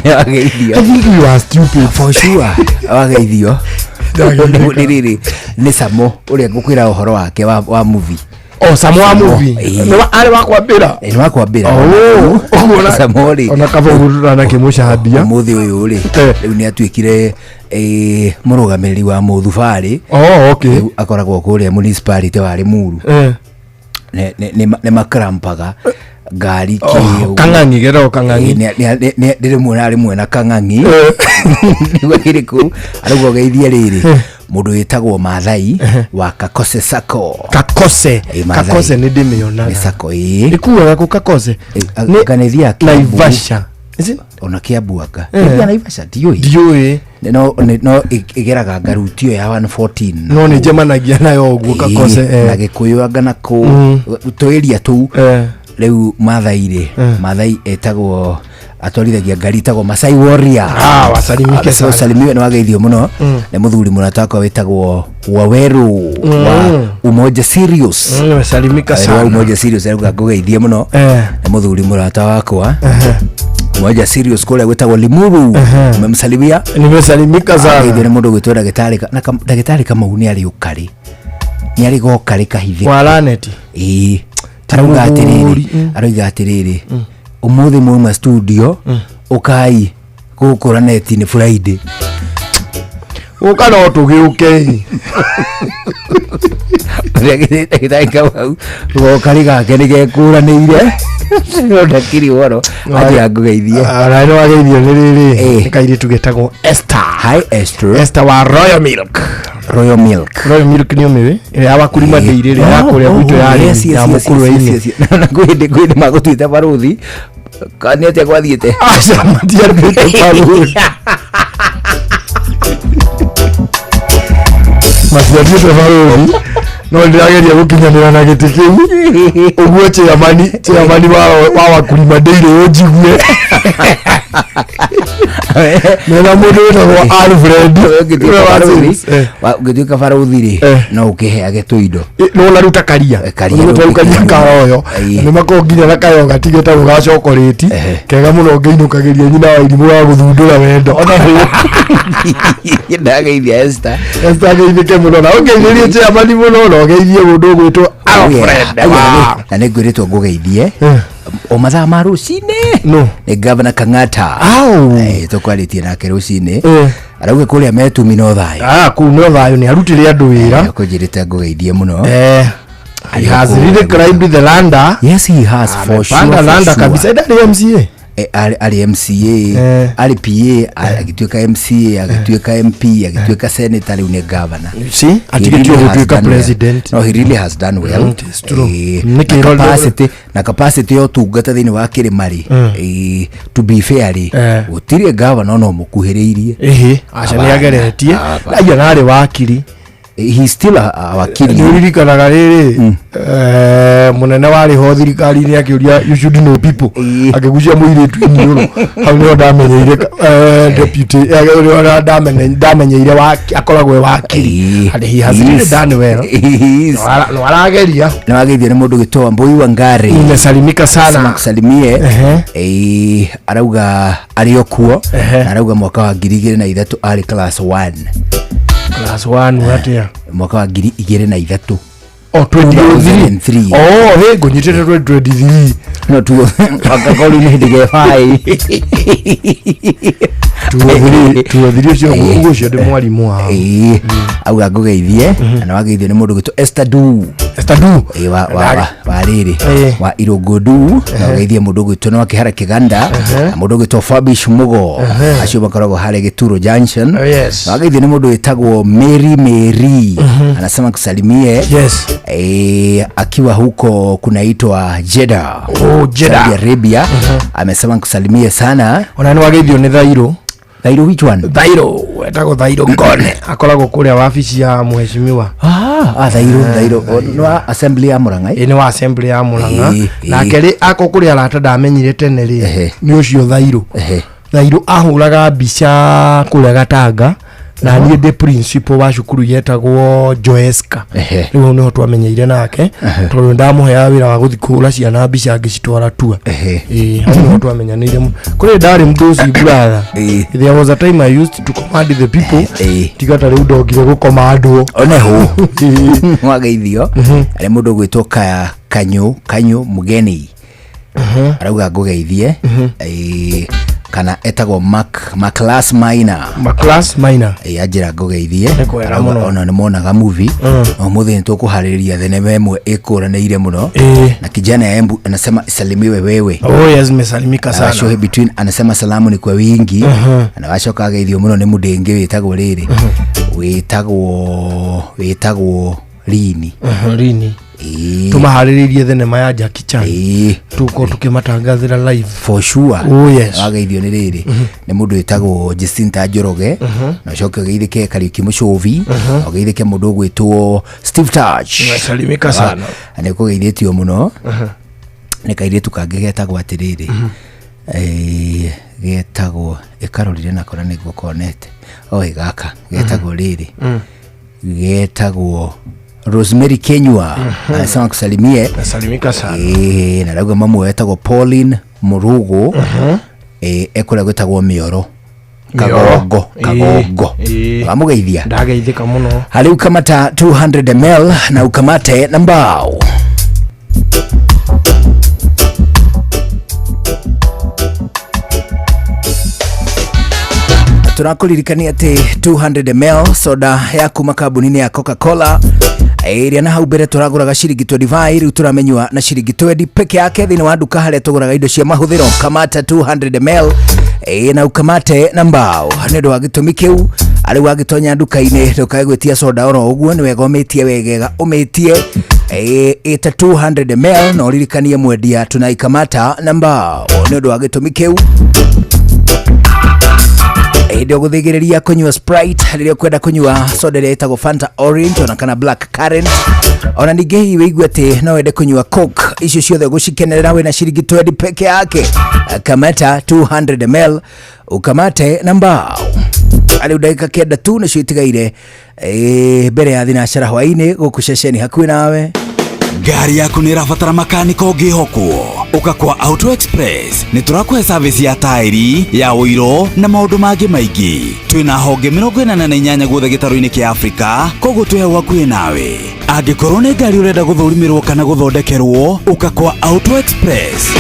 Wageithio. I think you are stupid. For sure wageithio. Nĩ rĩrĩ nĩ samo ũrĩa ngũkwĩra ũhoro wake wa movie. O Samo wa movie. Ĩĩ. Nĩ arĩ wa kwambĩra. Nĩ wa kwambĩra. Oh, ũguo Samo rĩ ona kaba ũguo tũranakĩmũcambia. Ũmũthĩ ũyũ rĩ rĩu nĩ atuĩkire mũrũgamĩrĩri wa mũthubarĩ. Oh, okay. Rĩu akoragwo kũrĩa municipality wa Limuru. Nĩ makrampaga ngari Oh, kĩ ũguo. Kang'ang'i getagwo Kang'ang'i. Ndĩrĩmuona rĩmwe na Kang'ang'i nĩguo kĩrĩ kũu arauga ũgeithie rĩrĩ mũndũ wĩtagwo Maathai wa Kakose Sacco. Kakose. Ĩ, Maathai. Kakose nĩ ndĩmĩonaga. Nĩ sacco ĩĩ. Ĩkuaga kũ Kakose? Nĩ kanithia Kiambu. Naivasha. Ona Kiambu anga. Eh. Ĩthiaga Naivasha ndiũĩ. Ndiũĩ. No no ĩgeraga ngaruti ĩyo ya 114. No nĩ njemanagia nayo ũguo Kakose. Ĩĩ, na Gĩkũyũ anga na kũ tũĩria tũu. Rĩu Maathai rĩ, Maathai etagwo atwarithagia ngari ĩtagwo Masai Warrior. Ah, wasalimike Ah, sana. Usalimiwe nĩ wageithio mũno nĩ mũthuri mũrata wakwa wĩtagwo Waweru wa Umoja Sirius. Nimesalimika Waweru wa sana. Umoja Sirius arauga ngũgeithie mũno nĩ mũthuri mũrata wakwa Umoja Sirius kũrĩa gwĩtagwo Limuru. Umemsalimia? Nimesalimika sana. Ageithio nĩ mũndũ ũgwĩtwo ndagĩtarĩ na ndagĩtarĩ Kamau nĩ arĩ ũkarĩ, nĩ arĩ gokarĩ kahithĩ Wa Lanet. Ĩĩ, arauga atĩrĩrĩ, arauga atĩrĩrĩ, ũmũthĩ mwauma studio ũkai gũkũ Raneti nĩ Friday. Ũka no tũgĩũke. Ndagĩtarĩ Kamau gokarĩ gake nĩ gekũranĩire no ndakĩrĩ ũhoro anjĩra ngũgeithie. Ona nĩ wageithio nĩ rĩrĩ nĩ kairĩtu getagwo Esther. Hi Esther. Esther wa Royal Milk. Royal Milk. Royal Milk nĩ ũmĩũĩ ĩrĩa ya Wakulima Dairy ĩrĩa ya kũrĩa gwitũ ya arĩmi ya mũkũrwe-inĩ. Na kwĩ hĩndĩ kwĩ hĩndĩ magũtuĩte barũthi ka nĩ atĩa gwathiĩte? Aca matiatuĩte barũthi. Matiatuĩte barũthi no ndĩrageria gũkinyanĩra na gĩtĩ kĩu ũguo chairman chairman wa Wakulima Dairy ũnjigue mena mũndũ wĩtagwo Alfred ũrĩa wa sales. Ũngĩtuĩka barũthi rĩ no ũkĩheage tũindo. No naruta karia Karia Nĩguo twarukaria karoyo nĩ makoragwo nginya na kayogati getagwo ga chocolate kega mũno ngĩinũkagĩria nyina wa irimũ wa gũthundũra wendo. Ndageithia Esther. Esther ageithĩke mũno na ũngeithĩrie chairman mũno na ũgeithie mũndũ ũgwĩtwo Alfred. Na nĩ ngwĩrĩtwo ngũgeithie o mathaa ma rũcinĩ no nĩ gavana Kang'ata. Tũkwarĩtie nake rũcinĩ arauga kũrĩa metumi no thayũ. Ah, kũu no thayũ nĩ arutire andũ wĩra. Kũnjĩrĩte ngũgeithie mũno. He has really climbed the ladder. Yes, he has for sure. Amepanda for ladder sure. kabisa. Ndarĩ MCA. Arĩ MCA, arĩ PA, agĩtuĩka MCA, agĩtuĩka MP, agĩtuĩka senator, rĩu nĩ governor. See, He atigĩtio really has gũtuĩka done well. president. No, he really has done well. It is true. Na Nĩkĩ capacity na capacity ya ũtungata thĩinĩ wa kĩrĩma rĩ, to be fair rĩ, gũtirĩ governor ona ũmũkuhĩrĩirie. Ĩhĩ, aca nĩ ageretie. Aya narĩ wakiri. He still a wakiri. Nĩ ũririkanaga rĩrĩ mũnene warĩ ho thirikari-inĩ akĩũria you should know people akĩgucia mũirĩtu iniũrũ hau nĩho ndamenyeire deputy nĩho ndamenyeire akoragwo e wakiri and he has really done well. No arageria. Nĩ wageithio nĩ mũndũ ũgĩtwo Mbui Wangari. Nimesalimika sana. Sema kusalimie. Arauga arĩ o kuo na arauga mwaka wa 2003 arĩ class 1. Class 1 atĩa? Mwaka wa 2003. Oh, 2003. Oh, hey, ngũnyitĩte 2023. No tu wakakorwo nĩ hĩndĩ gebai. 2003 ũcio ũguo ũcio ndĩ mwarimũ wao. Ĩĩ, auga ngũgeithie na wageithio nĩ mũndũ ũgwĩtwo Esther Du. Esther Du. Ĩĩ, wa rĩrĩ wa Irũngũ Du na ũgeithie mũndũ ũgwĩtwo no Kĩhara Kĩganda na mũndũ ũgwĩtwo Fabish Mugo acio makoragwo harĩa Gĩturo Junction. Oh, yes. Na wageithio nĩ mũndũ wĩtagwo Mary Mary anasema kusalimie. Yes. Akiwa huko kunaitwa Jeddah. Oh, Jeddah. Saudi Arabia. Amesema nikusalimie sana. Ona nĩ wageithio nĩ Thairũ. Thairũ which one? Thairũ etagwo Thairũ Ngone akoragwo kũrĩa wabici ya mheshimiwa. Ah, Thairũ, Thairũ. Nĩ wa assembly ya Murang'a. Ĩ nĩ wa assembly ya Murang'a. Ĩĩ, Nake rĩ ako kũrĩ arata ndamenyire tene rĩ nĩ ũcio Thairũ. Thairũ ahũraga mbica kũrĩa Gatanga Na niĩ ndĩ principal wa cukuru yetagwo Joeska. Rĩu hau nĩho twamenyeire nake, tondũ ndamũheaga wĩra wa gũthiĩ kũhũra ciana mbica ngĩcitwara tua. Ĩĩ, hau nĩho twamenyanĩire kũrĩ ndarĩ mdosi brother. There was a time I used to command the people, tiga ta rĩu ndokire gũkomandwo. Oneho wageithio arĩ mũndũ ũgwĩtwo kaya kanyo kanyo mũgeni, arauga ngũgeithie. Ĩĩ, kana etagwo Mac Maclass Minor. Maclass Minor. Ĩĩ, anjĩra ngũgeithie. Nĩ kwega Arauga mũno. ona nĩ monaga movie na ũmũthĩ nĩ tũkũharĩrĩria thenema ĩmwe ĩkũranĩire mũno. Na kijana ya Embu anasema isalimiwe wewe. Oh yes, mesalimika sana. Shohe between anasema salamu ni kwa wingi. Na wacoka ageithio mũno nĩ mũndũ ĩngĩ wĩtagwo rĩrĩ, wĩtagwo Rini. Rini. Ĩĩ. Tũmaharĩrĩirie thenema ya Jackie Chan, tũkorwo tũkĩmatangathĩra live. For sure. Oh yes. Wageithio nĩ rĩrĩ, nĩ mũndũ wĩtagwo Jacinta Njoroge. Na ũcoke ũgeithĩke Kariuki Mũcũvi. Ũgeithĩke mũndũ ũgwĩtwo Steve Touch. Nasalimika sana. Na nĩ ũkũgeithĩtio mũno nĩ kairĩtu kangĩ getagwo atĩrĩrĩ, getagwo ĩkarorire nako na nĩguo konete oi gaka getagwo rĩrĩ, getagwo Rosemary Kenywa. Anasema kusalimie. Nasalimika sana. Na rauga mamu wetagwo Pauline Murugo, ekũrĩa gwĩtagwo Mĩoro. Kagongo. Kagongo. Wamũgeithia. Ndageithĩka mũno. Harĩ ukamata 200 ml na ukamate na mbao. Tũrakũririkania atĩ 200 ml soda ya kuma kambuni-inĩ ya Coca-Cola, ĩrĩa na hau mbere tũragũraga ciringi 25, rĩu tũramenyua na ciringi 20 peke yake thĩinĩ wa nduka harĩa tũgũraga indo cia mahũthĩro. Kamata 200 ml, na ukamate na mbao. Nĩ ũndũ wa gĩtũmi kĩu, arĩ wagĩtonya nduka-inĩ ndũkae gwĩtia soda oro ũguo, nĩ wega ũmĩtie wegega, ũmĩtie ĩta 200 ml na ũririkanie mwendia tunaikamata na mbao. Nĩ ũndũ wa gĩtũmi kĩu, hĩndĩ ũgũthĩgĩrĩria kũnyua Sprite, rĩrĩa ũkwenda kũnyua soda ĩrĩa ĩtagwo Fanta Orange ona kana Black Currant, ona ningĩ hihi wĩigue atĩ no wende kũnyua Coke, icio ciothe ũgũcikenerera wĩna ciringi 20 peke yake. Kamata 200 ml ukamate na mbao. Arĩ ndagĩka 9 tu nĩcio itigaire, mbere ya thinacara hwaĩ-inĩ gũkũ ceceni hakuhĩ nawe. Ngari yaku nĩ ĩrabatara makaniko ũngĩhokwo, ũka kwa Auto Express. Nĩ tũrakũhe service ya taĩri ya ũiro na maũndũ mangĩ maingĩ. Twĩna honge 48 guothe gĩtarũ-inĩ kĩa Afrika, koguo twĩ hau hakuhĩ nawe. Angĩkorwo nĩ ngari ũrenda gũthũrimĩrwo kana gũthondekerwo, ũka kwa Auto Express.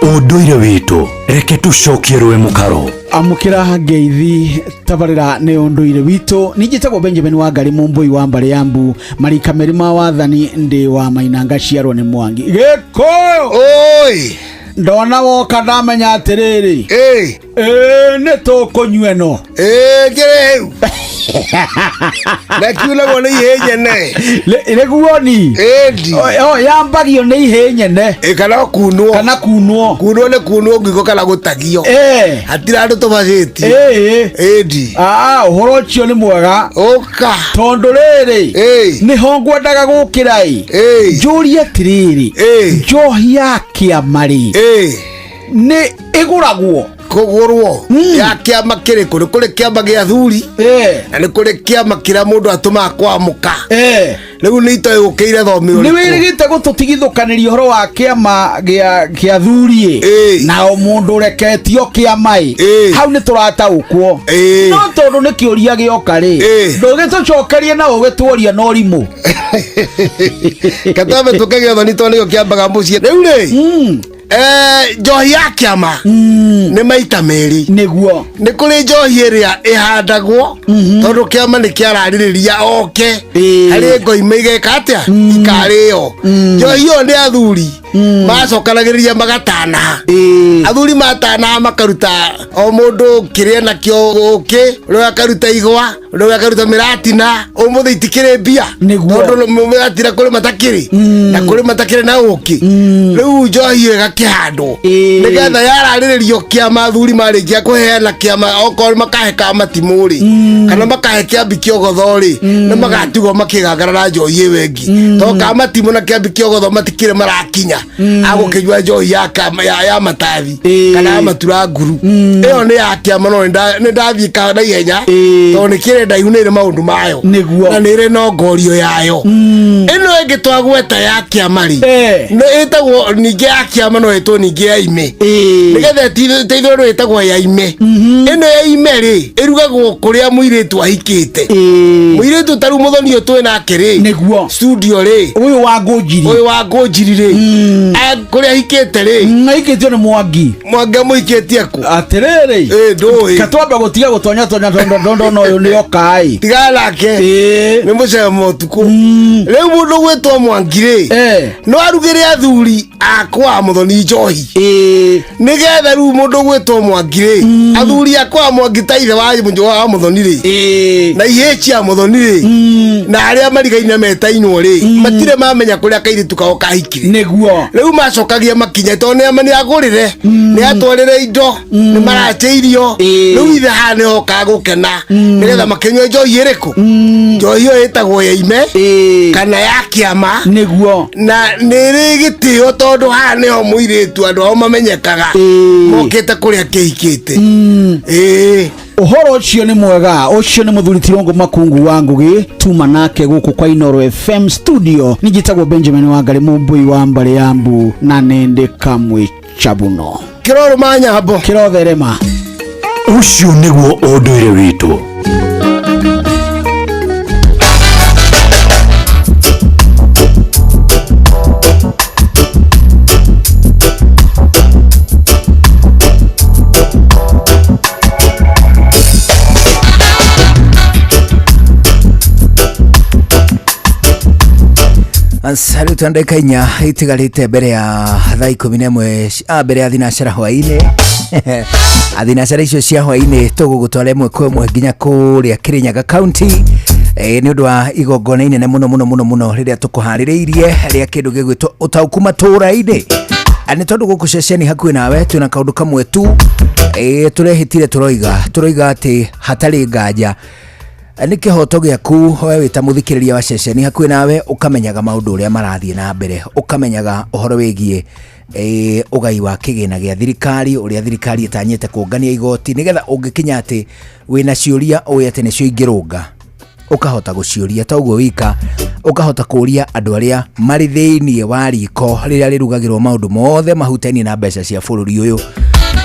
Ũndũire witũ reke tũcokie rũĩ mũkaro. Amũkĩra ngeithi tabarĩra nĩ ũndũire witũ. Ningĩ Benjamin Wangari Mũmbũi wa mbarĩ ya mbu marika merĩ ma wathani ndĩ wa mainanga ciarwo nĩ Mwangi Gĩkũyũ. Oi, ndona woka ndamenya atĩrĩrĩ, ĩ nĩ tũkũnyua ĩno. Kĩrĩu na kiunagwo nĩ ihĩ nyene. Nĩguo ni ĩndi yambagio nĩ ihĩ nyene. Kana kunwo. Kana kunwo. Kunwo nĩ kunwo ngingo kana gũtagio. Hatirĩ andũ tũbacĩtie. Ĩndi. Ũhoro ũcio nĩ mwega. Ũka. Tondũ rĩrĩ, nĩho ngwendaga gũkĩra ĩ. Njũrie atĩrĩrĩ, njohi ya kĩama rĩ, nĩ ĩgũragwo? Kũgũrwo ya kĩama kĩrĩkũ? Nĩ kũrĩ kĩama gĩa athuri na nĩ kũrĩ kĩama kĩrĩa mũndũ atũmaga kwamũka. Rĩu nĩ itoĩ gũkĩire thome ũrĩkũ. Nĩ wĩrĩgĩte gũtũtigithũkanĩria ũhoro wa kĩama gĩa athuri ĩ, na o mũndũ ũreketio kĩama ĩ, hau nĩ tũrataũkwo. No tondũ nĩ kĩũria gĩoka rĩ, ndũgĩtũcokerie na ũgĩtũoria na ũrimũ. Katambe tũkĩgĩa thoni tondũ nĩkĩo kĩambaga mũciĩ. Rĩu rĩ, njohi ya kĩama nĩ maita merĩ. Nĩguo. Nĩ kũrĩ njohi ĩrĩa ĩhandagwo tondũ kĩama nĩ kĩararĩrĩria oke harĩ ngoima igeka atĩa ikarĩo. Njohi ĩyo nĩ athuri macokanagĩrĩria magatanaha. Athuri matanaha makaruta o mũndũ kĩrĩa nakĩo ũkĩ, ũrĩa akaruta igwa, ũrĩa akaruta mĩratina. Ũmũthĩ itikĩrĩ mbia tondũ mĩratina kũrĩ matakĩrĩ na kũrĩ matakĩrĩ na ũkĩ. Rĩu njohi ĩyo ĩgakĩhandwo nĩgetha yararĩrĩrio kĩama, athuri marĩkia kũheana kĩama, okorwo makahe kamatimũ rĩ, kana makahe kĩambi kĩogotho rĩ, nĩ magatigwo makĩgangara na njohi ĩyo ĩngĩ, tondũ kamatimũ na kĩambi kĩogotho matikĩrĩ marakinya. Agũkĩnyua njohi ya kama- ya matathi kana ya matura nguru. Ĩyo nĩ ya kĩama, no nĩ ndathiĩ ka na ihenya tondũ nĩ kĩrĩ ndaihu, nĩ ĩrĩ maũndũ mayo nĩguo na nĩ ĩrĩ na ngorio yayo. Ĩno ĩngĩ twagweta ya kĩama rĩ, nĩ ĩtagwo ningĩ ya kĩama, no ĩtwo ningĩ ya ime, nĩgetha ĩteithũrwo ĩtagwo ya ime. Ĩno ya ime rĩ, ĩrugagwo kũrĩa mũirĩtu ahikĩte. Mũirĩtu ta rĩu mũthoni ũyũ twĩ nake rĩ, nĩguo studio rĩ, ũyũ wa ngũnjiri, ũyũ wa ngũnjiri rĩ, kũrĩa ahikĩte rĩ, ahikĩtio nĩ Mwangi. Mwangi amũhikĩtie kũ? Atĩrĩrĩ, ndũĩ. Katwamba gũtiga gũtonya tonya tondũ ndona ũyũ nĩ oka ĩ. Tigana nake, nĩ mũcemo ũtukũ. Rĩu mũndũ gwĩtwo Mwangi rĩ, no arugĩre athuri akwa mũthoni njohi, nĩgetha rĩu mũndũ gwĩtwo Mwangi rĩ, athuri akwa Mwangi ta ithe wa mũthoni rĩ, na ihĩ cia mũthoni rĩ, na arĩa marigaine metainwo rĩ, matirĩ mamenya kũrĩa kairĩtu kao kahikire. Nĩguo. Rĩu macokagia makinya tondũ nĩ agũrĩre, nĩ atwarĩre indo, nĩ marate irio. Rĩu ithe haha nĩ hokaga gũkena nĩgetha makĩnyua njohi ĩrĩkũ? Njohi ĩyo ĩtagwo ya ime kana ya kĩama. Nĩguo. Na nĩ ĩrĩ gĩtĩo tondũ haha nĩho mũirĩtu andũ ao mamenyekaga mokĩte kũrĩa kĩhikĩte. Ĩĩ. Ũhoro ũcio nĩ mwega. Ũcio nĩ mũthuri Tirongo Makungu wa Ngugi, tuma nake gũkũ kwa Inoro FM studio. Nĩnjĩtagwo Benjamin Wangari, mũmbũi wa mbarĩ ya mbu, na nĩndĩ kamwe chabuno. Kĩrorũma nyambo. Kĩrotherema. Ũcio nĩguo ũndũire witũ. Rĩu ndagĩka 4 itigarĩte mbere ya thaa 11, mbere ya thinacara hwaĩ-inĩ. Thinacara icio cia hwaĩ-inĩ tũgũgũtwara ĩmwe kwa ĩmwe nginya kũrĩa Kirinyaga County, nĩ ũndũ wa igongona inene mũno mũno mũno mũno rĩrĩa tũkũharĩrĩirie rĩa kĩndũ gĩgwĩtwo ũtaũku matũũra-inĩ. Nĩ tondũ gũkũ ceceni hakuhĩ nawe twĩna kaũndũ kamwe tu, tũrehĩtire, tũroiga atĩ hatarĩ nganja nĩ kĩhoto gĩaku we wĩ ta mũthikĩrĩria wa ceceni hakuhĩ nawe ũkamenyaga maũndũ ũrĩa marathiĩ na mbere, ũkamenyaga ũhoro wĩgiĩ ũgai wa kĩgĩna gĩa thirikari, ũrĩa thirikari ĩtanyĩte kũngania igoti, nĩgetha ũngĩkinya atĩ wĩna ciũria ũĩ atĩ nĩcio ingĩrũnga, ũkahota gũciũria. Ta ũguo wika ũkahota kũũria andũ arĩa marĩ thĩiniĩ wa riko rĩrĩa rĩrugagĩrwo maũndũ mothe mahutainie na mbeca cia bũrũri ũyũ.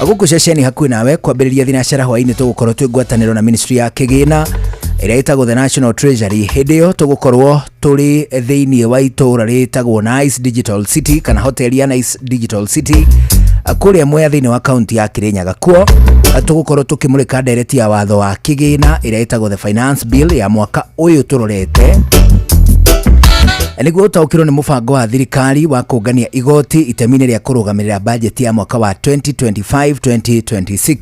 Gũkũ ceceni hakuhĩ nawe kwambĩrĩria thinacara hwaĩ-inĩ tũgũkorwo twĩ ngwatanĩro na ministry ya kĩgĩna ĩrĩa ĩtagwo the National Treasury. Hĩndĩ ĩyo tũgũkorwo tũrĩ thĩiniĩ wa itũũra rĩtagwo Nice Digital City, kana hoteli ya Nice Digital City kũrĩa Mwea thĩinĩ wa kaunti ya Kirinyaga. Kuo tũgũkorwo tũkĩmũrĩka ndereti ya watho wa kĩgĩna ĩrĩa ĩtagwo the Finance Bill ya mwaka ũyũ tũrorete, nĩguo ũtaũkĩrwo nĩ mũbango wa thirikari wa kũngania igoti itemi-inĩ rĩa kũrũgamĩrĩra bajeti ya mwaka wa 2025-2026.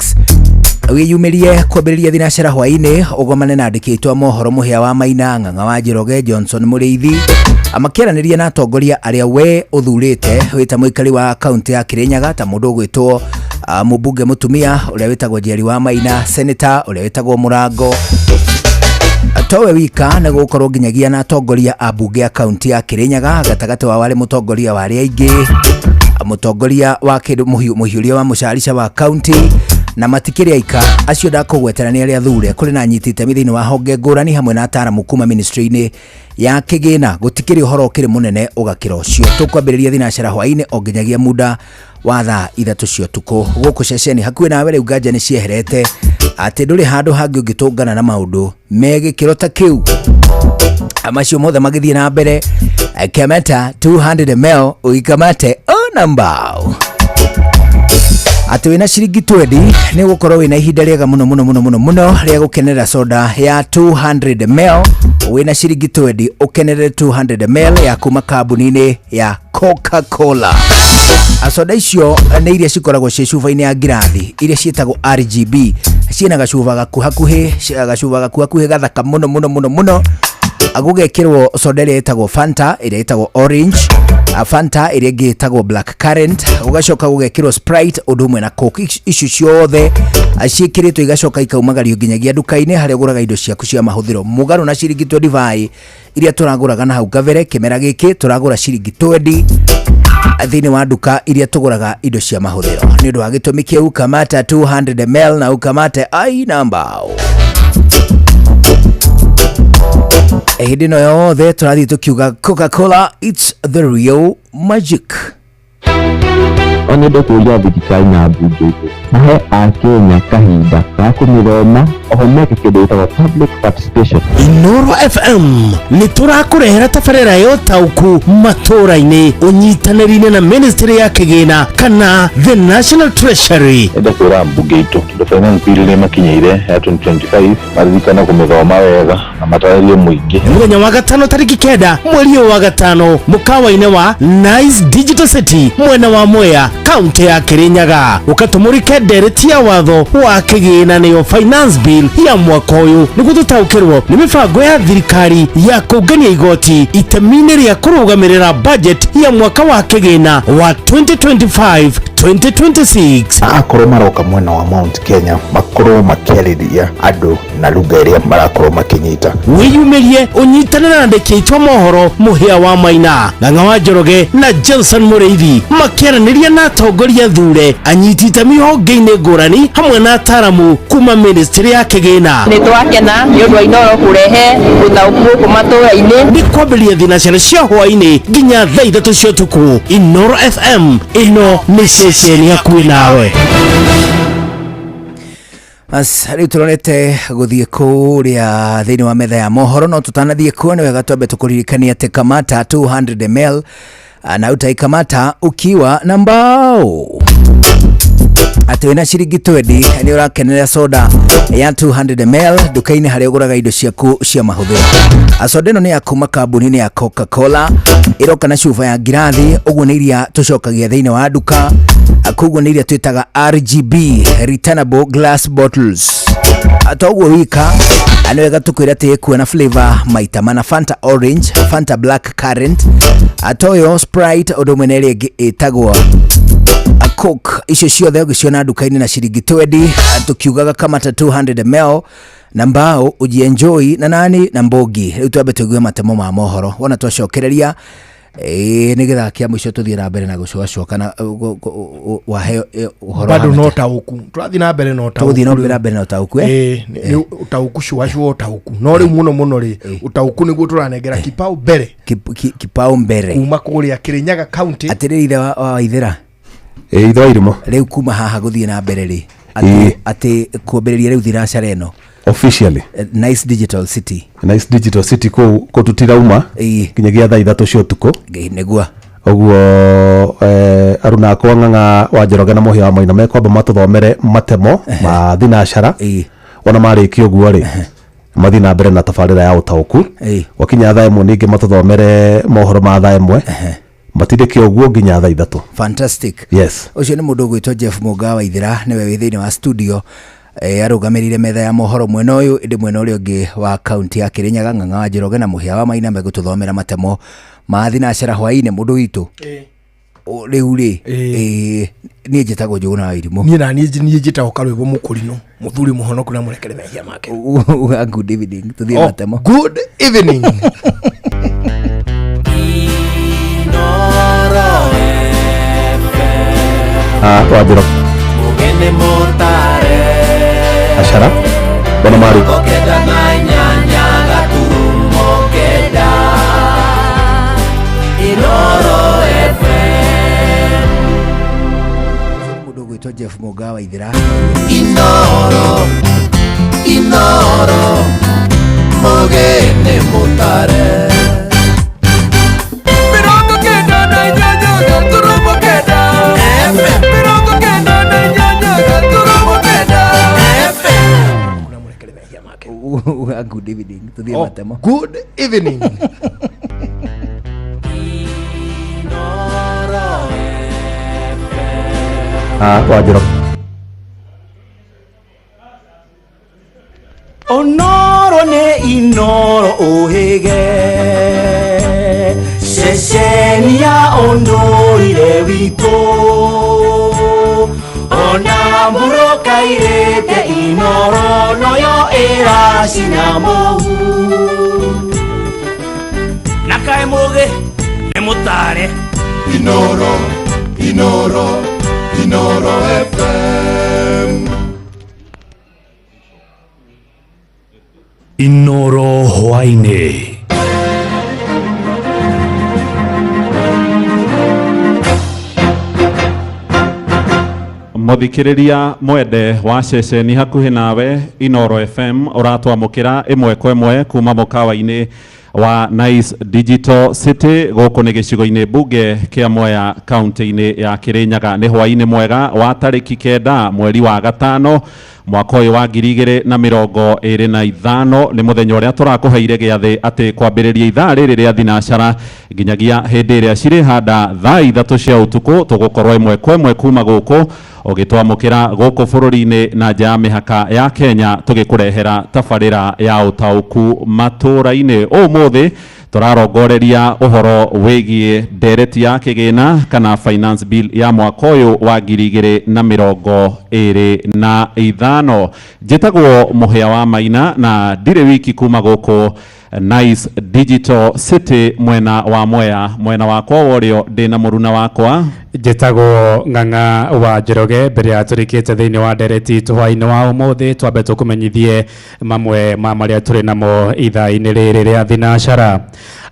Wĩyumĩrie kwambĩrĩria thinacara hwaĩ-inĩ, ũgomane na andĩki aitũ a mohoro Mũhĩa wa Maina, Ng'ang'a wa Njoroge, Johnson Mũrĩithi, makĩaranĩria na atongoria arĩa we ũthurĩte wĩ ta mũikari wa kaunti ya Kirinyaga, ta mũndũ ũgwĩtwo mũmbunge mũtumia ũrĩa wĩtagwo Njeri wa Maina, senator ũrĩa wĩtagwo Mũrango. Towe wika, nĩ gũkorwo nginyagia na atongoria a mbunge ya kaunti ya Kirinyaga, gatagatĩ wao arĩ mũtongoria wa arĩa aingĩ, mũtongoria wa kĩndũ mũhiũria wa mũcarica wa kaunti, na matikĩrĩ aika acio ndakũgwetera nĩ arĩa thure. Kũrĩ na anyiti itemi thĩinĩ wa honge ngũrani hamwe na ataramu kuma ministry-inĩ ya kĩgĩna. Gũtikĩrĩ ũhoro ũkĩrĩ mũnene ũgakĩra ũcio. Tũkwambĩrĩria thinacara hwaĩ-inĩ o nginyagia muda wa thaa 3 cia ũtukũ gũkũ ceceni hakuhĩ nawe. Rĩu nganja nĩ cieherete atĩ ndũrĩ handũ hangĩ ũngĩtũngana na maũndũ me gĩkĩro ta kĩu. Macio mothe magĩthiĩ na mbere, kamata 200 ml ũikamate ona mbao atĩ wĩna ciringi 20 nĩ ũgũkorwo wĩna ihinda rĩega mũno mũno mũno mũno mũno rĩa gũkenerera soda ya 200 ml. Wĩna ciringi 20 ũkenerere 200 ml ya kuma kambuni-inĩ ya Coca-Cola. Soda icio nĩ iria cikoragwo ciĩ cuba-inĩ ya ngirathi iria ciĩtagwo RGB, ciĩna gacuba gakuhakuhĩ, gacuba gakuhakuhĩ gathaka mũno mũno mũno mũno. Gũgekĩrwo soda ĩrĩa ĩtagwo Fanta, ĩrĩa ĩtagwo orange, Fanta ĩrĩa ĩngĩ ĩtagwo black currant, gũgacoka gũgekĩrwo Sprite ũndũ ũmwe na Coke. Icio ciothe ciĩkĩrĩtwo igacoka ikaumagario nginyagia nduka-inĩ harĩa ũgũraga indo ciaku cia mahũthĩro, mũgarũ na ciringi 25 iria tũragũraga na hau kabere. Kĩmera gĩkĩ tũragũra ciringi 20. Thĩinĩ wa nduka iria tũgũraga indo cia mahũthĩro. Nĩ ũndũ wa gĩtũmi kĩu, kamata 200 ml na ukamate aina mbao. Hĩndĩ ĩno yothe tũrathiĩ tũkiuga Coca-Cola, it's the real magic. Onyende kũria thirikari na mbunge itũ mahe akenya kahinda ga kũmĩthoma oho meke kĩndũ gĩtagwo public participation. Inoro FM nĩ tũrakũrehera tabarĩra ya ũtaũku matũũra-inĩ ũnyitanĩri-inĩ na ministry ya kĩgĩna kana the National Treasury. Enda kwĩra mbunge itũ tondũ finance bill nĩ makinyĩire ya 2025 maririkane kũmĩthoma wega na matarĩrie mũingĩ. Mũthenya wa gatano tarĩki 9 mweri ũyũ wa gatano mũkawa-inĩ wa Nice Digital City mwena wa Mwea kaunti ya Kirinyaga ũkatũmũrĩke ndereti ya watho wa kĩgĩna nĩyo finance bill ya mwaka ũyũ nĩguo tũtaũkĩrwo nĩ mĩbango ya thirikari ya kũngania igoti itemi-inĩ rĩa kũrũgamĩrĩra budget ya mwaka wa kĩgĩna wa 2025 2026. Akorwo maroka mwena wa Mount Kenya makorwo makĩarĩria andũ na lugha ĩrĩa marakorwo makĩnyita. Wĩyumĩrie ũnyitanĩre na andĩki aitũ a mohoro Mũhĩa wa Maina, Ng'ang'a wa Njoroge na Johnson Mũrĩithi makĩaranĩria na atongoria thure anyiti itemi honge-inĩ ngũrani hamwe na ataramu kuma ministry ya kĩgĩna. Nĩ twakena nĩ ũndũ wa Inoro kũrehe ũtaũku gũkũ matũũra-inĩ. Nĩ kwambĩrĩria thinacara cia hwaĩ-inĩ nginya thaa 3 cia ũtukũ. Inoro FM, ĩno nĩ ceceni hakuhĩ nawe. As rĩu tũrorete gũthiĩ kũrĩa thĩinĩ wa metha ya mohoro, no tũtanathiĩ kuo nĩ wega twambe tũkũririkanie atĩ kamata 200 ml na utaikamata ukiwa na mbao. Atĩ wĩna ciringi 20 nĩ ũrakenera soda ya 200 ml nduka-inĩ harĩa ũgũraga indo ciaku cia mahũthĩro. Soda ĩno nĩ ya kuma kambuni-inĩ ya Coca-Cola, ĩroka na cuba ya ngirathi, ũguo nĩ iria tũcokagia thĩinĩ wa nduka, koguo nĩ iria twĩtaga RGB, returnable glass bottles. Toguo wika nĩ wega tũkwĩra atĩ ĩkuo na flavor maita mana, Fanta Orange, Fanta Black Currant, Toyo Sprite, ũndũ ũmwe na ĩrĩa ĩngĩ ĩtagwo Coke. Icio ciothe ũgĩciona nduka-inĩ na ciringi 20, tukiugaga kamata 200 ml na mbao ujienjoy na nani na mbogi. Rĩu twambe tũigue matemo ma mohoro wona twacokereria nĩgetha kĩa mũico tũthiĩ na mbere na gũcogacoka na waheo ũhoro bado no taũku tũrathiĩ na mbere na ũtaũku, tũgũthiĩ na mbere na ũtaũku nĩ ũtaũku cua ũtaũku no rĩu mũno mũno rĩ ũtaũku nĩguo tũranengera kipao mbere, kipao mbere kuma kũrĩa Kirinyaga county. Atĩrĩrĩ ithe wa Ithĩra, ithe wa Irimo, rĩu kuma haha gũthiĩ na mbere rĩ atĩ kwambĩrĩria rĩu thinacara ĩno officially Nice Digital City, Nice Digital City kũu tũtirauma nginyagia thaa 3 cia ũtukũ nĩguo ũguo. Aruna akwa Ng'ang'a wa Njoroge na Mũhĩa wa Maina mekwamba matũthomere matemo ma thinacara, ona marĩkia ũguo rĩ mathiĩ na mbere na tabarĩra ya ũtaũku. Gwakinya thaa 1 ningĩ matũthomere mohoro ma thaa 1, matindĩke ũguo nginya thaa 3. Fantastic. Yes. Ũcio nĩ mũndũ ũgwĩtwo Jeff Mũnga wa Ithĩra, nĩwe wĩ thĩinĩ wa studio, arũgamĩrĩire metha ya mohoro mwena ũyũ, ĩndĩ mwena ũrĩa ũngĩ wa kaunti ya Kirinyaga Ng'ang'a wa Njoroge na Mũhĩa wa Maina megũtũthomera matemo ma thinacara hwaĩ-inĩ. Mũndũ witũ rĩu rĩ niĩ njĩtagwo Njũgũna wa Irimũ. Niĩ na niĩ njĩtagwo Karwĩmbo Mũkũrinũ, mũthuri mũhonoku na mũrekere mehia make. Good evening, tũthiĩ matemo. Good evening. Wa Njoroge acara bona mari mũndũ ũgwĩtwo Jeff Mũnga wa Ithĩra. Inoro Inoro mũgeni mũtare 9 Good evening, tũthiĩ matemo. Good evening. Wa Njoroge Onoro nĩ Inoro ũhĩge ceceni ya ũndũire witũ ona mũrũkairĩte Inoro noyo ĩracina mũhu na kaĩ mũgĩ nĩ mũtare. Inoro Inoro, Inoro FM. Inoro hwaĩ-inĩ. Muthikiriria mwende wa ceceni hakuhi nawe Inoro FM uratwamukira ĩmwe kwa ĩmwe kuma mũkawa-inĩ wa Nice Digital City gũkũ nĩ gĩcigo-inĩ mbunge kĩa Mwea kaunti-inĩ ya Kirinyaga. Nĩ hwaĩ-inĩ mwega wa tarĩki 9 mweri wa 5 mwaka ũyũ wa 2025. Nĩ mũthenya ũrĩa tũrakũheire gĩathĩ atĩ kwambĩrĩria ithaa rĩrĩ rĩa thinacara nginyagia hĩndĩ ĩrĩa cirĩhanda thaa 3 cia ũtukũ tũgũkorwo ĩmwe kwa ĩmwe kuma gũkũ ũgĩtwamũkĩra gũkũ bũrũri-inĩ na nja ya mĩhaka ya Kenya tũgĩkũrehera tabarĩra ya ũtaũku matũũra-inĩ. Ũmũthĩ tũrarongoreria ũhoro wĩgiĩ ndereti ya kĩgĩna kana finance bill ya mwaka ũyũ wa 2025. Njĩtagwo Mũhĩa wa Maina na ndirĩ wiki kuma gũkũ Nice Digital City mwena wa Mwea. Mwena wakwa wa ũrĩo ndĩna mũruna wakwa njĩtagwo Ng'ang'a wa Njoroge. Mbere ya tũrĩkĩte thĩinĩ wa ndereti itũ hwaĩ-inĩ wa ũmũthĩ, twambe tũkũmenyithie mamwe ma marĩa tũrĩ namo ithaa-inĩ rĩrĩ rĩa thinacara.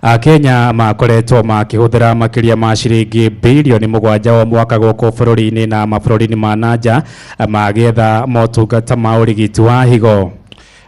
Akenya makoretwo makĩhũthĩra makĩria ma ciringi bilioni 7 o mwaka gũkũ bũrũri-inĩ na mabũrũri-inĩ ma nanja magĩetha motungata ma ũrigiti wa higo.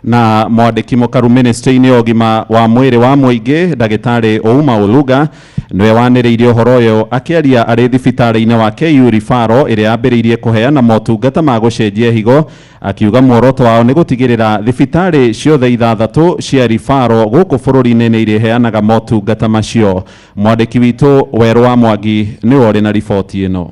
Na mwandĩki mũkaru ministry-inĩ ya ũgima wa mwĩrĩ wa mũingĩ ndagĩtarĩ Ouma Oluga nĩwe wanĩrĩirie ũhoro ũyũ akĩaria arĩ thibitarĩ-inĩ wa KU Referral ĩrĩa yambĩrĩirie kũheana motungata ma gũcenjia higo, akiuga muoroto wao nĩ gũtigĩrĩra thibitarĩ ciothe 6 cia referral gũkũ bũrũri-inĩ nĩ irĩheanaga motungata macio. Mwandĩki witũ Werũ wa Mwangi nĩwe ũrĩ na riboti ĩno.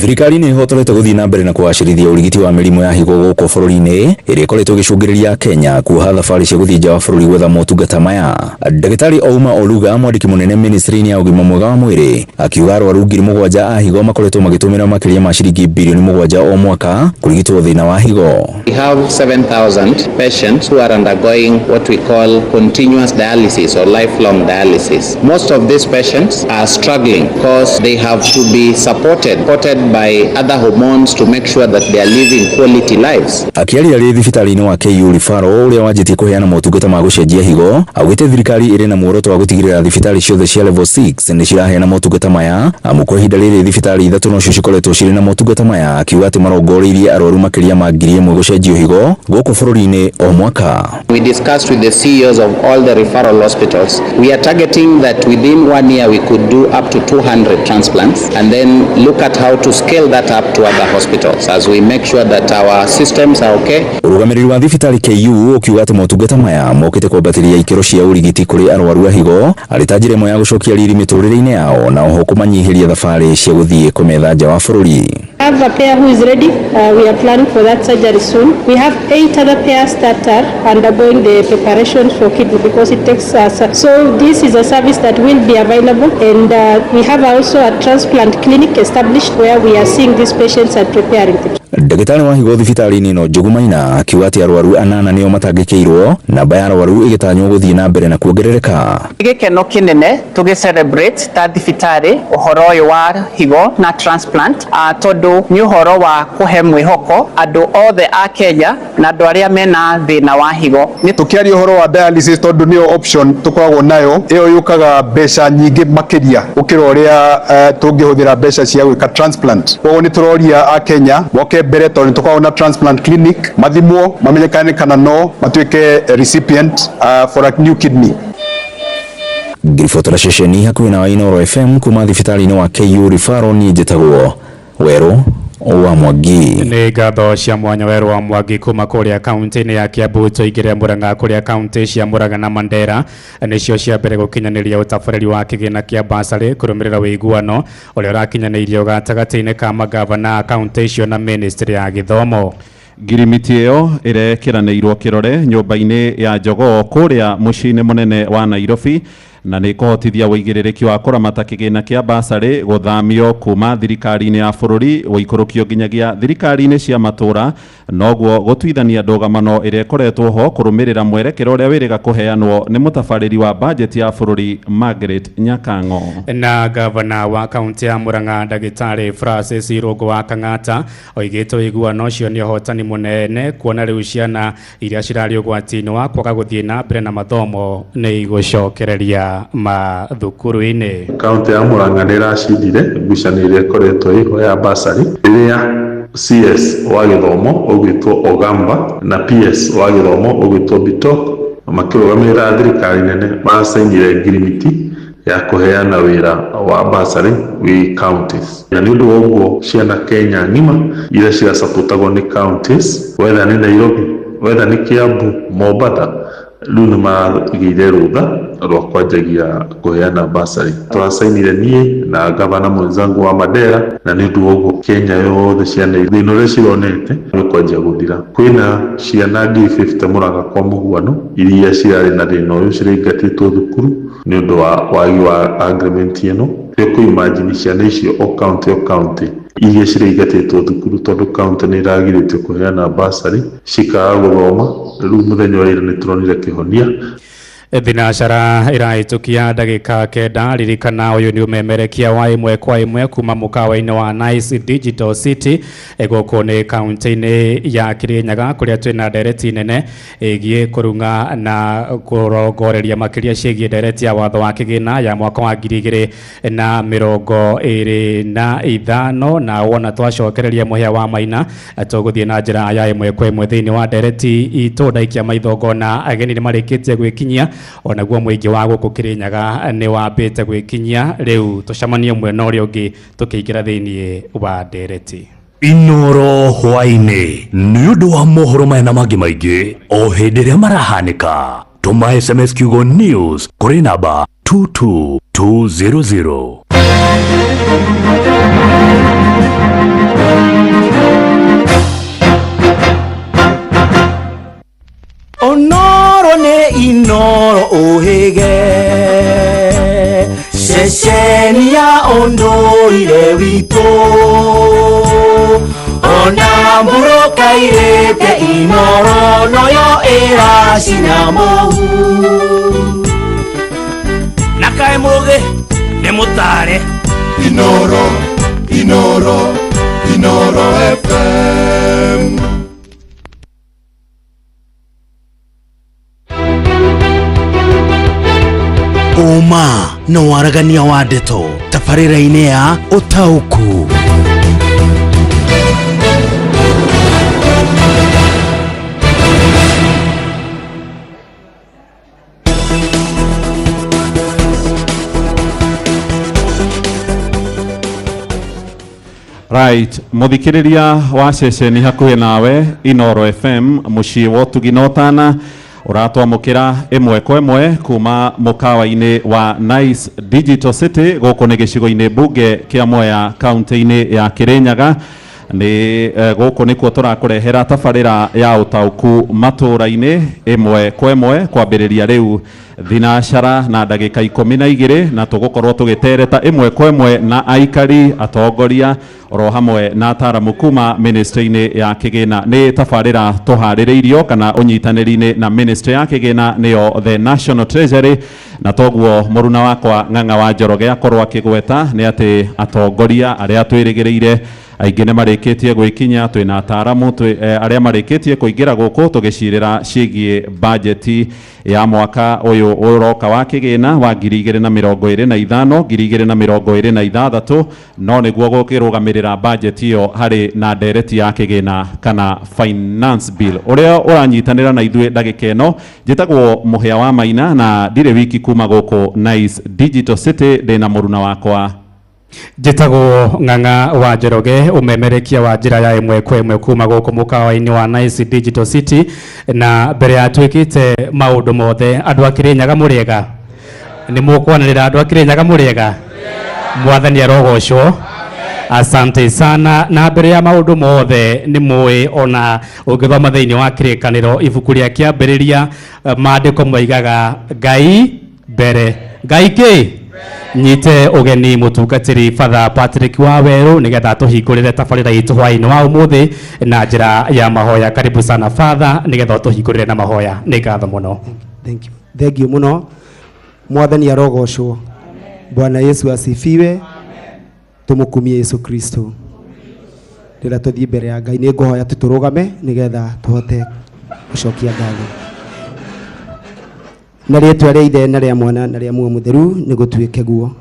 Thirikari nĩ ĩhotorete gũthiĩ na mbere na kũgacĩrithia ũrigiti wa mĩrimũ ya higo gũkũ bũrũri-inĩ ĩrĩa ĩkoretwo ĩgĩcũngĩrĩria Kenya kuoha thabarĩ cia gũthiĩ nja wa bũrũri gwetha motungata maya. Ndagĩtarĩ Ouma Oluga, mwandĩki mũnene ministry-inĩ ya ũgima mwega wa mwĩrĩ, akiuga arwaru 7,000 a higo makoretwo magĩtũmĩra makĩria ma ciringi bilioni 7 o mwaka kũrigitwo thĩna wa higo. We have 7,000 patients who are undergoing what we call continuous dialysis or lifelong dialysis. Most of these patients are struggling because they have to be supported by other hormones to make sure that they are living quality lives. Akĩaria arĩ thibitarĩ-inĩ wa KU Referral ũrĩa wanjĩtie kũheana motungata ma gũcenjia higo, augĩte thirikari ĩrĩ na muoroto wa gũtigĩrĩra thibitarĩ ciothe cia level 6 nĩ ciraheana motungata maya, amu kwa ihinda rĩrĩ thibitarĩ 3 nocio cikoretwo cirĩ na motungata maya, akiuga atĩ marongoreirie arwaru makĩria ma 1,000 gũcenjio higo gũkũ bũrũri-inĩ o mwaka. We discussed with the CEOs of all the referral hospitals. We are targeting that within 1 year we could do up to 200 transplants and then look at how to scale that up to other hospitals as we make sure that our systems are okay. Ũrũgamĩrĩri wa thibitarĩ KU ũkiuga atĩ motungata maya mokĩte kwambatĩria ikĩro cia ũrigiti kũrĩ arwaru a higo arĩ ta njĩra ĩmwe ya gũcokia riri mĩtũrĩre-inĩ yao na oho kũmanyihĩria thabarĩ cia gũthiĩ kũmetha nja wa bũrũri. We have a pair who is ready. We are planning for that surgery soon. We have 8 other pairs that are undergoing the preparations for kidney because it takes us. So this is a service that will be available, and we have also a transplant clinic established where we are seeing these patients and preparing them. Ndagĩtarĩ wa higo thibitarĩ-inĩ ĩno Njogu Maina akiuga atĩ arwaru 8 nĩo matangĩkĩirwo, namba ya arwaru ĩgĩtanywo gũthiĩ na mbere na kuongerereka. Gĩkeno kĩnene tũgĩ celebrate ta thibitarĩ ũhoro ũyũ wa higo na transplant, tondũ nĩ ũhoro wa kũhe mwĩhoko andũ othe a Kenya na andũ arĩa mena thĩna wa higo. Tũkĩaria ũhoro wa dialysis tondũ nĩyo option tũkoragwo nayo, ĩyo yũkaga mbeca nyingĩ makĩria gũkĩra ũrĩa tũngĩhũthĩra mbeca cia gwĩka transplant. Koguo nĩ tũroria a Kenya moke mbere tondũ nĩ tũkoragwo na transplant clinic, mathimwo mamenyekane kana no matuĩke recipient for a new kidney. Ngĩribotera ceceni hakuhĩ na Inooro FM kuma thibitarĩ-inĩ wa KU Referral, niĩ njĩtagwo Werũ wa Mwangi. Nĩ ngatho cia mwanya Werũ wa Mwangi kuma kũrĩa kaunti-inĩ ya Kiambu. Tũingĩre Murang'a kũrĩa kaunti cia Murang'a na Mandera nĩcio cia mbere gũkinyanĩria ũtabarĩri wa kĩgĩna kĩa basarĩ kũrũmĩrĩra ũiguano ũrĩa ũrakinyanĩirio gatagatĩ-inĩ ka magavana a kaunti icio na ministry ya gĩthomo. Ngirimiti ĩyo ĩrekĩranĩirwo kĩrore nyũmba-inĩ ya Jogoo kũrĩa mũciĩ-inĩ mũnene wa Nairobi na nĩ kũhotithia ũigĩrĩrĩki wa kũramata kĩgĩna kĩa basarĩ gũthamio kuma thirikari-inĩ ya bũrũri gũikũrũkio nginyagia thirikari-inĩ cia matũra noguo gũtuithania ndũgamano ĩrĩa ĩkoretwo ho kũrũmĩrĩra mwerekera ũrĩa wĩrĩga kũheanwo nĩ mũtabarĩri wa bajeti ya bũrũri Margaret Nyakang'o. Na gavana wa kaunti ya Murang'a ndagĩtarĩ Francis Irũngũ wa Kang'ata oigĩte ũiguano ũcio nĩ ũhotani mũnene kuona rĩu ciana iria cirarĩ ũgwati-inĩ wa kwaga gũthiĩ na mbere na mathomo nĩ igũcokereria mathukuru-inĩ. Kaunti ya Murang'a nĩ ĩracindire ngucanio ĩrĩa ĩkoretwo ĩho ya basarĩ ĩrĩa CS wa gĩthomo ũgwĩtwo Ogamba na PS wa gĩthomo ũgwĩtwo Bitok makĩrũgamĩrĩra thirikari nene macainire ngirimiti ya kũheana wĩra wa basarĩ wĩ counties. Na nĩ ũndũ wa ũguo ciana Kenya ng'ima iria cirasapotagwo nĩ counties, whether nĩ Nairobi, whether nĩ Kiambu, Mombatha, rĩu nĩ magĩire rũtha rwa kwanjagia kũheana basarĩ. Tũracainire niĩ na gavana mwenzangu wa Mandera, na nĩ ũndũ wa ũguo Kenya yothe ciana thĩna ũrĩa cironete nĩ kwanjia gũthira. Kwĩna ciana 50,000 Murang'a kwa mũhuano iria cirarĩ na thĩna ũyũ ciraingatĩtwo thukuru nĩ ũndũ wa wagi wa agreement ĩno. Nĩ kũ-imagine ciana icio o county o county iria ciraingatĩtwo thukuru tondũ county nĩ ĩragirĩtio kũheana basarĩ cikaga gũthoma. Rĩu mũthenya wa ira nĩ tũronire kĩhonia. Thinacara ĩrahĩtũkia ndagĩka 9. Ririkana ũyũ nĩ ũmemerekia wa ĩmwe kwa ĩmwe kuma mũkawa-inĩ wa Nice Digital City gũkũ nĩ kaunti-inĩ ya Kirinyaga kũrĩa twĩna ndereti nene ĩgiĩ kũrung'a na kũrongoreria makĩria ciĩgiĩ ndereti ya watho wa kĩgĩna ya mwaka wa 2025 na wona twacokereria mũhĩa wa Maina tũgũthiĩ na njĩra ya ĩmwe kwa ĩmwe thĩinĩ wa ndereti itũ. Ndaikia maitho ngona ageni nĩ marĩkĩtie gwĩkinyia onaguo mũingĩ wa gũkũ Kirinyaga nĩ wambĩte gwĩkinyia. Rĩu tũcemanie mwena ũrĩa ũngĩ tũkĩingĩra thĩinĩ wa ndereti. Inoro hwaĩ-inĩ nĩ ũndũ wa mohoro maya na mangĩ maingĩ o hĩndĩ ĩrĩa marahanĩka. Tũma SMS kiugo news kũrĩ namba 22200. Onoro nĩ Inoro ũhĩge ceceni ya ũndũire witũ ona mbũrũka irĩte Inoro noyo ĩracina mũhu na kaĩ mũgĩ nĩ mũtare. Inoro, Inoro, Inoro FM. Ũma na waragania wa ndeto tabarĩra-inĩ ya ũtaũku. Right, muthikiriria wa ceceni hakuhĩ nawe Inoro FM mũciĩ wa ũtugi na ũtana ũratwamũkĩra ĩmwe kwa ĩmwe kuma mũkawa-inĩ wa Nice Digital City gũkũ nĩ gĩcigo-inĩ mbunge kĩa Mwea kaunti-inĩ ya Kirinyaga. Nĩ gũkũ nĩkuo tũrakũrehera tabarĩra ya ũtaũku matũra-inĩ ĩmwe kwa ĩmwe kwambĩrĩria rĩu thinacara na ndagĩka 12 na tũgũkorwo tũgĩtereta ĩmwe kwa ĩmwe na aikari atongoria oro hamwe na ataramu kuma ministry-inĩ ya kĩgĩna. Nĩ tabarĩra tũharĩrĩirio kana ũnyitanĩri-inĩ na ministry ya kĩgĩna nĩyo the National Treasury, na toguo mũruna wakwa Ng'ang'a wa Njoroge akorwo akĩgweta nĩ atĩ atongoria arĩa twĩrĩgĩrĩire aingĩ nĩ marĩkĩtie gwĩkinya. Twĩna ataramu arĩa marĩkĩtie kũingĩra gũkũ tũgĩcirĩra ciĩgiĩ bajeti ya mwaka ũyũ ũroka wa kĩgĩna wa 2025 2026, no nĩguo gũkĩrũgamĩrĩra bajeti ĩyo harĩ na ndereti ya kĩgĩna kana finance bill. Ũrĩa ũranyitanĩra na ithuĩ ndagĩka ĩno njĩtagwo Mũhĩa wa Maina na ndirĩ wiki kuma gũkũ Nice Digital City, ndĩna mũruna wakwa njĩtagwo Ng'ang'a wa Njoroge ũmemerekia wa njĩra ya ĩmwe kwa ĩmwe kuma gũkũ mũkawa-inĩ wa Nice Digital City. Na mbere ya twĩkĩte maũndũ mothe, andũ a Kĩrĩnyaga mũrĩega? Nĩ mũkwanĩrĩra andũ a Kĩrĩnyaga mũrĩega? Mwathani arogocwo. Asante sana. Na mbere ya maũndũ mothe nĩ mũĩ ona ũngĩthoma thĩinĩ wa kĩrĩkanĩro ibuku rĩa kĩambĩrĩria maandĩko moigaga Ngai mbere Ngai kĩ nyite ũgeni mũtungatĩri Father Patrick Waweru nĩgetha atũhingũrĩre tabarĩra itũ hwaĩ-inĩ wa ũmũthĩ na njĩra ya mahoya. Karibu sana Father, nĩgetha ũtũhingũrĩre na mahoya. Nĩ ngatho mũno. Thank you. Thank you muno. Mwathani arogocwo. Bwana Yesu asifiwe. Tumukumie Yesu Kristo. Rĩrĩa tũthiĩ mbere ya Ngai nĩ ngũhoya tũtũrũgame nĩgetha tũhote gũcokia ngatho. Na rĩtwa rĩa Ithe na rĩa Mwana na rĩa Muoyo Mũtheru nĩ gũtuĩke guo.